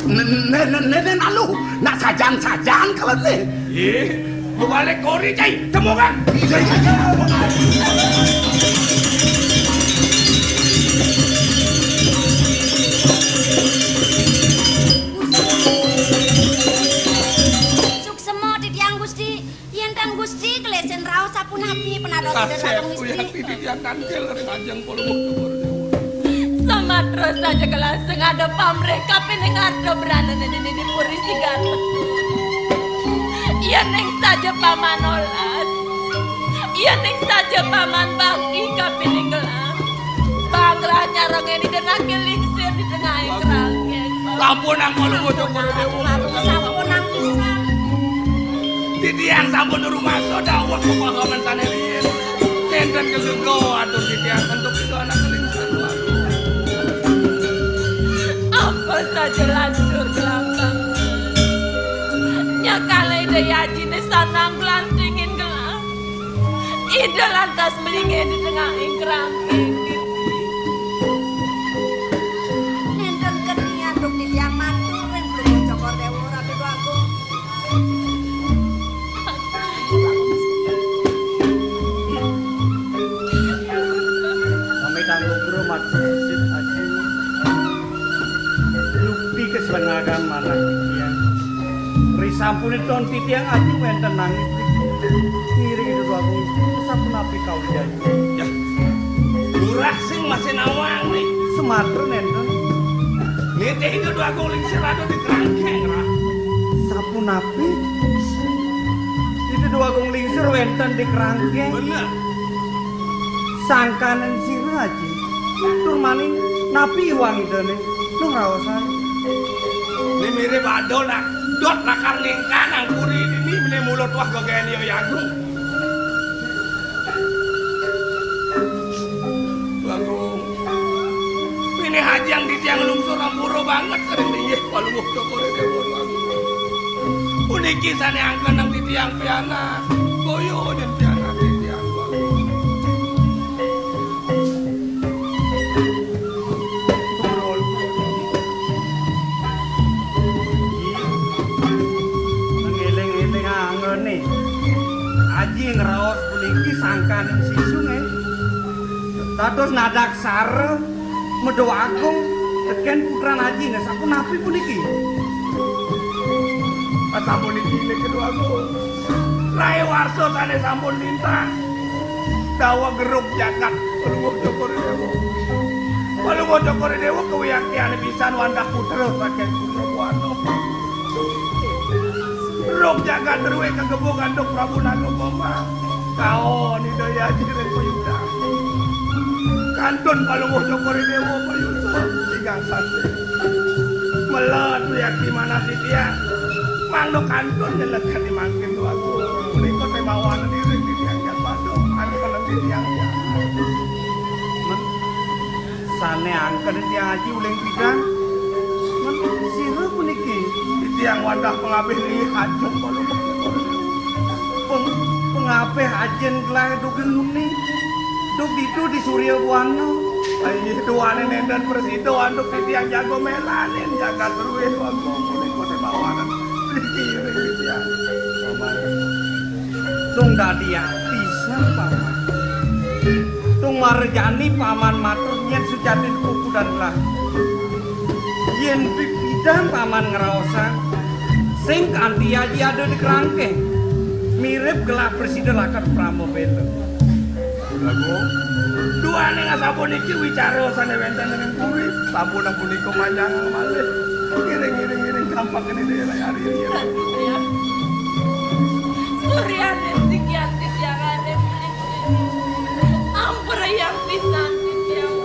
Né, né, né, né, nalu, nak sajan-sajan kalau né. Ih, mabalik kori, cai. Temu kan? Iya, iya, iya. Suksema titiang Gusti, yén tan Gusti kelesen raos sapunapi penados Ida Ratung Gusti. Kasép uyat pidi tiang tangkil ring ajeng Palungguh Cokor Déwa. Samatra saja kelas sing ada pamrih kapining arta brana nini di puri sigana. Yéning saja paman olas, yéning saja paman bakti kapining gelah. Banglah nyarengin Ida nangkil lingsir di tengahing kerangkeng. Sampun nang Palungguh Cokor Déwa. Sampun nang pisan. Titiang sampun rumasa dawuh pepakaman sané riin. Nénten kegego atur titiang antuk Ida anak lingsir. Apa saja lancur kelambang. Nyakala Ida yajiné sanang glantingin gelah. Ida lantas melingin di tengahing kerangkeng. Nénten kenian duk titiang matur ring Palungguh Cokor Déwa Ratu Agung. Pamit anugrah matur sip aji. Lukti keselengaran Risampunipun titiang aji wénten nangis. Ngiring Ida Déwa Agung, sapunapi kawéntenan? Yah, lurah sing masih nawang nih. Sematra nénten. Nitih Ida Déwa Agung Lingsir ada di kerangkeng, Rah. Sapunapi? Ida Déwa Agung Lingsir wénten di kerangkeng. Bener. Sangkaning sira, Aji. Tur maning napi iwang Idané? Nugraosan. Né mirip ada nak dot lakar ningkah nang puri dini, mené mula tuah gagéné ya Agung. Agung. Ini hajang titiang lungsur ampura banget kering linggih Palungguh Cokor I Déwa, Agung. Puniki sané angken nang titiang pianak. Boyo nyen pianak titiang, Agung. Ngeling-eling angené. Aji ngraos puniki sangkaning sisu, nggih. Dados nadaksara Mada Agung tekén putran Aji, nggih, sapunapi puniki? Sapuniki niki, Déwa Agung. Raé warsa sané sampun lintang. Dawa gerug jagat Palungguh Cokor I Déwa. Palungguh Cokor I Déwa kawiaktiané pisan wantah putra saking Surya Buana. Gerug jagat druwé kagebug antuk Prabu Naga Bombal. Kaon Ida Hyang Aji ring payuda. Kantun Palungguh Cokor I Déwa payuda. Tigang sasih. Melet wiakti manah titiang. Mangda kantun nyelet kadi mangkin, Déwa Agung. Punika témawanan iring titiang jan pada. Anu kalem titiang. Men, sané angken titiang aji uling pidan. Men, sira puniki? Titiang wantah pangabih linggih ajeng kala. Peng-, pangabih ajeng gelah duging muni. Duk ditu di Surya Buana. Inggih, duaning nénten prasida antuk titiang jaga mélanin jagat druwé, Déwa Agung, punika témawanan. Mriki ring titiang. Paman. Tung dadi ati san, Paman. Tung marejani Paman matur yén sujatin pupudan gelah. Yén pipidan Paman ngraosang, sing kanti aji ada di kerangkeng. Mirip gelah prasida lakar pramabéla. Agung, duaning asapuniki wicara sané wénten ring puri, sampun punika manjang malih. Ngiring, ngiring, ngiring, gampang ini daerah hari ini. Suryaning sikian titiang arim. Ampura yang pisan titiang.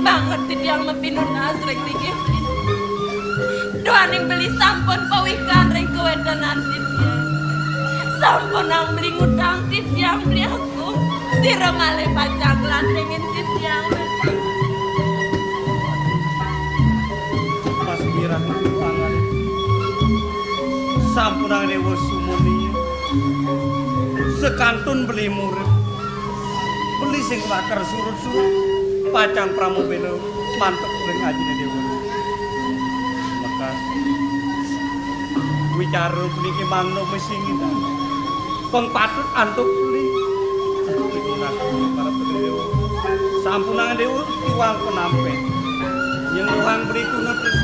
Banget titiang mapinunas ring linggih. Duaning beli sampun pawikan ring kawéntenan titiang. Sampunang beli ngutang titiang beli aku. Sira malih pacang nglantingin titiang. Mas Wirah pangalit. Sampunang Déwa sumuni. Sekantun beli murid. Beli sing lakar surut-surut. Pacang pramabéla mantuk ring ajiné Déwa. Mekas. Wicara puniki mangda masingitan. Pang patut antuk beli. Antuk ibu nak para Déwa. Sampunang Déwa iwang penampé. Yang ruang beli tuna terus.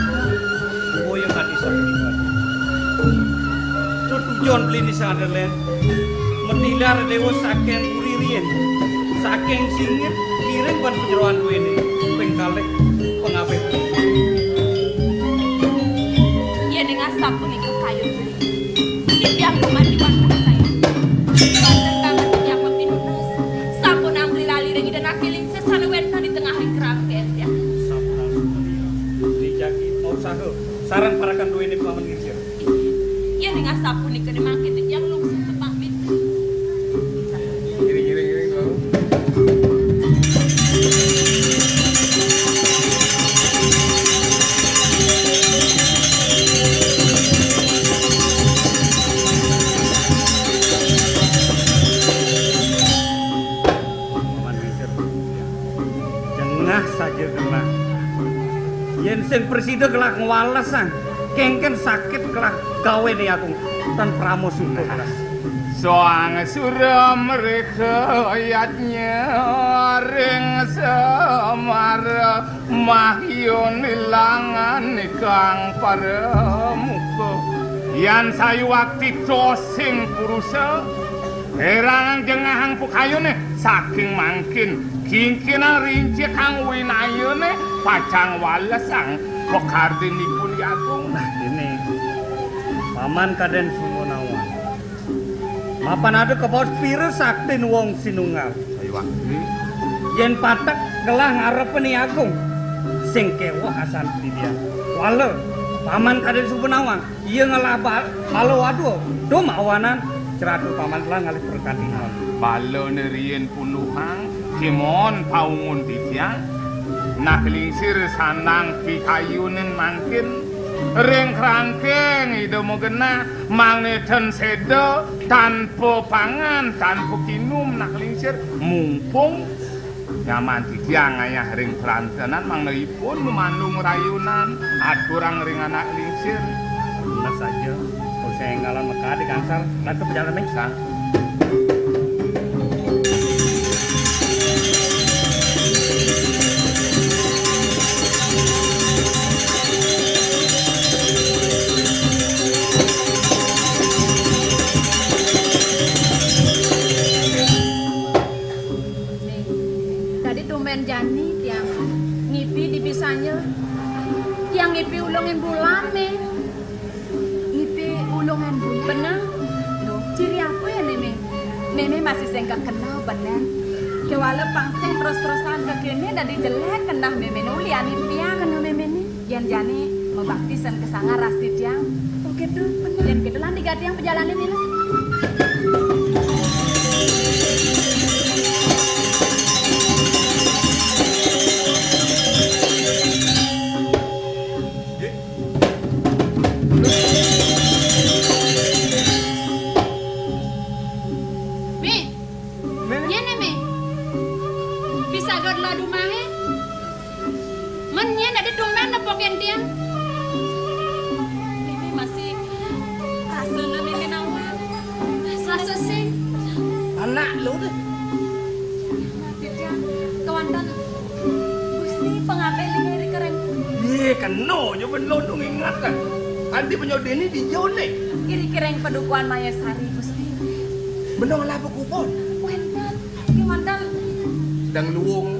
Boya kati sampunang. Tutujon beli ni sadelen. Metilar Déwa saking puri riyin. Saking singit kiring ban penyeroan duwene. Ping kalih pengabeh. Yen ing asap punika kayun beli. Titiang pemati wan pungsaya. Wonten kang titiang mapinunas. Sampun amri lali ring Ida Nakiling sesane wenten di tengahing kerangken, ya. Sampun. Dijagi mau saha sareng parakan duwene paman ngingsir. Yen ing asapunika ne mangkin titiang lungsur pamit. Ngiring, ngiring, ngiring, Bang. Paman ngingsir. Jengah saja genah. Yen sing prasida gelah ngwalesang, kengken sakit gelah gawene aku tan prama suka gelah. Soang sura mreka yadnya ring Semara, mahyun ilangan ikang paramuka. Yan sayuwakti tosing purusa, erang jengahang pakayune saking mangkin, kingkinang rincikang winayane pacang walesang pakardinipun Agung. Nah, ini Paman Kaden Sumanawang. Mapan ada kabaos pira saktin wong sinunggal. Sayuwakti. Yen patek gelah ngarepe Ni Agung, sing keweh asan titiang. Wala, Paman Kaden Sumanawang, iya ngelah bal-, bala wadua, dum awanan, ceratu Paman telah ngalih perkatinan. Balane riin punduhang, kimon paungun titiang, nak lingsir sandang pikayunin mangkin, ring krangking Ida magenah, mangda ten seda, tanpa pangan, tanpa kinum, nak lingsir, mumpung nyaman titiang ngayah ring perantenan, mangda ipun mamandung rayunan, aturang ring anak lingsir. Bener saja, kok saya ngalan mekadi kangsar, latu pejalan mengkang. Ning, dadi tumben jani tiang ngipi di bisanya. Tiang ngipi ulungin bulan, Mé. Ngipi ulungin bulan? Bener. Loh, ciri apa ya, Mé? Mémé masih sing kekena, bener. Kewala pang sing terus-terusan kekéné dadi jelek kenah mémé, ulian tiang kenah mémé né. Yén jani mabakti sing kasanggar rasti tiang. Oh, kéto, bener. Yén kéto lan digatiang pajalané, Nilas. Mé. Mé. Nyén, Mé? Pisaga dadi umahé. Men nyén dadi tumben nepukin tiang. Mémé masih rasana mémé nawang. Rasa sing. Anak lu deh. Mati tiang. Kewanten. Gusti pangabih linggih ri kereng. Yé, kena aja ben londong ingat kan. Anti penyodene di jone. Iri kereng padukuhan Mayasari, Gusti. Bener lah pekubon. Wénten. Kewanten. Sedang luwung.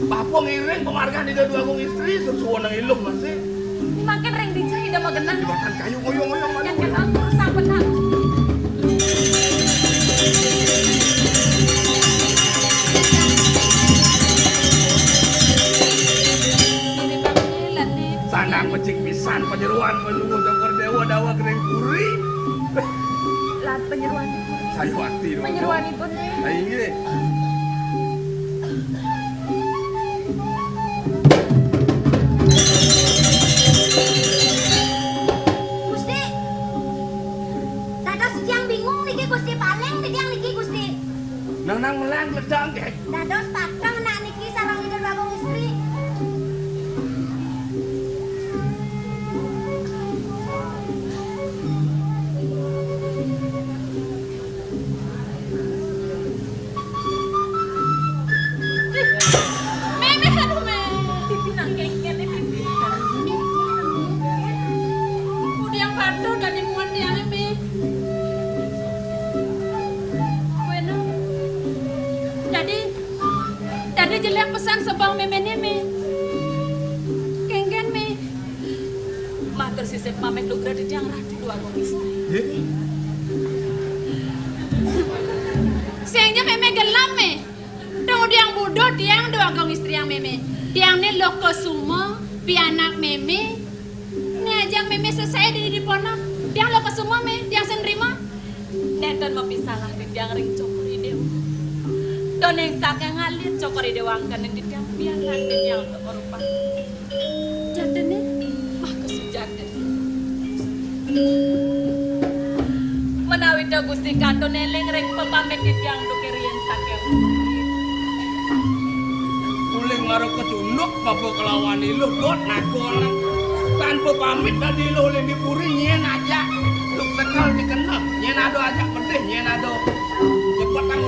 Bapa ngiring pamargan Ida Dwagung Istri, sesuwun nang ilung masih. Mangkin ring dija Ida magenah. Dimakan kayu ngoyong-ngoyong. Yang kenal urusan benar. Ini bangnya lati. Sanang mecik pisan penyeruan penuh Cokor Dewa dawa kering puri. Lat penyeruan. Sayuwakti. Penyeruan ipun. Ayo, nggih. Gusti. Dados titiang bingung niki, Gusti. Paling titiang niki, Gusti. Nang, nang melang ledang, nggih. Dados pateng nak niki sareng Ida Dwagung Istri. Mémé, aduh, Mé. Pipi nang kéngkén, Pipi. Udiang patuh dadi muan tiangé, Mé. Wéna. Dadi, dadi jelek pesan sebeng méméné, Mé. Kéngkén, Mé. Matur sisip pamit lugra titiang Ratu Dwagung Istri. Nggih. Sing ja mémé gelem, Mé. Dong tiang buduh tiang Dwagung Istri yang mémé. Tiang né Lokasuma, pianak mémé. Ngajak mémé sesai di, di ponok. Tiang Lokasuma, Mé, tiang sing nrima. Nénten mapisalah titiang ring Cokor I Déwa. Doning saking alit Cokor I Déwa angkanin titiang pianak titiang Cokor Upah. Jatine? Mah kesujatin. Menawi ta Gusti kantun eling ring pepamit titiang duke riyin saking. Uling mara kecunduk bapa kelawan iluh dot nakol. Tanpa pamit dadi iluh uling di puri nyen aja. Sekal dikenal, nyén ado ajak pedih, nyén ado nyepetang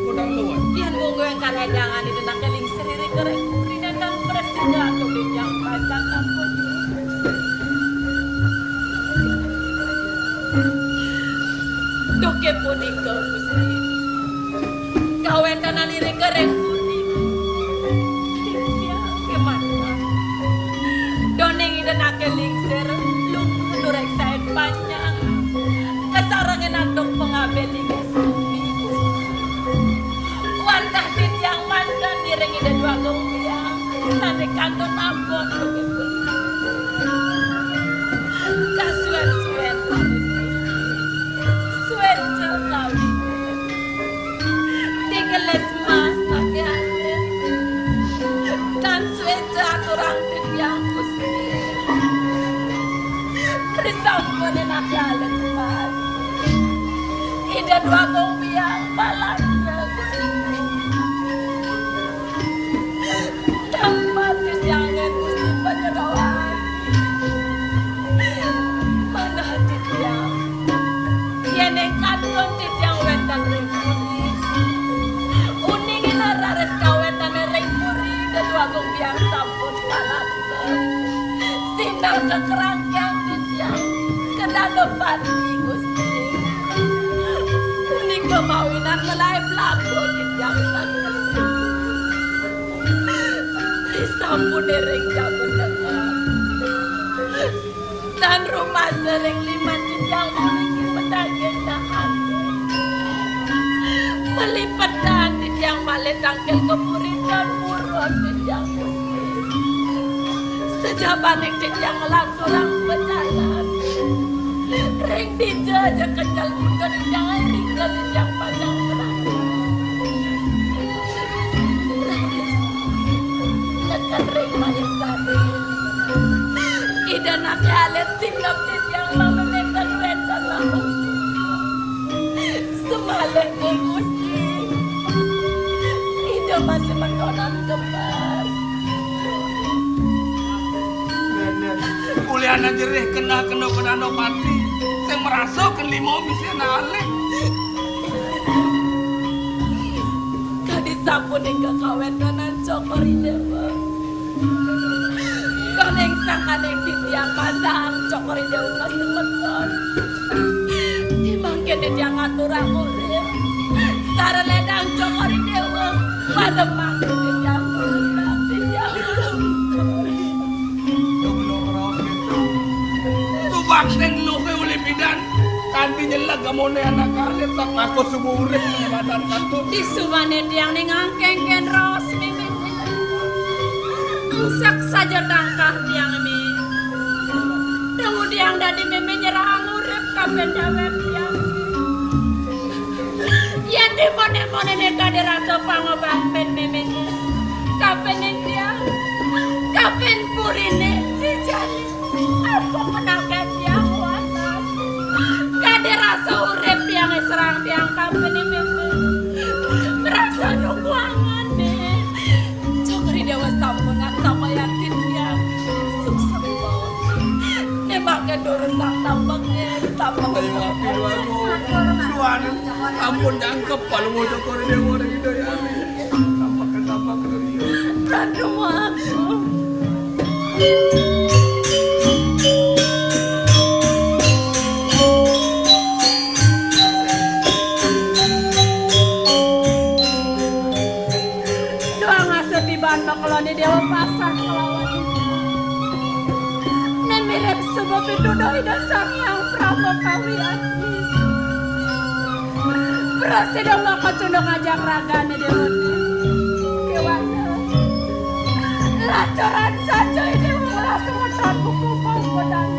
kudang luwes. Yén mungguing kalédangan ida nak lingsir iri kereng, rinengan prasida tu dijang pacang ampun. Duh, ké punika, Gusti. Kawéntenan iri kereng punika. Titiang ké mata. Doning ida nak lingsir, lungguh nureksain panjang. Kasarengin antuk pangabih linggih sami. Wantah titiang manten ngiring ida Dwagung Biang. Sané kantun ampun. Kasuén-suén. Suéca kawin. Digelis mas naké alit. Tan suéca aturang titiang Gusti. Risampun naké alit mas. Ida Dwagung Biang palanta Gusti. Tampat titiang Gusti panyeroan. Manah titiang. Yén ing kantun titiang wénten ring puri. Uningin raris kawéntenan ring puri, Ida Dwagung Biang sampun palanta. Sinah kekerangkang titiang. Kedana pati Gusti. Punika mawinan melahé belaku titiang. Risampun ring jaman tengah. Tan rumasa ring liman titiang puniki madaging dahat. Malipetan titiang malih tangkil ka puri tan buruh titiang Gusti. Sajabaning titiang nglanturang pajalan. Ring dija ja kecel buka titiang ring titiang pacang berangkat. Raris neken ring Mayasari. Ida naké alit sinep titiang mamametan wénten laut. Semalih Gusti. Ida masih mentonan kembar. Ulian jerih keneh kena kenana pati. Sing merasa ken lima misi anak alit. Kadi sapunika kawéntenan Cokor I Déwa. Doning sangkaning titiang pasang Cokor I Déwa ka semeton. Mangkin titiang ngaturang urip. Sareng lédang Cokor I Déwa. Pada mangkin titiang rusak, titiang rusak. Tubak sing luhé uli bidan, kanti nyeleg amoné anak alit sak mako suba urip madan katut. Disubané tiang ning angkéngkén raos mimih. Rusak saja tangkah tiang mimih. Dong tiang dadi mimih nyerahang urip kapin déwék tiang. Yén di moné-monéné kadi rasa pangobah pin mimih. Kapin tiang, kapin puriné, dijani. Apa menaken tiang watas? Kadi rasa urip tiang serang tiang kapin mimih. Merasa nungguangané. Cokor I Déwa sampun ngan sambayang titiang. Suksma. Né mangké durus sang tampek, tampek. Ayo, api luar. Tuhan, ampun jangkep, palu Cokor I Déwa ring Ida ya. Tampek, tampek, ria. Ratu Maha. Doang asa tiban makeloni Déwa pasah kelawan Ida. Né mirip suba pituduh Ida Sang Hyang Prabakawi Adi. Prasida maka cunduk ngajak ragané Déwa. Déwana. Lacuran saja Ida ngelah semeton buku panggodan.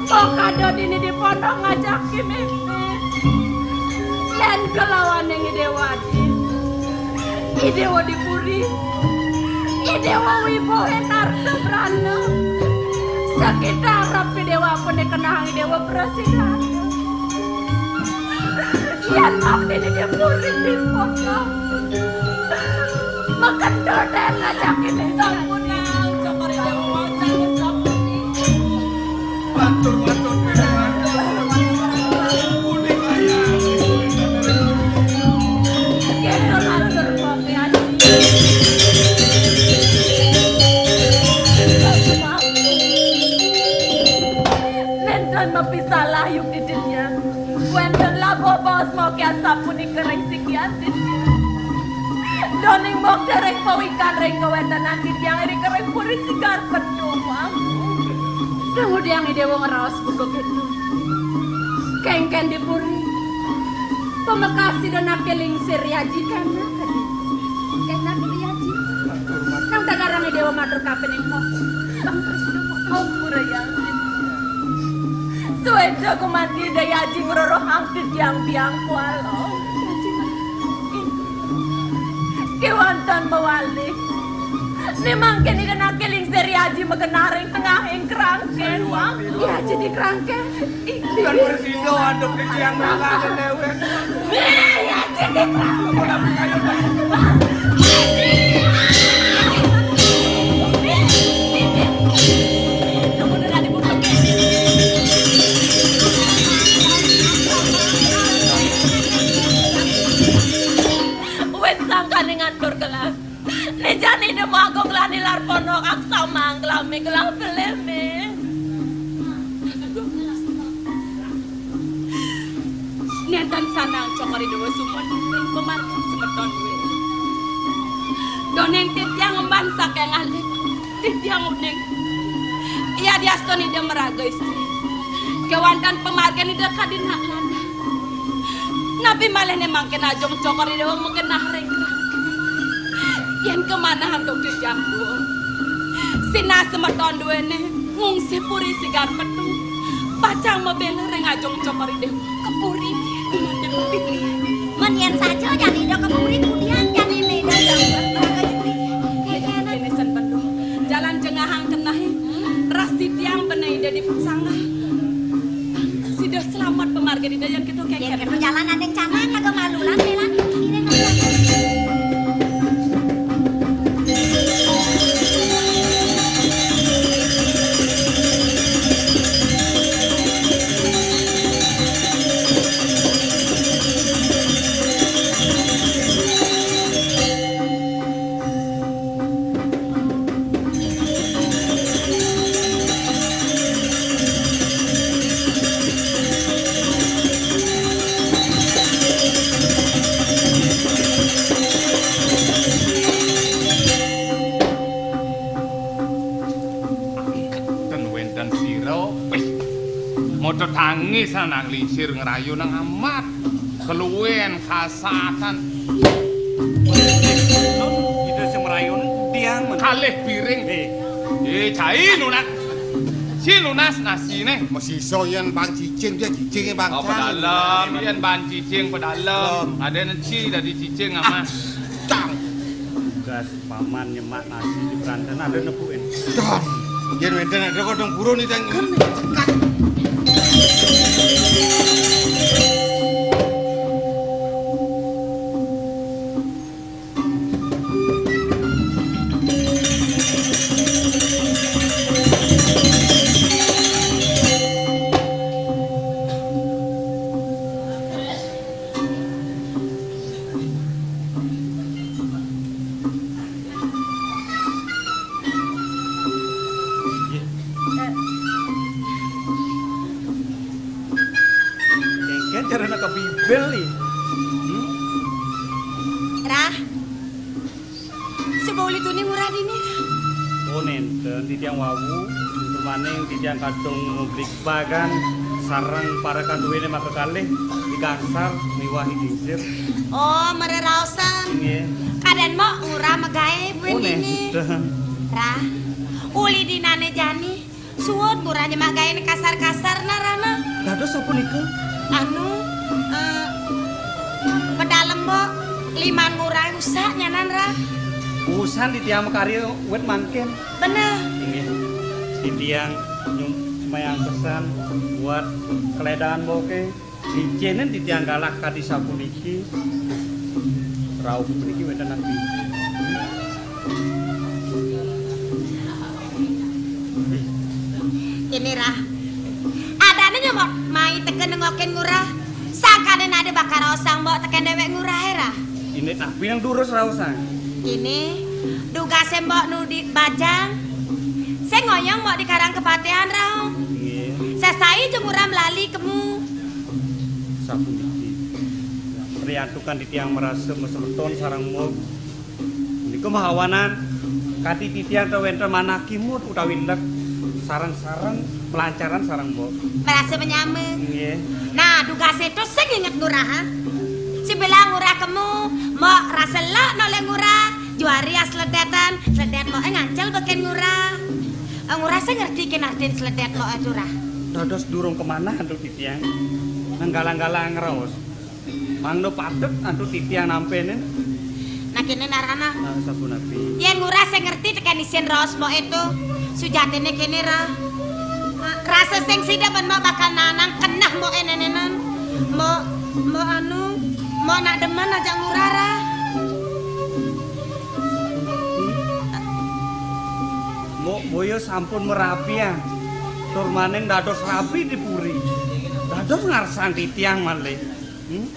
Kok ada dini di pondok ngajak mimih. Yén kelawaning I Déwa adi. I Déwa di puri. I Déwa wibuh arta brana. Sakitar rapi Déwa pun dikenang I Déwa prasida. Yén abdi di puri di pondok. Makendel dén ngajak mimih. Sampun, Cokor I Déwa, sampun. Matur, matur, matur. Pundi kaya? Kéto matur, Pak Yadi. Nénten mapisalah yuk didinnya. Wénten lah bobos mokian sapunika ring sikian didinnya. Doning mok dereng pawikan ring kawéntenan titiang ring Puri Sigar Petung, Mang. Kemudian Ida wong raos buka kéto. Kéngkén di puri. Pamekas Ida napi lingsir Ri Aji kana kadi. Kénak Ri Aji. Nang tagarang Ida wong matur kapining mok. Bang Trisno mok. Ampura yang. Suéca gumanti Ida Ri Aji ngrorohang titiang biang kuala. Kéwanten mawali. Né mangkin Ida napi lingsir Ri Aji magenah ring tengahing kerangkén, Mang. Ri Aji di kerangkén. Kan bersindo aduk di tiang mangga déwék. Ri Aji di kerangkén. Wit sangkaning atur gelah. Né jani Ida Magung lan nilar pondok aksa mangklami gelah belih, Mé. Nénten sanang Cokor I Déwa sumebar ring pamargin semeton duwé. Doning titiang emban saking alit, titiang uning. Yadiastun Ida maraga istri. Kéwanten pamargin Ida kadi nak lanang. Napi malih né mangkin ajung Cokor I Déwa magenah ring kerangkén. Yén kamanah antuk titiang duwé. Sinah semeton duwéné ngungsi Puri Sigar Petung. Pacang mabéla ring ajung Cokor I Déwa. Ka puri, gumanti puri. Men yén saja jani Ida ka puri, kudian jani Ida maraga istri. Kéné sen Petung. Jalan jengahang keneh. Ras titiang beneh Ida di sanggah. Sida slamet pamargin Ida yén kéto. Yén kéto jalan ané canang kaga malu lan, Mélan. Iring. Ten wénten sira, wis. Mata tangis anak lingsir ngrayu nang amat. Keluwen kasatan. Ida sing merayu tiang men. Kalih piring. Eh. Eh, cai nunas. Si nunas nasine. Masisa yen Bang Cicing, dia Cicing, Bang. Oh, pedalem, yen Bang Cicing pedalem. Ada si dadi Cicing, Amah. Cang. Gas paman nyemak nasi di peranten ada nepuin. Don. Yen wénten ada kodong burun itu yang cekat. Kengken carana ka Bibel, ih. Hmm? Rah. Seba uli tuni murah dini, Rah. Oh, nenten, titiang wau, permaning titiang kadung ngublik bagan sareng para katuwene makakalih di Gangsar miwah di Gingsir. Oh, mereraosan. Nggih. Kaden mok ngurah magae buin. Oh, dini. Nenten. Rah. Uli dinane jani. Suud murah nyemak gaene kasar-kasar, nah, Rana. Dados sapunika? Anu, eh, pedalem, Mbok. Liman murah usak nyanan, Rah. Usan titiang makarya wit mangkin. Bener. Inggih. Titiang nyum-, semayang pesan buat keledahan Mboke. Icenen titiang galah kadi sapuniki. Rauh puniki wénten napi? Ini, Rah. Kén Ngurah, sangkané nadé bakal raosang mbok tekén déwék Ngurah éra. Ini tapi yang durus raosang. Ini dugasé mbok nu di bajang. Sing ngoyong mbok di Karang Kepatihan, Raung. Nggih. Sesai jeng Ngurah melali kemu. Sapuniki. Riantukan titiang marasa masemeton sareng mbok. Niku mahawanan kadi titiang ta wénten manah kimud utawi lek sareng-sareng pelancaran sareng mbok. Merasa menyama. Nggih. Nah, dugasé to sing inget Ngurah, ha? Sibilang Ngurah kemu, mbok rasa lek noleh Ngurah, juari asledétan, sledét mboké ngancel bekén Ngurah. Eh, Ngurah sing ngerti kén artin sledét mboké, Ngurah. Dados durung kemanah antuk titiang. Nang galang-galang ngraos. Mangda patut antuk titiang nampénin. Nah, kéné narana. Ah, sapunapi? Yén Ngurah sing ngerti tekén isin raos mboké to, sujatiné kéné ra. Rasa sing sida ben mbok bakal nanang kenah mboké nénénan. Mbok, mbok anu, mbok nak demen ajak Ngurah ra. Mbok boya sampun merapian. Tur maning dados rapi di puri. Dados ngarsang titiang malih. Hmm?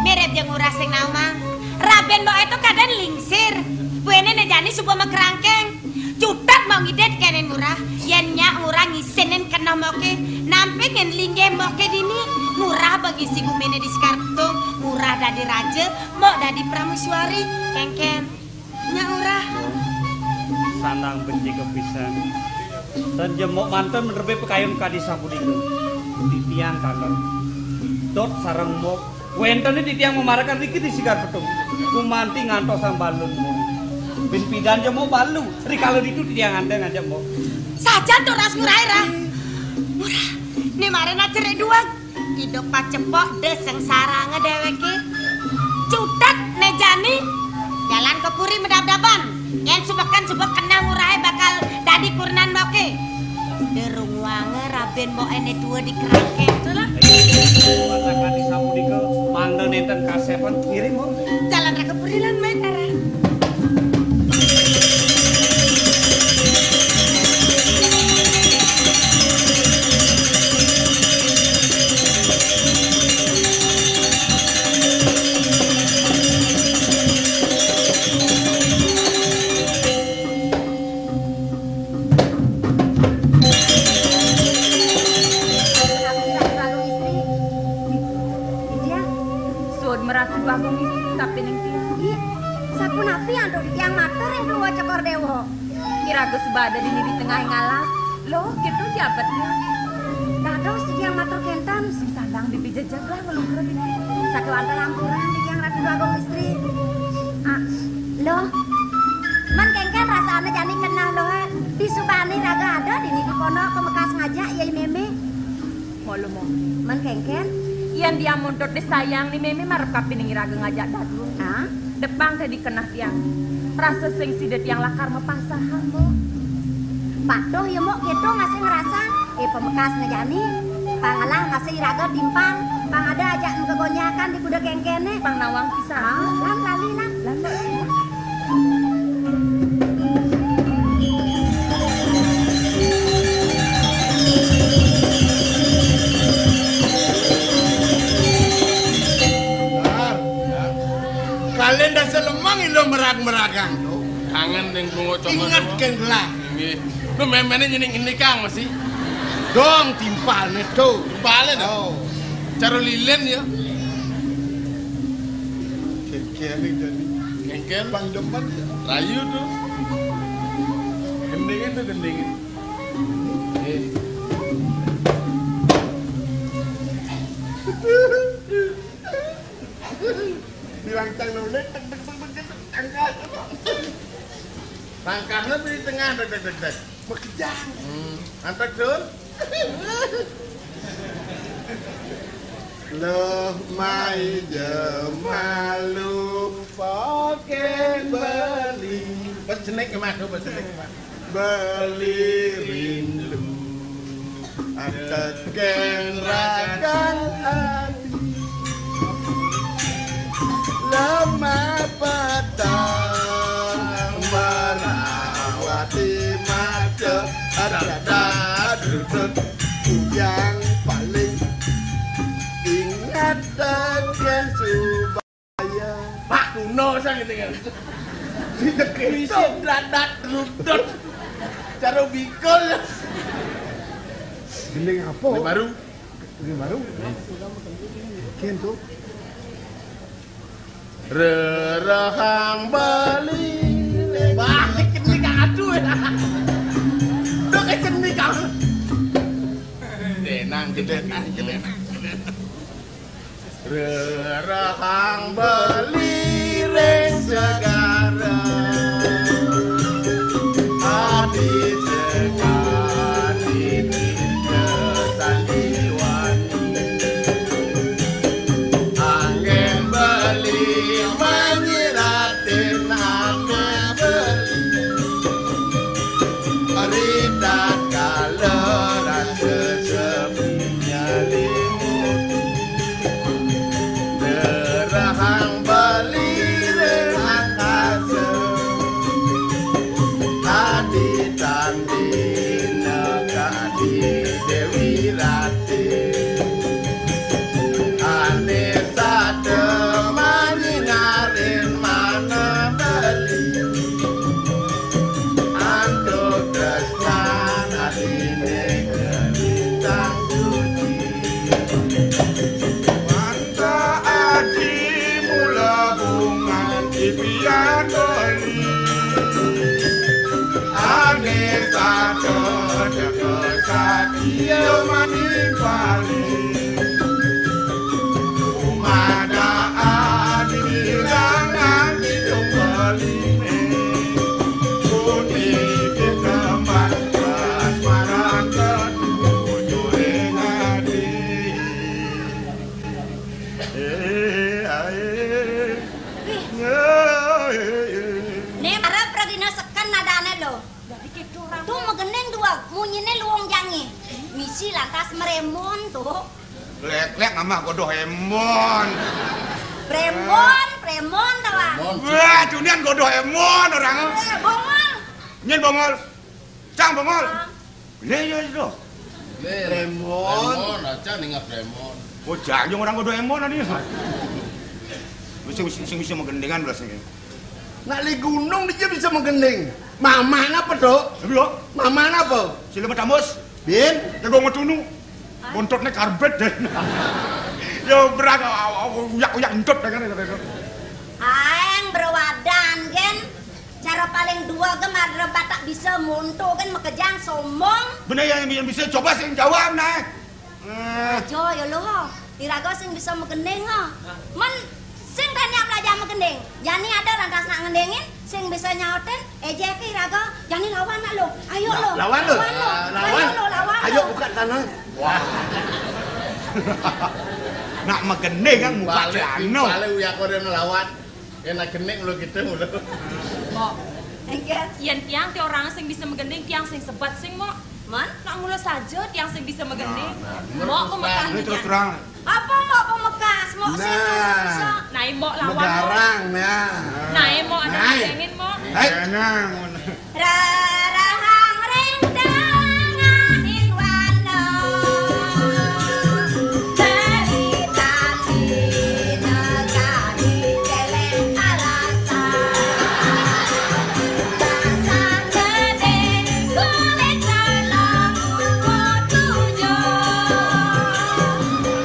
Mirip jeng Ngurah sing naomang. Rabén mboké to kadén lingsir. Buéné né jani suba makrangkéng. Cutet mbok ngidih kén Ngurah. Yén nyak Ngurah ngisinin keneh mboké. Nampé ngén linggih mboké dini. Ngurah ba ngisi guminé di Sekar Betung. Ngurah dadi raja, mbok dadi prameswari. Kénkén. Nyak Ngurah. Sandang becik kepisan. Tan jemok manten menerbé pakayun kadi sapunika. Titiang kangen. Dot sareng mbok. Wénten titiang mamarakan riki di Sigar Petung. Gumanti ngantos sambalun mbok. Bin pidan jemok balu. Rikala ditu titiang anteng ajak mbok. Sajan to ras Ngurah éra. Ngurah, né marana cerik duweg. Idup pacepok dé sengsaranga déwéké. Cutet né jani. Jalan ka puri medab-daban. Yén subekan suba keneh Ngurahé bakal dadi kurenan mboké. Derunguanga rabén mboké né tua di kerangkeng to lah. Mangda kadi sapunika, mangda nénten kasépan ngiring, Mbok. Jalan ra ka puri lan main arah. Suud meratu Bagong Istri kapining tiang. Ih, sapunapi antuk tiang matur ring Pluwa Cokor Déwa? Iraga sebada dini di tengahing alas. Loh, kéto jabetné. Dados titiang matur kénten. Sing sandang dipijejeg lah ngelugra dini. Sakéwanten ampura titiang Ratu Bagong Istri. Ah, loh. Men kénkén rasané jani keneh loh. Disubani raga ada dini di pondok pamekas ngajak yé mémé. Mula-mula. Men kénkén? Yén tiang muntut di sayang ni mémé marep kapining iraga ngajak dadua. Ah? Depang dadi keneh tiang. Rasa sing sida tiang lakar mapasahan, Mbok. Patuh ya, Mbok, kéto masih ngrasa. Eh, pamekas né jani. Pang ngelah masih iraga timpang. Pang ada ajak magegonjakan di kuda kénkéné. Pang nawang pisan. Ah, lan lali, lan. Lan lali. Kalian dasar lemang ilo merag-meragang to. Kangen ning bunga cokor. Inget kén gelah. Nggih. Lu méméné nyening ini, Kang, masih. Dong timpalné to. Timpalné to. Oh. Cara lilin ya. Kénkén iki dadi. Kénkén. Pang demen ya. Rayu to. Gendingin to, gendingin. Eh. Bilang cang nulis, tek, tek, tek, tek, tek, tangkah. Tangkahnya di tengah, tek, tek, tek, tek. Makejang. Hmm. Antek, Dul. Loh, mai jemalu, pokén beli. Pas jenek, Mas, pas jenek, Mas. Beli rindu. Tekén ragan ati. Lemah petang merawati mata. Ada-ada dudut. Ngene kan. Wis dadat rudut. Cara bikul. Gending apa? Ini baru. Ini baru. Mungkin tuh. Rerehang Bali. Balik ini, aduh. Dok, ini kan. Tenang, tenang, tenang. Rerehang Bali ring segara, adi sekadi sandiwani. Anggen Bali manyiratin ame Bali. Ritatkala rasa sepi nyalimuti, derehang Bali ring angkasa, adi tandina kadi Dewi Ratih. Ane sada manyinarin manah Bali. Antuk tresnan atine kalintang suci. Manta adi mula bungan dipian Bali. Ane sada teka satia manimpali. Umadaan di rangan kidung Bali. Puniki tempat kasmaran ketujuh ring adi. Eh, ae. Wih. Eh, eh, eh. Né marep ragina seken nadane lho. Dadi kéto ora. Tuh megening dua, munyine luwung jange. Misi lantas mremon tuh. Lek-lek ngamah godoh emon. Premon, premon to, Bang? Premon. Wah, dunian godoh emon orang. Eh, bongol. Nyen bongol. Cang bongol. Bang. Lé ya itu. Lé, Premon. Premon, aja ning Premon. Oh, jangan orang godoh emon tadi. Sing, sing, sing bisa menggendingan belas ini. Nak li gunung dia bisa menggending. Mamah napa, Dok? Iya. Mamah napa? Sila Matamus. Bin? Ya gua ngetunu. Bontotne karbet deh. Ya berat, uyak-uyak entut dengan itu. Aeng berwadan, Gen. Cara paling dua ge madre batak bisa monto kan, makejang sombong. Bener ya, yang bisa coba sing jawab, nah. Eh. Aja ya lo, ho. Iraga sing bisa megending, ho. Men sing tanya belajar megending. Jani ada lantas nak ngendingin, sing bisa nyautin, ejeke iraga. Jani lawan nak lo. Ayo lo. Lawan lo. Lawan lo. Ah, ayo lawan. Lo, lawan. Ayo lo. Buka tanah. Wah. Nak megending kan muka celana. Balik, balik, uyak kau dia lawan. Enak gending lo gitu lo. Mbok. Enggak. Yen tiang ti orang sing bisa megending, tiang sing sebat sing, Mbok. Man? Nak mula saja tiang sing bisa megending. Nah, nah. Mbok pemekah. Ini terus terang. Apa Mbok pemekas? Mbok sing bisa. Nah, Mbok lawan. Megarang, nah. Nah, Mbok ada. Nah, gendingin, Mbok. Hei. Nah, ngono. Rarahang ring tengahing walo. Dari tadi negari celeng alasan. Alasan gede kulit dalam kuku tujuh.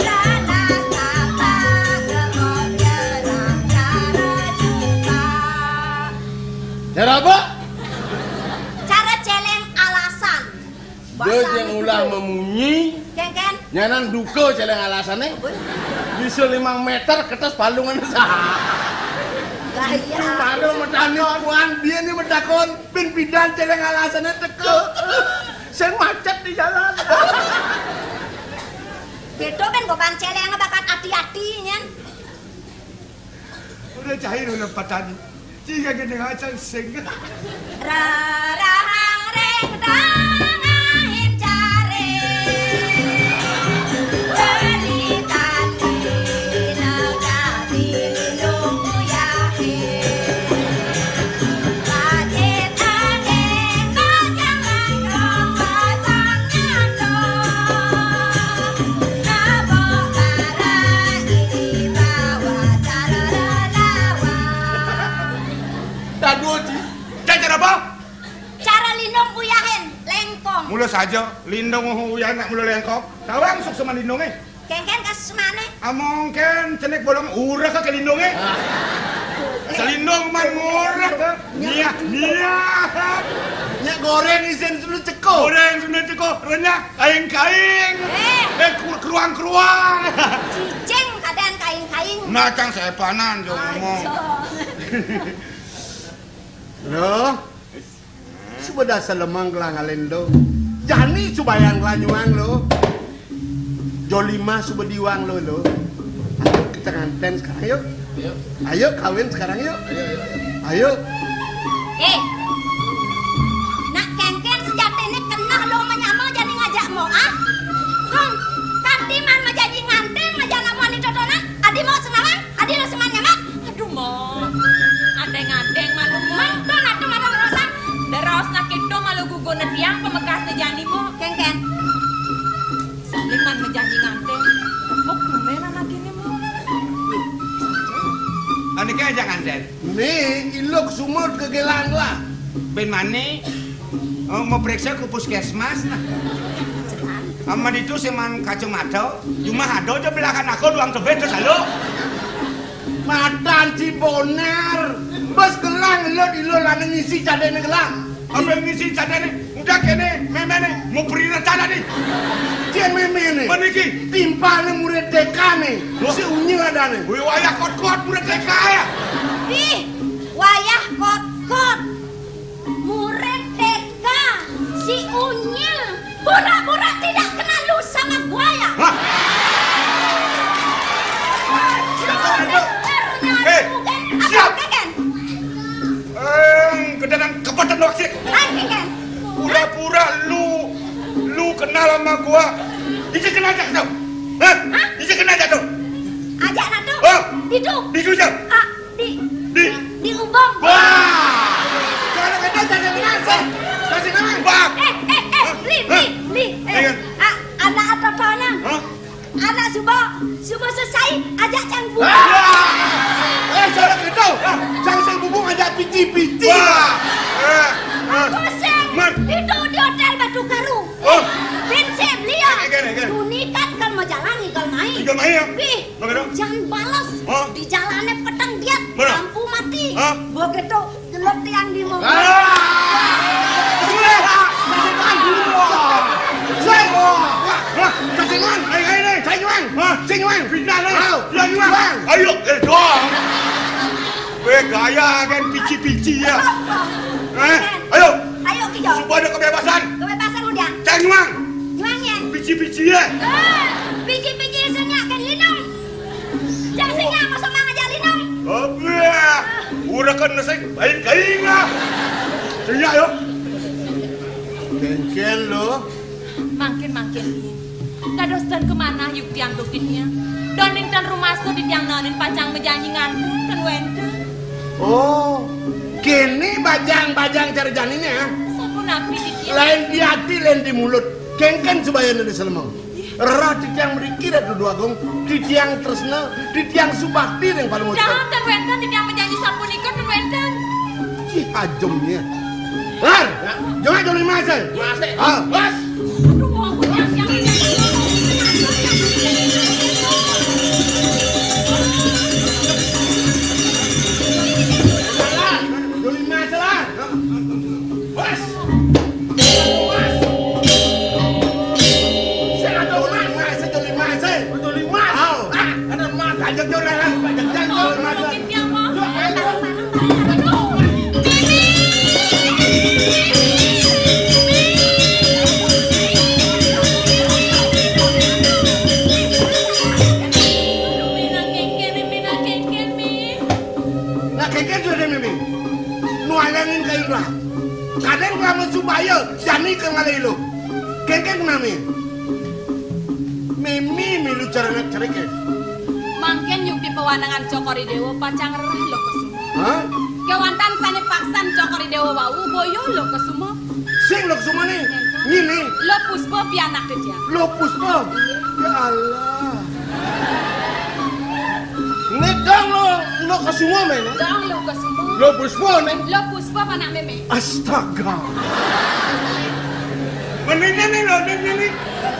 Ranas tapak gemuk gerang cara juga. Cara apa? Cara celeng alasan. Dia yang ulah memunyi. Ken, ken. Nyanan duka celeng alasane. Bisa limang meter kertas palungan sah. Gaya. Baru medane tuan dia ni medakon pin pidan celeng alasane teka. Sing macet di jalan. Beto ben goban celeng bakat ati-ati nyen. Udah cair udah patani. Tiga gending acan sing. Rarahang ring tengahing jaring. Beli tani negari lindung uyahe. Pacet angin kacang langkong pasang nyandong. Nabok barang ini bawa cara relawan. Cara apa? Cara lindung uyahin, lengkong. Mula saja, lindung uyahin nak mula lengkong. Tawang sukseman lindunge. Kengken kasusmane. Among ken cenik bolong urek ke lindunge. Selindung man ngurek. Iya, iya. Nyak goreng isin sundel ceko. Goreng sundel ceko, renyah, kaing-kaing. Eh. Eh, ku-, keruang-keruang. Cicing kadang kaing-kaing. Nah, cang sepanan, jo ngomong. Aja. Loh, suba dasar lemang gelang alen lo. Jani subayang gelang nyuang lo. Jolima suba diwang lo, lo. Ayo kita nganten sekarang, yuk. Ayo. Ayo kawin sekarang, yuk. Ayo, ayo, ayo. Ayo. Eh, nak kengken sejatine keneh lo menyama jani ngajak mo, ah? Kong, kanti man majanji nganten, majan amuan ditotonan, adi mo senawang? Adi lo seman nyamak? Aduh, Mok. Andeng-andeng malu, Mok. Mantun atuh malu ngerosan. Deraos nak itu malu gugurne tiang pamekasne jani, Mok. Kengken. Saling man majanji nganten. Mok, tumben anak ini, Mok. Anike ajak nganten. Nih, iluk sumur ke gelang lah. Ben mani? Oh, mau periksa ke puskesmas, nah. Ama ditu sing maan kacamata, jumah ada aja belahan aku doang tebet terus, halo. Matan si bonar. Bes gelang lo di lo lana ngisi cadene gelang. Apa yang ngisi cadene? Udah kene, memene, mau beri rencana nih. Cien memene. Meniki. Timpane murid T K ne. Wah. Si Unyil adane. Wih, wayah kot-kot murid T K ya. Ih, wayah kot-kot. Murid T K, si Unyil, pura-pura tidak kenal lu sama gua ya? Hah? Aduh, benernya. Eh, aduh, siap. Apa, Keken? Eh, kedengaran kebetan doang sih. Ah, Keken. Pura-pura lu, lu kenal sama gua. Isi kenal aja tuh. Hah? Hah? Isi kenal aja tuh. Ajak nak tuh. Oh. Itu. Itu siap. Ah, Di, di, di ubung. Wah! Jangan kata jangan ngasih. Kasih nama. Wah! Eh, eh, eh, Li, Li, Li. Eh, iya. Ah, anak apa panang? Hah? Anak suba, suba selesai, ajak cang bubu. Ah! Eh, jangan gitu. Cang sing bubu ajak pici-pici. Wah! Eh, eh. Aku sing. Itu di hotel Batu Karu. Oh. Prinsip liya. Egen, egen. Duni kan kalau mau jalan, kalau naik. Kalau naik, ya? Pih. Bagaimana? Jangan balas. Hah? Di jalannya peteng dia, mana? Lampu mati. Hah? Begitu gelut tiang di mobil. Ah! Wah! Wah! Wah! Kasih nyuang. Ayo, ayo, ayo. Saya nyuang. Hah? Saya nyuang. Fitnah, lah. Ayo. Ya, nyuang. Nyuang. Ayo, eh, doang. Weh, gaya kan pici-pici ya. Eh, ayo. Ayo, kita. Supaya ada kebebasan. Kebebasan udah. Saya nyuang. Nyuang ya. Pici-pici ya. Eh, pici-pici isinnya kan lindung. Jang sing nyaman sama ngajak lindung. Abah, ura kan nesek baik kainga. Sing ya, yo. Kengken lo. Mangkin, mangkin, Min. Dados ten kemana yuk tiang dukitnya? Doning ten rumasa di tiang nanin pacang bejanji nganten ten wenten. Oh, kene bajang-bajang cara janine, ya? Sapunapi di tiang? Lain di ati, lain di mulut. Kengken subayane di selemeng. Roh titiang mriki, Ratu Déwa Agung, titiang tresna, titiang subakti ring Palungguh. Dahat ten wénten titiang majanji sapunika ten wénten. Ih, ajemné. Lar, jengah joli mas, eh. Mas, eh. Ah. Mas. Aduh, ampun, Mas, yang ini. Joli mas, Lar. Mas. Mas. Sing ada mas, sing ada mas, eh. Betul, mas. Aw. Ah, ada mas. Ayo, jol, Lar. Ayo, jol, mas. Yuk, ayo. Nah, kénkén suba, Mimi. Nu ayangin ka Indra. Kadén nglamun supaya jani ka ngalih ilu. Kénkén nami. Mimi milu cara anak cerik, ya. Mangkén yukti pawanangan Cokor I Déwa pacang rerah Lokasuma. Hah? Kéwanten sané paksan Cokor I Déwa wau boya Lokasuma. Sing Lokasuma né? Ngini. Lo Puspa pianak titiang. Lo Puspa? Iya. Ya Allah. Né dong lo. Lokasuma, men. Dong, Lokasuma. Lo Puspa, men. Lo Puspa, anak mémé. Astaga. Meningnya nih, lo, nih, nih, nih.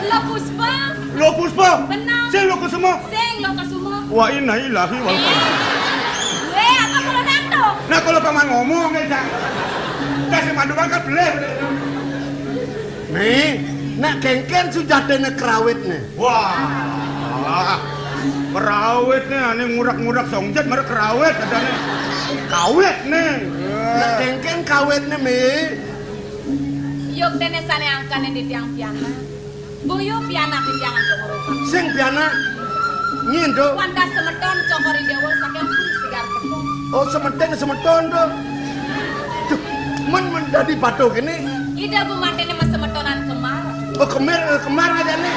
Lo Puspa. Lo Puspa. Benar. Sing Lokasuma. Sing Lokasuma. Wa inna ilahi wal. Wéh, apa kalau nang tuh? Nah, kalau paman ngomong, ya, Cak. Kasih madu banget, boleh. Nih, nak kéngkén sujatiné krawitné. Wah, krawitné ané ngurak-ngurak songjat, merek krawit adané. Kawitné. Nak kéngkén kawitné, Mi. Yuk, déné sané angkané di tiang pianak. Boya pianak di tiang antuk ngrupang. Sing pianak. Nyén, Duk? Wantah semeton Cokor I Déwa saking Puri Sigar Petung. Oh, semeton, semeton, Duk. Duh, men, men dadi patuh kéné. Ida gumantiné masemetonan kemar. Oh, kemir, eh, kemar aja nih.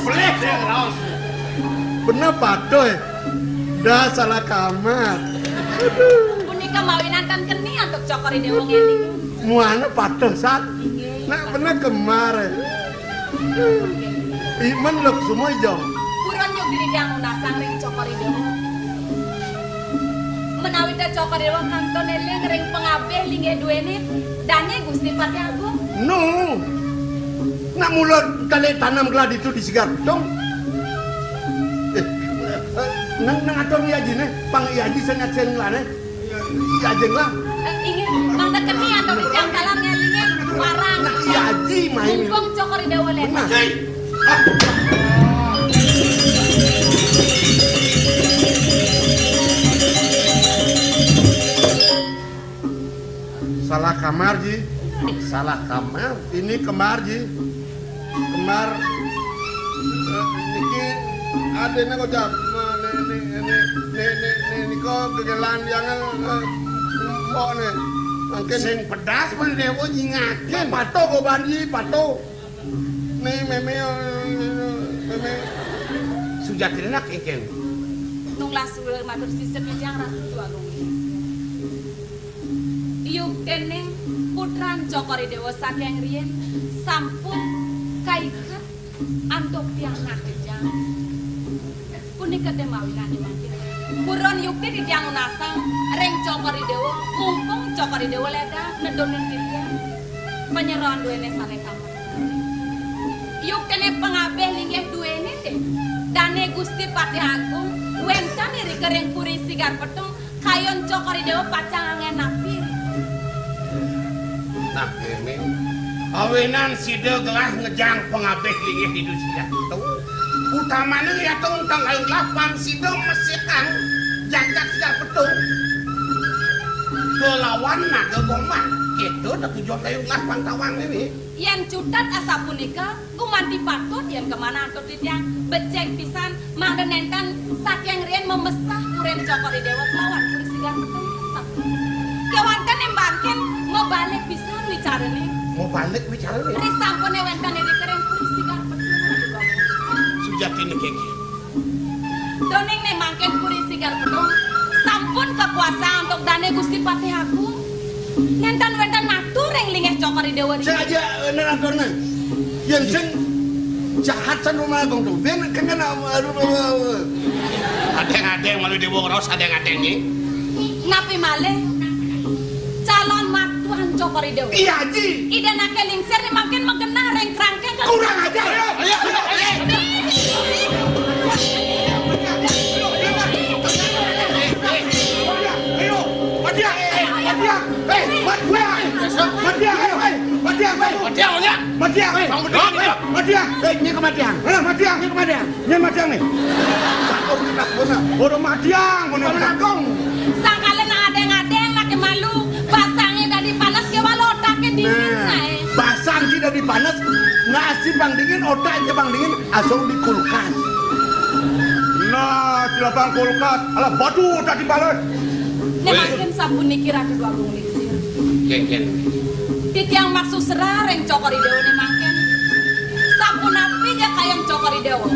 Pelih, ya, raos. Bener patuh, ya. Dah salah kamar. Punika mawinan tan keni antuk Cokor I Déwa ngéling. Muana patuh, San. Inggih. Nak bener kemar, ya. Iman lho semua ijo. Purun yuk diri dang unasang ring Cokor I Déwa. Menawi ta Cokor I Déwa kantun éling ring pangabih linggih duéné, dané Gusti Patih Agung. No. Nak mula talé tanam gelah ditu di Sigar Petung. Eh, nang, nang atur ni ajiné, pang i aji sing ngajeng lane. Iya, jeng lah. Eh, inggih, mangda keni antuk ijang talar ngelingin warang. Nah, iya, Aji, main. Mumpung Cokor I Déwa lénan. Benar. Salah kamar, Ji. Salah kamar. Ini kembar, Ji. Kembar, eh, niki adéné kok, Jam. Nah, né, né, né, né, né, né, nika gegelan yang, eh, mbok né. Mangkin sing pedas pun déwa nyingakin. Patuh kok, Banji, patuh. Né, mémé, eh, mémé. Sujatiné nak éngkén. Nunglah suwé matur sisip Ijang Ratu Dwagung. Yuktiné putran Cokor I Déwa saking riyin sampun kaiket antuk tiang nah Ijang. Punika té mawinané mangkin. Purun yukti titiang unasang ring Cokor I Déwa, mumpung Cokor I Déwa lédang nedunin titiang. Panyeroan duéné sané kamar. Yuktiné pangabih linggih duéné té. Dané Gusti Patih Agung wénten irika ring Puri Sigar Petung. Kayun Cokor I Déwa pacang anggén napi? Nah, kéné. Awinan sida gelah ngejang pangabih linggih Ida Sigar Petung. Utamané yata untang kayun lapan sida mesikan jagat Sigar Petung. Kelawan Naga Gombal. Kéto da tujuan kayun lapan tawang ini. Yén cutet asapunika, gumanti patut yén kamanah antuk titiang becik pisan mangda nénten saking riin mamesah purin Cokor I Déwa kelawan Puri Sigar Petung. Kéwanten né mangkin mabalik pisan wicarané. Mabalik wicarané? Risampuné wénten irika ring Puri Sigar Petung. Sujatiné kénkén. Duaning né mangkin Puri Sigar Petung sampun kakuasaan antuk dané Gusti Patih Agung. Nénten wénten ngatur ring linggih Cokor I Déwa. Sing aja, eh, nénten atur, né. Yén sing jahat san Roma Agung to. Bén kéngkén, aduh, aduh, aduh. Adéng-adéng malu Déwa ngraos adéng-adéng né. Napi malih? Calon matuan Cokor I Déwa. Iya, Ji. Ida naké lingsir né mangkin magenah ring krangkeng. Kurang ajar. Ayo, ayo, ayo, ayo. Ayo, Matiang, eh, Matiang, eh, Matiang, Matiang, ayo, eh, Matiang, ayo. Matiang, ya. Matiang, eh, Bang Bedu, Matiang, eh, Matiang. Eh, ini ke Matiang. Eh, Matiang. Ini ke Matiang. Nyén Matiang né? Cakep, cakep bener. Ora Matiang, bener. Bener, Kong. Sangkala nak adéng-adéng, lagi malu. Basangé dadi panas, kéwala otaké dingin, nah, aé. Basang sing dadi panas, nah, sing pang dingin, otak sing pang dingin, asung di kulkas. Nah, sing pang kulkas, alah batu dadi panas. Né mangkin sapuniki Ratu Dwagung Lingsir. Kénkén. Titiang maksud serah ring Cokor I Déwa né mangkin. Sapunapi ja kayun Cokor I Déwa.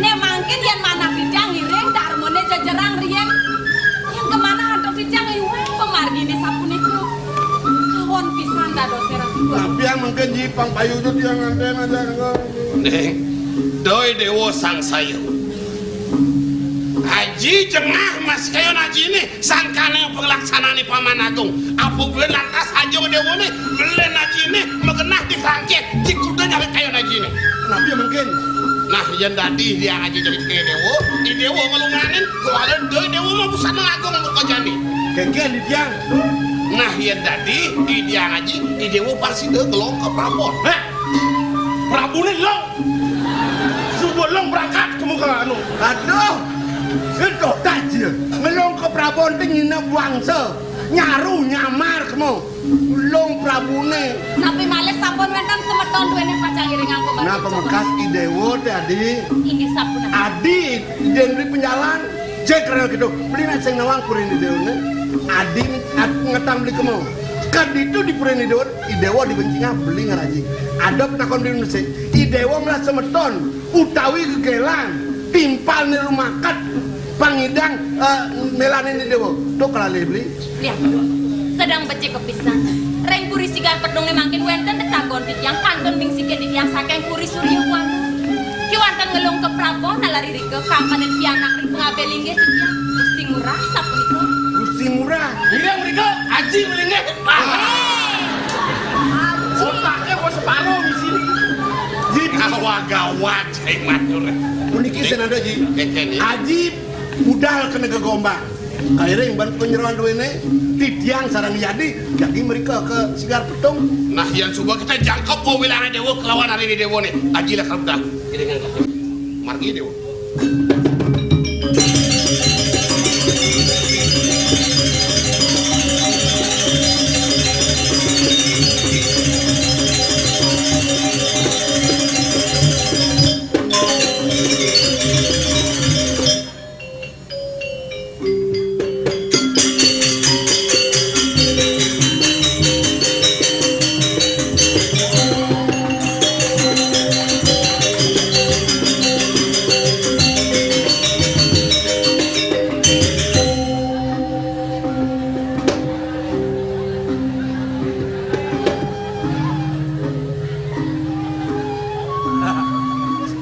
Né mangkin yén manah titiang ngiring darmané jejerang riin. Yén kamanah antuk titiang iwang pamarginé sapunika. Kawon pisan dadosé Ratu Dwagung. Napiang mangkin Ji pang payu tiang nganten aja. Ning, doi Déwa sangsaya. Ji jengah masih kayun ajiné, sangkané panglaksanané Paman Agung. Apa beli lantas aja déwané, beli ajiné, magenah di Prancis, di kuda nyari kayun ajiné. Napi mungkin? Nah, yén dadi dia aji jadi déwa, di déwa ngelunganin, kuala doi déwa mah busana agung muka jani. Kéngkén di tiang. Nah, yén dadi di dia aji, di déwa pasti doi ngelong ka Prabon. Hah? Prabuné long. Suba long berangkat kemu ka anu. Aduh. Aduh, tajil. Ngelong ka Prabon té nginep wangsa. Nyaru nyamar kemu. Long Prabuné. Napi malih sampun wénten semeton duéné pacang iringang pembantu. Napa mekas I Déwa té adi? Inggih sampun. Adi, yén beli penjalan. Jek rel gitu. Beli nak sing nawang purin I Déwané. Adi at-, ngetang beli kemu. Kaditu di purin I Déwa, I Déwa dibencingah beli ngaraji. Ada petakon beli mesti. I Déwa melah semeton utawi gegélan timpal niru makat pangidang, eh, mélanin I Déwa. Tuh kelalih beli. Lihat, sedang becik kepisan. Ring puri Sigar Pedungé mangkin wénten tetagon titiang kantun mingsikin titiang saking puri Surya Kuala. Ki wénten ngelung ke Prabon nalar irika kangkanin pianak ring pengabé linggih titiang. Gusti Ngurah sapunika. Gusti Ngurah. Mireng mrika, Aji melinggih. Héi. Otaknya mau separuh di sini. Gawat-gawat, saya matur. Puniki senada, Ji. Kéngkén, ya. Aji budal kena gegomba. Kairing ban penyeroan duwene, titiang sareng Yadi, Yadi mereka ke Sigar Petung. Nah, yan suba kita jangkep wilangan dewa kelawan hari ini dewa nih. Aji lah kerep dah. Margi dewa.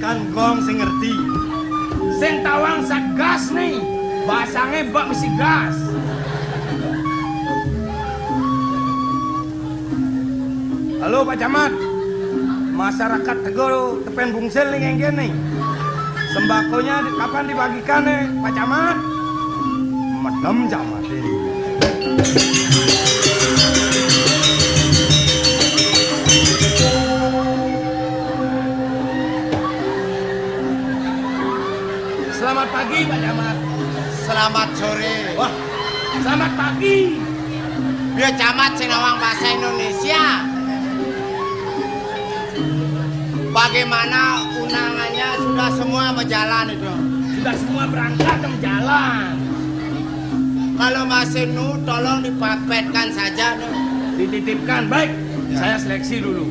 Kan gong sing ngerti. Sing tawang sagas nih, basange bak misi gas. Halo, Pak Camat. Masyarakat Tegoro tepen Bungsil nih ngengken nih. Sembakonya di-, kapan dibagikan nih, Pak Camat? Medem Camat ini. Selamat pagi, Pak Camat. Selamat sore. Wah, selamat pagi. Biar Camat sing nawang bahasa Indonesia. Bagaimana undangannya sudah semua berjalan itu? Sudah semua berangkat dan berjalan. Kalau masih nu, tolong dipapetkan saja, nu. Dititipkan, baik. Ya. Saya seleksi dulu.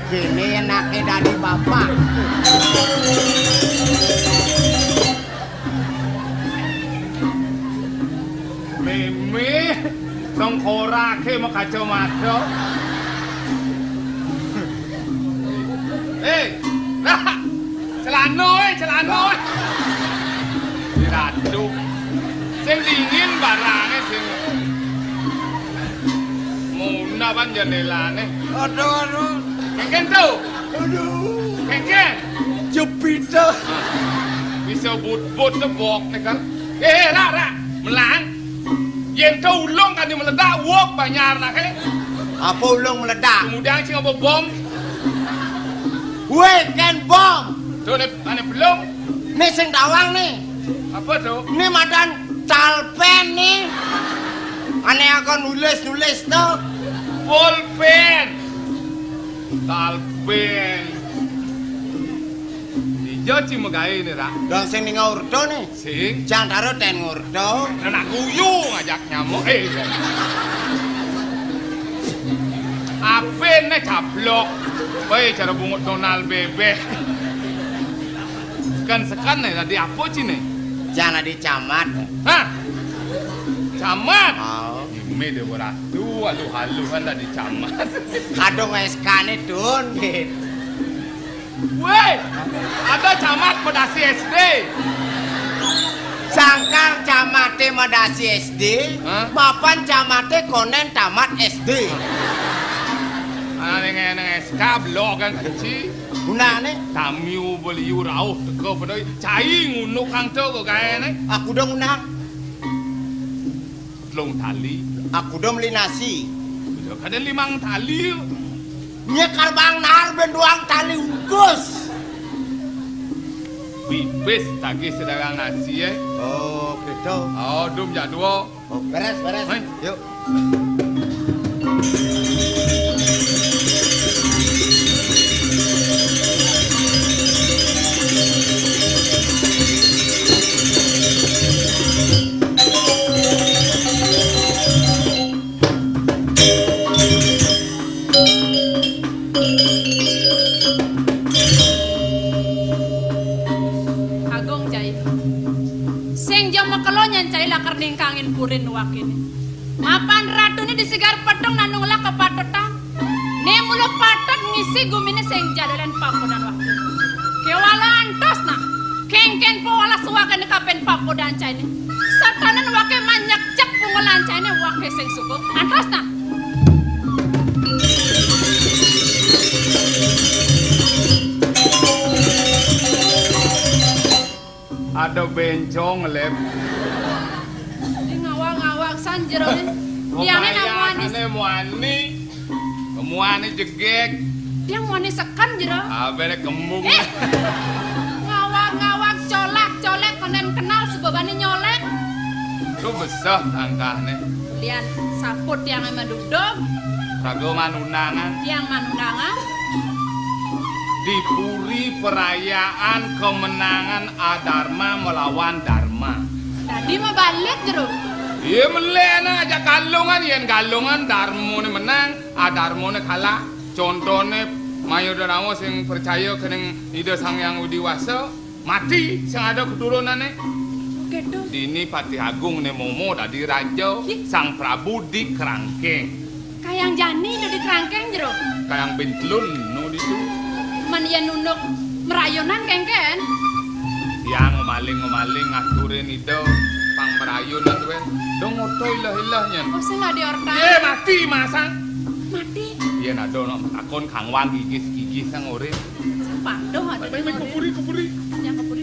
Kene enake dadi bapak. Meme, sengkorake makacamata. Eh, nah, celana, eh, celana, eh. Di ratu. Sing dingin barange sing. Muna ban jendelane. Aduh, aduh. Kengken to. Aduh. Kengken. Jepit to. Bisa but-but tebok ne kan. Eh, eh, Rak, Rak. Melang. Yen to ulung kan meledak, wok banjar nake. Apa ulung meledak? Kemudian sing apa bom? Weh, ken bom. To ne, ane belum. Ne sing tawang ne. Apa to? Ne madan calpen ne. Ane aku nulis-nulis to. Pulpen. Calpen. Iya, ci megae ne, Rak. Dong sing ning urdo ne. Sing. Jang taro ten ngurdo. Anak guyu ngajak nyamuk. Eh. Ape ne cablok. Bae cara bungut Donald bebek. Kan sekan né, dadi apa ci né? Jang dadi camat. Hah? Camat? Oh. Gimé Déwa Ratu, aluh-aluhan dadi camat. Kadung S K-né, Dun. Wéh, ada camat madasi S D. Sangkal camaté madasi S D, hah? Mapan camaté kondén tamat S D. Ané ngeneng S K, belog kan keci. Gunané? Tamiu beliu rauh teka pada cai ngundukang to gegaéné. Aku dong undang. Telung tali. Aku dong beli nasi. Bisa kadén limang tali. Nyekar bang nahar bén duang tali ungkus. Pipis tagih sedagang nasi, eh. Oh, gitu. Oh, dum jak dua. Oh, beres, beres. Hei. Yuk. Agung cai. Sing ja makelo nyan cai lakar ningkangin purin wakiné. Mapan ratuné di Sigar Petung nanu ngelah kapatutan. Né mula patut ngisi guminé sing ja dolen papunan wakiné. Kéwala antos nah. Kénkén pawala suwakiné kapin papudan cainé. Satanan waké manyekcek pungulan cainé waké sing suka. Antos nah. Ada bencong, Lép. Di ngawag-ngawag san jeroné. Tiangé nang muani. Muani. Muani jegég. Tiang muani sekan jero. Abéné kembung. Eh. Ngawag-ngawag, colak-colek, konden kenal sebabane nyolek. Tuh beseh tangkahne. Lian saput tiang madudug. Raga manunangan. Tiang manunangan. Di puri perayaan kemenangan Adarma melawan Darma. Dadi mabalik jero. Iya, melek anak ajak Galungan, yen Galungan Darmane menang, Adarmane kalah. Contone Mayudanawa sing percaya kening Ida Sang Hyang Widi Wasa, mati sing ada keturunane. Gitu. Dini Patih Agung ne momo dadi raja, Sang Prabu di Krangkeng. Kayang jani dadi Krangkeng jero. Kayang bintlun nu ditu. Men yen unduk merayunan kengken. Tiang ngemaling-ngemaling ngaturin Ida pang merayun aturen. Dong oto ilah-ilah nyen. Oh, sing adi orta. Ye, mati masang. Mati. Yen ada nak takon kangwang gigis-gigis sang urip. Sing patuh ati. Main, main keburi, keburi. Yang keburi.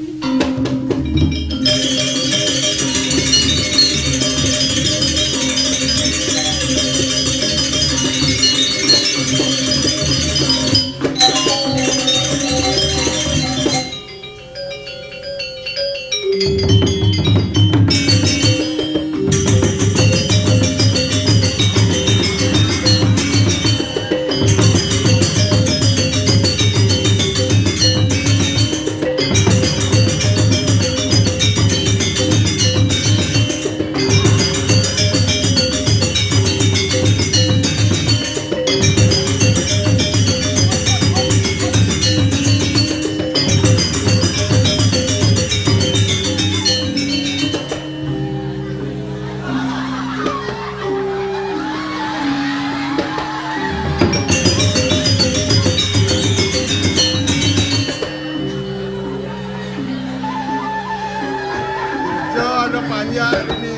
Jangan panjang ini.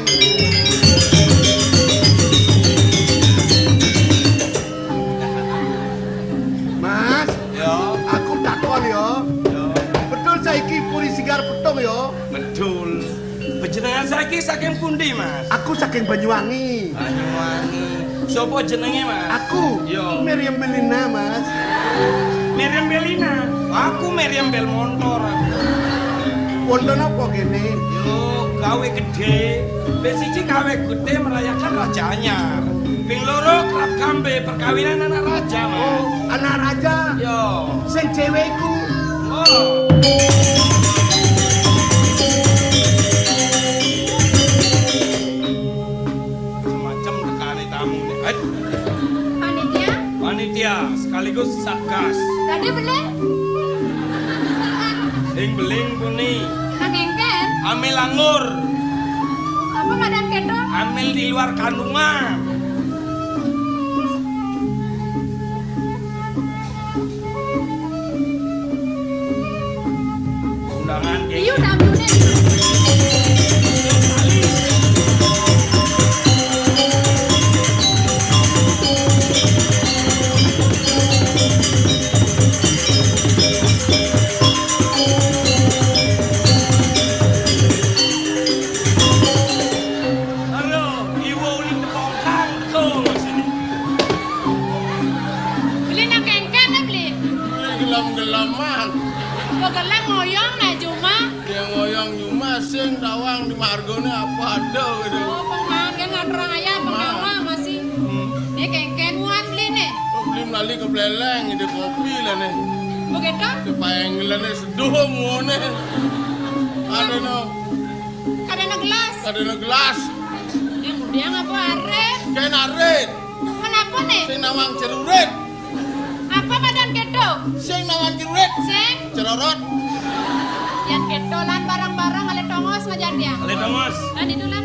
Mas, ya, aku takon ya. Ya. Betul saiki Puri Sigar Petung ya? Betul. Panjenengan saiki saking pundi, Mas? Aku saking Banyuwangi. Banyuwangi. Sapa jenenge, Mas? Aku. Ya. Meriam Belina, Mas. Meriam Belina. Aku Meriam Bel Montor. Wonten apa kene? Yo, gawe gedhe. Ping siji gawe gedhe merayakan Raja Anyar. Ping loro kerap kambe perkawinan anak raja, Mas. Oh, anak raja? Yo. Sing cewek iku. Oh. Macam tekane tamu nih. Hai. Panitia? Panitia sekaligus satgas. Tadi bener? Ing beling puni. Nang kéngkén. Amil anggur. Apa madan kéto? Amil di luar kandungan. Undangan, Kek. Iya, udah, udah. Halo, iwo ulin tepongkang, tuh, sini. Beli nang kéngkén, eh, beli. Beli gelem-geleman. Kok gelem ngoyong, nah, Juma? Yang ngoyong Juma, sing tawang di margone apa ada gitu. Oh, penganggen ngatur ayam, Ma. Pengawang masih. Hmm. Ini kéngkén muan beli nih. Oh, beli melali ke Pleleng, ide kopi lah nih. Begitu? Di paenggelane seduh muone. Ada no. Kadana gelas. Kadana gelas. Yang udah ngapa arit? Kayak narit. Kenapa nih? Sing nawang cerurit. Apa madan kéto? Sing nawang cerurit. Sing. Cerorot. Yang kéto lan barang-barang ale tongos ngajar dia. Ale tongos. Lan itu lan.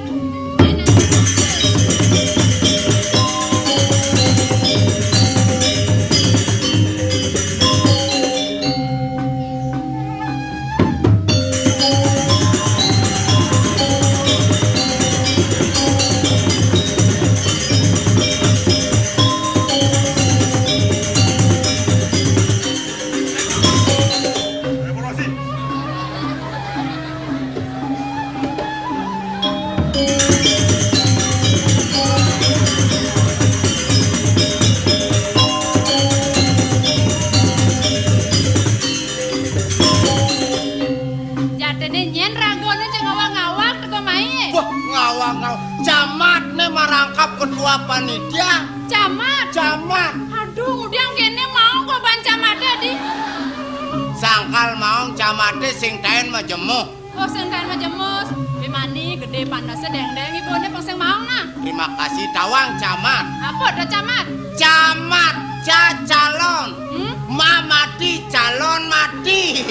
Jatine nyén ragone cek ngawak-ngawak teko mai. Wah, ngawak-ngawak. Camat ne marangkap ketua panitia. Camat? Camat. Aduh, ngudiang kene mau kok ban camate, Di. Sangkal mau camate sing taen majemuh. Oh, sing taen majemuh. Bimani gedé panase deng-deng ibune pang sing mau nah. Terima kasih tawang camat. Apa ada camat? Camat, ca calon. Hmm? Ma mati, calon mati.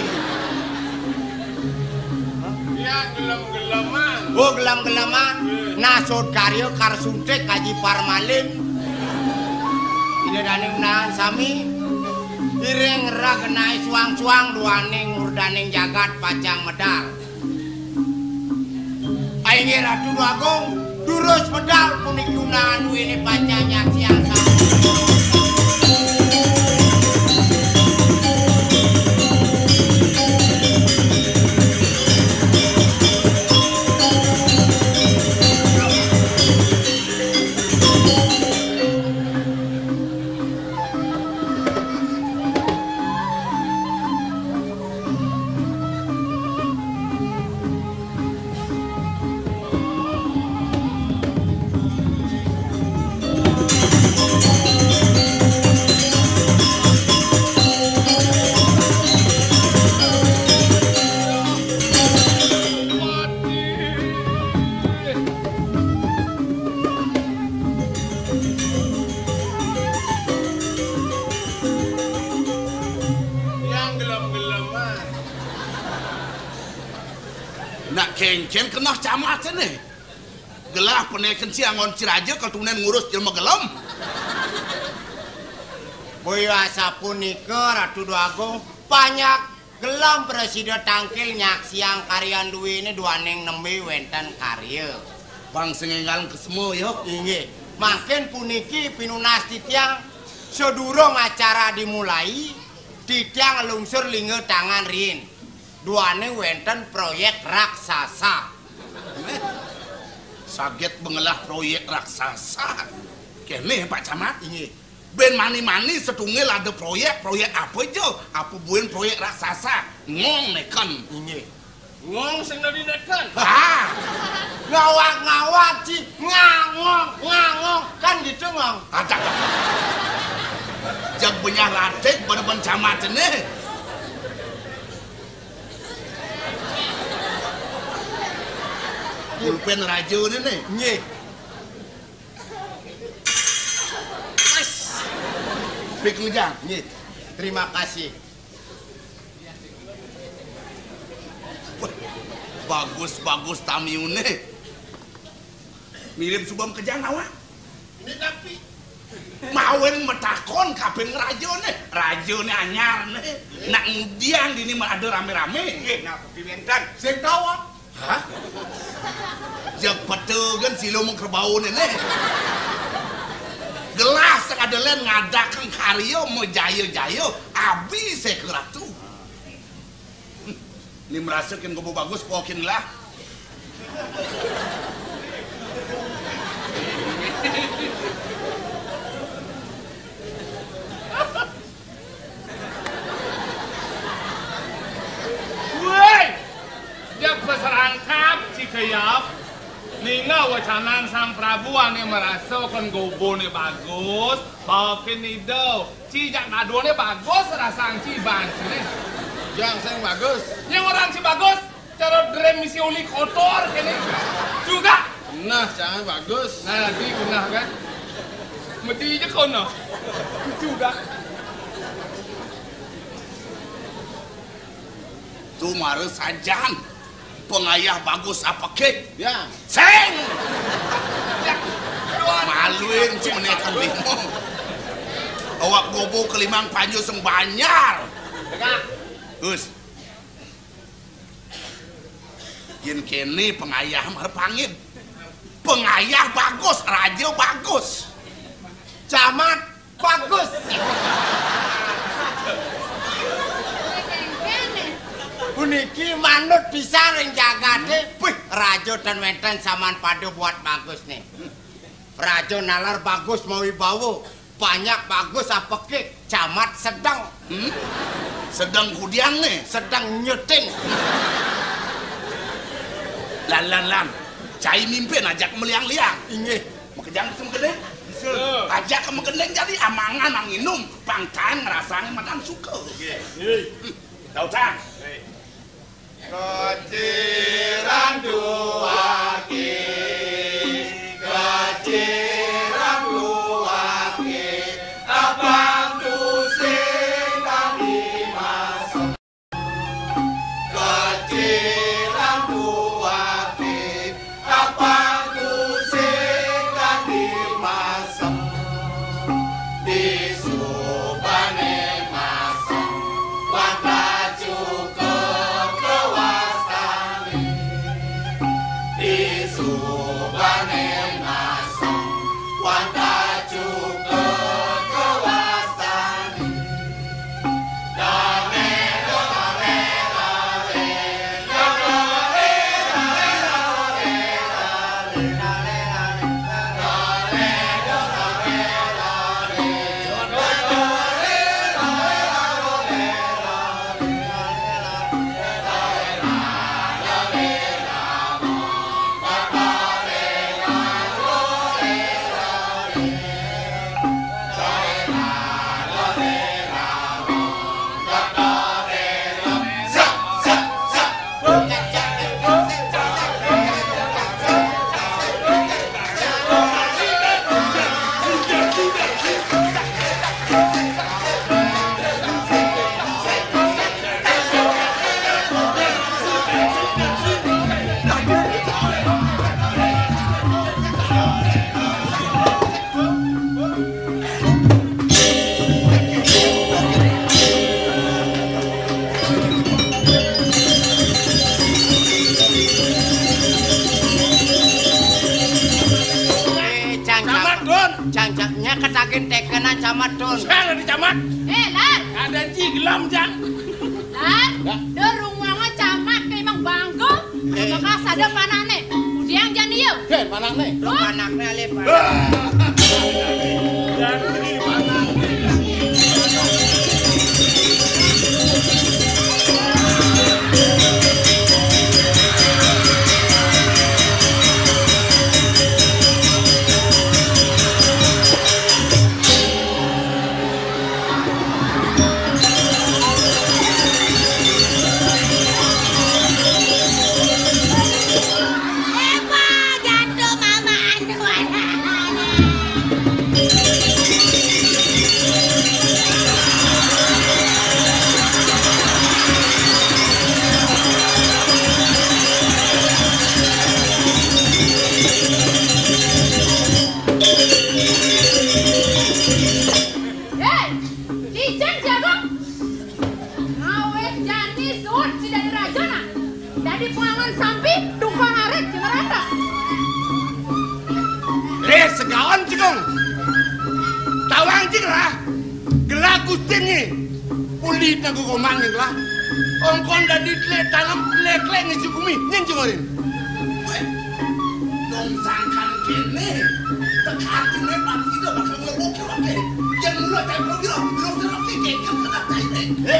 Yang gelem-geleman. Oh, gelem-geleman. Iya. Nasut karya kar suntik kaji parmalin. Ida dane menahan sami. Iring rag nae suang-suang duaning murdaning jagat pacang medal. Inggih Ratu Dwagung, durus medal puniki undangan duwene pacang nyaksiang sami. Yang gelem-geleman. Nak kengken kena camat sini. Gelah peneken si angon ciraja ketunen ngurus jelema gelem. Boya asapunika, Ratu Dwagung, panjak gelem prasida tangkil nyaksiang karyan duwene duaning nembe wenten karya. Bang sing enggal kesema, ya. Inggih. Mangkin puniki pinunas titiang sadurung acara dimulai, titiang lungsur lingga tangan riin. Duane wenten proyek raksasa. Saget bengelah proyek raksasa. Kene, Pak Camat? Inggih. Ben mani-mani setunggal ada proyek, proyek apa aja? Apa buin proyek raksasa? Ngong neken. Inggih. Ngong sing dadi neken. Ha! Ngawak-ngawak, Ci. Ngangong, ngangong. Kan gitu, Ngong. Ada. Jag benyah latik, bener-bener camat ini. Pulpen raja ini, nih. Nggih. Wes. Pik ngejang. Nggih. Terima kasih. Bagus-bagus tamiune. Mirip suba makejang awak. Ini tapi. Mawen matakon kapin rajané. Rajané anyar né. Nak ngudiang dini mah ada ramé-ramé. Nggih, napa piwénten? Sing tawang. Hah? Jeg petegan silo mengkerbauné né. Gelah sing ada lén ngadakang karya majaya-jaya, abi séka ratu. Ni merasa kén gobo bagus, pokin lah. Woi! Jak paserangkap, Cikeyap. Ninggal wacanan Sang Prabu ané merasa kén goboné bagus, pokin ido. Ci jak ngadoné bagus, rasang ci bangsiné. Jang sing bagus. Yang orang ci bagus, cara drem misi oli kotor kéné. Juga. Nah, jangan bagus. Nah, di guna kan. Mesti aja kono. Juga. Tuh mara sajan. Pengayah bagus apa ké? Ya. Sing! Maluin cuma nekan bingung. Awak gobo kelimang panju sing banjar. Gus. Yen kéné pengayah mara pangid. Pengayah bagus, raja bagus. Camat bagus. Puniki manut pisan ring jagaté. Wih, raja ten wénten saman pada buat bagus nih. Raja nalar bagus mawibawa, panjak bagus apekik, camat sedeng. Hmm? Sedeng kudiang nih. Sedeng nyuting. Lan, lan, lan. Cai mimpin ajak meliang-liang. Inggih. Makejang ke Megending. Ajak ke Megending jadi amangan anginum, pang taén ngrasang madan suka. Nggih. Hmm. Tau, Cang? Keciran duwaki, keciran duwaki, abang tusing tadi masuk. Kecilan duwaki, abang tusing dadi masem. Disubané masem, wantah cukup kawastané. Disubané masem, wantah cukup kawastané. Eh, Cang, Cang. Camat, Dun. Cang, Cang, nya ketagihan tekenan, Camat, Dun. Siapa di Camat? Eh, Lar. Ada ci gelam, Cang. Lar, ya. Dur rumah Camat kayak emang bangga. Eh. Bakal sadar panakné. Udiang jani yuk. Hei, panakné. Panakné alé, Pak. Tawang ci gelah. Gelah gustin nyi. Pulit na gegoman nyi gelah. Ongkon dadi tlek tanem, tlek-tlek ngisi gumi, nyen ci ngorin. Wéh, dong sangkan kéné, teka atiné pasti da bakal ngeluh ké waké. Yén mula cai perwira, lu serep ké kékér kena cainé. Hé,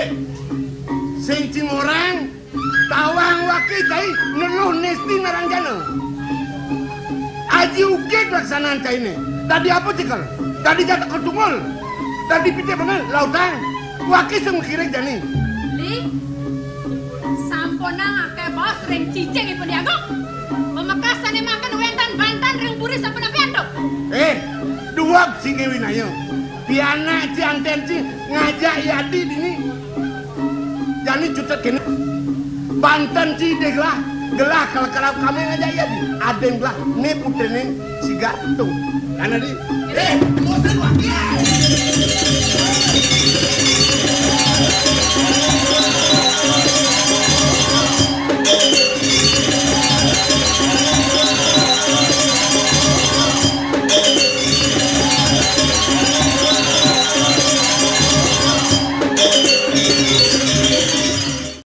sing cing orang, tawang waké cai, ngeluh nesti narang jana. Aji ukik laksanan cainé. Dadi apa cikel? Dadi jataka tunggul. Dadi pite bengel, lautang. Waké sing mikirin jani. Li, sampunang aké baos ring cicing ipun Agung. Pamekasané mangkin wénten banten ring puri sapunapi antuk. Eh, duweg sing winaya. Pianak ci anten ci ngajak yadi dini. Jani cutet kéné. Banten ci dé gelah, gelah kal karab kamé ngajak yadi. Adén gelah, né putriné si Gatung. Ana di. Eh, bosen waké.